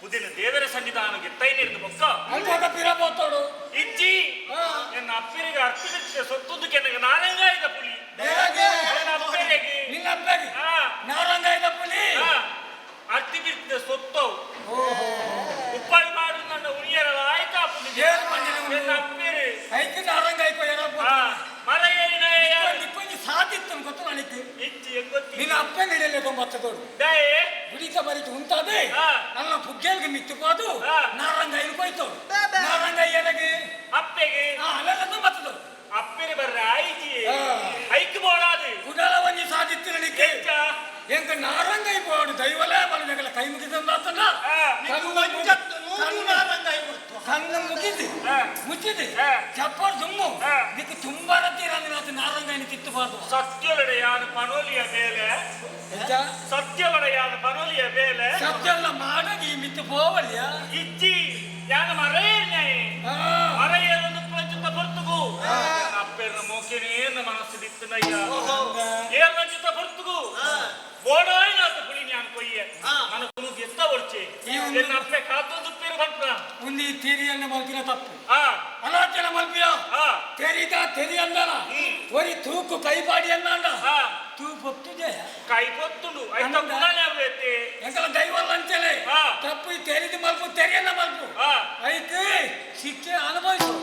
ಪುದಿನ ದೇವರ ಸನ್ನಿಧಾನ ಗೆತ್ತೈ ನೀರ್ದು ಬೊಕ್ಕ ಅಲ್ಪಾಗ ಪಿರ ಬೋತಾಡು. ಇಜ್ಜಿ, ಎನ್ನ ಅಪ್ಪರಿಗೆ ಅರ್ಪಿದ ಸೊತ್ತುಂದು ಕೆನಗ ನಾರಂಗಾಯದ ಪುಲಿ ಎನ್ನ ಅಪ್ಪರಿಗೆ. ನಿನ್ನ ಅಪ್ಪಗೆ ನಾರಂಗಾಯದ ಪುಲಿ. ಅರ್ತಿ ಬಿರ್ತಿದ ಸೊತ್ತವು ಉಪ್ಪಾಡಿ ಮಾಡು ನನ್ನ ಉಣಿಯರಲ್ಲ ಆಯ್ತಾ ಪುಲಿ. ಏನ್ ಮಂದಿನ ಉಣ್ಣು? ಎನ್ನ ಅಪ್ಪೇರು ಐಕ್ ನಾರಂಗಾಯಿ ಕೊಯ್ಯರ. ಮರ ಏರಿನಾಯ. ನಿಕ್ಕೊಂಜಿ ಸಾತಿತ್ತು ಗೊತ್ತು ನನಗೆ. ಇಜ್ಜಿ, ಹೆಂಗ್ ಗೊತ್ತಿ? ನಿನ್ನ ಅಪ್ಪ ನಡಿಯಲ್ಲ ತೊಂಬತ್ತದೋಡು. ದಾಯೆ? ಗುಡಿತ ಬರಿತು ಉಂಟಾದೆ. ನನ್ನ ಪುಗ್ಗೇಲ್ಗೆ ಮಿತ್ತುಕೋದು. ನಾರಂಗಾಯಿನ ಕೊಯ್ತು. ನಾರಂಗಾಯಿ ಎನಗೆ? ಅಪ್ಪೆಗೆ. ಅಲ್ಲೆಲ್ಲ ತೊಂಬತ್ತದೋಡು. ಅಪ್ಪೆರೆ ಬರ್ರ ಆಯ್ಜಿ. ಐಕ್ ಬೋಡಾದು. ಕುಡಲ ಒಂಜಿ ಸಾಧಿತ್ತು ನನಗೆ. ಎಂಚ? ಎಂಕ ನಾರಂಗಾಯಿ ಬೋಡು ದೈವಲೇ ಬಲದಗಲ ಕೈ ಮುಗಿದಂದಾತನ. ಕಣ್ಣು ಮುಗಿದು ಮುಚ್ಚಿದೆ. ಚಪ್ಪರ್ ದುಮ್ಮು. ನಿಕ್ಕು ತುಂಬಾ ತೀರ ನಾರಂಗಾಯಿನ ತಿತ್ತುಬಾರ್ದು. ಸತ್ಯೊಳಡೆಯಾನ ಪನೋಲಿಯ ಮೇಲೆ. ಎಂಚ? ಸತ್ಯೊಳಡೆಯಾನ ಪನೋಲಿಯ ಮೇಲೆ. ಸತ್ಯಲ್ಲ ಮಾಡಗಿ ಈ ಮಿತ್ತು ಪೋವಲ್ಯ. ಇಜ್ಜಿ, ಯಾನ ಮರೆಯೇ ಮರೆಯಲೊಂದು ಪ್ರಚುತ ಪೊರ್ತುಗು ಅಪ್ಪೆರ್ನ ಮೋಕೆನೇ ಮನಸ್ಸು ದಿತ್ತನಯ್ಯ. ಏರ್ನಂಚಿತ ಪೊರ್ತುಗು ಬೋಡಾಯ್ನಾತ ಪುಳಿ ನ್ಯಾನ್ ಕೊಯ್ಯೆ ನನ್ನ ಕುನು ಎತ್ತ ಒಡ್ಚೆ. ಎನ್ನ ಅಪ್ಪೆ ಕಾತೊಂದು ಪೇರು ಬಂಟ್ರ. ಉಂದಿ ತೀರಿಯನ್ನ ಮಲ್ಪಿನ ತಪ್ಪು ಅನಾಚನ ಮಲ್ಪಿಯ. ತೆರಿದ ತೆರಿ ಅಂದನ ಒರಿ ತೂಕು ಕೈಪಾಡಿ ಅಂದಾಂಡ ತೂ ಪೊತ್ತು ಜಯ. ಕೈ ಪೊತ್ತುಂಡು ಐತ. ಅಂದ. ಗುಣನೇ ಅವ್ಯತೆ. ಎಂಕಲ ದೈವಲ್ಲ ಅಂತೇಳಿ ತಪ್ಪು ಈ ತೆರಿದ ಮಲ್ಪು ತೆರಿಯನ್ನ ಮಲ್ಪು ಐಕ್ ಶಿಕ್ಷೆ ಅನುಭವಿಸು.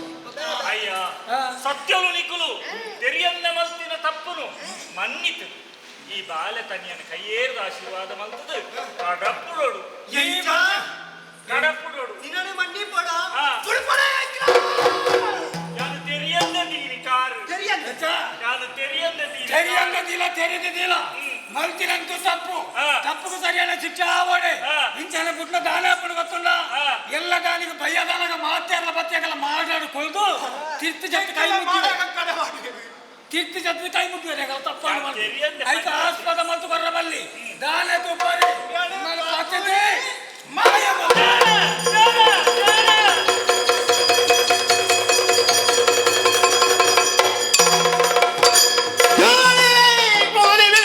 ಅಯ್ಯ, ಸತ್ಯಲು ನಿಕುಲು ತೆರಿಯನ್ನ ಮಲ್ತಿನ ತಪ್ಪುನು ಮನ್ನಿತು ಈ ಬಾಲೆ ತನಿಯನ ಕೈಯೇರ್ದ ಆಶೀರ್ವಾದ ಮಲ್ತದು ಕಡಪುಡೋಡು. ಈ ಕಡಪುಡೋಡು. ನಿನ್ನನೆ ಮಣ್ಣಿ ಪಡ. ಯಾನು ತೆರಿಯಂದ ದೀನಿ ಕಾರು. ತೆರಿಯಂದ. ಯಾನು ತೆರಿಯಂದ ದೀನಿ. ತೆರಿಯಂದ ದಿಲ ತೆರಿದಿಲ್ಲ ಮಲ್ತಿನಂತೂ ತಪ್ಪು. ತಪ್ಪುకు ಸರಿಯಾದ ಶಿಕ್ಷೆ ಆವಡೆ. ಇಂಚನ ಗುಡ್ಲ ದಾನ ಗೊತ್ತುಂಡ. ಎಲ್ಲ ದಾನಿಗೆ ಭಯ ದಾನಗ ಮಾತೆಲ್ಲ ಬತ್ತೆಗಲ ಮಾತಾಡು ಕೊಯ್ದು ತಿರ್ತು ಜತ್ತು ಕೈ ಮುಗಿವೆ. ತಿರ್ತು ಜತ್ತು ಕೈ ಮುಗಿವೆ ತಪ್ಪಾಡು. ಐತ ಆಸ್ಪದ ಮತ್ತು ಬರ್ರ ಬಲ್ಲಿ ದಾನ ತುಪ್ಪರಿ ಪಚ್ಚದೆ ಮಾಯ. ಗಾಳಿ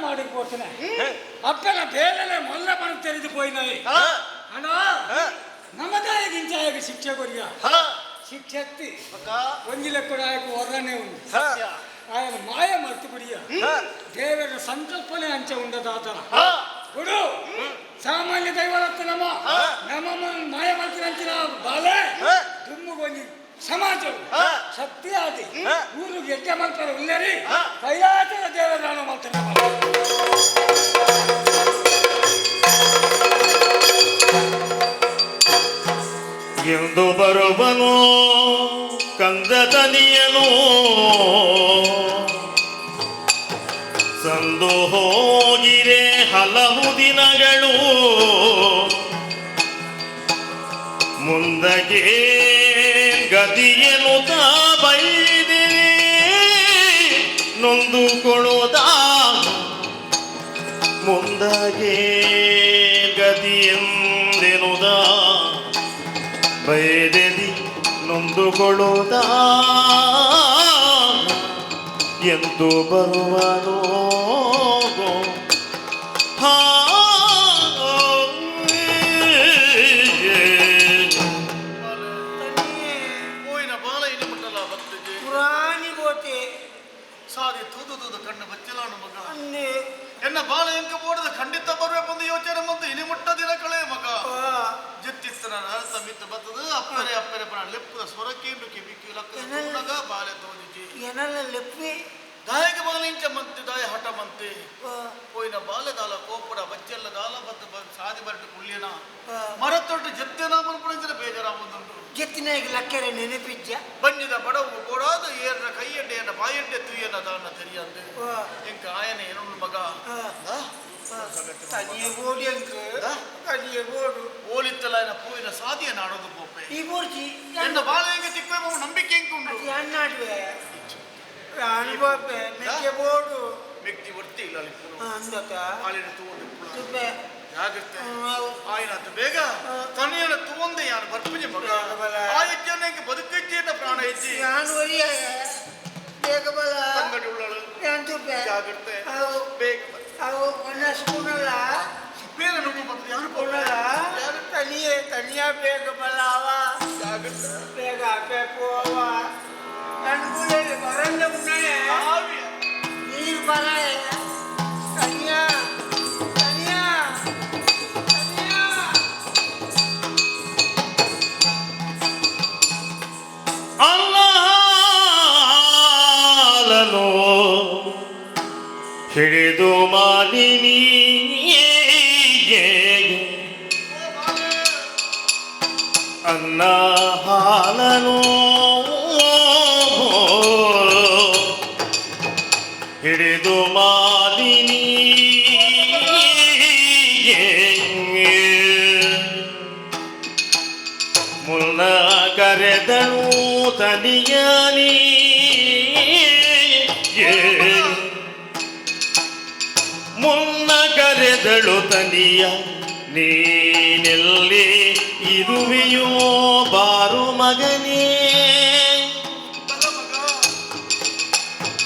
ಮಾಡಿ ಪೋತನೆ ಅಪ್ಪನ ಬೇಲೆನೆ ಮೊಲ್ಲ ಪಣ ತೆರೆದು ಪೋಯಿನಾಯಿ ಅಣ್ಣ ನಮದಾಯ ಗಿಂಚಾಯಗ ಶಿಕ್ಷೆ ಕೊರಿಯ ಶಿಕ್ಷಕ್ತಿ ಒಂಜಿ ಲೆಕ್ಕದಾಯಕ ಹೊರನೆ ಉಂಡು ఆయన ಮಾಯ ಮರ್ತು ಬಿಡಿಯ ದೇವರ ಸಂಕಲ್ಪನೆ ಅಂಚ ಉಂಡದಾತನ ಗುಡು ಸಾಮಾನ್ಯ ದೈವರತ್ತ ನಮ್ಮ ನಮ್ಮ ಮಾಯ ಮಲ್ತಿನಂಚಿನ ಬಾಲೆ ದುಮ್ಮುಗೊಂಜಿ ಸಮಾಜ ಶಕ್ತಿ ಆದಿ ಊರು ಯಜ್ಞ ಮಲ್ಪರ ಉಲ್ಲೇರಿ ಕೈಲಾಸದ ದೇವರಾಣ ಮಲ್ತನ ಎಂದು ಬರುವನು ಕಂದತನಿಯನು ಸಂದು ಹೋಗಿರೆ ಹಲವು ದಿನಗಳು ಮುಂದಕ್ಕೆ ಗತಿಯನು ತಾ ಬೈದಿರಿ ನೊಂದುಕೊಳ್ಳೋದ ಮುಂದಗೆ ಗತಿಯೆಂದೆನುದ ಬೈದೆದಿ ನೊಂದುಕೊಳ್ಳೋದ ಎಂದು ಬರುವನೋ ಹಾ ಪೋಯಿನ ಬಾಲ ಇನಿ ಮುಟ್ಟಲ ಬತ್ತಿಜೆ ಪುರಾಣಿ ಬೋತೆ ಸಾದಿ ತೂದು ತೂದು ಕಣ್ಣು ಬಚ್ಚಲಾನು ಮಗ ಅನ್ನೆ ಎನ್ನ ಬಾಲ ಎಂಕ ಬೋಡದ ಖಂಡಿತ ಬರುವೆ ಬಂದು ಯೋಚನೆ ಬಂದು ಇನಿ ಮುಟ್ಟ ದಿನ ಕಳೆ ಮಗ ಜೆತ್ತಿತ್ತನ ನರತ ಮಿತ್ತ ಬತ್ತದ ಅಪ್ಪರೆ ಅಪ್ಪರೆ ಪಣ ಲೆಪ್ಪದ ಸ್ವರಕೇಂಡು ಕಿಬಿಕ್ಕಿ ಲಕ್ಕದ ಬಾಲೆ ತೋಜಿಜಿ ಎನಲ್ಲ ಲೆಪ್ಪೆ ದಾಯಕ ಬಾಲ ಇಂಚ ಮಂತೆ ದಾಯ ಹಠ ಮಂತೆ ಪೋಯಿನ ಬಾಲೆ ದಾಲ ಕೋಪಡ ಬಚ್ಚೆಲ್ಲ ದಾಲ ಬತ್ತ ಸಾದಿ ಬರಟು ಕುಳ್ಳಿಯನ ಮರತೊಟ್ಟು ಜೆತ್ತೇನ ಮನ್ಪುಣಂಚಿನ ಬೇಜಾರ ಬಂದುಂಟು ಜೆತ್ತಿನಾಗ ಲಕ್ಕೆರೆ ನೆನಪಿಜ್ಜ ಬಂಜಿದ ಬಡವು ಬೋಡಾದ ಏರ್ನ ಕೈಯಡ್ಡೆ ಎನ್ನ ಬಾಯಡ್ಡೆ ತುಯ್ಯನ ದಾನ ತೆರಿಯಂದೆ ಎಂಕ ಆಯನ ಏನೊಂದು ಮಗ ತನಿಯ ಬೋಡಿ ಅಂಕ ತನಿಯ ಬೋಡು ಓಲಿತ್ತಲ ಎನ್ನ ಪೂವಿನ ಸಾದಿಯ ನಾಡೋದು ಪೋಪೆ ಈ ಬೋರ್ಚಿ ಎನ್ನ ಬಾಲ ಹೆಂಗೆ ತಿಕ್ಕ ನಂಬಿಕೆ ಎಂಕುಂಡು ಅದು ಅನ್ನಾಡುವೆ ಅನುಭವ ಮೆಕ್ಕೆ ಬೋಡು ವ್ಯಕ್ತಿ ಒರ್ತಿ ಇಲ್ಲ ಅಲ್ಲಿ ಅಂದಕ ಆಳಿನ ತೂವೊಂದು ತುಪ್ಪೆ ಜಾಗ್ರತೆ ಆಯ್ನಾತು ಬೇಗ ತನಿಯನ ತೂವೊಂದೆ ಯಾನು ಬರ್ಪುಜಿ ಮಗ ಆ ಹೆಜ್ಜೆನ ಬದುಕಜ್ಜೆಯನ್ನ ಪ್ರಾಣ ಹೆಜ್ಜೆ ಯಾನು ಒರಿಯ ಬೇಗ ಬಲ ತಂಗಡಿ ಉಳ್ಳಳು ಯಾನ್ ತುಪ್ಪೆ ಜಾಗ್ರತೆ ಅವು ಬೇಗ ಅವು ಒನ್ನ ಸ್ಪೂನಲ್ಲ ಬೇಗ ನುಗ್ಗು ಬರ್ತದೆ ಯಾರು ಉಳ್ಳಲ್ಲ ತನಿಯೇ ತನಿಯ ಬೇಗ ಬಲ ಅವ ಜಾಗ್ರತೆ ಬೇಗ ಬೇಕು ಅವ ಅನುಕೂಲ ಬರಂದ ಉಣ್ಣೆ ನೀರು ಬರ ತನಿಯ ತನಿಯ ತನಿಯ ಅಲ್ಲಾಲನು ಹಿಡಿದು ಮಾಲಿನಿ ಅನ್ನ ಹಾಲನು ಹಿಡಿದು ಮಾಲಿನಿ ಮುನ್ನ ಕರೆದಳು ತನಿಯನಿ ಮುನ್ನ ಕರೆದಳು ತನಿಯ ನೀನೆಲ್ಲಿ ಇರುವೆಯೋ ಬಾರು ಮಗನೇ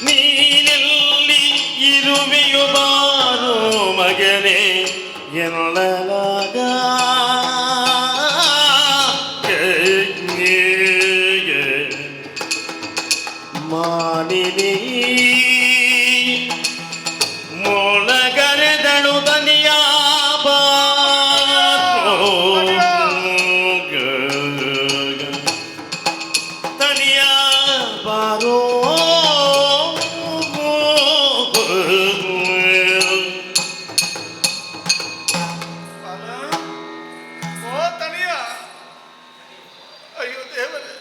ನೀನೆಲ್ಲಿ ಇರುವೆಯೋ ಬಾರು ಮಗನೇ ಎಲ್ಲಲಾಗ ಮಾನಿನಿ ಮೊಳಗರೆದಳು ದನಿಯ ತನಿಯ ಬಾರೋ ಓ ತನಿಯ ಅಯ್ಯೋ ದೇವರೇ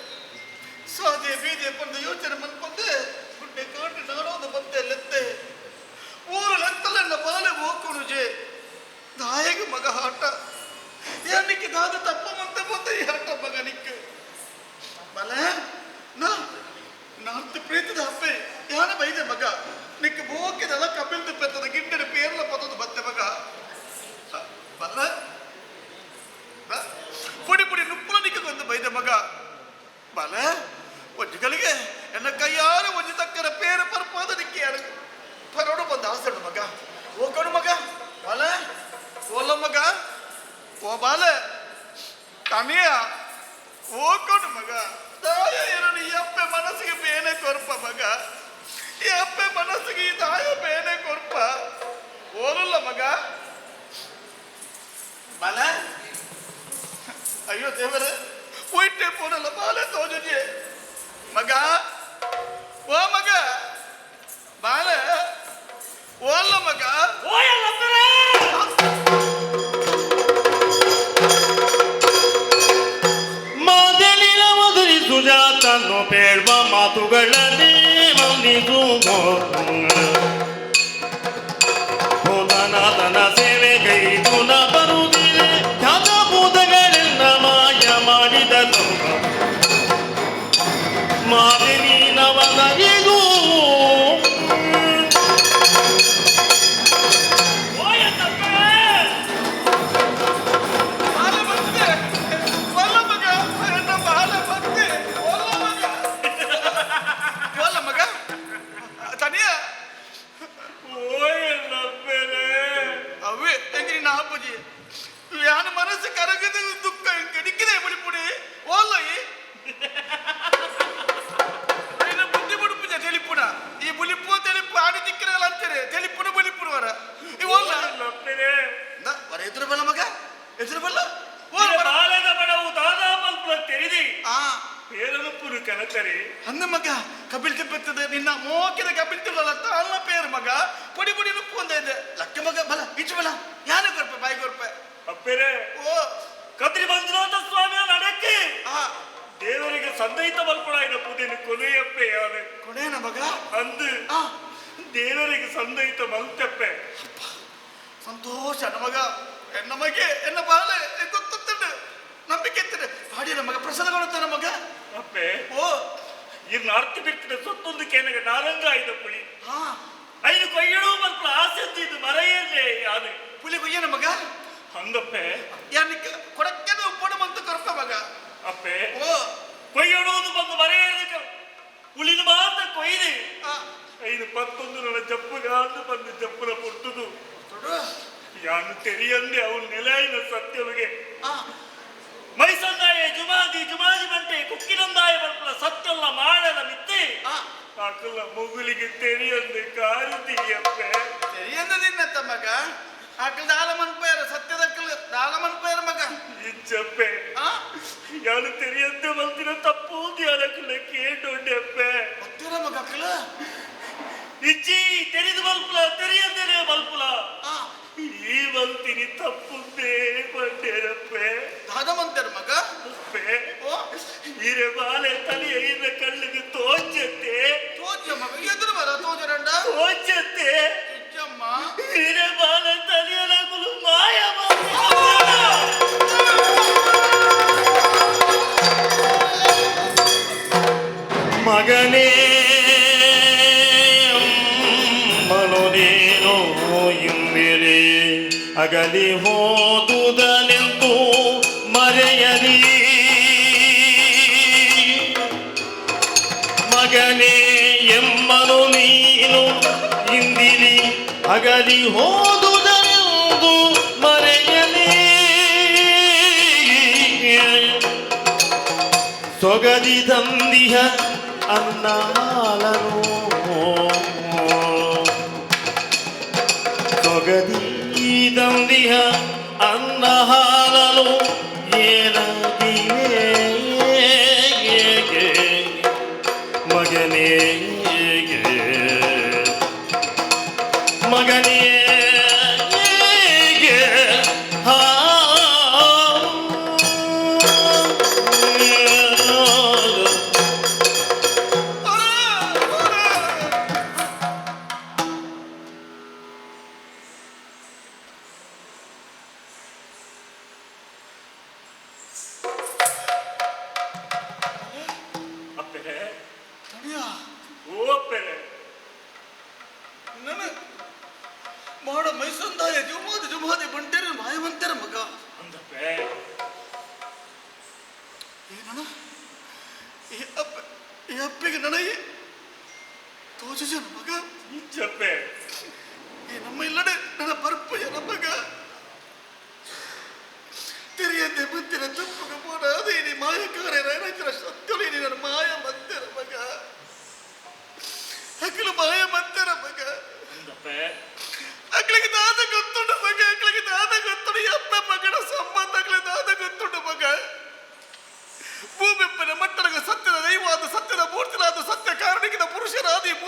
ಸಾದೆ ಬೀದೆ ಬಂದು ಯೋಚನೆ ಮನ್ಪಂದೆ ಗುಡ್ಡೆ ಕಾಟು ನಾಡೋದು ಬಂತೆ ಲೆತ್ತೆ ಊರು ಲೆತ್ತಲೆನ್ನ ಬಾಲೆ ಹೋಗುಣುಜೆ ದಾಯಗ ಮಗ ಆಟ ಏನಕ್ಕೆ ದಾದ ತಪ್ಪ ಮಂತೆ ಬಂದೆ ಈ ಆಟ ಮಗನಿಕ್ಕೆ ಬಲೆ ನಾ ನಾರ್ತ್ ಪ್ರೀತಿದ ಅಪ್ಪೆ ಯಾನ ಬೈದೆ ಮಗ ನಿಕ್ಕ ಬೋಕಿದಲ್ಲ ಕಪಿಲ್ದು ಪೆತ್ತದ ಗಿಡ್ಡದ ಪೇರ್ಲ ಪತ್ತದ ಬತ್ತೆ ಮಗ ಬಲ ಪುಡಿ ಪುಡಿ ನುಪ್ಪುಲ ನಿಕ್ಕ ಕೊಂದು ಬೈದೆ ಮಗ ಬಲ ಒಂಜುಗಳಿಗೆ ಎನ್ನ ಕೈಯಾರೆ ಒಂಜಿ ತಕ್ಕನ ಪೇರು ಪರ್ಪಾದ ನಿಕ್ಕೆ ಯಾರು ಪರೋಡು ಬಂದ ಆಸಡು ಮಗ ಓ ಬಾಲೆ ತನಿಯ ಓಕೊಡು ಮಗ ತಾಯ ಎರಡು ಈ ಅಪ್ಪೆ ಮನಸ್ಸಿಗೆ ಬೇನೆ ಕೊರ್ಪ ಮಗ ಈ ಅಪ್ಪೆ ಮನಸ್ಸಿಗೆ ಈ ತಾಯ ಬೇನೆ ಕೊರ್ಪ ಓಲಲ್ಲ ಮಗ ಬಾಲ ಅಯ್ಯೋ ದೇವರೇ ಹೋಯ್ಟೆ ಪೋನಲ್ಲ ಬಾಲೆ ತೋಜುಜೆ ಮಗ ಓ ಮಗ ಬಾಲೆ ಓಲ್ಲ ಮಗ ಮಾದಲಿನ ಮಧುರಿ ಸುಜಾತನು ಬೇಡುವ ಮಾತುಗಳನ್ನೇ ಮಂದಿಸು ಭೂತನಾಥನ ಸೇವೆ ಕೈದು ನ ಬರುವುದಿಲ್ಲ ಖ್ಯಾತ ಭೂತಗಳೆಲ್ಲ ಮಾಯ ಮಾಡಿದ ಮಾದಿನಿ ನವನ ಇದು. ಬಾಲೆ ಬಂದಿದೆ ಒಲ್ಲ ಮಗ ಎನ್ನ ಬಾಲೆ ಬಂದೆ ಒಲ್ಲ ಮಗ ಒಲ್ಲ ಮಗ ತನಿಯ ಅವೇ ಎಂಗಿನಿ ನಾ ಅಪ್ಪುಜಿ ಯಾನ ಮನಸ್ಸು ಕರಗದ ದುಃಖ ಕಡಿಕಿದೆ ಬುಲಿಪುಡಿ ಓಲ್ಲ ಈ ನಿನ್ನ ಬುದ್ಧಿ ಬುಡುಪುಜ ತೆಲಿಪುನ ಈ ಬುಲಿಪು ತೆಲಿಪು ಆಡಿ ತಿಕ್ಕಿರಲ್ಲ ಅಂತಾರೆ ತೆಲಿಪುನ ಬುಲಿಪುನ ವರ ಈ ಓಲ್ಲ ವರ ಎದುರು ಬಲ್ಲ ಮಗ ಎದುರು ಬಲ್ಲ ಓಲ್ ಬರ. ಬಾಲೆದ ಬಡವು ದಾದಾ ಮಲ್ಪುಲ ತೆರಿದಿ ಆ ಪೇರನುಪ್ಪುನು ಕನಕರಿ ಅಂದ ಮಗ ಕಪಿಲ್ ತಿಪ್ಪತ್ತದೆ ನಿನ್ನ ಮೋಕಿದ ಕಪಿಲ್ ತಿಲ್ಲಲ್ಲ ಅಲ್ಲ ಪೇರು ಮಗ ಪೊಡಿ ಪೊಡಿ ನುಪ್ಪು ಅಂದ ಇದೆ ಲಕ್ಕ ಮಗ ಬಲ ಇಚ್ಚು ಬಲ ಯಾನು ಕೊರ್ಪೆ ಬಾಯಿ ಕೊರ್ಪೆ ಅಪ್ಪೇರೆ ಓ ಕದ್ರಿ ಮಂಜುನಾಥ ಸ್ವಾಮಿಯ ನಡಕ್ಕೆ ಆ ದೇವರಿಗೆ ಸಂದೈತ ಮಲ್ಪುಡಾಯಿನ ಪುದೆನು ಕೊನೆಯಪ್ಪೆ ಯಾನು ಕೊಡೇನ ಮಗ ಅಂದು ಆ ದೇವರಿಗೆ ಸಂದೈತ ಮಲ್ತಪ್ಪೆ ಸಂತೋಷ ನಮಗ ನಮಗೆ ಎನ್ನ ಬಾಲೆ ಗೊತ್ತುತ್ತಂಡು ನಂಬಿಕೆ ಇರ್ತದೆ ಪಾಡಿಯ ಮಗ ಪ್ರಸಾದ ಕೊಡುತ್ತಾನೆ ಮಗ ಅಪ್ಪೆ ಓ ಇನ್ನು ಅರ್ಥ ಬಿಟ್ಟಿದ ಸೊತ್ತೊಂದು ಕೇನಗ ನಾರಂಗ ಆಯ್ದ ಪುಳಿ ಹಾ ಐದು ಕೊಯ್ಯಡು ಮಲ್ಪುಳ ಆಸೆ ಇದು ಮರೆಯಲ್ಲೇ ಯಾನು ಪುಲಿ ಕೊಯ್ಯನ ಮಗ ಹಂಗಪ್ಪೆ ಯಾನಿಕ್ ಕೊಡಕ್ಕೆದು ಉಪ್ಪಡು ಮಂತು ಕೊರ್ಪ ಮಗ ಅಪ್ಪೆ ಓ ಕೊಯ್ಯಡುವುದು ಬಂದು ಮರೆಯಲಿಕ್ಕೆ ಪುಳಿನ ಮಾತ್ರ ಕೊಯ್ದು ಆ ಐದು ಪತ್ತೊಂದು ನನ್ನ ಜಪ್ಪುಗಾಂದು ಬಂದು ಜಪ್ಪುನ ಪುಟ್ಟುದು ತೊಡು ಯಾನು ತೆರಿಯಂದೆ ಅವನು ನೆಲೆಯಿನ ಸತ್ಯವಿಗೆ ಆ ಮೈಸಂದಾಯ ಜುಮಾದಿ ಜುಮಾದಿ ಬಂಟೆ ಕುಕ್ಕಿನಂದಾಯ ಬರ್ಪುಲ ಸತ್ಯಲ್ಲ ಮಾಡಲ ಮಿತ್ತಿ ಆ ಅಕಲ ಮುಗುಲಿಗೆ ತೆರಿಯಂದೆ ಕಾರುದೀಯಪ್ಪೆ ತೆರಿಯಂದ ನಿನ್ನತ್ತ ಮಗ ಆಕಳ ದಾಲ ಮನ್ಪೇರು ಸತ್ಯದ ದಾಲ ಮನ್ಪೇರು ಮಗ ಇಜ್ಜಪ್ಪೆ ಆ ಯಾನು ತೆರಿಯಂದೆ ಬಂದಿನ ತಪ್ಪು ಯಾರಕುಲ ಕೇಟೊಂಡೆಪ್ಪೆ ಗೊತ್ತಿರ ಮಗ ಅಕ್ಕಲ ಇಜ್ಜಿ ತೆರಿದು ಬಲ್ಪುಲ ತೆರಿಯಂದೇನೆ ಬಲ್ಪುಲ ಆ ಈ ಬಂತಿನಿ ತಪ್ಪುಂದೇ ಬಂಡೇರಪ್ಪೆ ದಾದ ಮಂತೇರು ಮಗ ಅಪ್ಪೆ ಓ ಹಿರೆ ಬಾಲೆ ತಲೆಯ ಇರ ಕಳ್ಳಿಗೆ ತೋಚತ್ತೆ ತೋಜ ಮಗ ಎದುರು ಬರ ತೋಜರಂಡ ತೋಚತ್ತೆ ಇಜ್ಜಮ್ಮ ಹಿರೆ ಬಾಲೆ ತಲೆಯ ನಗುಲು ಮಾಯ ಮಗನೇ ಮನುದೇನೋ ಇಂದಿರೆ ಅಗಲಿ ಹೋದುದನೆಂದು ಮರೆಯಲಿ ಮಗನೇ ಎಮ್ಮನು ನೀನು ಇಂದಿರಿ ಅಗಲಿ ಹೋದುದನೆಂದು ಮರೆಯಲಿ ಸೊಗದಿ ತಂದಿಹ ಅನ್ನಾಲನು ಸೊಗದಿ ತಂದಿಹ ಅನ್ನ ಹಾಲನು ಏನಾಗಿವೆ ಮಗನೇ ಮಗನೇ ಹಾ ಅಪ್ಪೆ ತಡಿಯ ಓ ಅಪ್ಪೆ ನನ್ನ ಮಾಡ ಮೈಸಂದಾಯ ಜುಮಾದಿ ಜುಮಾದಿ ಬಂಟೇರ ಮಾಯವಂತರ ಮಗ ಅಂದಪ್ಪೆ ಏನಣ್ಣ ಈ ಅಪ್ಪ ಈ ಅಪ್ಪಿಗೆ ನನಗೆ ತೋಜನ ಮಗ ಇಜ್ಜಪ್ಪೆ ಈ ನಮ್ಮ ಇಲ್ಲಡೆ ನನ್ನ ಬರ್ಪಯ್ಯ ಮಗ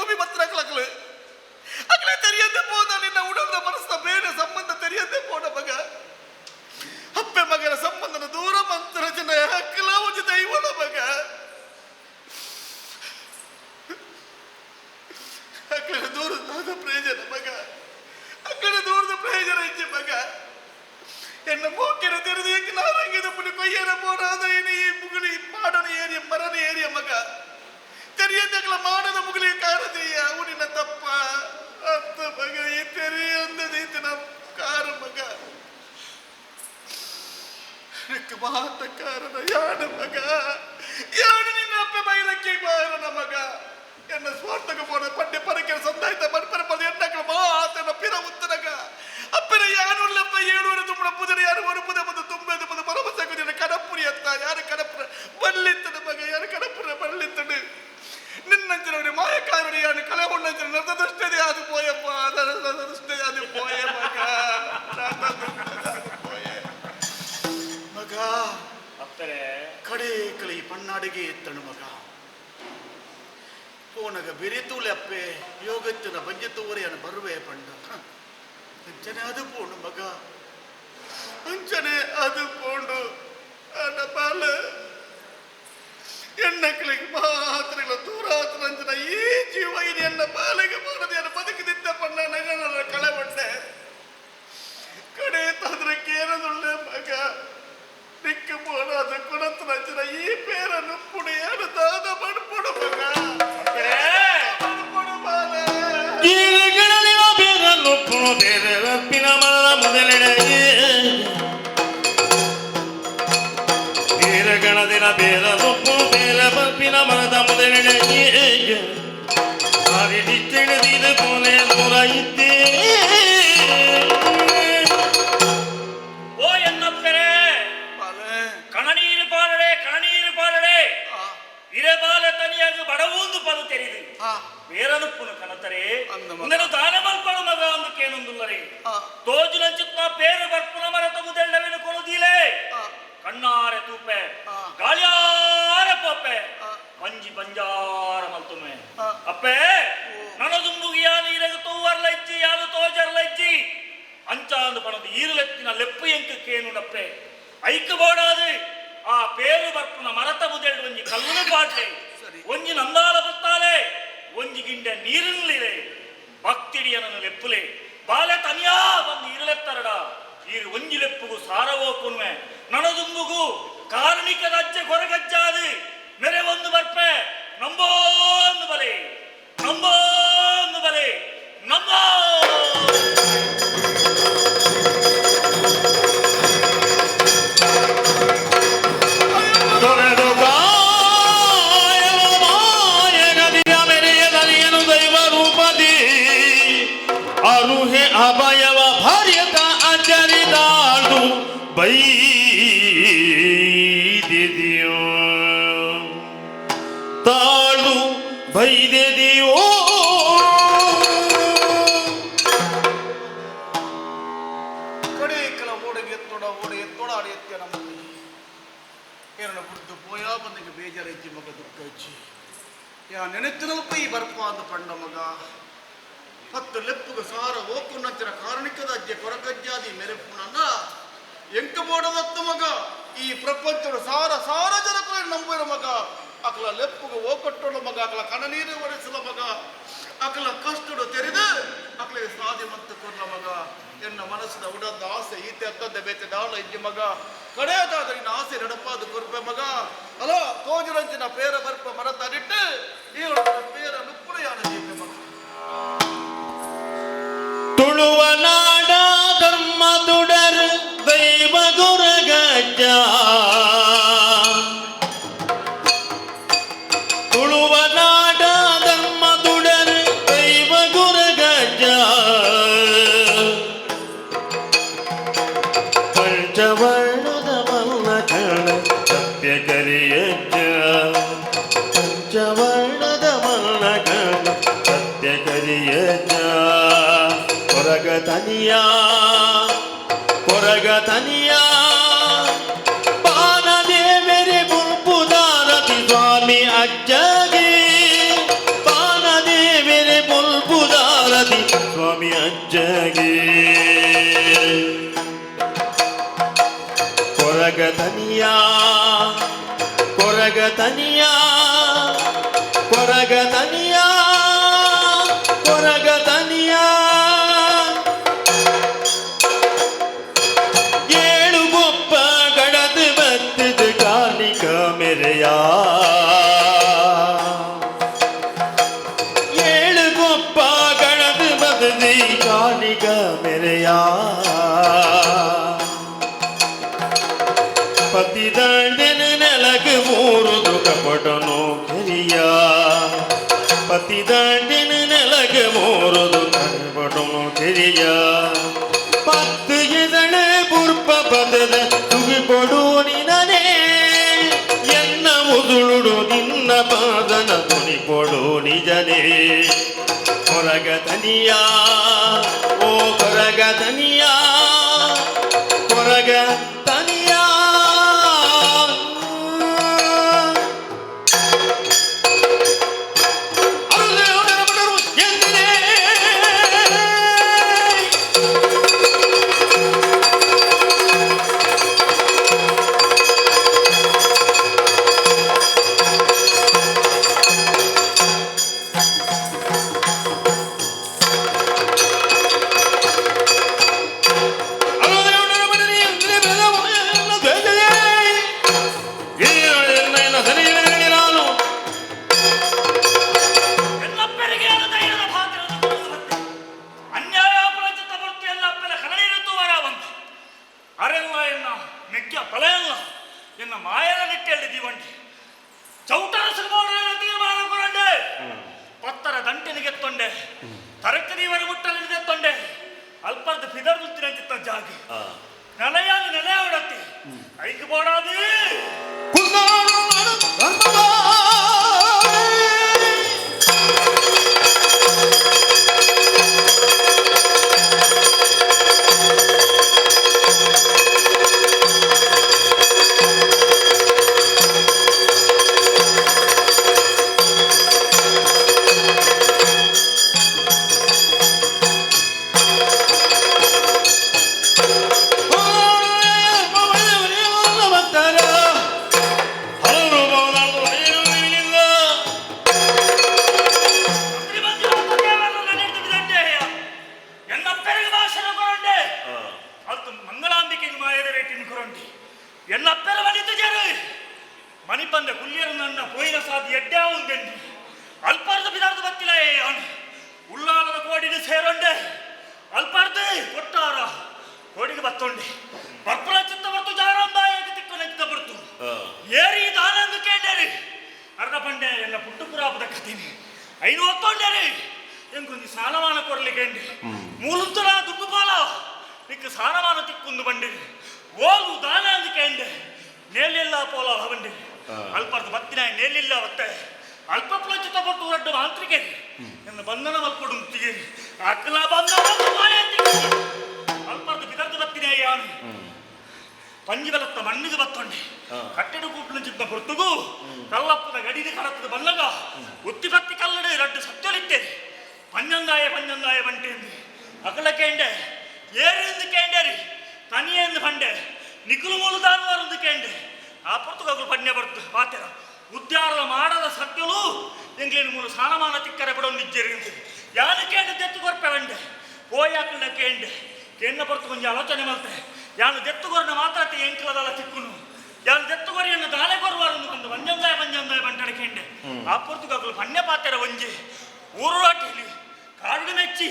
ಭೂಮಿ ಬತ್ತರಕ್ಲಕ್ಲು ಅಕ್ಲೆ ತೆರಿಯಂತೆ ಪೋದ ನಿನ್ನ ಉಡಲ್ದ ಮನಸ್ಸಿನ ಬೇರೆ ಸಂಬಂಧ ತೆರಿಯಂತೆ ಪೋಡ ಮಗ. ಅಪ್ಪೆ ಮಗನ ಸಂಬಂಧನ ದೂರ ಮಂತ್ರ ಜನ ಹಕ್ಕಲ ಒಂದು ದೈವನ ಮಗ. ಅಕ್ಕನ ದೂರದ ಪ್ರಯೋಜನ ಮಗ, ಅಕ್ಕನ ದೂರದ ಪ್ರಯೋಜನ ಇಜ್ಜಿ ಮಗ. ಎನ್ನ ಮೋಕೆನ ತೆರೆದು ಏಕೆ ನಾರಂಗಿದ ಪುಡಿ ಕೊಯ್ಯನ ಪೋರಾದ ಏನಿ ಈ ಮುಗುಳಿ ಮಾಡನ ಏರಿಯ ಮರನ ಏರಿಯ ಮಗ. ತೆರೆಯದಕ್ಲ ಮಾಡದ ಮುಗುಳಿ ಕಾರದೀಯ ಅವನಿನ ತಪ್ಪ ಅಂತ ಮಗ. ಈ ತೆರೆಯಂದದೀತನ ಕಾರ ಮಗ. ಮಾತ ಕಾರಣ ಯಾಡ ಮಗ, ಯಾಡು ನಿನ್ನ ಅಪ್ಪೆ ಬೈರಕ್ಕೆ ಬಾರನ ಮಗ. ಎನ್ನ ಸ್ವಾರ್ಥಕ ಪೋಡ ಪಡ್ಡೆ ಪರಕೆ ಸಂದಾಯ್ತ ಮನ್ಪರ ಪದ ಎನ್ನಕಳ ಮಾತನ ಪಿರ ಉತ್ತರಗ ಅಪ್ಪನ ಯಾನುಲ್ಲಪ್ಪ ಏಳುವರೆ ತುಂಬಡ ಪುದರ ಯಾರು ಒಂದು ಪುದ ಬಂದು ತುಂಬೆದು ಬಂದು ಭರವಸೆ ಕುದಿನ ಕಡಪುರಿ ಅತ್ತ ಯಾರು ಕಡಪುರ ಬಲ್ಲಿತ್ತದ ಮಗ, ಯಾರು ಕಡಪುರ ಬಲ್ಲಿತ್ತಡು. ನಿನ್ನಂಚಿನವರಿ ಮಾಯಕಾರರು ಯಾರು ಕಳೆಗೊಂಡಂಚಿನ ನರ್ತದೃಷ್ಟೇ ಅದು ಪೋಯಪ್ಪ, ನರ್ತದೃಷ್ಟೇ ಅದು ಪೋಯ ಮಗ, ಪೋಯೆ ಮಗ. ಅಪ್ಪರೇ ಕಡೆ ಕಳಿ ಪಣ್ಣಾಡಿಗೆ ಎತ್ತಣು ಮಗ. ಪೋನಗ ಬೆರೆತೂಲೆ ಅಪ್ಪೆ ಯೋಗತ್ತಿನ ಬಂಜೆ ತೋರೆಯನ್ನು ಬರುವೆ ಪಂಡ. ಅಂಚನೆ ಅದು ಪೋಣು ಮಗ, ಅಂಚನೆ ಅದು ಪೋಂಡು. ಅಣ್ಣ ಬಾಲ ಹೆಣ್ಣಕ್ಕಳಿಗೆ ಮಾತ್ರ ದೂರ ಆತನಂಚನ ಈ ಜೀವ ಇದು ಎನ್ನ ಬಾಲಿಗೆ ಬಾರದೆ ಎನ್ನ ಬದುಕದಿದ್ದ ಪಣ್ಣ ನನ್ನ ಕಳೆಬಂಡೆ ಕಡೆ ತಾದ್ರೆ ಕೇರದುಳ್ಳೆ ಮಗ. ನಿಕ್ಕ ಬೋಡಾದ ಕುಣತನಂಚನ ಈ ಪೇರನ್ನು ಪುಡಿಯಾಡು ದಾದ ಮಡ್ಪೊಡು ಮಗ, ಮಡ್ಪೊಡು ಬಾಲ. ಬೇರೆ ರಪ್ಪಿನ ಮರದ ಮೊದಲೆಡೆಗೆ ಗಣದಿನ ಬೇರ ಸೊಪ್ಪು ಬೇರ ಬರ್ಪಿನ ಮರದ ಮೊದಲೆಡೆಗೆ ತಿಳಿದಿದೆ ಪೋನೆ ನೂರ ಇದ್ದೇ. ಓ ಎನ್ನಪ್ಪರೇ ಕಣನೀರು ಪಾಲಡೆ, ಕಣನೀರು ಪಾಲಡೆ. ಇರಬಾಲ ತನಿಯಾಗ ಬಡವೊಂದು ಪದ ತೆರೆದು ಬೇರನುಪ್ಪುನು ಕನತರೆ ಉಂದನು ದಾನ ಮಲ್ಪಡು ಮಗ ಒಂದು ಕೇನೊಂದುಲ್ಲರೆ. ತೋಜುನಂಚಿತ್ನ ಪೇರು ಬರ್ಪುನ ಮರತ ಮುದೆಳ್ಳವಿನ ಕೊಲುದೀಲೆ. ಕಣ್ಣಾರೆ ತೂಪೆ ಗಾಳಿಯಾರ ಪೋಪೆ ಪಂಜಿ ಬಂಜಾರ ಮಲ್ತುಮೆ. ಅಪ್ಪೆ ನನದುಂಬುಗಿ ಯಾನು ಇರಗ ತೂವರ್ಲ ಇಜ್ಜಿ, ಯಾನು ತೋಜರ್ಲ ಇಜ್ಜಿ. ಅಂಚಾಂದು ಪಣದು ಈರುಲೆತ್ತಿನ ಲೆಪ್ಪು ಎಂಕು ಕೇನುಡಪ್ಪೆ. ಐಕು ಬೋಡಾದು ಆ ಪೇರು ಬರ್ಪುನ ಮರತ ಮುದೆಳ್ಳು ಒಂಜಿ ಕಲ್ಲುನು ಪಾಟ್ಲೆ, ಒಂಜಿ ನಂದಾಲ ಬತ್ತಾಲೆ, ಒಂಜಿ ಗಿಂಡೆ ನೀರಿನಲ್ಲಿರೆ. ಭಕ್ತಿಡಿಯನನ್ನು ಲೆಪ್ಪುಲೆ ಬಾಲೆ ತನಿಯಾ ಬಂದು ಈರುಲೆತ್ತರಡ. ಈರು ಒಂಜಿ ಲೆಪ್ಪುಗು ಸಾರವೋ ಕೊನ್ವೆ. ನನದುಂಬುಗು ಕಾರಣಿಕ ರಾಜ್ಯ ಕೊರಗಜ್ಜಾದು ಮೆರೆ ಒಂದು ಬರ್ಪೆ. ನಂಬೋಂದು ಬಲೆ, ನಂಬೋಂದು ಬಲೆ, ನಂಬೋ. ತೊರೆದು ಕಾಯಲು ಮಾಯಗದಿಯ ಮೆರೆಯದರಿಯನು ದೈವ ರೂಪದಿ ಅರುಹೆ ಅಭಯವ ಭರ್ಯತ ಅಚರಿದಾಳು ಬೈದಿದೆಯೋ ತಾಳು ಬೈದೆದಿಯೋ. ಕಡೆ ಕಲ ಓಡಗೆ ಎತ್ತೋಡ ಓಡ ಎತ್ತೋಡ ಆಡಿ ಎತ್ತಿಯ ನಮ್ಮ ಏನನ್ನ ಬುಡ್ದು ಪೋಯಾ ಬಂದಿಗೆ ಬೇಜಾರ ಇಜ್ಜಿ ಮಗ, ದುಃಖ ಇಜ್ಜಿ. ಯಾ ನೆನೆತ್ತಿನಲ್ಪ ಈ ಬರ್ಪ ಅಂದ ಪಂಡ ಮಗ. ಹತ್ತು ಲೆಪ್ಪುಗ ಸಾರ ಓಕುನಂಚಿನ ಕಾರಣಿಕದ ಅಜ್ಜೆ ಕೊರಗಜ್ಜಾದಿ ಮೆರೆಪುನನ್ನ ಎಂಕ ಬೋಡದತ್ತ ಮಗ. ಈ ಪ್ರಪಂಚದ ಸಾರ ಸಾರ ಜನಕುಲ ನಂಬಿರ ಮಗ. ಅಕಲ ಲೆಪ್ಪುಗ ಓಕಟ್ಟೋಣ ಮಗ, ಅಕಲ ಕಣನೀರು ಒರೆಸಲ ಮಗ, ಅಕಲ ಕಷ್ಟಡು ತೆರೆದು ಅಕಲಿಗೆ ಸಾಧಿ ಮತ್ತು ಕೊರ್ಲ ಮಗ. ಎನ್ನ ಮನಸ್ಸಿನ ಉಡದ ಆಸೆ ಈತೆ ಅತ್ತದ್ದೆ ಬೇತೆ ದಾಳ ಇಜ್ಜಿ ಮಗ. ಕಡೆಯದಾದ ನಿನ್ನ ಆಸೆ ನಡಪಾದ ಕೊರ್ಪೆ ಮಗ. ಅಲೋ ತೋಜುರಂಚಿನ ಪೇರ ಬರ್ಪ ಮರತನಿಟ್ಟು ಈ ಪೇರ ನುಪ್ಪುಡು ಯಾನ ಜೀಪೆ ಮಗ. ತುಳುವ ನಾಡ ಧರ್ಮ ದುಡರ್ ದೈವ ಗುರಗಜ್ಜ. ತುಳುವ ನಾಡ ಧರ್ಮ ದುಡರ್ ದೈವ ಗುರಗಜ್ಜ. ಪಂಚವರ್ಣದ ಮಲ್ಲ ಕಣ ಸತ್ಯ ಕರಿಯಜ್ಜ. ಪಂಚವರ್ಣದ ಮಲ್ಲ ಕಣ ಸತ್ಯ ಕರಿಯಜ್ಜ. ಕೊರಗ ತನಿಯ ಕೊರಗ ತನಿಯ ಪಾನದೇವೆರೆ ಬುಲ್ಪುದಾರತಿ ಸ್ವಾಮಿ ಅಜ್ಜಗೆ. ಪಾನದೇವೆರೆ ಕೊರಗತನಿಯ ಕೊರಗತನಿಯ ಕೊರಗತನಿಯ ಕೊರಗತನಿಯ ಏಳು ಗೊಪ್ಪ ಗಡದ ಬತ್ತದ ಕಾರ್ಣಿಕ ಮೆರೆಯ ಏಳು ಗೊಪ್ಪ ಗಡದ ಬದದಿ ಕಾರ್ಣಿಕ ಮೆರೆಯ ಪತಿದಂಡಿನ ನೆಲಕ್ಕೆ ಮೂರುದು ಕಪಟನು ಕೆರಿಯ ಪತಿದಂಡಿನ ನೆಲಕ್ಕೆ ಮೂರುದು ಕಪಟನು ಕೆರಿಯ ಪತ್ತು ಎದಳೆ ಪುರ್ಪ ಪದದ ತುಗಿಪೊಡು ನಿನನೇ ಎನ್ನ ಮುದುಳುಡು ನಿನ್ನ ಪಾದನ ತುಣಿಪೊಡು ನಿಜನೇ ಕೊರಗ ತನಿಯ ಓ ಕೊರಗ ತನಿಯ ಕೊರಗ ತನಿಯ ಎಲ್ಲಪ್ಪರಿಗೆ ಧೈರ್ಯದ ಭಾತ್ರವನ್ನು ತೋರಿಸುವಂತೆ ಅನ್ಯಾಯ ಪ್ರಚಿತ ಬರ್ತು ಎಲ್ಲಪ್ಪನ ಕನಡಿರುತ್ತು ವರ ಬಂತು ಅರೆಲ್ಲ ಎನ್ನ ಮೆಕ್ಕ ಫಲೆಯಲ್ಲ ಎನ್ನ ಮಾಯದ ನಿಟ್ಟೆಯಲ್ಲಿ ಜೀವಂಟಿ ಚೌಟರ ಸುಮಾರ ತೀರ್ಮಾನ ಕೊರಂಡೆ ಪತ್ತರ ದಂಟಿನಿಗೆ ತೊಂಡೆ ತರಕರಿವರ ಮುಟ್ಟಲಿದೆ ತೊಂಡೆ ಅಲ್ಪರ್ದ ಫಿದರ್ ಮುತ್ತಿನ ಜಾಗ ನೆಲೆಯಾದ ನೆಲೆಯ ಉಡತ್ತಿ ಐಕ್ ಬೋಡಾದಿ. ಮಂಗಳಾಂಬಿಕೆ ಮಾಯದ ರೇಟಿನ ಕೊರಂಡಿ ಎನ್ನ ಅಪ್ಪೆರ ಮನಿತು ಜರು ಮಣಿಪಂದ ಕುಲ್ಯರು ನನ್ನ ಪೋಯಿನ ಸಾಧಿ ಎಡ್ಡೆ ಉಂದೆಂಡಿ ಅಲ್ಪಾರ್ಧ ಬಿದಾರ್ದು ಬತ್ತಿಲ್ಲ ಅವನು ಉಳ್ಳಾಲದ ಕೋಡಿನ ಸೇರೊಂಡೆ ಅಲ್ಪಾರ್ಧ ಕೊಟ್ಟಾರ ಕೋಡಿಗೆ ಬತ್ತೊಂಡೆ ಬರ್ಪುರ ಚಿತ್ತ ಬರ್ತು ಜಾರಂಬಾಯಕ್ಕೆ ತಿಕ್ಕು ನೆಚ್ಚಿದ ಬರ್ತು ಏರಿ ದಾನಂದು ಕೇಂಡೇರಿ ಅರ್ಧ ಪಂಡೆ ಎಲ್ಲ ಪುಟ್ಟುಪುರಾಪದ ಕಥೆನಿ ಐನು ಒತ್ತೊಂಡೇರಿ ಎಂಕೊಂಜಿ ಸಾಲಮಾನ ಕೊರ್ಲಿಕ್ಕೆ ಮೂಲುಂತಲ ದುಡ್ಡು ಪಾಲ ನಿಕ್ಕ ಸಾಲಮಾನ ತಿಕ್ಕೊಂದು ಬಂಡಿ ಓಲು ದಾನ ಅಂದು ಕೇಂಡೆ ನೇಲಿಲ್ಲ ಪೋಲ ಬಂಡಿ ಅಲ್ಪರ್ದು ಬತ್ತಿನ ನೇಲಿಲ್ಲ ಬತ್ತೆ ಅಲ್ಪ ಪ್ರಚಿತ ಬರ್ತು ರಡ್ಡು ಮಾಂತ್ರಿಕೆ ಎನ್ನ ಬಂಧನ ಮಲ್ಪಡು ಮುತ್ತಿಗೆ ಅಕ್ಲ ಬಂಧನ ಅಲ್ಪರ್ದು ಬಿದರ್ದು ಬತ್ತಿನ ಯಾನು ಪಂಜಿ ಬಲತ್ತ ಮಣ್ಣಿಗೆ ಬತ್ತೊಂಡೆ ಕಟ್ಟಡ ಕೂಪ್ನ ಚಿತ್ತ ಹೊರತುಗು ಕಲ್ಲಪ್ಪದ ಗಡಿದ ಕಡತ್ತದ ಬಲ್ಲಗ ಉತ್ತಿ ಬತ್ತಿ ಕಲ್ಲಡೆ ರಡ್ಡು ಸತ್ಯಲಿತ್ತೆ ಪಂಜಂದಾಯ ಪಂಜಂದಾಯ ಬಂಟೆಂದು ಅಕಲ ಕೇಂಡೆ ಏರಿಂದು ಕೇಂಡೇರಿ ತನಿಯೆಂದು ಪಂಡೆ ನಿಕುಲು ಮೂಲು ದಾನುವಾರಂದು ಕೇಂಡೆ ಆ ಪೊರ್ತುಗು ಅಗುಲು ಪಣ್ಯ ಬರ್ತು ಪಾತೆರ ಉದ್ಯಾರದ ಮಾಡದ ಸತ್ಯಲು ಎಂಗ್ಲೇನು ಮೂಲು ಸಾನಮಾನ ತಿಕ್ಕರೆ ಬಿಡೋ ನಿಜ್ಜೇರಿ ಯಾನು ಕೇಂಡೆ ದೆತ್ತು ಕೊರ್ಪೆ ಬಂಡೆ ಪೋಯಾಕಲ್ನ ಕೇಂಡೆ ಕೇಂದ್ರ ಪೊರ್ತು ಕೊಂಚ ಆಲೋಚನೆ ಮಲ್ತೆ ಯಾನು ದೆತ್ತುಗೊರನ ಮಾತ್ರ ಎಂಕ್ಲದಲ್ಲ ತಿಕ್ಕುನು ಯಾನು ದೆತ್ತುಗೊರಿಯನ್ನು ದಾನೆ ಕೊರುವಾರು ಒಂದು ಒಂಜಂದಾಯ ಪಂಜಂದಾಯ ಬಂಟಡ ಕೇಂಡೆ ಆ ಪೊರ್ತುಗು ಅಗುಲು ಪಣ್ಯ ಪಾತೆರ ಒಂಜಿ ಊರುರಾಟಿಲಿ ಕಾಡು ಮೆಚ್ಚಿ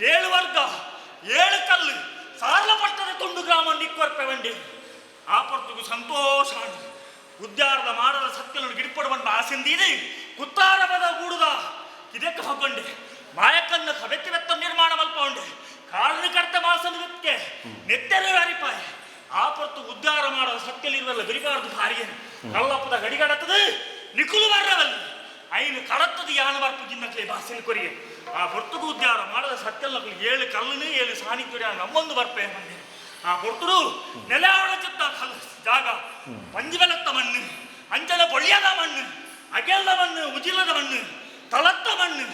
ಏಳು ವರ್ಗ ಏಳು ಕಲ್ಲು ಸಾರ್ಲ ಪಟ್ಟದ ತುಂಡು ಗ್ರಾಮ ನಿಕ್ಕೊರ್ಪೆ ಬಂಡಿ ಆ ಪೊರ್ತುಗು ಸಂತೋಷ ಉದ್ಯಾರದ ಮಾಡದ ಸತ್ಯలను ಗಿಡಿಪಡು ಬಂದ ಆಸೆಂದೀದಿ ಕುತ್ತಾರ ಪದ ಗೂಡುದ ಇದಕ್ಕೆ ಹೊಗ್ಗೊಂಡೆ ಮಾಯಕ್ಕನ್ನ ಕಬೆತ್ತಿ ಬೆತ್ತ ನಿರ್ಮಾಣ ಮಲ್ಪೊಂಡೆ ಕಾರಣ ಕರ್ತ ಮಾಸನ ಬೆಕ್ಕೆ ನೆತ್ತೆರೆ ಹರಿಪಾಯ ಆ ಪೊರ್ತು ಉದ್ಧಾರ ಮಾಡದ ಸತ್ಯಲಿರುವಲ್ಲ ಬಿರಿಬಾರದು ಭಾರಿಯ ಕಲ್ಲಪ್ಪದ ಗಡಿಗಡತದ ನಿಕುಲು ಬರ್ರವಲ್ಲಿ ಐನು ಕಡತ್ತದ ಯಾನ ಬರ್ಪು ಜಿನ್ನಕ್ಲೆ ಬಾಸಿನ ಕೊರಿಯೆ ಆ ಪೊರ್ತುಗು ಉದ್ಧಾರ ಮಾಡದ ಸತ್ಯಲ್ಲಕ್ಲು ಏಳು ಕಲ್ಲುನು ಏಳು ಸಾನಿಧ್ಯ ನಮ್ಮೊಂದು ಬರ್ಪೆ ಮಂದಿ ಆ ಪೊರ್ತುಡು ನೆಲೆ ಚಿತ್ತ ಜಾಗ ಪಂಜಿಬಲತ್ತ ಮಣ್ಣು ಅಂಚನ ಬೊಳ್ಯದ ಮಣ್ಣು ಅಗೆಲ್ದ ಮಣ್ಣು ಉಜಿಲದ ಮಣ್ಣು ತಳತ್ತ ಮಣ್ಣು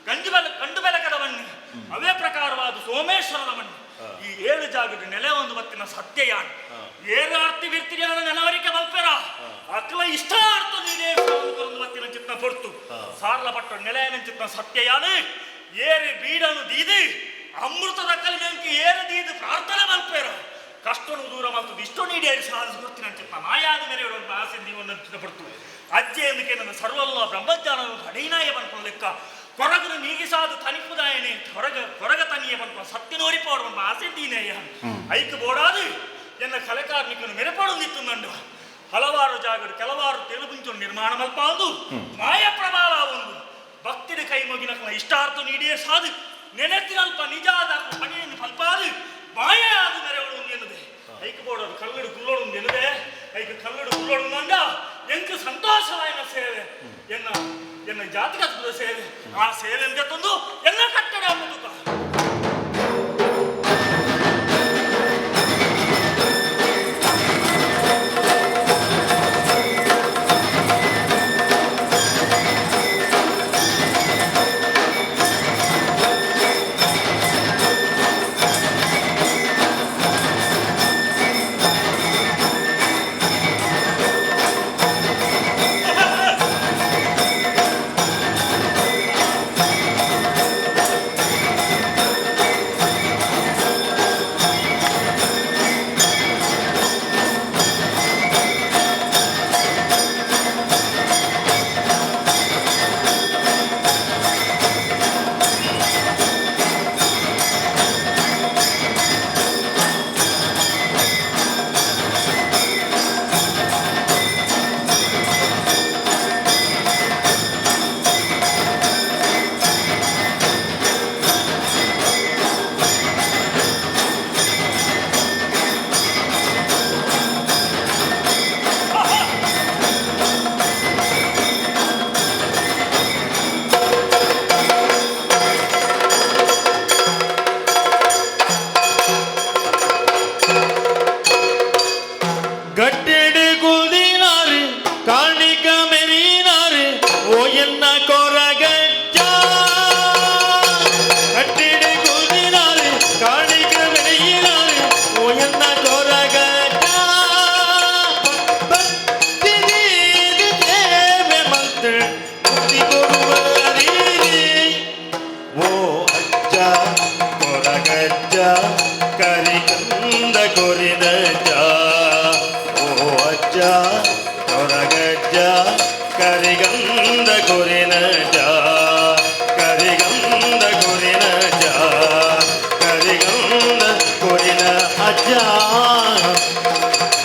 ಗಂಜು ಬೆಲ ಕಂಡು ಬೆಲಕದ ಮಣ್ಣು ಅವೇ ಪ್ರಕಾರವಾದ ಸೋಮೇಶ್ವರದ ಮಣ್ಣು ಈ ಏಳು ಜಾಗದ ನೆಲೆ ಒಂದು ಬತ್ತಿನ ಸತ್ಯಯಾನ್ ಏರಾರ್ತಿ ವಿರ್ತಿರಿಯಾನ ನೆಲವರಿಕೆ ಮಲ್ಪೆರ ಅಕ್ಲ ಇಷ್ಟಾರ್ಥ ನೀನೇ ಕೊರೊಂದು ಬತ್ತಿನ ಚಿತ್ನ ಪೊರ್ತು ಸಾರ್ಲ ಪಟ್ಟ ನೆಲೆಯನ ಚಿತ್ನ ಸತ್ಯಯಾನ್ ಏರಿ ಬೀಡನು ದೀದಿ ಅಮೃತದ ಕಲಿನಂಕೆ ಏರು ದೀದು ಪ್ರಾರ್ಥನೆ ಮಲ್ಪೆರ ಕಷ್ಟನು ದೂರ ಮಲ್ತದ್ದು ಇಷ್ಟೋ ನೀಡಿ ಸಾಧಿಸಿ ಚಿತ್ತ ಮಾಯಾದ ಮೇರೆ ಒಂದು ಆಸೆ ನೀವು ಪಡ್ತು ಅಜ್ಜೆ ಎಂದಕ್ಕೆ ನನ್ನ ಸರ್ವಲ್ಲ ಬ್ರಹ್ಮಜ್ಞಾನವನ್ನು ತಡೈನಾಯ ಬನ್ಕೊಂಡು ಲೆಕ್ಕ ಕೊರಗನು ನೀಗಿಸಾದ ತನಿಪುದಾಯನೆ ಹೊರಗ ಕೊರಗ ತನಿಯ ಬನ್ಕೊಂಡು ಸತ್ಯನೋರಿ ಪೋಡು ಆಸೆ ದೀನೇಯ ಐಕ್ ಬೋಡಾದು ಎನ್ನ ಕಲೆಕಾರ್ಮಿಕನು ಮೆರೆಪಡೊಂದಿತ್ತು ಹಲವಾರು ಜಾಗಡು ಕೆಲವಾರು ತೆಲುಗುಂಚು ನಿರ್ಮಾಣ ಮಲ್ಪಾದು ಮಾಯ ಪ್ರಬಾಲ ಒಂದು ಭಕ್ತಿನ ಕೈ ಮುಗಿನ ಇಷ್ಟಾರ್ಥ ನೀಡಿಯೇ ಸಾಧು ನೆನೆತ್ತಿನಲ್ಪ ನಿಜಾದ ಪಣಿಯನ್ನು ಫಲ್ಪಾದು ಮಾಯ ಅದು ಮೆರೆವಳು ಎನ್ನುದೆ ಐಕ್ ಬೋಡೋದು ಕಲ್ಲಡು ಕುಲ್ಲೋಡು ಎನ್ನುದೆ ಐಕ್ ಕಲ್ಲಡು ಕುಲ್ಲೋಡು ಅಂದ ಎಂಕ್ ಸಂತೋಷವಾಯಿನ ಸೇವೆ ಎನ್ನ ಎನ್ನ ಜಾತಿಗತ್ವದ ಸೇವೆ ಆ ಸೇವೆ ಅಂತ ತಂದು ಎಲ್ಲ ಕಟ್ಟಡ ಮುದುಕ. ಗಟ್ಟೆಡೆ ಗುಲ್ದಿನಾರು ಕಾಣಿಕ ಮೆರೀನಾರು ಓ ಎನ್ನ ಕೊರಗಜ್ಜ. ಗಟ್ಟೆಡೆ ಗುಲ್ದಿನಾರು ಕಾಣಿಕ ಮೆರೀನಾರು ಓ ಎನ್ನ ಕೊರಗಜ್ಜ. ಭಕ್ತಿ ನೀಡಿ ಸೇವೆ ಮಂತ್ರ ಮುಕ್ತಿ ಕೊಡುವರೀರಿ. ಓ ಅಜ್ಜ ಕೊರಗಜ್ಜ ಕರಿಕಂದ ಕೊರಿದಜ್ಜ. ಓ ಅಜ್ಜ ಕೊರಗಜ್ಜ ಕರಿಗಂದ ಕೊರಿನಜ್ಜ. ಕರಿಗಂದ ಕೊರಿನಜ್ಜ ಕರಿಗಂದ ಕೊರಿನ ಅಜ್ಜ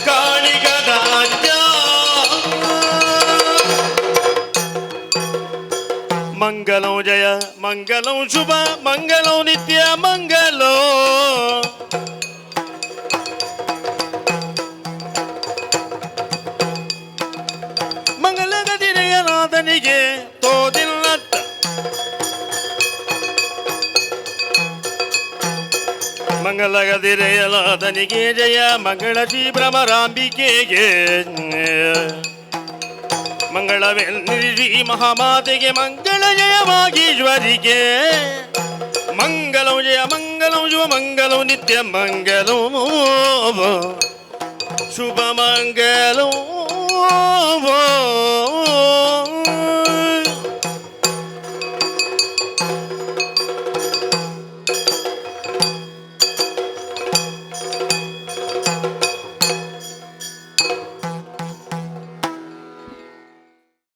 ಕಾಣಿಗದ ಅಜ್ಜ. ಮಂಗಲಂ ಜಯ ಮಂಗಲಂ ಶುಭ ಮಂಗಲಂ ನಿತ್ಯ ಮಂಗಲೋ. ಮಂಗಲಗದಿರೆಯನಾದನಿಗೆ ತೋದಿಲ್ಲತ್ತ ಮಂಗಲಗದಿರೆಯಲಾದನಿಗೆ ಜಯ ಮಂಗಳ ಶ್ರೀ ಭ್ರಮರಾಂಬಿಕೆಗೆ ಮಂಗಳವೆನ್ನಿರಿ ಮಹಾಮಾತೆಗೆ ಮಂಗಳ ಜಯವಾಗೀಶ್ವರಿಗೆ. ಮಂಗಲಂ ಜಯ ಮಂಗಲಂ ಶುಭ ಮಂಗಲಂ ನಿತ್ಯ ಮಂಗಲಂ ಶುಭ ಮಂಗಲಂ.